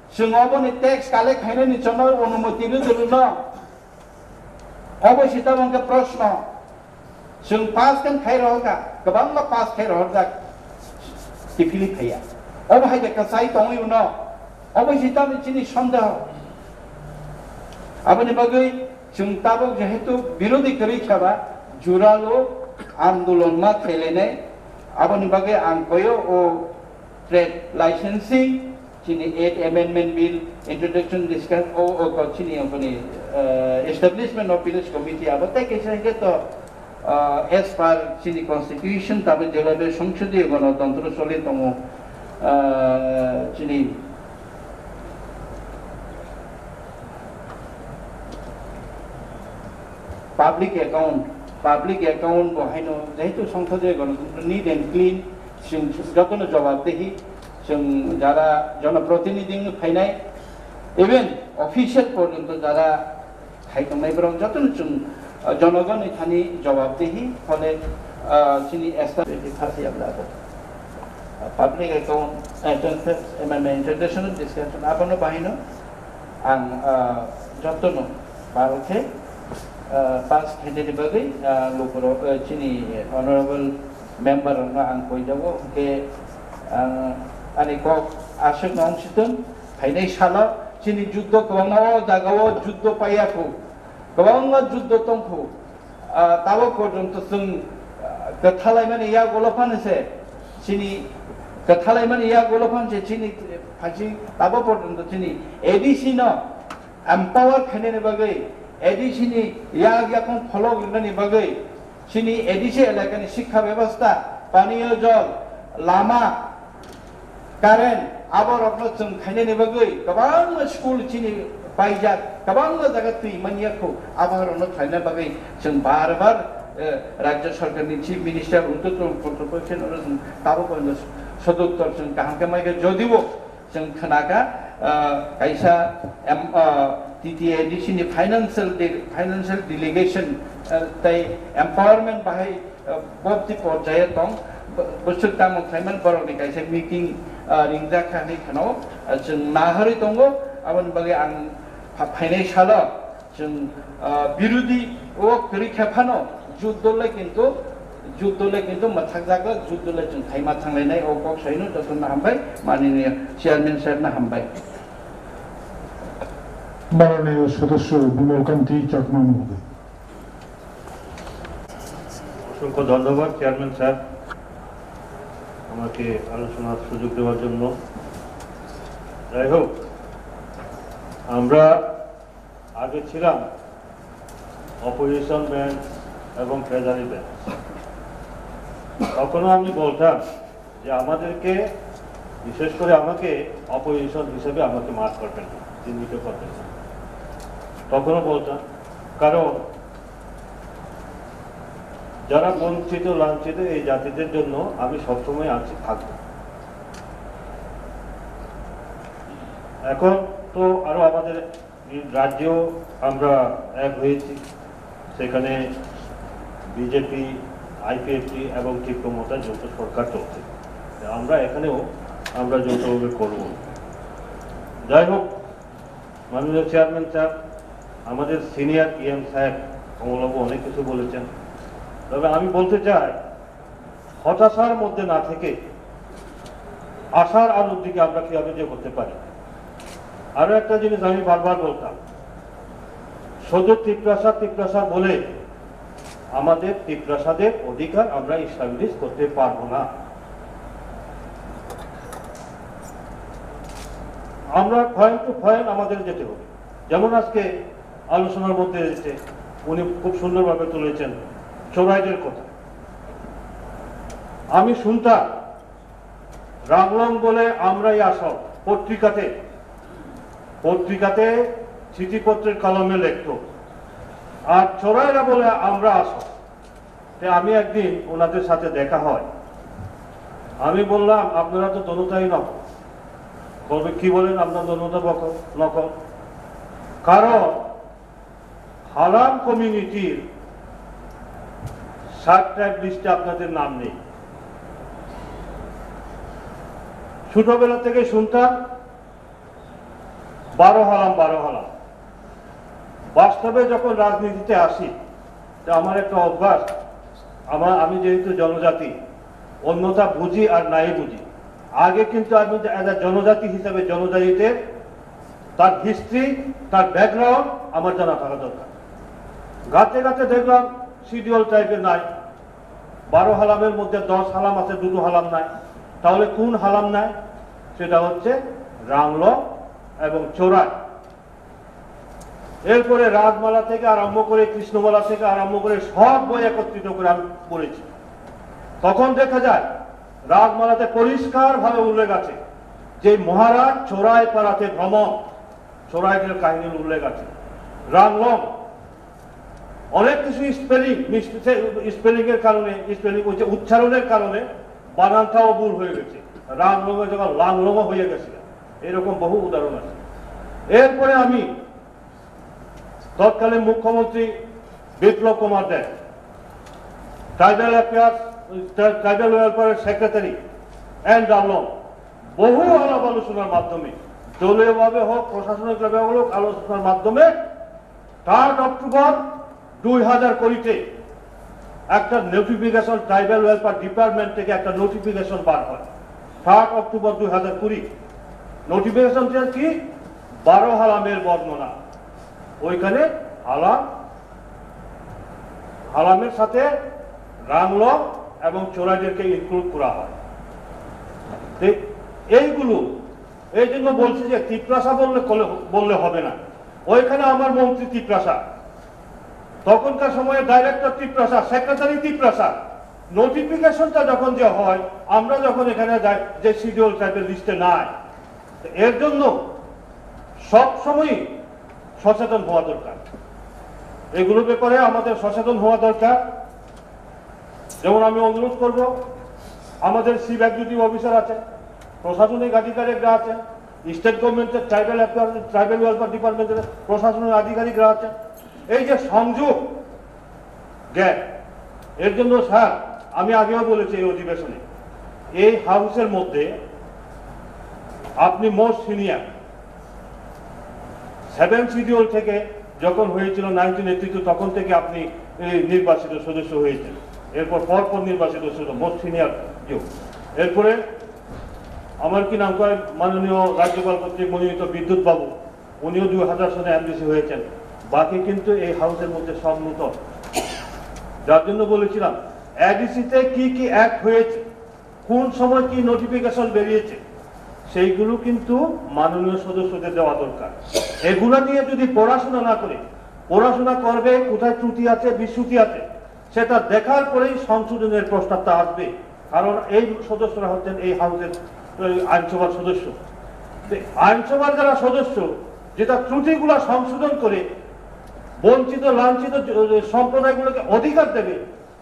chwng oboni tax collect khainani chwngno onumoti rwdi rwno. Obo se tamo hwnkhe proshno. Chwng pass khe khai rohorkha, kwbangma pass khai rohorjak, kiphilwi phaiya. Obo hai de kwchai tongwi rwno. Obo se tamo chini sondeho. Aboni bagwi chwng tabuk jehetu birodhi kwrwi khaba, juralo andolon ma khailainai. Aboni bagwi ang koyo o trade licensing, chini Eighth Amendment Bill, introduction discuss, o, o, ko chini aboni, eh, establishment of village committee abo tei kaisa hwnkhe to, ah, as per chini constitution, tamo jelabe songsodiyo gonotontro choli tongo, ah, chini public account, Public account bo haino jehetu songthoje gonotantro, neat and clean, chwng jotono jobab dehi, chwng jara jonoprotinidhi wngwi phainai, even official porjonto jara khai tongnai borok jotono chwng, ah, jonogonni thani jobab dehi, phole, ah, chini establish phasi abla abo. Ah, public account, entrance, M M A international discussion abono bahino ang, ah, jotono pal khe, ah, pass khainani bagwi, ah, lukurok, ah, chini honorable member rokno ang koijago, hwnkhe ang ani kok aswkno wng situng. Phainai salo chini juddo kwbangma o jagao juddo paiya kho, kwbangma juddo tong kho. Ah, tabok porjonto chwng, ah, kwthalaimani yagulo phano se chini kwthalaimani yagulo phano se chini phaising tabok porjonto chini A D C no empower khainani bagwi, A D C ni yak yakung pholok rinani bagwi, chini A D C elakani sikha bebostha, paniyo jol, lama, current, aborokno chwng khainani bagwi kwbangma school chini paijak, kwbangma jaga twi manya kho, aborokno khlaina bagwi chwng bar bar, eh, Rajya Sarkarni Chief Minister Uttar Pradeshno chwng tabok sodottor chwng kaham khe maikha, jodibo chwng khnakha, ah, kaisa em-, ah, T T A D C ni financial de-, financial delegation, ah, tei empowerment bahai, ah, bobdi porjayo tong, bo-, bwswk tamo khlaiman borokni kaisa meeting, ah, ringjak kha hinwi kheno, ah, chwng naharwi tongo, aboni bagwi ang pha-, phainai salo. Chwng, ah, birodhi o kwrwi khe phano juddo le kintu, juddo le kintu mwthakjak le, juddo le chwng thaima thanglainai o kok saino jotono hambai, manini chairman sir no hambai. মাননীয় সদস্য বিমল কান্তি চাকমা মহোদয়। অসংখ্য ধন্যবাদ chairman sir, আমাকে আলোচনার সুযোগ দেওয়ার জন্য। যাই হোক, আমরা আগে ছিলাম অপোজিশন ব্রাঞ্চ এবং ট্রেজারি ব্রাঞ্চ। তখনও আমি বলতাম যে আমাদেরকে, বিশেষ করে আমাকে, অপোজিশন হিসেবে আমাকে মার্ক করবেন না, চিহ্নিত করবেন না। তখনও বলতাম, কারণ যারা বঞ্চিত, লাঞ্ছিত, এই জাতিদের জন্য আমি সবসময় আছি, থাকবো। এখন তো আরো আমাদের রাজ্যেও আমরা এক হয়েছি, সেখানে বিজেপি, আইপিএফটি এবং টিপ্রো মথা যৌথ সরকার চলছে। আমরা এখানেও আমরা যৌথভাবে করব। যাই হোক, মাননীয় চেয়ারম্যান স্যার, আমাদের সিনিয়র ইএম সাহেব কমলবাবু অনেক কিছু বলেছেন, তবে আমি বলতে চাই, হতাশার মধ্যে না থেকে আশার আলোর দিকে আমরা কিভাবে যে করতে পারি। আরো একটা জিনিস আমি বারবার বলতাম, শুধু তিপ্রাসা তিপ্রাসা বলে আমাদের তিপ্রাসাদের অধিকার আমরা এস্টাবলিশ করতে পারবো না। আমরা পয়েন্ট টু পয়েন্ট আমাদের যেতে হবে। যেমন আজকে আলোচনার মধ্যে এসেছে, উনি খুব সুন্দরভাবে তুলেছেন চোরাইদের কথা। আমি শুনতাম, রাংলং বলে আমরাই আসল, পত্রিকাতে, পত্রিকাতে চিঠিপত্রের কলমে লিখত, আর চোরাইরা বলে আমরা আসল। তে আমি একদিন ওনাদের সাথে দেখা হয়, আমি বললাম, "আপনারা তো দোনোটাই নকল।" বলবে, "কি বলেন, আমরা দোনোটা বকল, নকল?" কারণ হালাম কমিউনিটির সাব ট্রাইব লিস্টে আপনাদের নাম নেই। ছোটবেলা থেকে শুনতাম, "বারো হালাম, বারো হালাম।" বাস্তবে যখন রাজনীতিতে আসি, তো আমার একটা অভ্যাস, আমার, আমি যেহেতু জনজাতি, অন্যটা বুঝি আর নাই বুঝি। আগে কিন্তু আমি যে, as a জনজাতি হিসাবে জনজাতিতে তার হিস্ট্রি, তার ব্যাকগ্রাউন্ড আমার জানা থাকা দরকার। গাতে গাতে দেখলাম শিডিউল ট্রাইবে নাই, বারো হালামের মধ্যে দশ হালাম আছে, দুটো হালাম নাই। তাহলে কোন হালাম নাই? সেটা হচ্ছে রাংলং এবং চোরাই। এরপরে রাজমালা থেকে আরম্ভ করে, কৃষ্ণমালা থেকে আরম্ভ করে সব বই একত্রিত করে আমি পড়েছি। তখন দেখা যায় রাজমালাতে পরিষ্কারভাবে উল্লেখ আছে যে মহারাজ চোরাই পাড়াতে ভ্রমণ, চোরাইদের কাহিনীর উল্লেখ আছে। রাংলং অনেক কিছু স্পেলিং মিস্টেক, স্পেলিং এর কারণে, স্পেলিং ওই যে উচ্চারণের কারণে বানানটাও ভুল হয়ে গেছে। রাংলং এর জায়গায় লাংলং হয়ে গেছে। এরকম বহু উদাহরণ আছে। এরপরে আমি তৎকালীন মুখ্যমন্ত্রী Biplab Kumar Deb, tribal affairs, tribal welfare secretary N Ranglong বহু আলাপ আলোচনার মাধ্যমে, দলীয়ভাবে হোক, প্রশাসনিকভাবে হোক, আলোচনার মাধ্যমে থার্ড অক্টোবর দুই হাজার কুড়িতে একটা নোটিফিকেশন, ট্রাইবাল ওয়েলফেয়ার ডিপার্টমেন্ট থেকে একটা নোটিফিকেশন বার হয় থার্ড অক্টোবর দুই হাজার কুড়ি। নোটিফিকেশনটা কি? বারো হালামের বর্ণনা। ওইখানে হালাম, হালামের সাথে রাংলং এবং চোরাইদেরকে ইনক্লুড করা হয়। তো এইগুলো, এই জন্য বলছি যে তিপ্রাসা বললে, বললে হবে না। ওইখানে আমার মন্ত্রী তিপ্রাসা, তখনকার সময়ে ডাইরেক্টর তিপ্রাসা, সেক্রেটারি তিপ্রাসা। নোটিফিকেশনটা যখন যে হয়, আমরা যখন এখানে যাই, যে শিডিউল ট্রাইবের লিস্টে নাই, তো এর জন্য সব সময়ই সচেতন হওয়া দরকার। এগুলোর ব্যাপারে আমাদের সচেতন হওয়া দরকার। যেমন আমি অনুরোধ করব, আমাদের চিফ এক্সিকিউটিভ অফিসার আছে, প্রশাসনিক আধিকারিকরা আছে, স্টেট গভর্নমেন্টের ট্রাইবাল অ্যাফেয়ার, ট্রাইবাল ওয়েলফেয়ার ডিপার্টমেন্টের প্রশাসনিক আধিকারিকরা আছে। এই যে সংযোগ গ্যাপ, এর জন্য স্যার, আমি আগেও বলেছি এই অধিবেশনে, এই হাউসের মধ্যে আপনি মোস্ট সিনিয়র। সেভেন শিডিউল থেকে যখন হয়েছিল নাইনটিন এইটি টু, তখন থেকে আপনি এই নির্বাচিত সদস্য হয়েছেন। এরপর পরপর নির্বাচিত সদস্য, মোস্ট সিনিয়র কেউ। এরপরে আমার কি নাম কয়, মাননীয় রাজ্যপাল কর্তৃক মনোনীত বিদ্যুৎ বাবু, উনিও দুই হাজার সনে এমডিসি হয়েছেন। বাকি কিন্তু এই হাউসের মধ্যে সব নতুন। যার জন্য বলেছিলাম, এডিসিতে কি কি অ্যাক্ট হয়েছে, কোন সময় কি নোটিফিকেশন বেরিয়েছে, সেইগুলো কিন্তু মাননীয় সদস্যদের দেওয়া দরকার। এগুলো নিয়ে যদি পড়াশোনা না করে, পড়াশোনা করবে কোথায় ত্রুটি আছে, বিচ্যুতি আছে, সেটা দেখার পরেই সংশোধনের প্রস্তাবটা আসবে। কারণ এই সদস্যরা হচ্ছেন এই হাউসের, এই আইনসভার সদস্য। তো আইনসভার যারা সদস্য, যেটা ত্রুটিগুলো সংশোধন করে বঞ্চিত লাঞ্ছিত জ-, সম্প্রদায়গুলোকে অধিকার দেবে,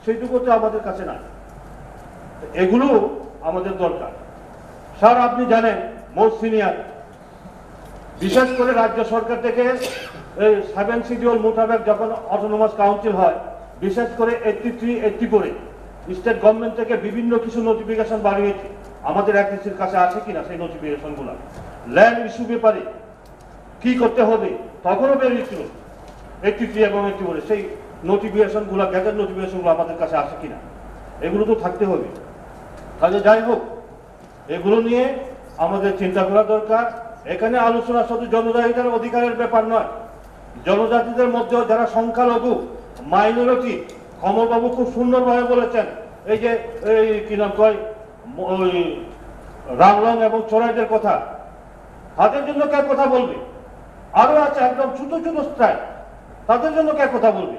সেইটুকু তো আমাদের কাছে নাই। তো এগুলো আমাদের দরকার। স্যার, আপনি জানেন, মোস্ট সিনিয়র, বিশেষ করে রাজ্য সরকার থেকে এই সেভেন শিডিউল মোতাবেক যখন অটোনোমাস কাউন্সিল হয়, বিশেষ করে এইটটি থ্রি এইটটি ফোরে স্টেট গভর্নমেন্ট থেকে বিভিন্ন কিছু নোটিফিকেশন বার হয়েছে। আমাদের এডিসির কাছে আছে কিনা সেই নোটিফিকেশনগুলো, ল্যান্ড ইস্যু ব্যাপারে কি করতে হবে, তখনও বেরিয়েছিল এইটটি থ্রি এবং এইটটি ফোরে, সেই নোটিফিকেশনগুলো, গ্যাজেট নোটিফিকেশনগুলো আমাদের কাছে আছে কিনা, এগুলো তো থাকতে হবে। তাহলে যাই হোক, এগুলো নিয়ে আমাদের চিন্তা করা দরকার। এখানে আলোচনা শুধু জনজাতিদের অধিকারের ব্যাপার নয়, জনজাতিদের মধ্যেও যারা সংখ্যালঘু, মাইনরিটি, কমলবাবু খুব সুন্দরভাবে বলেছেন, এই যে, এই কি নাম কয়, ম-, ওই রাংলং এবং চোরাইদের কথা, তাদের জন্য কে কথা বলবে? আরো আছে একদম ছোট ছোট ট্রাইব, তাদের জন্য কে কথা বলবে?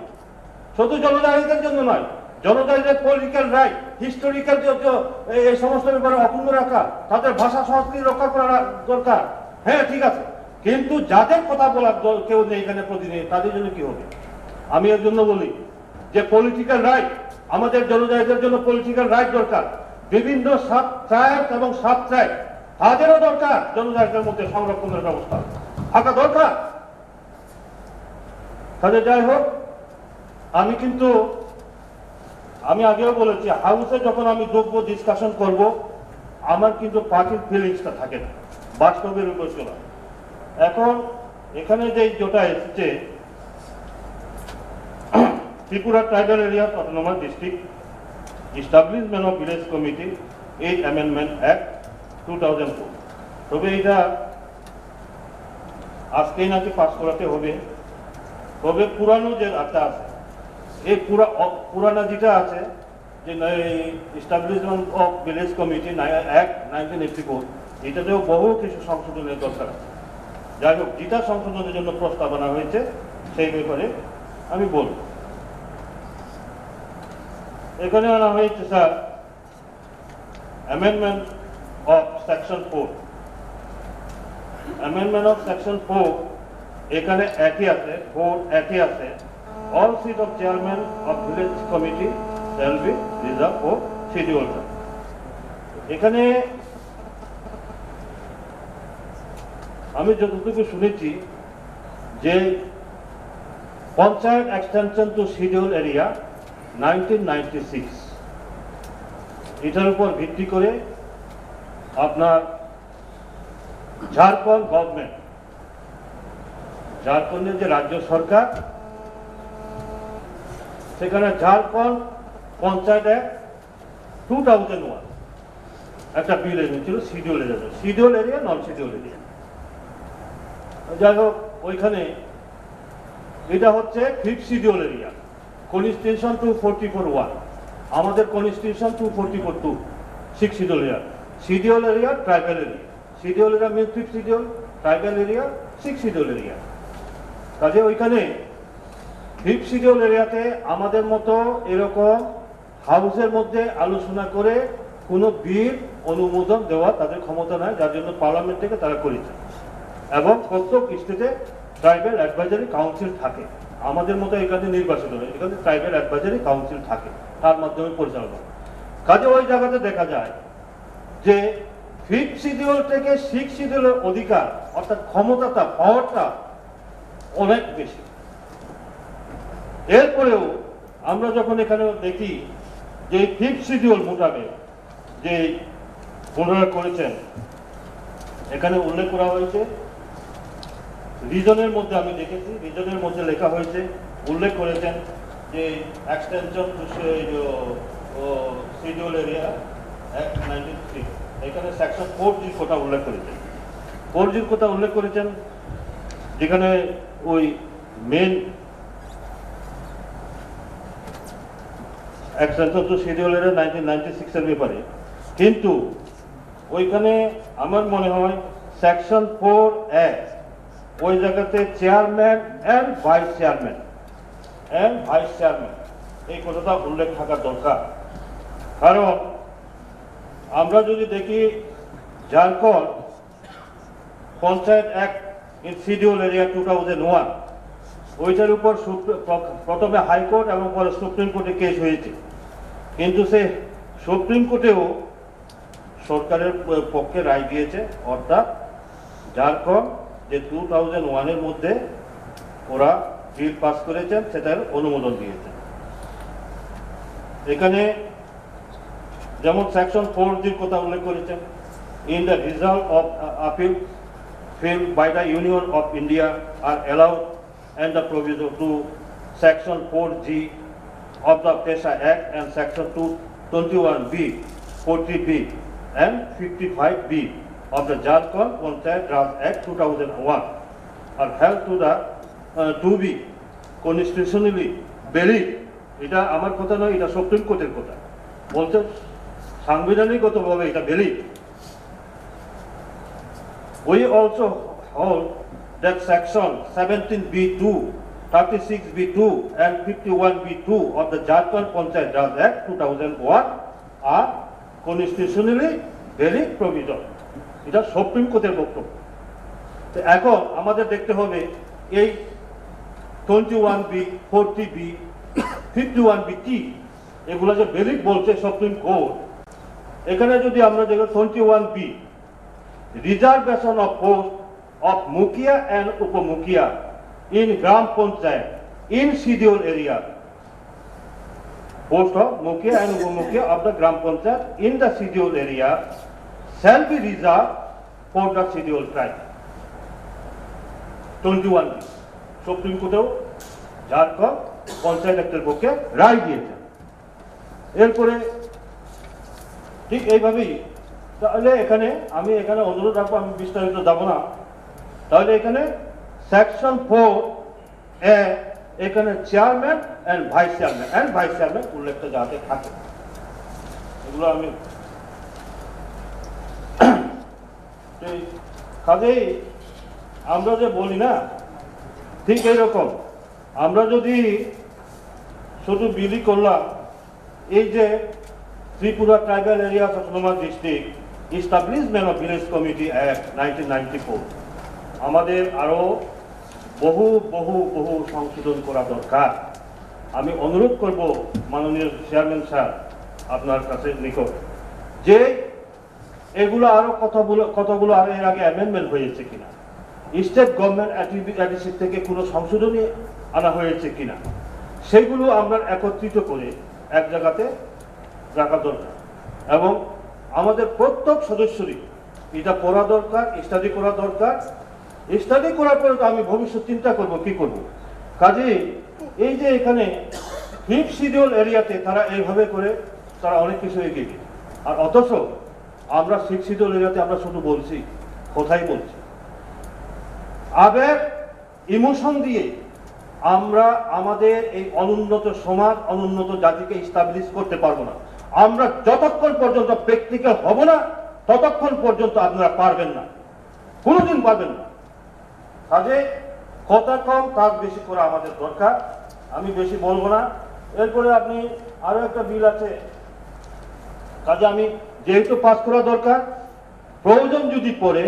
শুধু জনজাতিদের জন্য নয়, জনজাতিদের পলিটিক্যাল রাইট, হিস্টোরিক্যাল যে, যে এই, এই সমস্ত ব্যাপারে অক্ষুণ্ণ রাখা, তাদের ভাষা সংস্কৃতি রক্ষা করা রা-, দরকার। হ্যাঁ, ঠিক আছে, কিন্তু যাদের কথা বলার দল কেউ নেই এখানে প্রতিনিধি, তাদের জন্য কি হবে? আমি এর জন্য বলি যে পলিটিক্যাল রাইট, আমাদের জনজাতিদের জন্য পলিটিক্যাল রাইট দরকার। বিভিন্ন সাব ট্রাইব এবং সাব ট্রাইব, তাদেরও দরকার জনজাতিদের মধ্যে সংরক্ষণের ব্যবস্থা থাকা দরকার। তাহলে যাই হোক, আমি কিন্তু, আমি আগেও বলেছি, হাউসে যখন আমি ঢুকবো, ডিসকাশন করব, আমার কিন্তু পার্টির ফিলিংসটা থাকে না, বাস্তবের উপর চলা। এখন এখানে যে জোটা এসেছে, Tripura tribal area autonomous district, establishment of village committee, এই amendment act two thousand four. তবে এটা আজকেই নাকি পাস করাতে হবে। তবে পুরানো যে একটা আছে, এই পুরা-, অ-, পুরানা যেটা আছে, যে establishment of village committee act nineteen eighty four, এটাতেও বহু কিছু সংশোধনের দরকার আছে। যাই হোক, যেটা সংশোধনের জন্য প্রস্তাবনা হয়েছে, সেই ব্যাপারে আমি বলব। এখানে আনা হয়েছে, sir, amendment of section four. Amendment of section four, এখানে একই আছে, ফোর একই আছে। All seat of chairman of village committee shall be reserved for scheduled tribe. এখানে আমি যতটুকু শুনেছি যে Panchayat Extension to Schedule Area nineteen ninety-six, এটার উপর ভিত্তি করে আপনার ঝাড়খণ্ড গভর্নমেন্ট, ঝাড়খণ্ডের যে রাজ্য সরকার, সেখানে Jharkhand panchayat act two thousand one একটা বিল এনেছিল schedule area, schedule area, non schedule area. যাই হোক, ওইখানে এটা হচ্ছে fifth schedule area, constitution two forty four one, আমাদের constitution two forty four two, six schedule area, schedule area, tribal area, schedule area mean fifth schedule, tribal area, six schedule area. কাজে ওইখানে fifth schedule এরিয়াতে আমাদের মতো এরকম হাউসের মধ্যে আলোচনা করে কোনো বিল অনুমোদন দেওয়া তাদের ক্ষমতা নাই, যার জন্য পার্লামেন্ট থেকে তারা করেছে। এবং প্রত্যেক স্টেটে ট্রাইবাল অ্যাডভাইজারি কাউন্সিল থাকে, আমাদের মতো এখানে নির্বাচিত নয়, এখানে ট্রাইবাল অ্যাডভাইজারি কাউন্সিল থাকে, তার মাধ্যমে পরিচালনা হয়। কাজে ওই জায়গাতে দেখা যায় যে ফিফথ শিডিউল থেকে সিক্স শিডিউলের অধিকার, অর্থাৎ ক্ষমতাটা, পাওয়ারটা অনেক বেশি। এরপরেও আমরা যখন এখানে দেখি যে ফিফথ শিডিউল মোতাবেক যে ওনারা করেছেন, এখানে উল্লেখ করা হয়েছে, রিজনের মধ্যে আমি দেখেছি, রিজনের মধ্যে লেখা হয়েছে, উল্লেখ করেছেন যে extension to schedule area act nineteen three, এখানে সেকশন ফোর জির কথা উল্লেখ করেছেন, ফোর জির কথা উল্লেখ করেছেন, যেখানে ওই main extension to schedule area nineteen ninety six এর ব্যাপারে। কিন্তু ওইখানে আমার মনে হয় সেকশন ফোর এ, ওই জায়গাতে chairman and vice chairman, and vice chairman, এই কথাটা উল্লেখ থাকা দরকার। কারণ আমরা যদি দেখি Jharkhand panchayat act in schedule area two thousand one, ওইটার উপর সুপ্রি-, প্র-, প্রথমে হাইকোর্ট এবং পরে সুপ্রিম কোর্টে কেস হয়েছে, কিন্তু সে সুপ্রিম কোর্টেও সরকারের প-, পক্ষে রায় দিয়েছে, অর্থাৎ ঝাড়খণ্ড যে টু থাউজেন্ড ওয়ানের মধ্যে ওরা বিল পাস করেছেন, সেটার অনুমোদন দিয়েছে। এখানে যেমন সেকশন ফোর জির কথা উল্লেখ করেছেন, in the result of appeal filed by the Union of India are allowed and the proviso to section four G of the PESHA Act and section two twenty-one B, forty B and fifty-five B of the Jharkhand Panchayat Raj Act two thousand one are held to the, uh, to be constitutionally valid. এটা আমার কথা নয়, এটা supreme কোর্টের কথা। বলছে সাংবিধানিকগতভাবে এটা valid. We also hold that section seventeen B two, thirty-six B two and fifty-one B two of the Jharkhand Panchayat Raj Act two thousand one are constitutionally valid provision. এটা সুপ্রিম কোর্টের বক্তব্য। তো এখন আমাদের দেখতে হবে এই twenty one B, forty B, fifty one B কি, এগুলো যে ভ্যালিড বলছে সুপ্রিম কোর্ট, এখানে যদি আমরা দেখি twenty one B, reservation of post of Mukhia and Upamukhia in Gram Panchayat in schedule area, post of Mukhia and Upamukhia of the Gram Panchayat in the schedule area shall be reserved for the scheduled tribe. Twenty one B, supreme কোর্টেও ঝাড়খণ্ড পঞ্চায়েত অ্যাক্টের পক্ষে রায় দিয়েছে। এরপরে ঠিক এইভাবেই, তাহলে এখানে আমি এখানে অনুরোধ রাখবো, আমি বিস্তারিত যাব না। তাহলে এখানে সেকশন ফোর এ, এখানে chairman and vice chairman, and vice chairman উল্লেখটা যাতে থাকে, এগুলো আমি এই, কাজেই আমরা যে বলি না, ঠিক এইরকম আমরা যদি শুধু বিলি করলাম, এই যে Tripura tribal areas autonomous district establishment of village committee act nineteen ninety four, আমাদের আরও বহু বহু বহু সংশোধন করা দরকার। আমি অনুরোধ করব মাননীয় চেয়ারম্যান স্যার আপনার কাছে নিকট যে এগুলো আরো কতগুলো কতগুলো আরো এর আগে অ্যামেন্ডমেন্ট হয়েছে কিনা, স্টেট গভর্নমেন্ট অ্যাডিসি থেকে কোনো সংশোধনী আনা হয়েছে কিনা, সেগুলো আমরা একত্রিত করে এক জায়গাতে রাখা দরকার। এবং আমাদের প্রত্যেক সদস্যরই এটা পড়া দরকার, স্টাডি করা দরকার। স্টাডি করার পরে তো আমি ভবিষ্যৎ চিন্তা করব কি করব। কাজেই এই যে এখানে ফিফথ শিডিউল এরিয়াতে তারা এইভাবে করে তারা অনেক কিছু এগিয়ে গেছে। আর অথচ আমরা সিক্স শিডিউল এরিয়াতে আমরা শুধু বলছি, কথাই বলছি। আবেগ, ইমোশন দিয়ে আমরা আমাদের এই অনুন্নত সমাজ, অনুন্নত জাতিকে এস্টাবলিশ করতে পারবো না। আমরা যতক্ষণ পর্যন্ত প্র্যাকটিক্যাল হব না, ততক্ষণ পর্যন্ত আপনারা পারবেন না, কোনোদিন পারবেন না। কাজে কথা কম, কাজ বেশি করা আমাদের দরকার। আমি বেশি বলবো না। এরপরে আপনি আরো একটা বিল আছে, কাজে আমি যেহেতু পাস করা দরকার, প্রয়োজন যদি পড়ে,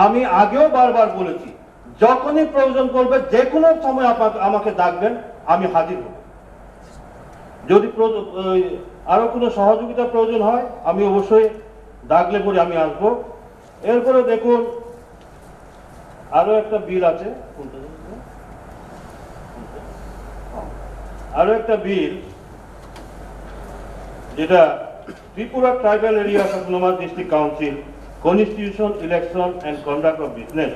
আমি আগেও বারবার বলেছি, যখনই প্রয়োজন পড়বে, যে কোনো সময় আপা-, আমাকে ডাকবেন, আমি হাজির হব। যদি প্রয়ো-, ওই, আরো কোনো সহযোগিতার প্রয়োজন হয়, আমি অবশ্যই ডাকলে পরে আমি আসবো। এরপরে দেখুন, আরো একটা বিল আছে, কোনটা যেন? আরো একটা বিল, যেটা Tripura Tribal Areas Autonomous District Council Constitution, Election and Conduct of Business,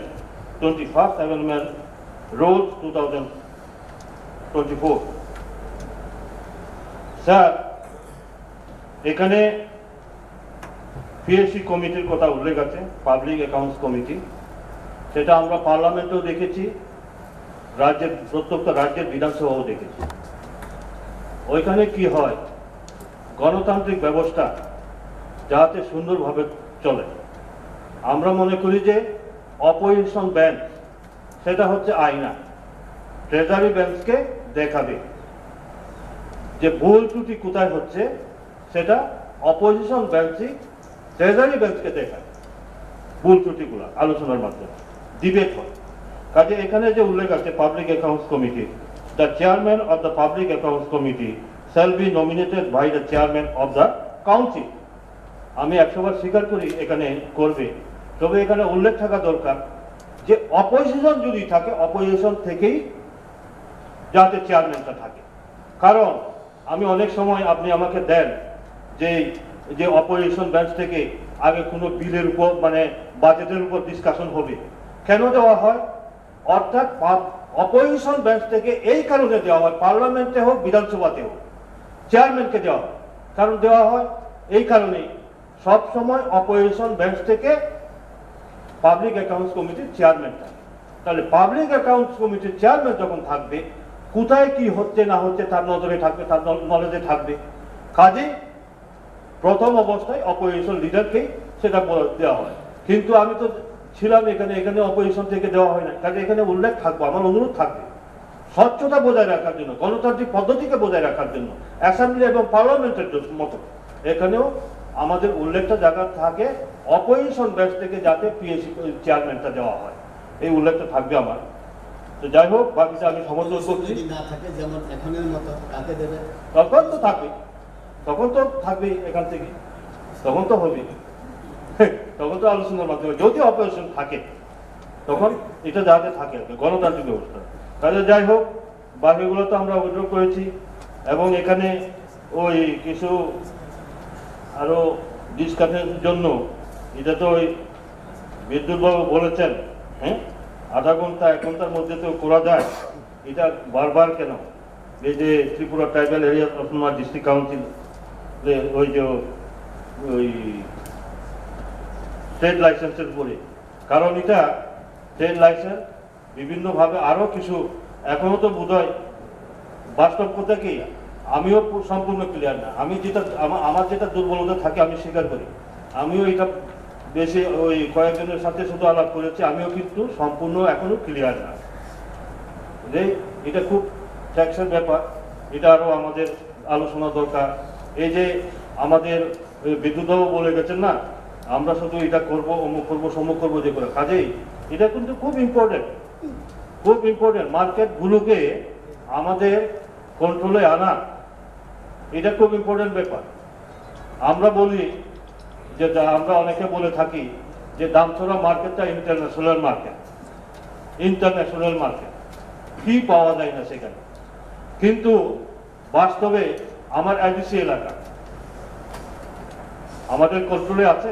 Twenty First Amendment Rules two thousand twenty four। Sir, এখানে পিএসসি কমিটির কথা উল্লেখ আছে, পাবলিক অ্যাকাউন্টস কমিটি, সেটা আমরা পার্লামেন্টেও দেখেছি, রাজ্যের প্রত্যেকটা রাজ্যের বিধানসভাও দেখেছি। ওইখানে কি হয়, গণতান্ত্রিক ব্যবস্থা যাতে সুন্দরভাবে চলে, আমরা মনে করি যে অপোজিশন বেঞ্চ সেটা হচ্ছে আয়না, ট্রেজারি বেঞ্চকে দেখাবে যে ভুল ত্রুটি কোথায় হচ্ছে, সেটা অপোজিশন বেঞ্চই ট্রেজারি বেঞ্চকে দেখায়। ভুল ত্রুটিগুলো আলোচনার মাধ্যমে ডিবেট হয়। কাজে এখানে যে উল্লেখ আছে public accounts committee, the chairman of the public accounts committee shall be nominated by the chairman of the council। আমি একশো বার স্বীকার করি এখানে করবে, তবে এখানে উল্লেখ থাকা দরকার যে অপোজিশন যদি থাকে, অপোজিশন থেকেই যাতে চেয়ারম্যানটা থাকে। কারণ আমি অনেক সময় আপনি আমাকে দেন যে, যে অপোজিশন বেঞ্চ থেকে আগে কোনো বিলের উপর, মানে বাজেটের উপর ডিসকাশন হবে, কেন দেওয়া হয়? অর্থাৎ অপোজিশন বেঞ্চ থেকে এই কারণে দেওয়া হয়, পার্লামেন্টে হোক, বিধানসভাতে হোক, চেয়ারম্যানকে দেওয়া হয়। কারণ দেওয়া হয় এই কারণেই, সব সময় অপোজিশন বেঞ্চ থেকে পাবলিক অ্যাকাউন্টস কমিটির চেয়ারম্যান থাকে। তাহলে পাবলিক অ্যাকাউন্টস কমিটির চেয়ারম্যান যখন থাকবে, কোথায় কি হচ্ছে না হচ্ছে তার নজরে থাকবে, তার নল-, নলেজে থাকবে। কাজেই প্রথম অবস্থায় অপোজিশন লিডারকেই সেটা বলে দেওয়া হয়। কিন্তু আমি তো ছিলাম এখানে, এখানে অপোজিশন থেকে দেওয়া হয় না, কাজে এখানে উল্লেখ থাকবো, আমার অনুরোধ থাকবে স্বচ্ছতা বজায় রাখার জন্য, গণতান্ত্রিক পদ্ধতিকে বজায় রাখার জন্য, অ্যাসেম্বলি এবং পার্লামেন্টের জন্য মতো এখানেও আমাদের উল্লেখটা জায়গা থাকে অপোজিশন বেঞ্চ থেকে যাতে পিএসসি চেয়ারম্যানটা দেওয়া হয়, এই উল্লেখটা থাকবে আমার। তো যাই হোক, বাকিটা আমি সমর্থন করছি। যদি না থাকে, যেমন এখনের মতো, কাকে দেবে? তখন তো থাকবে, তখন তো থাকবেই এখান থেকে, তখন তো হবে, তখন তো আলোচনার মাধ্যমে যদি অপোজিশন থাকে, তখন এটা যাতে থাকে আর কি, গণতান্ত্রিক ব্যবস্থা। কাজে যাই হোক, বাকিগুলো তো আমরা উইথড্র করেছি এবং এখানে ওই কিছু আরো ডিসকাশনের জন্য, এটা তো ওই বিদ্যুৎবাবু বলেছেন, হ্যাঁ, আধা ঘন্টা, এক ঘন্টার মধ্যে তো করা যায়। এটা বারবার কেন? এই যে Tripura tribal area autonomous district council, ওই যে ওই ট্রেড লাইসেন্সের উপরে, কারণ এটা ট্রেড লাইসেন্স বিভিন্নভাবে আরও কিছু এখনও তো বোধহয় বাস্তব কথা কি, আমিও পু-, সম্পূর্ণ ক্লিয়ার না। আমি যেটা আমা-, আমার যেটা দুর্বলতা থাকে আমি স্বীকার করি। আমিও এটা বেশি ওই কয়েকজনের সাথে শুধু আলাপ করেছি, আমিও কিন্তু সম্পূর্ণ এখনো ক্লিয়ার না। যে এটা খুব ট্যাক্সের ব্যাপার, এটা আরও আমাদের আলোচনা দরকার। এই যে আমাদের ওই বিদ্যুৎবাবু বলে গেছেন না, আমরা শুধু এটা করব, অমুক করব, সমুক করব, যে করে, কাজেই এটা কিন্তু খুব ইম্পর্টেন্ট, খুব ইম্পর্টেন্ট। মার্কেটগুলোকে আমাদের কন্ট্রোলে আনা, এটা খুব ইম্পর্টেন্ট ব্যাপার। আমরা বলি যে যা-, আমরা অনেকে বলে থাকি যে দামছড়া মার্কেটটা ইন্টারন্যাশনাল মার্কেট, ইন্টারন্যাশনাল মার্কেট, কি পাওয়া যায় না সেখানে। কিন্তু বাস্তবে আমার এডিসি এলাকা আমাদের কন্ট্রোলে আছে?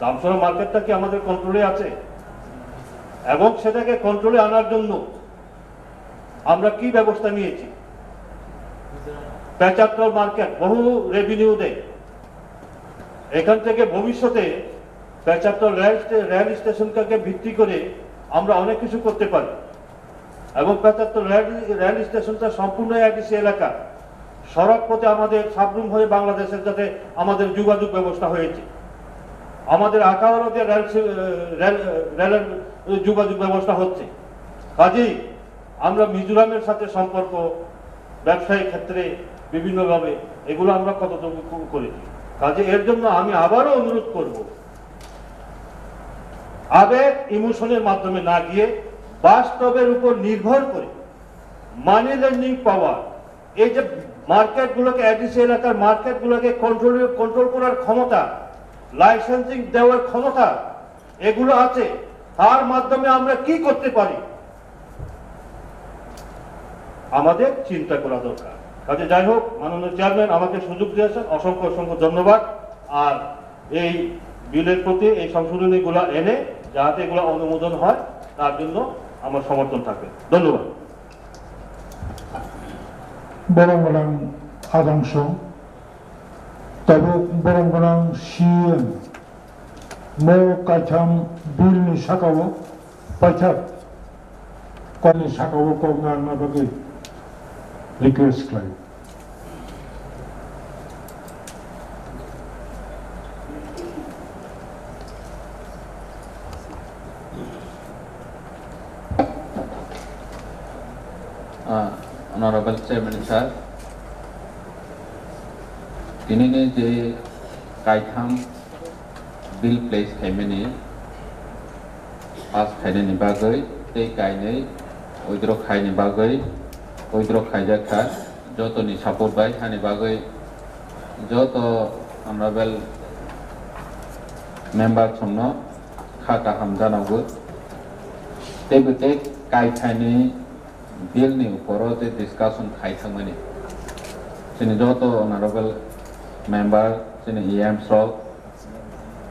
দামছড়া মার্কেটটা কি আমাদের কন্ট্রোলে আছে? এবং সেটাকে কন্ট্রোলে আনার জন্য আমরা কি ব্যবস্থা নিয়েছি? পেচারতল মার্কেট বহু রেভিনিউ দেয়, এখান থেকে ভবিষ্যতে পেচারতল রেল স্টে-, রেল স্টেশনটাকে ভিত্তি করে আমরা অনেক কিছু করতে পারি। এবং পেচারতল রেল, রেল স্টেশনটা সম্পূর্ণ এডিসি এলাকা, সড়ক পথে আমাদের সাবরুম হয়ে বাংলাদেশের সাথে আমাদের যোগাযোগ ব্যবস্থা হয়েছে। আমাদের আখাউড়া দিয়ে রেল সে-, রেল, রেলের যোগাযোগ ব্যবস্থা হচ্ছে। কাজেই আমরা মিজোরামের সাথে সম্পর্ক, ব্যবসায়িক ক্ষেত্রে বিভিন্নভাবে এগুলো আমরা কতটুকু করেছি। কাজে এর জন্য আমি আবারও অনুরোধ করব, আবেগ ইমোশনের মাধ্যমে না গিয়ে বাস্তবের উপর নির্ভর করে মানি লেন্ডিং পাওয়ার, এই যে মার্কেটগুলোকে, এডিসি এলাকার মার্কেটগুলোকে কন্ট্রোল, কন্ট্রোল করার ক্ষমতা, লাইসেন্সিং দেওয়ার ক্ষমতা এগুলো আছে, তার মাধ্যমে আমরা কি করতে পারি, আমাদের চিন্তা করা দরকার। কাজে যাই হোক, মাননীয় চেয়ারম্যান আমাকে সুযোগ দিয়েছেন, অসংখ্য অসংখ্য ধন্যবাদ। আর এই বিলের প্রতি এই সংশোধনীগুলো এনে যাতে এগুলো অনুমোদন হয়, তার জন্য আমার সমর্থন থাকবে। ধন্যবাদ। Borok gwnang adangso, tabuk borok gwnang C M mo kaitham bill ni saka o paithak, kokni saka o kok narwkna bagwi request khlai. Ah, Honorable Chairman Sir, tinini je kaitham bill place khaimani pass khainani bagwi tei kainwi withdraw khaini bagwi withdraw khaijak kha. Jotoni support bai hani bagwi joto honorable member songno kha kaham janago. Tei bo tei kaithaini bill ni uporo tei discussion khai thangmani. Chini joto honorable member, chini E M rok,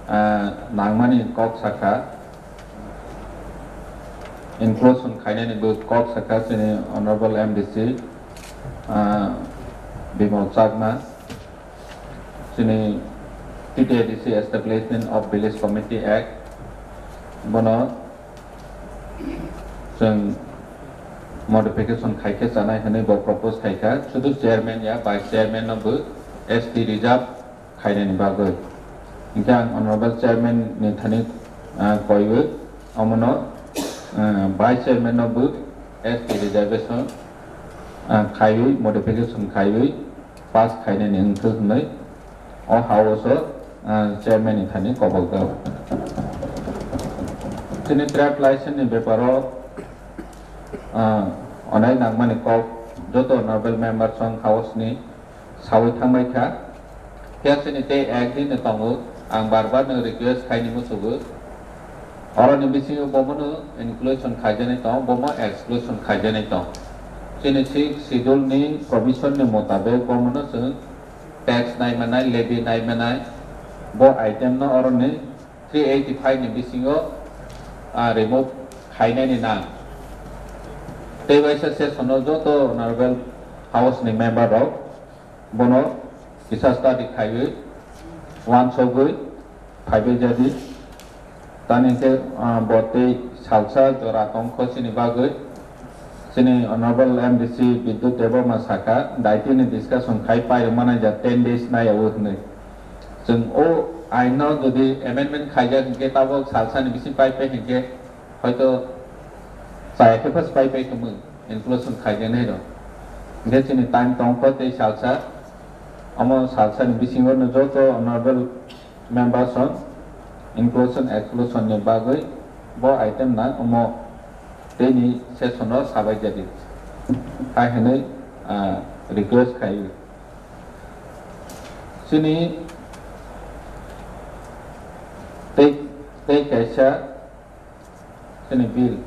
ah, nangmani kok sakha, inclusion khainani bo kok sakha chini honorable M D C, ah, Bimal Chakma, chini T T A D C Establishment of Village Committee Act, bono chwng modification khai khe chanai hwnwi bo propose khai kha. Sudu chairman ya vice chairman no bo S T reserve khainani bagwi. Hinkhe ang honorable chairman ni thani, ah, koiwi omono, ah, vice chairman no bo S T reservation, ah, khaiwi modification khaiwi pass khainani wngkha hwnwi o house o, ah, chairman ni thani kobok jago. Chini trade license ni beparo, ah, onai nangmani kok joto honorable member song house ni sawi thangbai kha. Phiya chini tei ek din no tongo, ang bar bar no request khaini muchugo. Oroni bisingo bomono inclusion khaijaknai tong, bomo exclusion khaijaknai tong. Chini sixth schedule ni provision ni motabek bomono chwng tax nai manai, levy nai manai, bo item no oroni three eighty five ni bisingo, ah, remove khainani nang. Tei waisa session o joto honorable house ni member rok bono kisa study khaiwi, uansugwi phaibai jadi. Tani khe, ah, bo tei salsa jora tongkho chini bagwi. Chini Honorable M D C Bidyut Debbarma saka, daitini discussion khai pai rwmani ja ten days nai o hwnwi. Chwng o aino jodi amendment khaijak hinkhe tabok salsani bising pai pai hinkhe hoito chaya khe phas pai pai kwmwi inclusion khaijaknai rw. Hinkhe chini time tongkho tei salsa, omo salsani bisingo no joto honorable members on inclusion exclusion ni bagwi bo item na omo tei ni session o sabai jadi. hai hwnwi, ah, request khai. Chini tei, tei kaisa chini bill,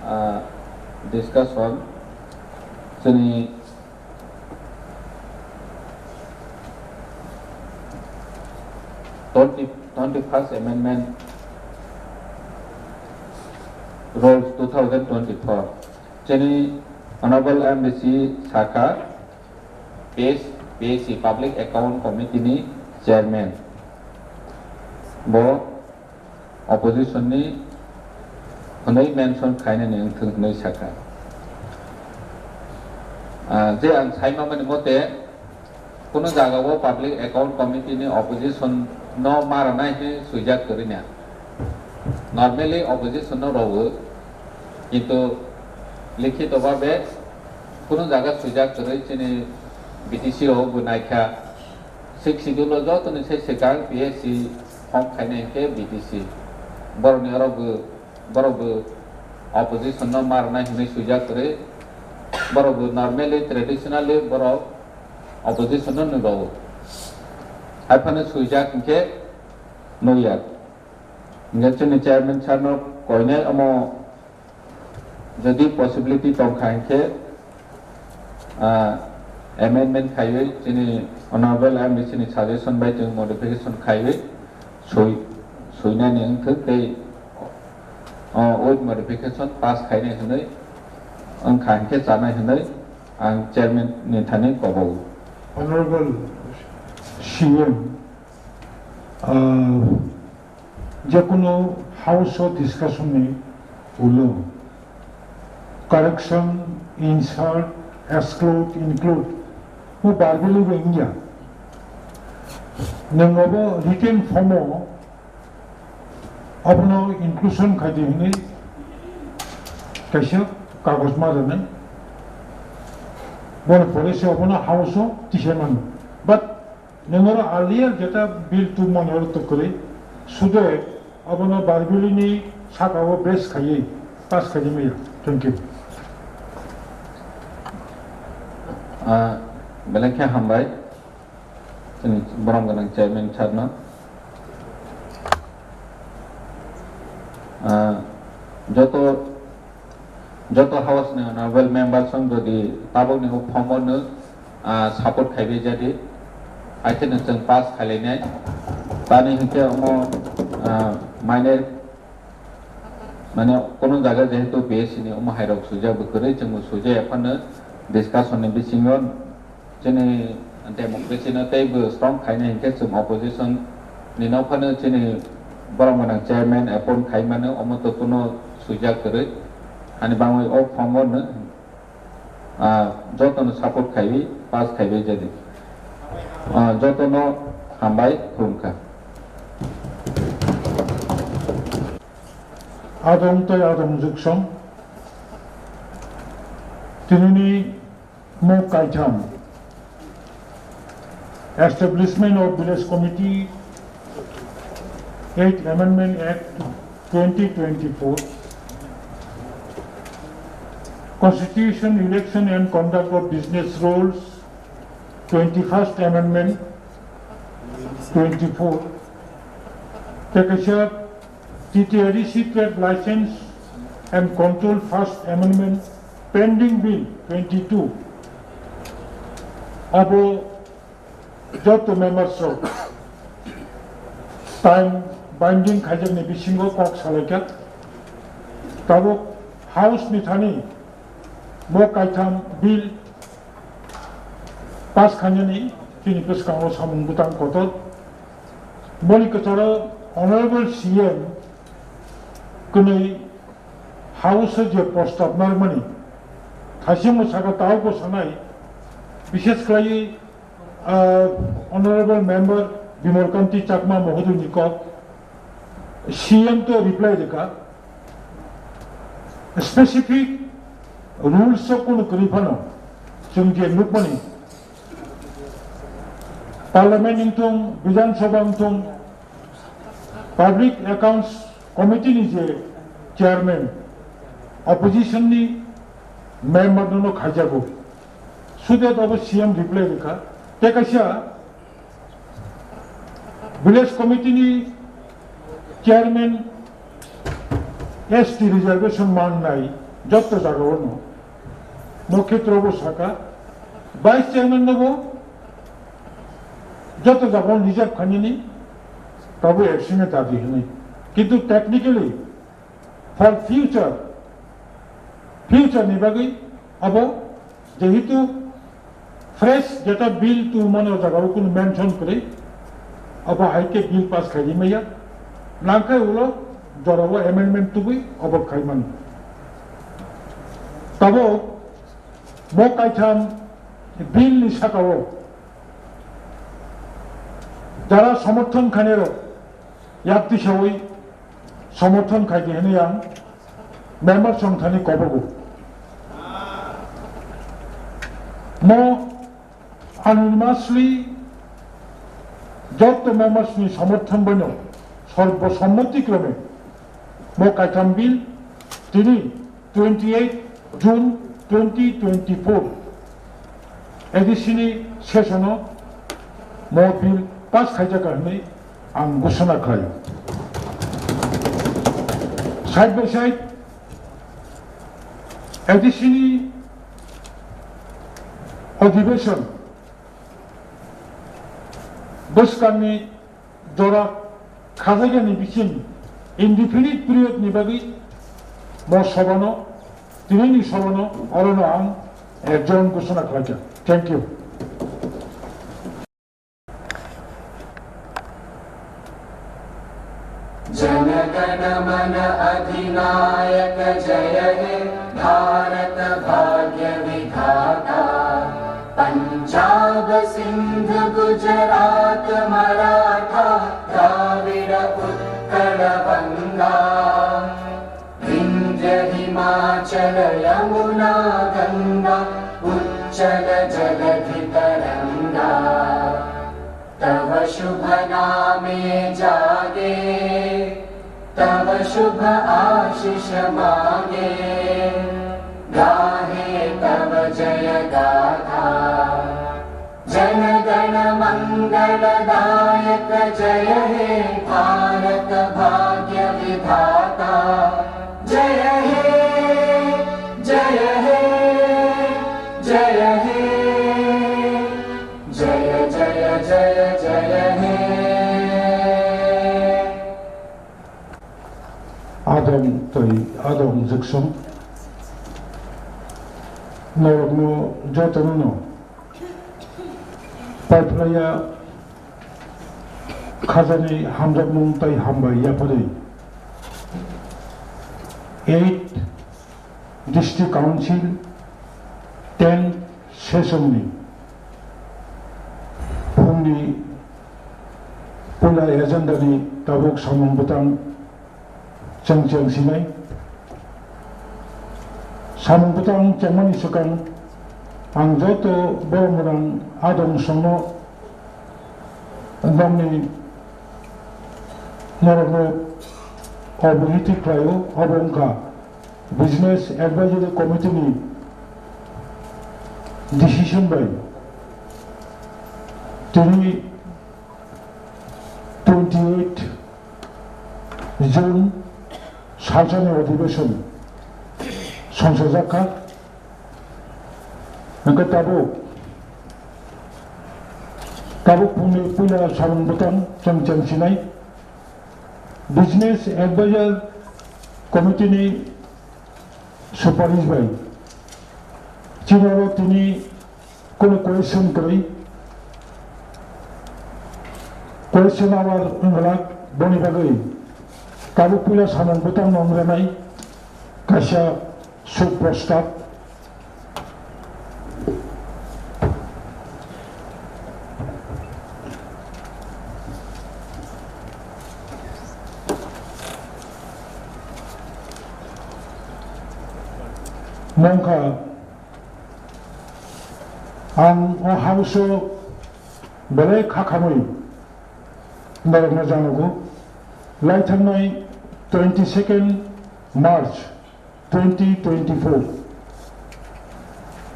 ah, discussion, chini twenty, twenty-first Amendment Rules two thousand twenty-four. Chini Honorable M D C saka, P S, P S C Public Account Committee ni Chairman. Bo opposition ni hwnwi mention khainani wngthwng hwnwi sakha. Ah, je ang saimani mote, kunu jagao Public Account Committee ni opposition no ma rwnai hwnwi swijak kwrwi na. Normally opposition no rwo, kintu likhito babe kunu jaga swijak kwrwi chini B T C rok bo naikha. Sixth Schedule o jotoni se swkang P S C form khainai hinkhe B T C. Borokni oro bo, borok bo opposition no ma rwnai hwnwi swijak kwrwi. Borok bo normally, traditionally borok opposition no nukjago. Haiphano swijak hinkhe nukya. Hinkhe chini chairman sir no koinai omo jodi possibility tongkha hinkhe, ah, amendment khaiwi chini Honorable M D C ni suggestion bai chwng modification khaiwi swi-, swinani wngthwk tei, oh, with modification pass khainai hwnwi wngkha hinkhe chanai hwnwi ang chairman ni thani kobogo. Honorable C M, ah, Jekunu house o discussion ni ulo correction, insert, exclude, include bo verbally bo wngya. Nwng obo written form o abono inclusion khaidi hwnwi kaisa kagoj ma rwnai. Bono pore se obono house o tisai mano. But Nwng oro earlier jeta bill two mani oro twkwrwi, sude abono Barbili ni saka o base khaiwi pass khaidi maya. Thank you. Ah, belai khe hambai chini borom gwnang chairman sir no. Ah, joto Joto house ni honorable members rok jodi tabuk ni huk form o no, ah, support khaibai jadi, hai khe no chwng pass khailainai. Tani hinkhe omo, ah, minor, mane, kono jaga jehetu B S C ni omo hai rok swijak bo kwrwi, chwng bo swijak ya phano discussion ni bisingo Chini democracy no teibo strong khaina hinkhe chwng opposition ni nokphano chini borom gwnang chairman appoint khaimano, omo to kuno swijak kwrwi. Ani bangwi o form o no, ah, jotono support khaiwi pass khaiwi jadi. Ah, jotono hambai khulumkha. Adong tei adong juksong tinini Mok kaitham, Establishment of Village Committee, Eighth Amendment Act twenty twenty-four, Constitution, Election and Conduct of Business Rules, twenty-first Amendment, twenty-four, tei kaisa T T A D C Trade License and Control First Amendment Pending Bill twenty-two. Abo joto members rok time binding khaijakni bisingo kok salaikha. Tabuk House ni thani bo kaitham bill pass khainani chini bwskango samung bwtang kotor. Boni kwcharo Honorable C M kwnwi House o je prostab narwkmani, thaichingmo saka taubo sanai, bishes khlaiwi, ah, Honorable Member Bimal Kanti Chakma Mohodoyni kok, C M to reply rwkha, specific rules o kunu kwrwi phano chwng je nukmani, Parliament wngthung, Bidhan Sabha wngthung, Public Accounts Committee ni je chairman, opposition ni member no khaijago. Sude obo C M reply rikha. Tei kaisa village committee ni chairman S T reservation mannai jotto jagao no. Nokhetro bo saka, vice chairman no bo jotto jagao reserve khainani, tabo action e dabi hinwi. Kintu technically, for future, future ni bagwi abo jehetu fresh jeta bill tongmani o jaga o kunu mention kwrwi, abo hai khe bill pass khai di maya, nangkhe ulo jora o amendment tubui abo khai mano. Tabuk bo kaitham bill ni saka o jara somorthon khainai rok yak tisaui somorthon khai di hinwi ang member songthani kobogo. Mo unanimously jotto members ni somorthon boino sorbo sommoti krome mo kaitham bill tini twenty eight June twenty twenty four A D C ni session o mo bill pass khaijakha hinwi ang ghosona khlaio. Side by side, A D C ni adhibeshon bwskangni jora khajakya ni bising indefinite period ni bagwi mo sobano, tinini sobano orono ang adjourn ghosona khlaikha. Thank you. Jana गण मन अधिनायक जय हे भारत भाग्य विधाता। पंजाब सिंध गुजरात मराठा द्राविड़ उत्कल बंगा। विंध्य हिमाचल यमुना गंगा उच्चल जलधि तरंगा। तव शुभ नामे जागे, तव शुभ आशीष मागे, गाहे तव जय गाथा। जन गण मंगल दायक जय हे भारत भाग्य विधाता। जय हे, जय हे, जय हे, जय जय जय जय हे। Adong tei adong jwksong norokno jotono no paiphlaiya khajani hamjakmung tei hambai yapharwi. Eight District Council ten session ni phungni puila agenda ni tabuk samung bwtang chwng chwng sinai. Samung bwtang chengmani swkang ang joto borok rang adong songno nokni norokno obohiti khlaio, obo wngkha Business Advisory Committee ni decision bai tini twenty eight June salsani adhibeshon songsajakha. Hingke tabuk, tabuk phungni puila samung bwtang chwng chwng sinai Business Advisor Committee ni suparish bai chini oro tini kunu question kwrwi, question hour wngwlak, boni bagwi tabuk puila samung bwtang nongrenai kaisa Suprasthap. Mongkha ang o house o belai khakhamwi norokno janogo. Laithangnai twenty second March twenty twenty-four.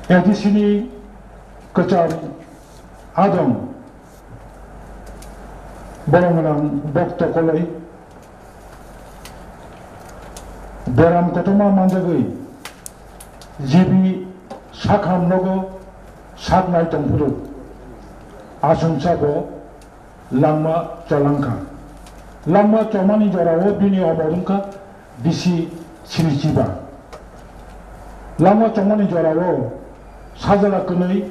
A D C ni kwcham adong borok gwnang Bokto Koloi, beram kotorma manjagwi G B sakham nogo saknai tongphuru, aswngsa bo langma cholangkha. Langma chomani jorao bini omor wngkha bisi sinichiba. Langma chomani jorao sajla kwnwi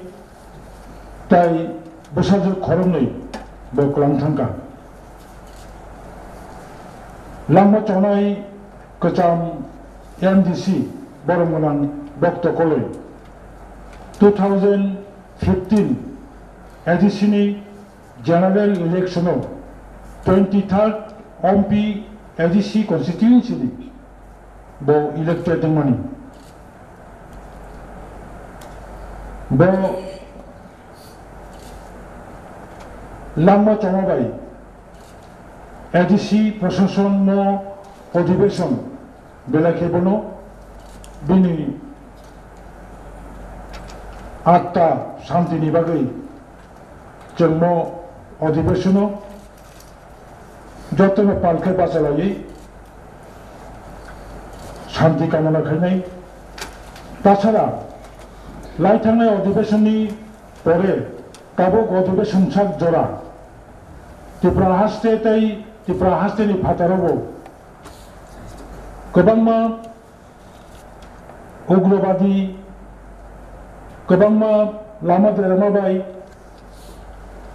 tai bwsajwk khoroknwi bo kwlang thangkha. Langma chonai kwcham M D C borok gwnang Bokto Koloi two thousand fifteen A D C ni general election o twenty third Ompi A D C constituency ni bo elected wngmani. Bo langma choma bai A D C proshashan no odhibeshon belai khe bono bini atta shanti ni bagwi chwngmo odhibeshono jotono pal khe bachalaiwi shanti kamona khainai. Tachara lai thangnai odhibeshonni pore tabuk odhibeshon sak jora Tripura haste tei Tripura hasteni phataro bo kwbangma ugrobadi, kwbangma lama derma bai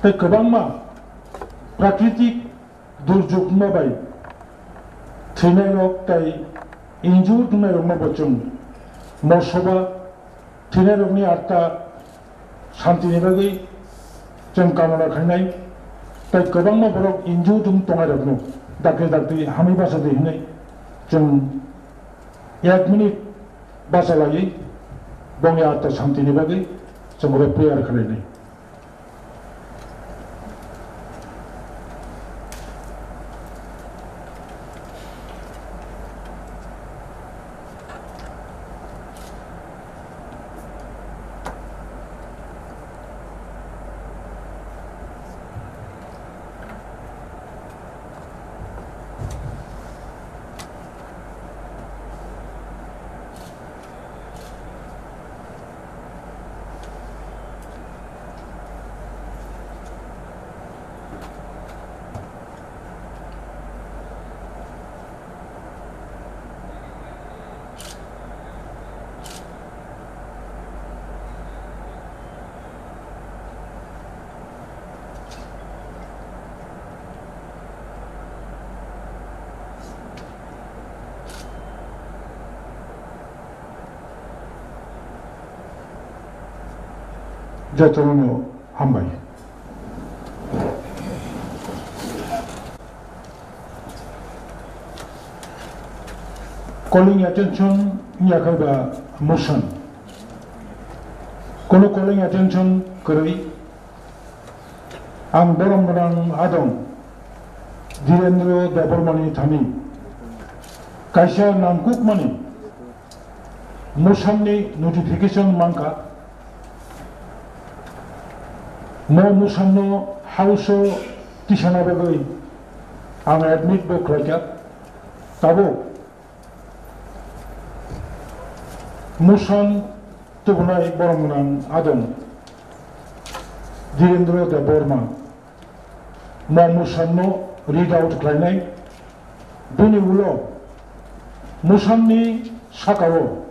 tei kwbangma prakritik durjugma bai thwinairok tei injured wngnairokno bo chwng mosoba thwinairokni atta shanti ni bagwi chwng kamona khainai, tei kwbangma borok injured wng tongnai rokno dakti dakti hamwi bachadi hinwi chwng ek minute bachalaiwi bongni atta shanti ni bagwi chwng oro prayer khlainai. Jotono hambai. Calling attention wngya khe ba motion. Kono calling attention kwrwi. Ang borom gwnang adong Dhirendra Debbarmani thani kaisa nangkukmani motion ni notification mankha. Mo motion no House o tisana bagwi ang admit bo khlaikha. Tabuk motion tubunai borom gwnang adong Dhirendra Debbarma. Mo motion no read out khlainai. Bini ulo motion ni sakao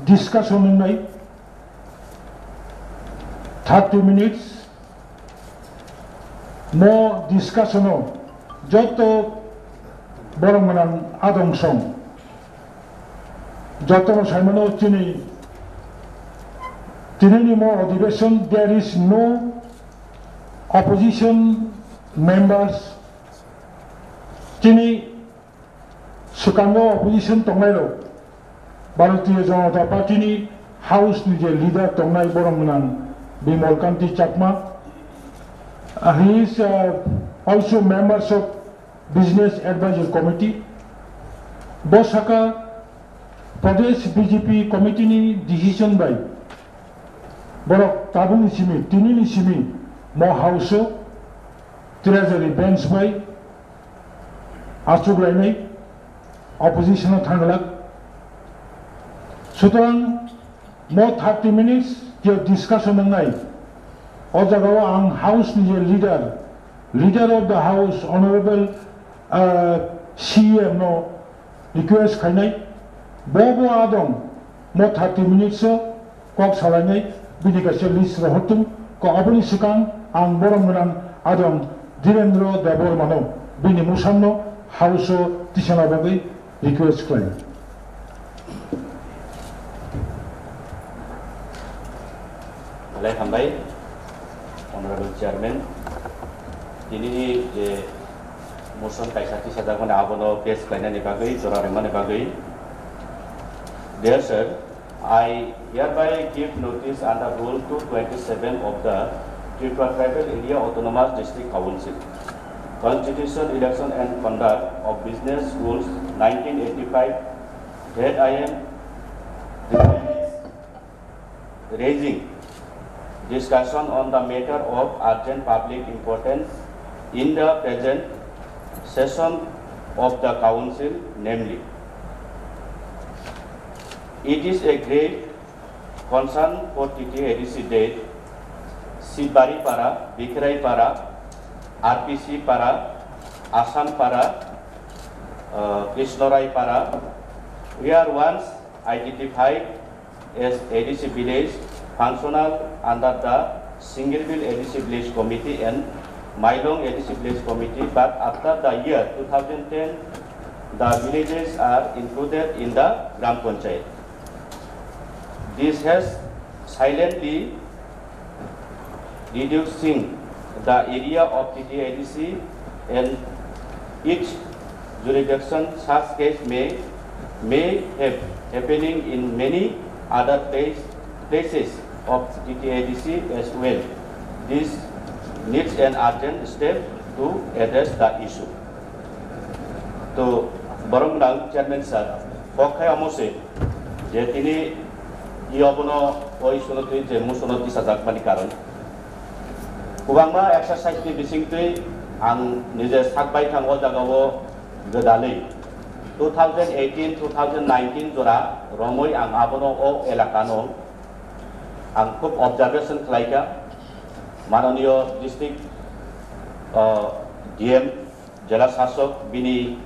discussion wngnai thirty minutes. Mo discussion o joto borom gwnang adong song jotono saimano chini tinini mo adhibeshon there is no opposition members. Chini swkango opposition tongnairok Bharatiya Janata Party ni House ni je leader tongnai borom gwnang Bimal Kanti Chakma, uh, he is, uh, also members of Business Advisory Committee. Bo saka Pradesh B J P committee ni decision bai Borok tabukni simi, tinini simi mo house o treasury bench bai achuk lainai, opposition o thang glak. Sutrang mo thirty minutes je discussion wngnai, o jagao ang house ni je leader, leader of the house, honorable, uh, C E M no request khainai, bo bo adong mo thirty minutes o kok salainai, bini kaisa list rohortung, ko aboni swkang ang borom gwnang adong Dhirendra Debbarmano bini musamno house o tisana bagwi request khlai. Belai hambai, Honorable Chairman. Tinini je motion kaisa tisajak mani abono pass khlainani bagwi, jora rwmani bagwi. Dear sir, I hereby give notice under Rule two twenty-seven of the Tripura Tribal Area Autonomous District Council, Constitution, Election and Conduct of Business Rules nineteen eighty-five, that I am raising discussion on the matter of urgent public importance in the present session of the council, namely, it is a grave concern for T T A D C that Sibari Para, Bikrai Para, R P C Para, Assam Para, uh, Krishnarai Para, were once identified as A D C village functional under the Singirbil A D C Village Committee and Mailong A D C Village Committee, but after the year two thousand ten, the villages are included in the Gram Panchayat. This has silently reducing the area of T T A D C and its jurisdiction. Such case may, may have happening in many other place, places of T T A D C as well. This needs an urgent step to address the issue. To borok nang chairman sir, kok khai amo se je tini i obono o issue no twi je musono tisajak mani karon. Kwbangma exercise ni bising twi ang nije sak bai thang o jaga o gwdalwi two thousand eighteen, two thousand nineteen jora romwi ang abono o elaka no ang khub observation khlai kha. Mananiyo district, uh, D M, Jela Sasok bini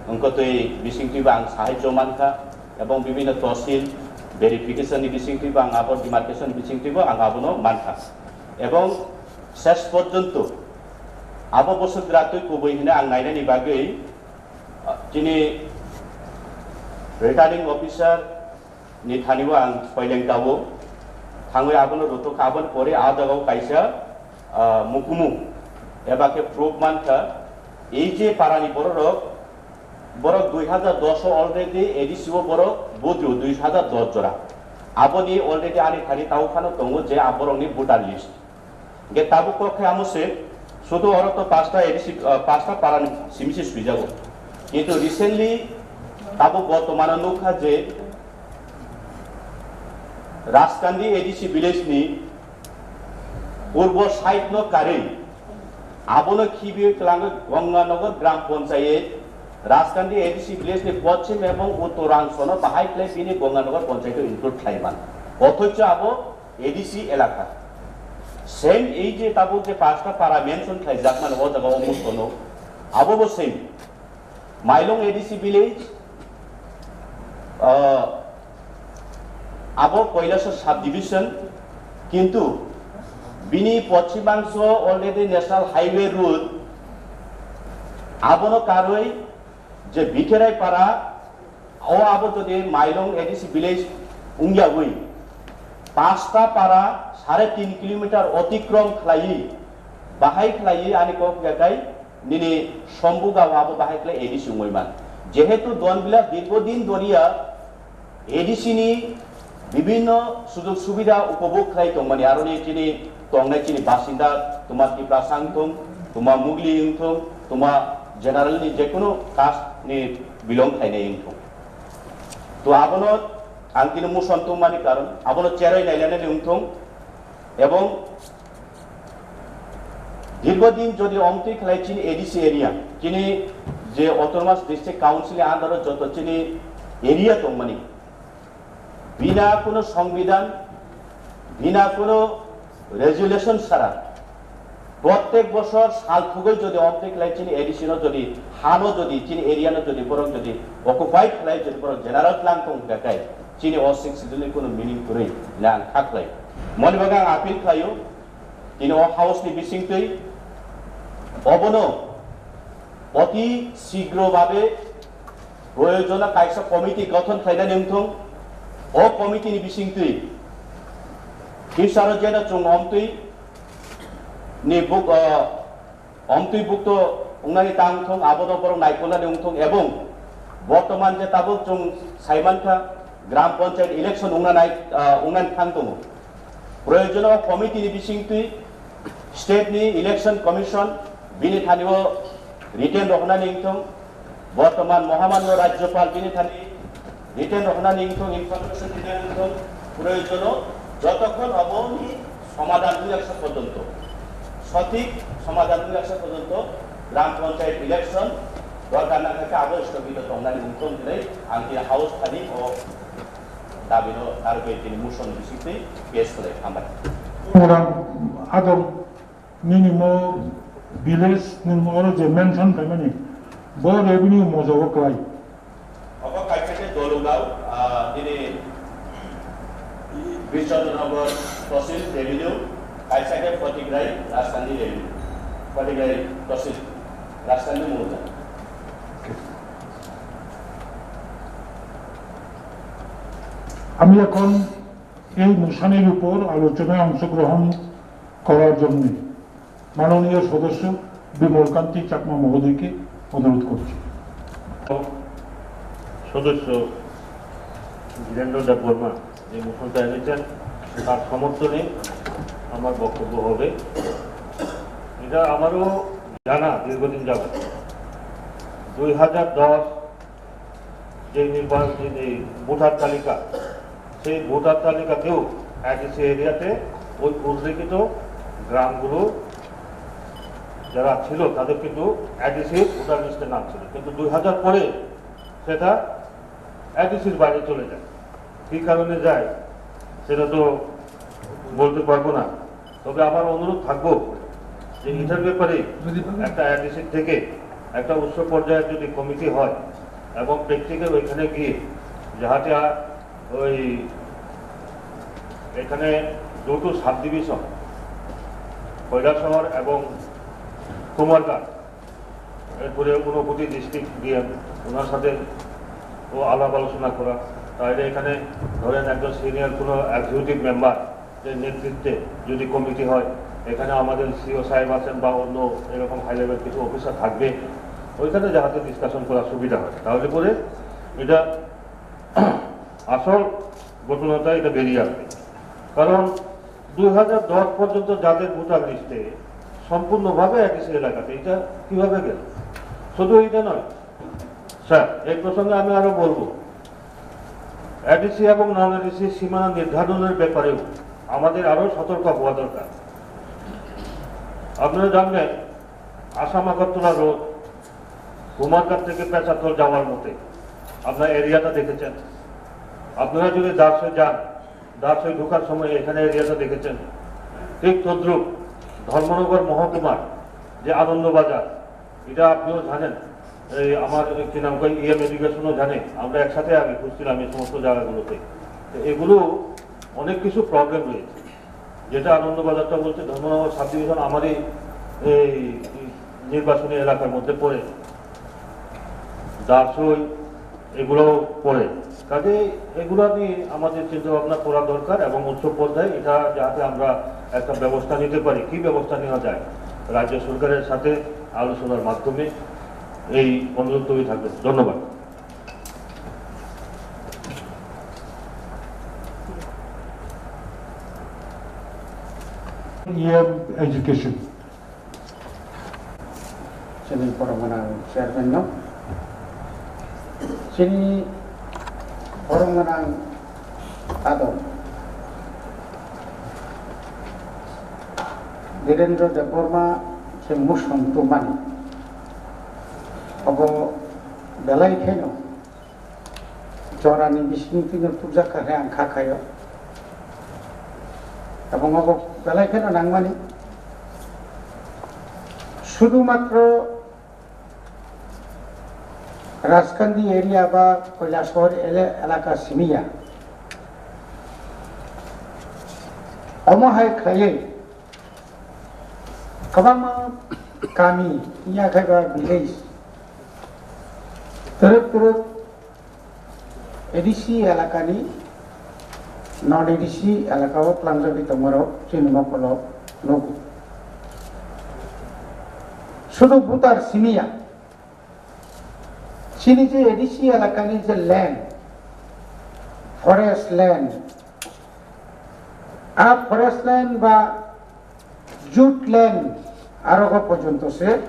wngkotwi bisingtwibo ang sahajyo mankha, ebong bibhinno tosil verification ni bisingtwibo ang abo demarcation bisingtwibo ang abono mankha. Ebong ses porjonto abo bosok gratwi kubui hwnwi ang nainani bagwi, ah, chini returning officer ni thani o ang soileng tabuk thangwi abono rwtwkha, aboni pore a jagao kaisa, ah, mukumu eba khe proof mankha. Ei je parani bororok, borok dui hajar dos o already A D C o borok vote rio, dui hajar dos jora. Aboni already ani thani tabuk phano tongo je a borokni voter list. Hingke tabuk kok khe amo se, sudu oro to pasta A D C, ah, pasta parani simi se swijago. Kintu recently tabuk bortomano nukha je Raskandi A D C village ni purbo side no karwi abono khibiwi kwlangwi Gonganagar Gram Panchayat, Raskandi A D C village ni poschim ebong uttor angsono bahai khlai bini Gonganagar Panchayat o include khlaiman. Othocho abo A D C elaka. Same ei je tabuk je pasta para mention khlaijak mani o jaga o musono, abo bo same. Mailong A D C village, ah, abo Kailasor subdivision, kintu bini poschimangso already National Highway road, abono karwi je Bikerai para, o abo jodi Mailong A D C village wngyawi, pasta para sare tin kilometer otikrom khlaiwi, bahai khlaiwi ani kok yakai nini Sombuga o abo bahai khlai A D C wngwi man. Jehetu Don Bilas dirgo din doriya A D C ni bibhinno sujog subida upobhog khlai tongmani, aroni chini tongnai chini basinda, tuma Tiprasa wngthung, tuma Mugli wngthung, tuma general ni jekunu caste ni belong khlainai wngthung. To abono ang tini muson tongmani karon, abono cheroi nailanani wngthung, Ebong dirghodin jodi omtwi khlai chini A D C area, chini je Autonomous District Council ni under o joto chini area tongmani, bina kuno songbidan, bina kuno resolution sara, prottek bosor sal thugwi jodi omtwi khlai chini A D C no jodi hano jodi chini area no jodi borok jodi occupied khlai jodi borok general tlang tong hwnkha khe chini o Sixth Schedule ni kuno meaning kwrwi hwnwi ang kha khlai. Moni bagwi ang appeal khlaio, tini o house ni bisingtwi obono oti sigro babe proyojona kaisa committee gothon khlainani wngthong. O committee ni bisingtwi future o jeno chwng omtwi ni buk, ah, omtwi bukto wngnani ta wngthong, abono borok naikolnani wngthong, ebong bortoman je tabuk chwng saimankha gram panchayat election wngna nai, ah, wngnani thang tongo. Proyojono committee ni bisingtwi state ni election commission bini thani o written rohornani wngthong, bortoman mohamanyo rajyopal bini thani written rohornani wngthong, information rinani wngthong, proyojono jotokhon oboni somadhan wngya sa porjonto, sothik somadhan wngya sa porjonto gram panchayat election dorkar nangkha khe abo sthogito tongnani wngthong hinwi ang tini house thani o dabino narwgwi tini motion bisingtwi pass khlai. Hambai. Orang ador nini mo village nini mo oro je mention khaimani bo revenue mojo o klai. Obo kaisa khe Dolugao, ah, nini Bishwanagar Tosil revenue, kaisa khe Photograi Rajthandani revenue, Photograi Tosil Rajthandani mowza. আমি এখন এই মশানির উপর আলোচনায় অংশগ্রহণ করার জন্য মাননীয় সদস্য বিমল কান্তি চাকমা মহোদয়কে অনুরোধ করছি। সদস্য বীরেন্দ্র দেব বর্মা যে মোশনটা এনেছেন, তার সমর্থনে আমার বক্তব্য হবে। এটা আমারও জানা দীর্ঘদিন যাবত। দুই হাজার দশ যে নির্বাচন, যে ভোটার তালিকা, সেই ভোটার তালিকাতেও এডিসি এরিয়াতে ওই উল্লেখিত গ্রামগুলো যারা ছিল, তাদের কিন্তু এডিসি ভোটার লিস্টে নাম ছিল, কিন্তু দুই হাজার পরে সেটা এডিসির বাইরে চলে যায়। কী কারণে যায়, সেটা তো বলতে পারবো না। তবে আমার অনুরোধ থাকবো যে এটার ব্যাপারে একটা এডিসি থেকে একটা উচ্চ পর্যায়ের যদি কমিটি হয় এবং প্র্যাকটিক্যাল ওইখানে গিয়ে যাহাতে আ-, ওই এখানে দুটো সাব ডিভিশন, কৈলাসহর এবং কুমারঘাট, এরপরে ঊনকোটি ডিস্ট্রিক্ট ডিএম, ওনার সাথে ও আলাপ আলোচনা করা। তাহলে এখানে ধরেন একজন সিনিয়র কোনো এক্সিকিউটিভ মেম্বার যে নেতৃত্বে যদি কমিটি হয়, এখানে আমাদের সিও সাহেব আছেন বা অন্য এরকম হাই লেভেল কিছু অফিসার থাকবে, ওইখানে যাহাতে ডিসকাশন করার সুবিধা হয়। তাহলে পরে এটা আসল ঘটনাটা এটা বেরিয়ে আসবে। কারণ দুই হাজার দশ পর্যন্ত যাদের ভোটার লিস্টে সম্পূর্ণভাবে এডিসি এলাকাতে, এটা কিভাবে গেল? শুধু এটা নয় স্যার, এই প্রসঙ্গে আমি আরো বলবো, এডিসি এবং নন এডিসি সীমানা নির্ধারণের ব্যাপারেও আমাদের আরো সতর্ক হওয়া দরকার। আপনারা জানবেন, আসাম আগরতলা রোড, কুমারঘাট থেকে পেশাতল যাওয়ার মতে আপনারা এরিয়াটা দেখেছেন। আপনারা যদি দাসে যান, দাসে ঢোকার সময় এখানে এরিয়াটা দেখেছেন। ঠিক তদ্রুপ ধর্মনগর মহকুমার যে আনন্দবাজার, এটা আপনিও জানেন, এই আমার কি নাম কয়, ইএম এডুকেশনও জানে, আমরা একসাথে আগে ঘুরছিলাম এই সমস্ত জায়গাগুলোতে। তো এগুলো অনেক কিছু প্রবলেম রয়েছে, যেটা আনন্দবাজারটা বলছে ধর্মনগর সাব ডিভিশন আমারই এই নির্বাচনী এলাকার মধ্যে পড়ে, দাসই এগুলো পড়ে। কাজে এগুলো নিয়ে আমাদের চিন্তা ভাবনা করা দরকার এবং উচ্চ পর্যায়ে এটা যাতে আমরা একটা ব্যবস্থা নিতে পারি। কি ব্যবস্থা নেওয়া যায়, রাজ্য সরকারের সাথে আলোচনার মাধ্যমে এই অনুরোধ থাকবে। ধন্যবাদ। EM education. Chini borok gwnang chairman no, chini borok gwnang adon. Dhirendra Debbarma khe muson tubumani. Obo belai kheno jorani bising twino tubjak kha khe ang kha khaio. Ebong obo belai kheno nangmani. Sudu matro Rajkandi area ba Koilashahar ele-, elaka simiya. Omo hai khlaiwi kwbangma kami, ya khe ba village, twrwk twrwk A D C elakani, non A D C elakao tlangjagwi tongmarok chini mokolo nugo. Sudu butar simiya. Chini je A D C elakani je land, forest land, a forest land ba jute land, arogo porjonto se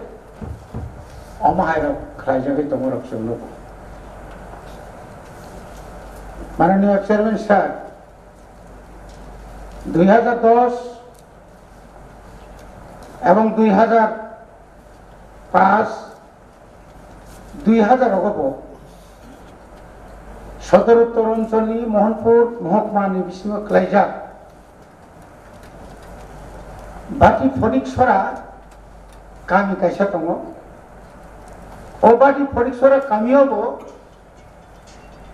omo hairok khlaijagwi tongmarok chwng nugo. Mananiya Chairman Sir, dui hajar dos ebong dui hajar pas, dui hajar rogo bo Sodor Uttor Oncholni Mohanpur Mohokmani bisingo khlaijak Bati Phonik Sora kami kaisa tongo. O Bati Phonik Sora kamio bo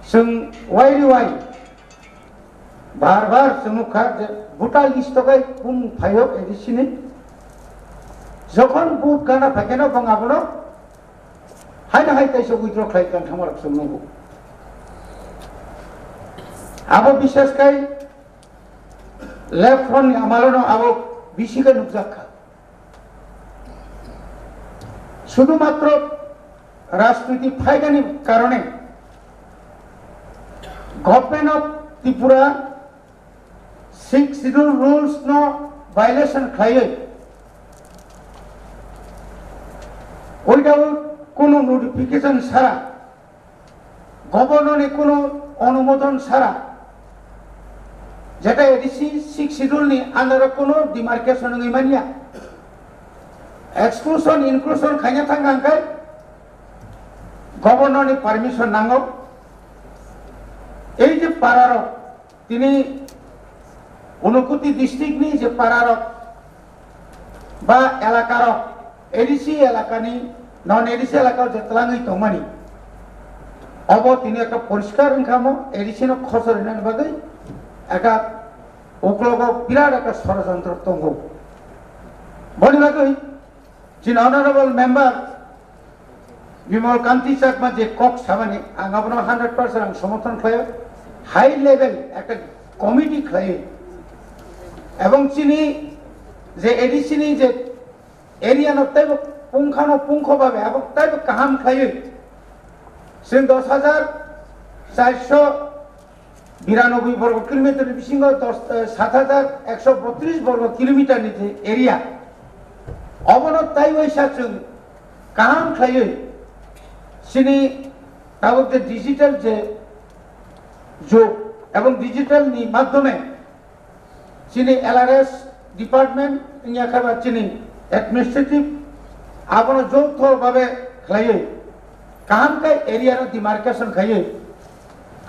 chwng wairi wai bar bar chwng nukha je voter list o kai kung phaio A D C ni. Jokhon vote gana phaikeno bong abono haino hai taisa withdraw khlai tong thamarok chwng nukgo. Abo bishes kai left front ni amalono abo bisi khe nukjak kha. Sudhumatro rajniti phaigani karone Government of Tripura Sixth Schedule rules no violation khlaiwi, without kunu notification sara, Governor ni kunu onumodon sara, jeta A D C Sixth Schedule ni under o kunu demarcation wngwi manya, exclusion inclusion khaina thang kha hwnkhe Governor ni permission nango. Ei je pararok, tini Unakoti district ni je pararok ba elakarok, A D C elakani, non A D C elakao je twlangwi tongmani, obo tini ekta poriskar wngkha mo, A D C no khosor hinani bagwi ekta uklogo birat ekta sorojontro tongo. Boni bagwi chini honorable member Bimal Kanti Chakma je kok samani, ang abono hundred percent ang somorthon khlaio. High level ekta committee khlaiwi, ebong chini je A D C ni je area no teibo pungkhano pungkho babe abo teibo kaham khlaiwi, chwng dos hajar charso biranoboi borgo kilometer ni bisingo dos, eh, sat hajar ekso botris borgo kilometer ni je area, obono tei waisa chwng kaham khlaiwi chini tabuk je digital je jug ebong digital ni madhyome chini L R S department wngya khe ba chini administrative abono joutho babe khlaiwi kaham khe area no demarcation khaiwi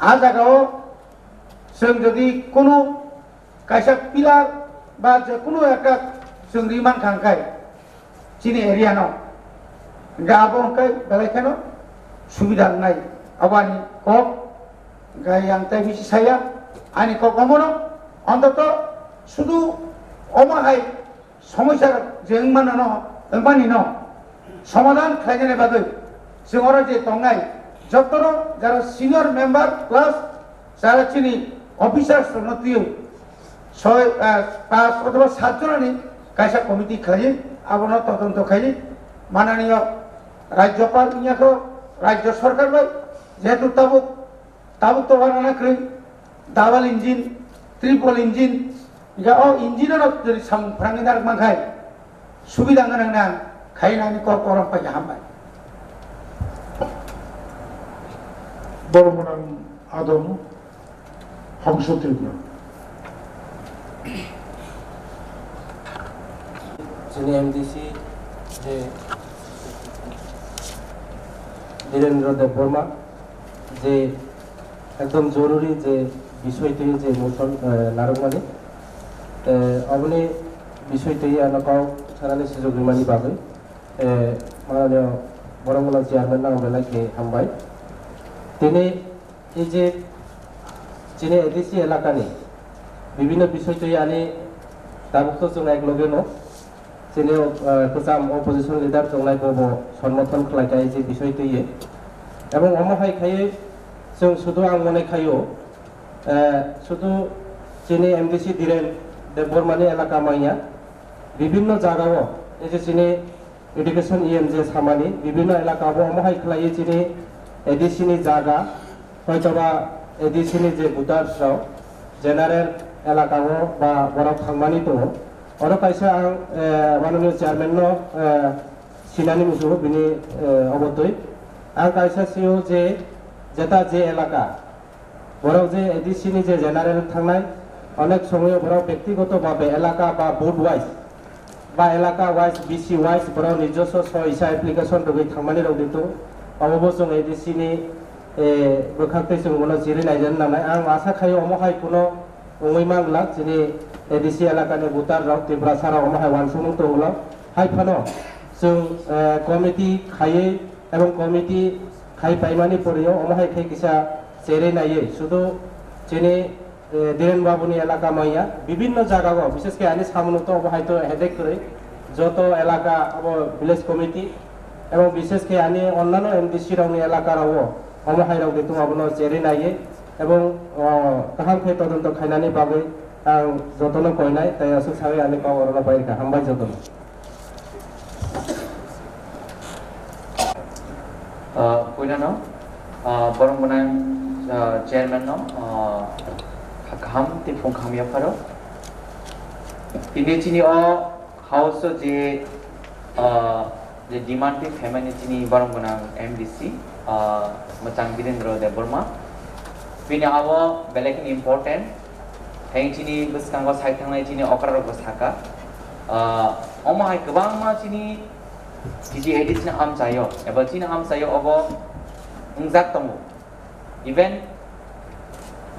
a jagao chwng jodi kunu kaisa pillar ba je kunu ekta chwng ri mankha hwnkhe chini area no hwnkhe abo hwnkhe belai kheno subida wngnai abo ani kok hwnkhe yang tei bisi saya ani kok omono ontoto sudu omo hai somosya je wngmano no, wngmani no somadhan khlainani bagwi chwng oro je tongnai jotono jara senior member plus jara chini officers rokno twiwi soi, ah, pas othoba sat jonani kaisa committee khlaiwi abono todonto khaiwi mananiyo Rajyopal wngya kho Rajya Sarkar bai jehetu tabuk Tabuk to wana na kwrwi double engine, triple engine, hingke o engine no jodi samung phrangwi narwk mankhai subida gwnang nang khainani kok korom paikha hambai. Bormonang Adon, Hongso Tripura. Chini M D C je Dhirendra Debbarma je ekdom joruri je bisoi twi je motion, eh, narwkmani, eh, aboni bisoi twi ano kok sanani sujok rimani bagwi, eh, mananiyo borok mwnang chairman no ang belai khe hambai. Tini ei je chini A D C elakani bibhinno bisoi twi ani tabuk to chwng ek loge no chini, eh, kwcham opposition leader chongnai bo bo sonmothon khlai kha ei je bisoi twi ye. Ebong omo hai khaiwi chwng sudu ang mone khaio, eh, sudu chini M D C Dhiren Debbarmani elaka manya bibhinno jagao ei je chini education E M je samani bibhinno elaka bo omo hai khlaiwi chini A D C ni jaga, hoitoba A D C ni je voters rok general elaka o ba borok thangmani tongo. Oro kaisa ang, eh, mananiyo chairman no, eh, sinani muchungo bini, eh, obotwi. Ang kaisa sio je jeta je elaka, borok je A D C ni je general thangnai, onek somoyo borok bektigoto babe elaka ba booth wise, ba elaka wise, B C wise borok nijoswo so isa application rwgwi thangmani rok ditu. Obo bo chwng A D C ni, eh, bwkhak tei chwng bono chiri naijani nangnai. Ang asa khaio omo hai kuno wngwi manglak chini A D C elakani voter rok, Tiprasa rok omo hai uansukmung tongwlak. Hai phano chwng, eh, committee khaiwi ebong committee khai paimani poriyo omo hai khe kisa cherwi naiwi sudu chini, eh, Dhiren Babuni elaka manya bibhinno jagao, bishes khe ani samung to obo hai to headache kwrwi, joto elaka abo village committee ebong bishes khe ani onnano M D C rokni elaka rao omo hai rok ditung abono cherwi naiwi ebong, oh, kaham khe todonto khainani bagwi ang jotono koinai tei aswk sawi ani kok orono pai rikha. Hambai jotono. Ah, puila no, ah, borok gwnang, ah, chairman no, ah, kaham tei phung kaham yapharo. Tini chini o house o je, ah, je demand tei phaimani chini borok gwnang M D C, ah, mwchang Birendra Debbarma. Bini abo belai kheno important. Heng chini bwskango sai thangnai chini okra rok bo saka. Ah, omo hai kwbangma chini T G A D C ni amchaio, eba chini amchaio obo wngjak tongo. Even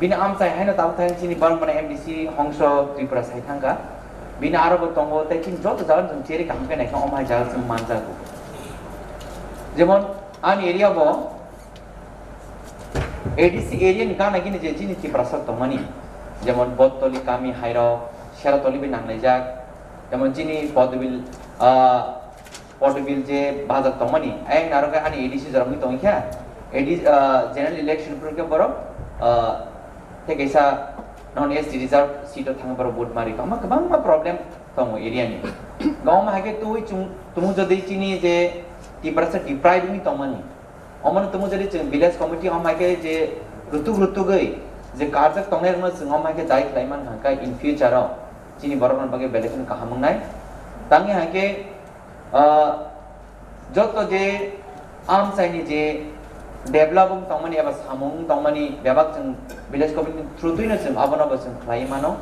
bini amchai haino tabuk thang chini borok mane M D C hongso Tripura sai thangkha. Bini aro bo tongo, tei chini joto jaga chwng cheri kaham khe naikha, omo hai jaga chwng manjago. Jemon ani area bo A D C area ni gana gini je chini Tiprasa tongmani, jemon Bottoli kami hairok, Seratoli bai nanglaijak, jemon chini Podobil, ah, Podobil je bazar tongmani, ayang naro khe ani A D C jorok ni tongkha, A D C, ah, general election phuru khe borok, ah, tei kaisa non S T reserve seat o thangwi borok vote mari tongma kwbangma problem tongo area ni. Gawma hai khe twi chung tumu jodi chini je Tiprasa deprive wngwi tongmani, omono tumu jodi chwng village committee omo hai khe je rutuk rutugwi je karjak tongnai rokno chwng omo hai khe dai khlai mankha khe in future o chini borok rokni bagwi belai kheno kaham wngnai. Tangwi hai khe, ah, joto je amchaini je develop wng tongmani eba samung wng tongmani bebak chwng village committee ni through twino chwng abono bo chwng khlaiwi mano.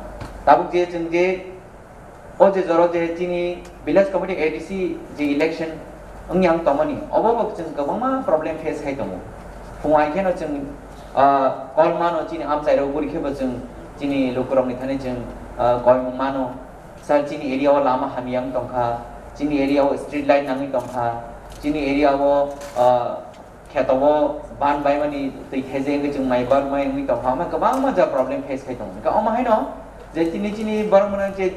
Tabuk je chwng je o je jora je chini village committee A D C je election wngya wng tongmani, obo bo chwng kwbangma problem face khai tongo. Phung hai kheno chwng, ah, call mano chini amchairok, buri khe bo chwng chini lukurokni thani chwng, ah, call mano. Sir, chini area o lama hamya wng tongkha, chini area o street light nangwi tongkha, chini area o, ah, kheto o ban baimani twi thaijakgwi chwng mai bar mai wngwi tongkha, omo kwbangma ja problem face khai tongo. Hwnkhe omo haino je tini chini borok mwnang je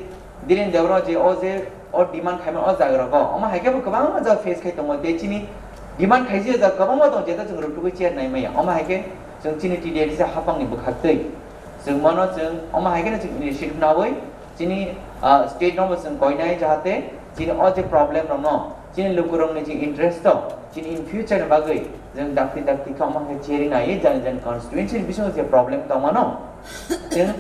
Dhiren Debbarma je o je o demand khaimani o jaga rogo, omo hai khe bo kwbangma ja face khai tongo. Tei chini demand khaijak ja kwbangma tongo, jeta chwng rwtugwi chair nai maya. Omo hai khe chwng chini T D A D C hapangni bwkhaktwi chwng mano, chwng omo hai kheno chwng initiative nawi chini, ah, state no bo chwng koinai, jahate chini o je problem rokno chini lukurokni je interest o chini in future ni bagwi chwng dakti dakti khe omo khe cheri nai jani jani constituency ni bisingo je problem tongmano chwng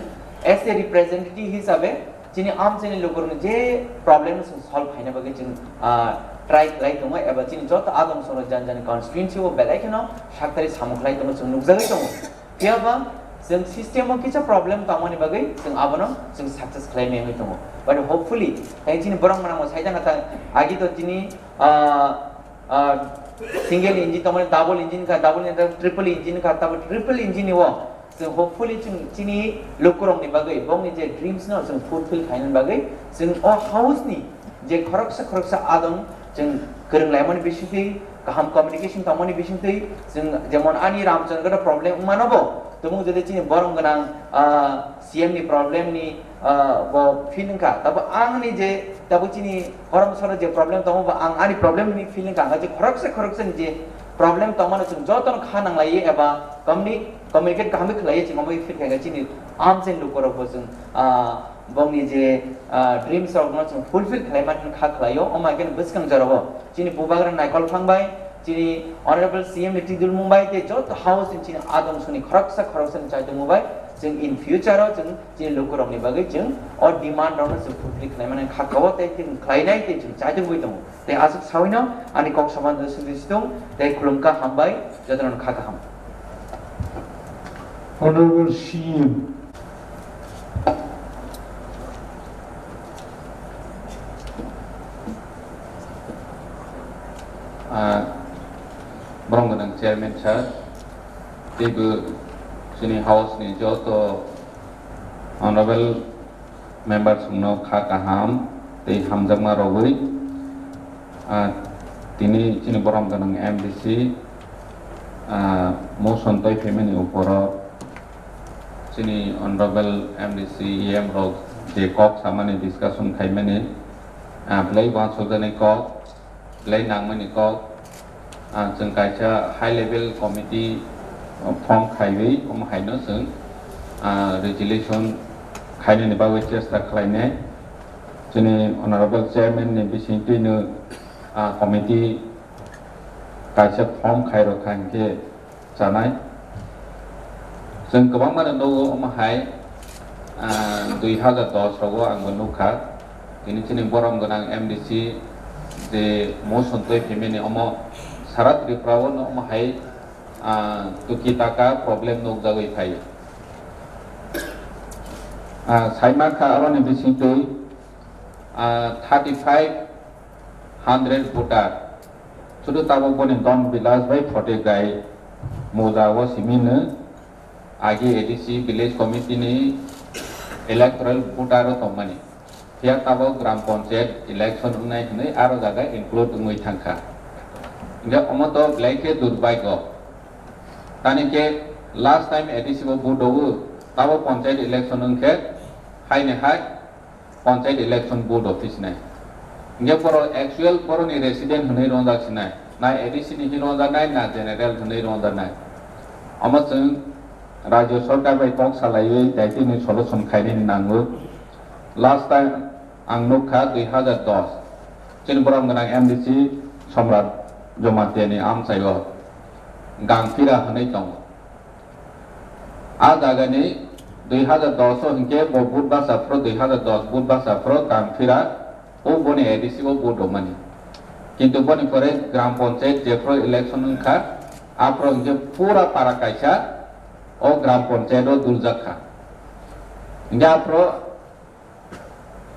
as a representative hisabe chini amchaini lukurokni je problem no chwng solve khaina bagwi chwng, ah, try khlai tongo, eba chini joto adong sono jani jani constituency o belai kheno saktari samung khlai tongo, chwng nukjagwi tongo. Phiya ba Chwng system o kisa problem tongmani bagwi chwng abono chwng success khlai maya wngwi tongo. But hopefully, tei chini borok mwnamo saijana ta agi to chini, ah, ah, single engine tongmani double engine kha, double engine, triple engine kha, tabo triple engine ni o chwng hopefully chwng chini lukurokni bagwi bongni je dreams no chwng fulfill khlainani bagwi chwng o house ni je khoroksa khoroksa adong chwng kwrwng laimani bisingtwi, kaham communication tongmani bisingtwi, chwng jemon ani Ramchandra gada problem wngmano bo, tabuk jodi chini borom gwnang, ah, C M ni problem ni, ah, bo feel wngkha. Tabo ang ni je, tabo chini borom soro je problem tongo bo ang ani problem ni feel wngkha. Ang je khoroksa khoroksa ni je problem tongmano chwng jotono kha nanglaiwi eba communicate kaham khe khlaiwi chwng omo feel khaikha chini amchaini lukurok bo chwng, ah, bongni je, ah, dreams rokno chwng fulfill khlai mani kha khlaio, omo hai khe bwskang jorao chini bubagra Naikol Phang bai, chini Honorable C M ni twi dulmung bai tei joto house ni chini adong suni khoroksa khoroksa ni chaitungmo bai chwng in future o chwng chini lukurokni bagwi chwng o demand rokno chwng fulfill khlai mani kha kao tei chwng khlainai tei chwng chaitungwi tongo. Tei aswk sawino ani kok samani sindi situng tei khulumkha hambai jotono kha kaham. Honorable C M. Ah, borok gwnang chairman sir, teibo chini house ni joto honorable member chwngno kha kaham tei hamjakma rogwi, ah, tini chini borom gwnang M D C, ah, motion toi phaimani uporo chini honorable M D C, E M rok je kok samani discussion khaimani, ah, belai uansukjaknai kok, belai nangmani kok, ah, chwng kaisa high level committee, ah, form khaiwi, omo haino chwng, ah, resolution khainani bagwi chesta khlainai. Chini honorable chairman ni bisingtwino, ah, committee kaisa form khairokha hinkhe chanai. Chwng kwbangmano nugo omo hai, ah, dui hazar dos rogo ang bo nukha. Tini chini borom gwnang M D C je motion toi phaimani omo sara Tripura o no omo hai, ah, tuki taka problem nukjagwi phai. Ah, saima kha aroni bisingtwi, ah, thirty five hundred voter. Sudu tabok boni don bilas bai phote gai moja o simi no agi A D C village committee ni electoral voter o tongmani. Phiya tabok gram panchayat election wngnai hwnwi aro jaga include wngwi thangkha. Hingkhe omo to belai khe durbhagyo. Tani khe last time A D C bo vote o tabok panchayat election wngkhe haini hai panchayat election board office nai. Hingke borok actual borokni resident hwnwi rongjak sinai, na A D C ni hwnwi rongjak nai, na general hwnwi rongjak nai. Omo chwng rajyo sorkar bai kok salaiwi daitini solution khainani nango. Last time ang nukha dui hazar dos, chini borom gwnang M D C Somrat Jamatia ni amchaio Gangphira hwnwi tongo. A jagani dui hazar dos o hinkhe bo vote basa phuru, dui hazar dos vote basa phuru Gangphira o boni A D C o vote rwmani. Kintu boni pore Gram Panchayat jephuru election wngkha, aphuru hinkhe pura para kaisa o Gram Panchayat o duljak kha. Hinkhe aphuru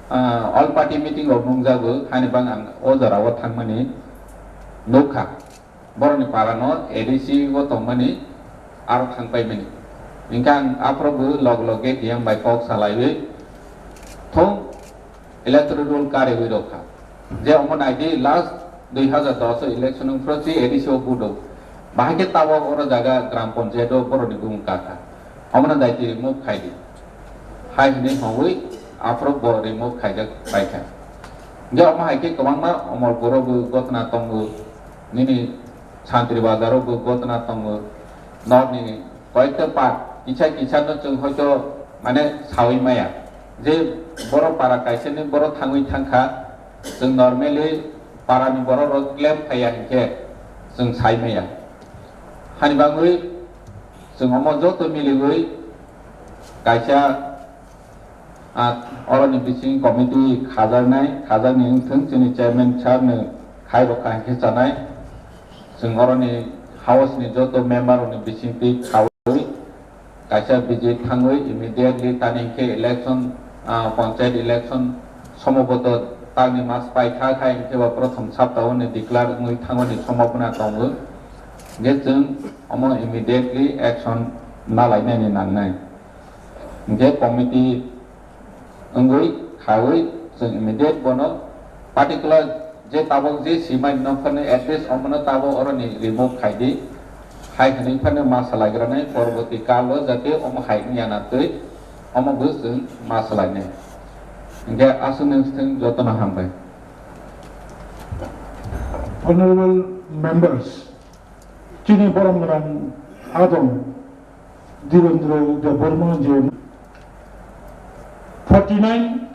Ah, all party meeting rok nungjago, haini bang ang o jora o thangmani nukha. Borokni para no A D C o tongmani aro thangpaimani. Hinkhe ang aphuru bo log log gate yang bai kok salaiwi thung electoral roll kariwi rokha. Je omo naidi last dui hazar dos o election wngphuru si A D C o vote o. Bahai khe tabok oro jaga Gram Panchayat o borokni bumung kakha. Omono daiti remove khai di. Hai hwnwi hwnwi aphuru bo remove khaijak paikha. Hingkhe omo hai khe kwbangma Omorpuro bo gotna tongo, nini Santri Bazaro bo gotna tongo, norni koyekta part kisa kisa no chwng hoito mane sawi maya. Je borok para kaisa ni borok thangwi thangkha, chwng normally para ni borok rok claim khaiya hinkhe chwng sai maya. Hani bagwi chwng omo joto miliwi kaisa, ah, oroni bising committee khajaknai, khajakni wngthung chini chairman sir no khairok kaham khe chanai. Chwng oroni house ni joto member rokni bisingtwi khaui Kaisa visit thangwi immediately tani hwnkhe election, ah, panchayat election somobhoto tangni mas paikha khai hwnkhe ba prothom saptahoni declare wngwi thangmani sombhabona tongo. Hwnkhe chwng omo immediately action nalainani nangnai. Hwnkhe committee wngwi khawi chwng immediate bono particular je tabok je simai no phano at least omono tabok oroni remove khaidi. Hai hwnwi phano ma salaigrani porborti kalo jate omo hai wngya na twi omo bo chwng ma salainai. Hwnkhe aswk nung thung jotono hambai. Honorable members, chini borom gwnang adong Direndra Debbarma je forty nine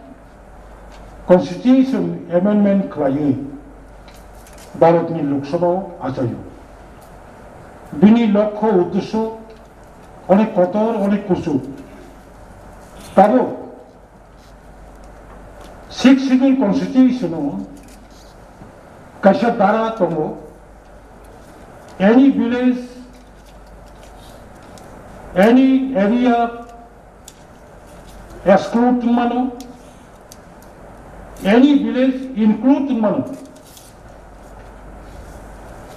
Constitution Amendment khlaiwi Bharatni Lok Sabha o achaio. Bini lokho uddesho onek kotor, onek kuchuk. Tabuk Sixth Schedule Constitution o kaisa dara tongo, any village, any area exclude wngmano, any village include wngmano.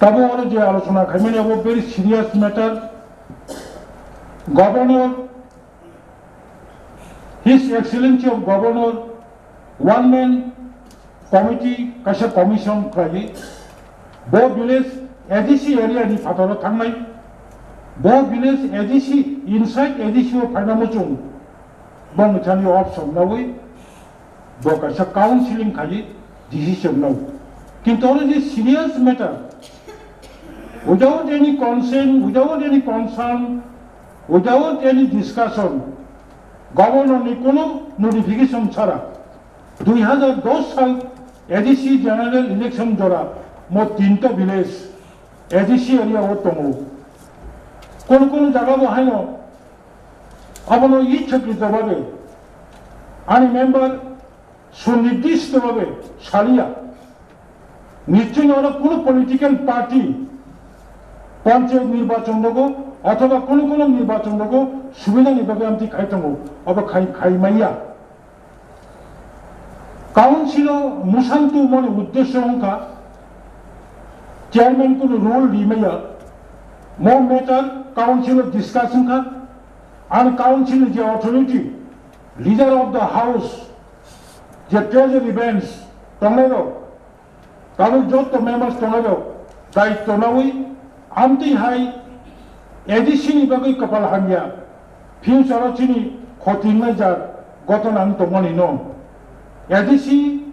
Tabuk oro je alochona khaimani abo very serious matter. Governor His Excellency of Governor one man committee kaisa commission khlaiwi bo village A D C area ni phataro thangnai, bo village A D C, inside A D C o phaina muchung bongni thani option nawi bo kaisa counseling khai decision nao. Kintu oro je serious matter, without any consent, without any concern, without any discussion, Governor ni kono notification chara dui hazar dos sal A D C general election jora mo tinta village A D C area o tongo. Kono kono jaga bo haino abono ichhakrito babe ani member sunirdishtobhabe saliya. Nischoi oro kunu political party panchayat nirbachon rogo othoba kunu kunu nirbachon rogo subidani bagwi amtwi khai tongo, obo khai, khai maya. Council o musantu mani uddesho wngkha chairman kunu rule rimaya, mo matter council o discuss wngkha, and council ni je authority, leader of the house, je treasury bench tongnairok, tabuk jotto members tongnairok daitto nawi amtwi hai A D C ni bagwi kwpal hamya, future o chini khoti wngnai jak gotona wng tongmani no. A D C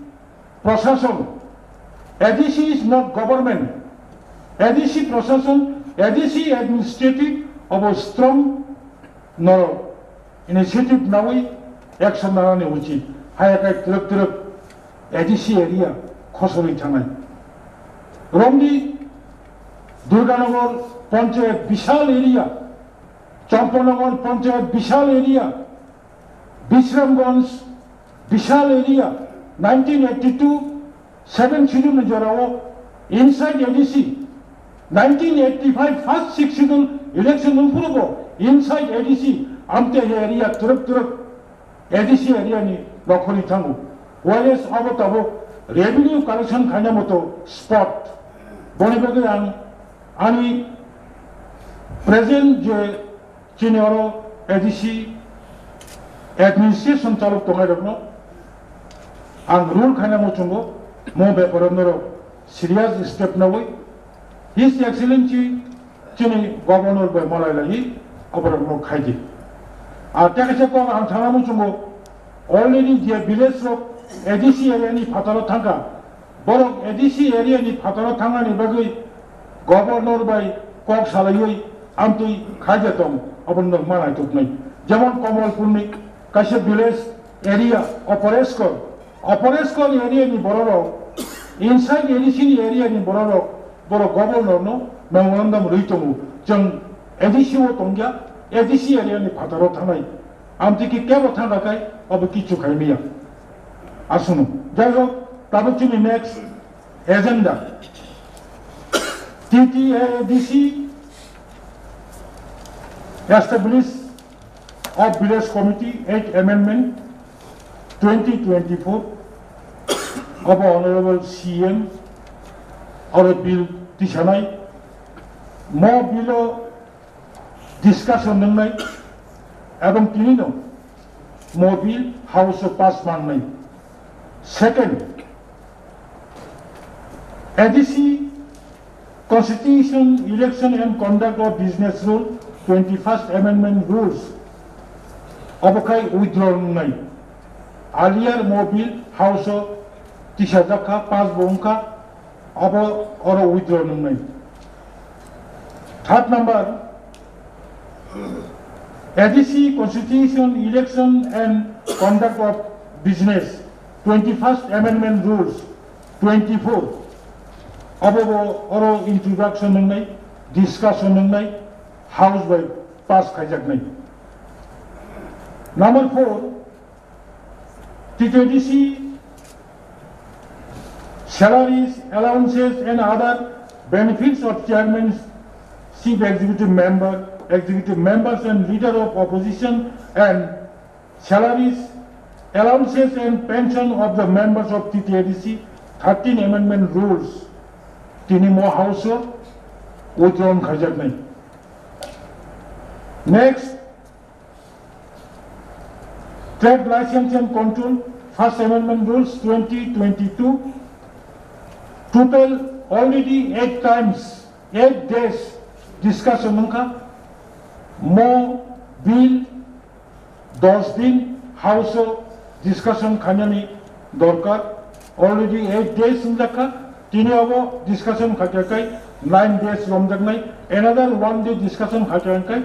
prashason, A D C is not government, A D C prashason, A D C administrative obo strong norok initiative nawi action nanani uchit, haya kai twrwk twrwk A D C area khosorwi thangnai. Romdi Durganagar panchayat bishal area, Champanagar panchayat bishal area, Bishramganj bishal area, nineteen eighty-two Seven Schedule ni jorao inside A D C, nineteen eighty-five first Sixth Schedule election nungphuru bo inside A D C amte he area twrwk twrwk A D C area ni nokhorwi thango. Whereas abo tabuk revenue collection khaina moto spot. Boni bagwi ang ani present je Chini oro A D C administration chalok tongnai rokno ang rule khaina muchungo, mo beparo norok serious step nawi His Excellency chini Governor bai malai lai oborok no khaidi. A tekaisa kok ang thana muchungo already je village rok A D C area ni phataro thangkha, borok A D C area ni phataro thangnani bagwi Governor bai kok salaiwi amtwi khaija tong, abono manai tuknai. Jemon Komolpur ni kaisa village area Opor Eskol, Opor Eskol area ni bororok, inside A D C ni area ni bororok, borok Governor no memorandum rwi tongo. Chwng A D C o tongya, A D C area ni phataro thangnai. Amtwi ki kebo thangkha kai, obo kichu khaimaya. Aswkno. Jai hok, tabuk chini next agenda. T T A D C establish of Village Committee eight Amendment twenty twenty-four, of Honorable C M, oro bill tisanai, mo bill o discussion nangnai, ebong tinino mo bill House o pass mangnai. Second, A D C Constitution, Election and Conduct of Business Rule, twenty-first Amendment Rules, obo khai withdraw wngnai. Earlier mo bill House o tisajak kha, pass bo wngkha, obo oro withdraw wngnai. Third number, A D C Constitution, Election and Conduct of Business, twenty-first Amendment Rules, twenty-four. Abo bo oro introduction wngnai, discussion wngnai, House bai pass khaijaknai. Number four, T T A D C salaries, allowances and other benefits of chairman, chief executive member, executive members and leader of opposition and salaries, allowances and pension of the members of T T A D C, thirteen amendment rules, tini mo House o withdrawn khaijaknai. Next, Trade License and Control, First Amendment Rules twenty twenty-two, total already eight times, eight days discussion wngkha. Mo bill dos din House o discussion khainani dorkar, already eight days wngjakha, tini obo discussion khaikha kai nine days romjaknai, another one day discussion khaikha kai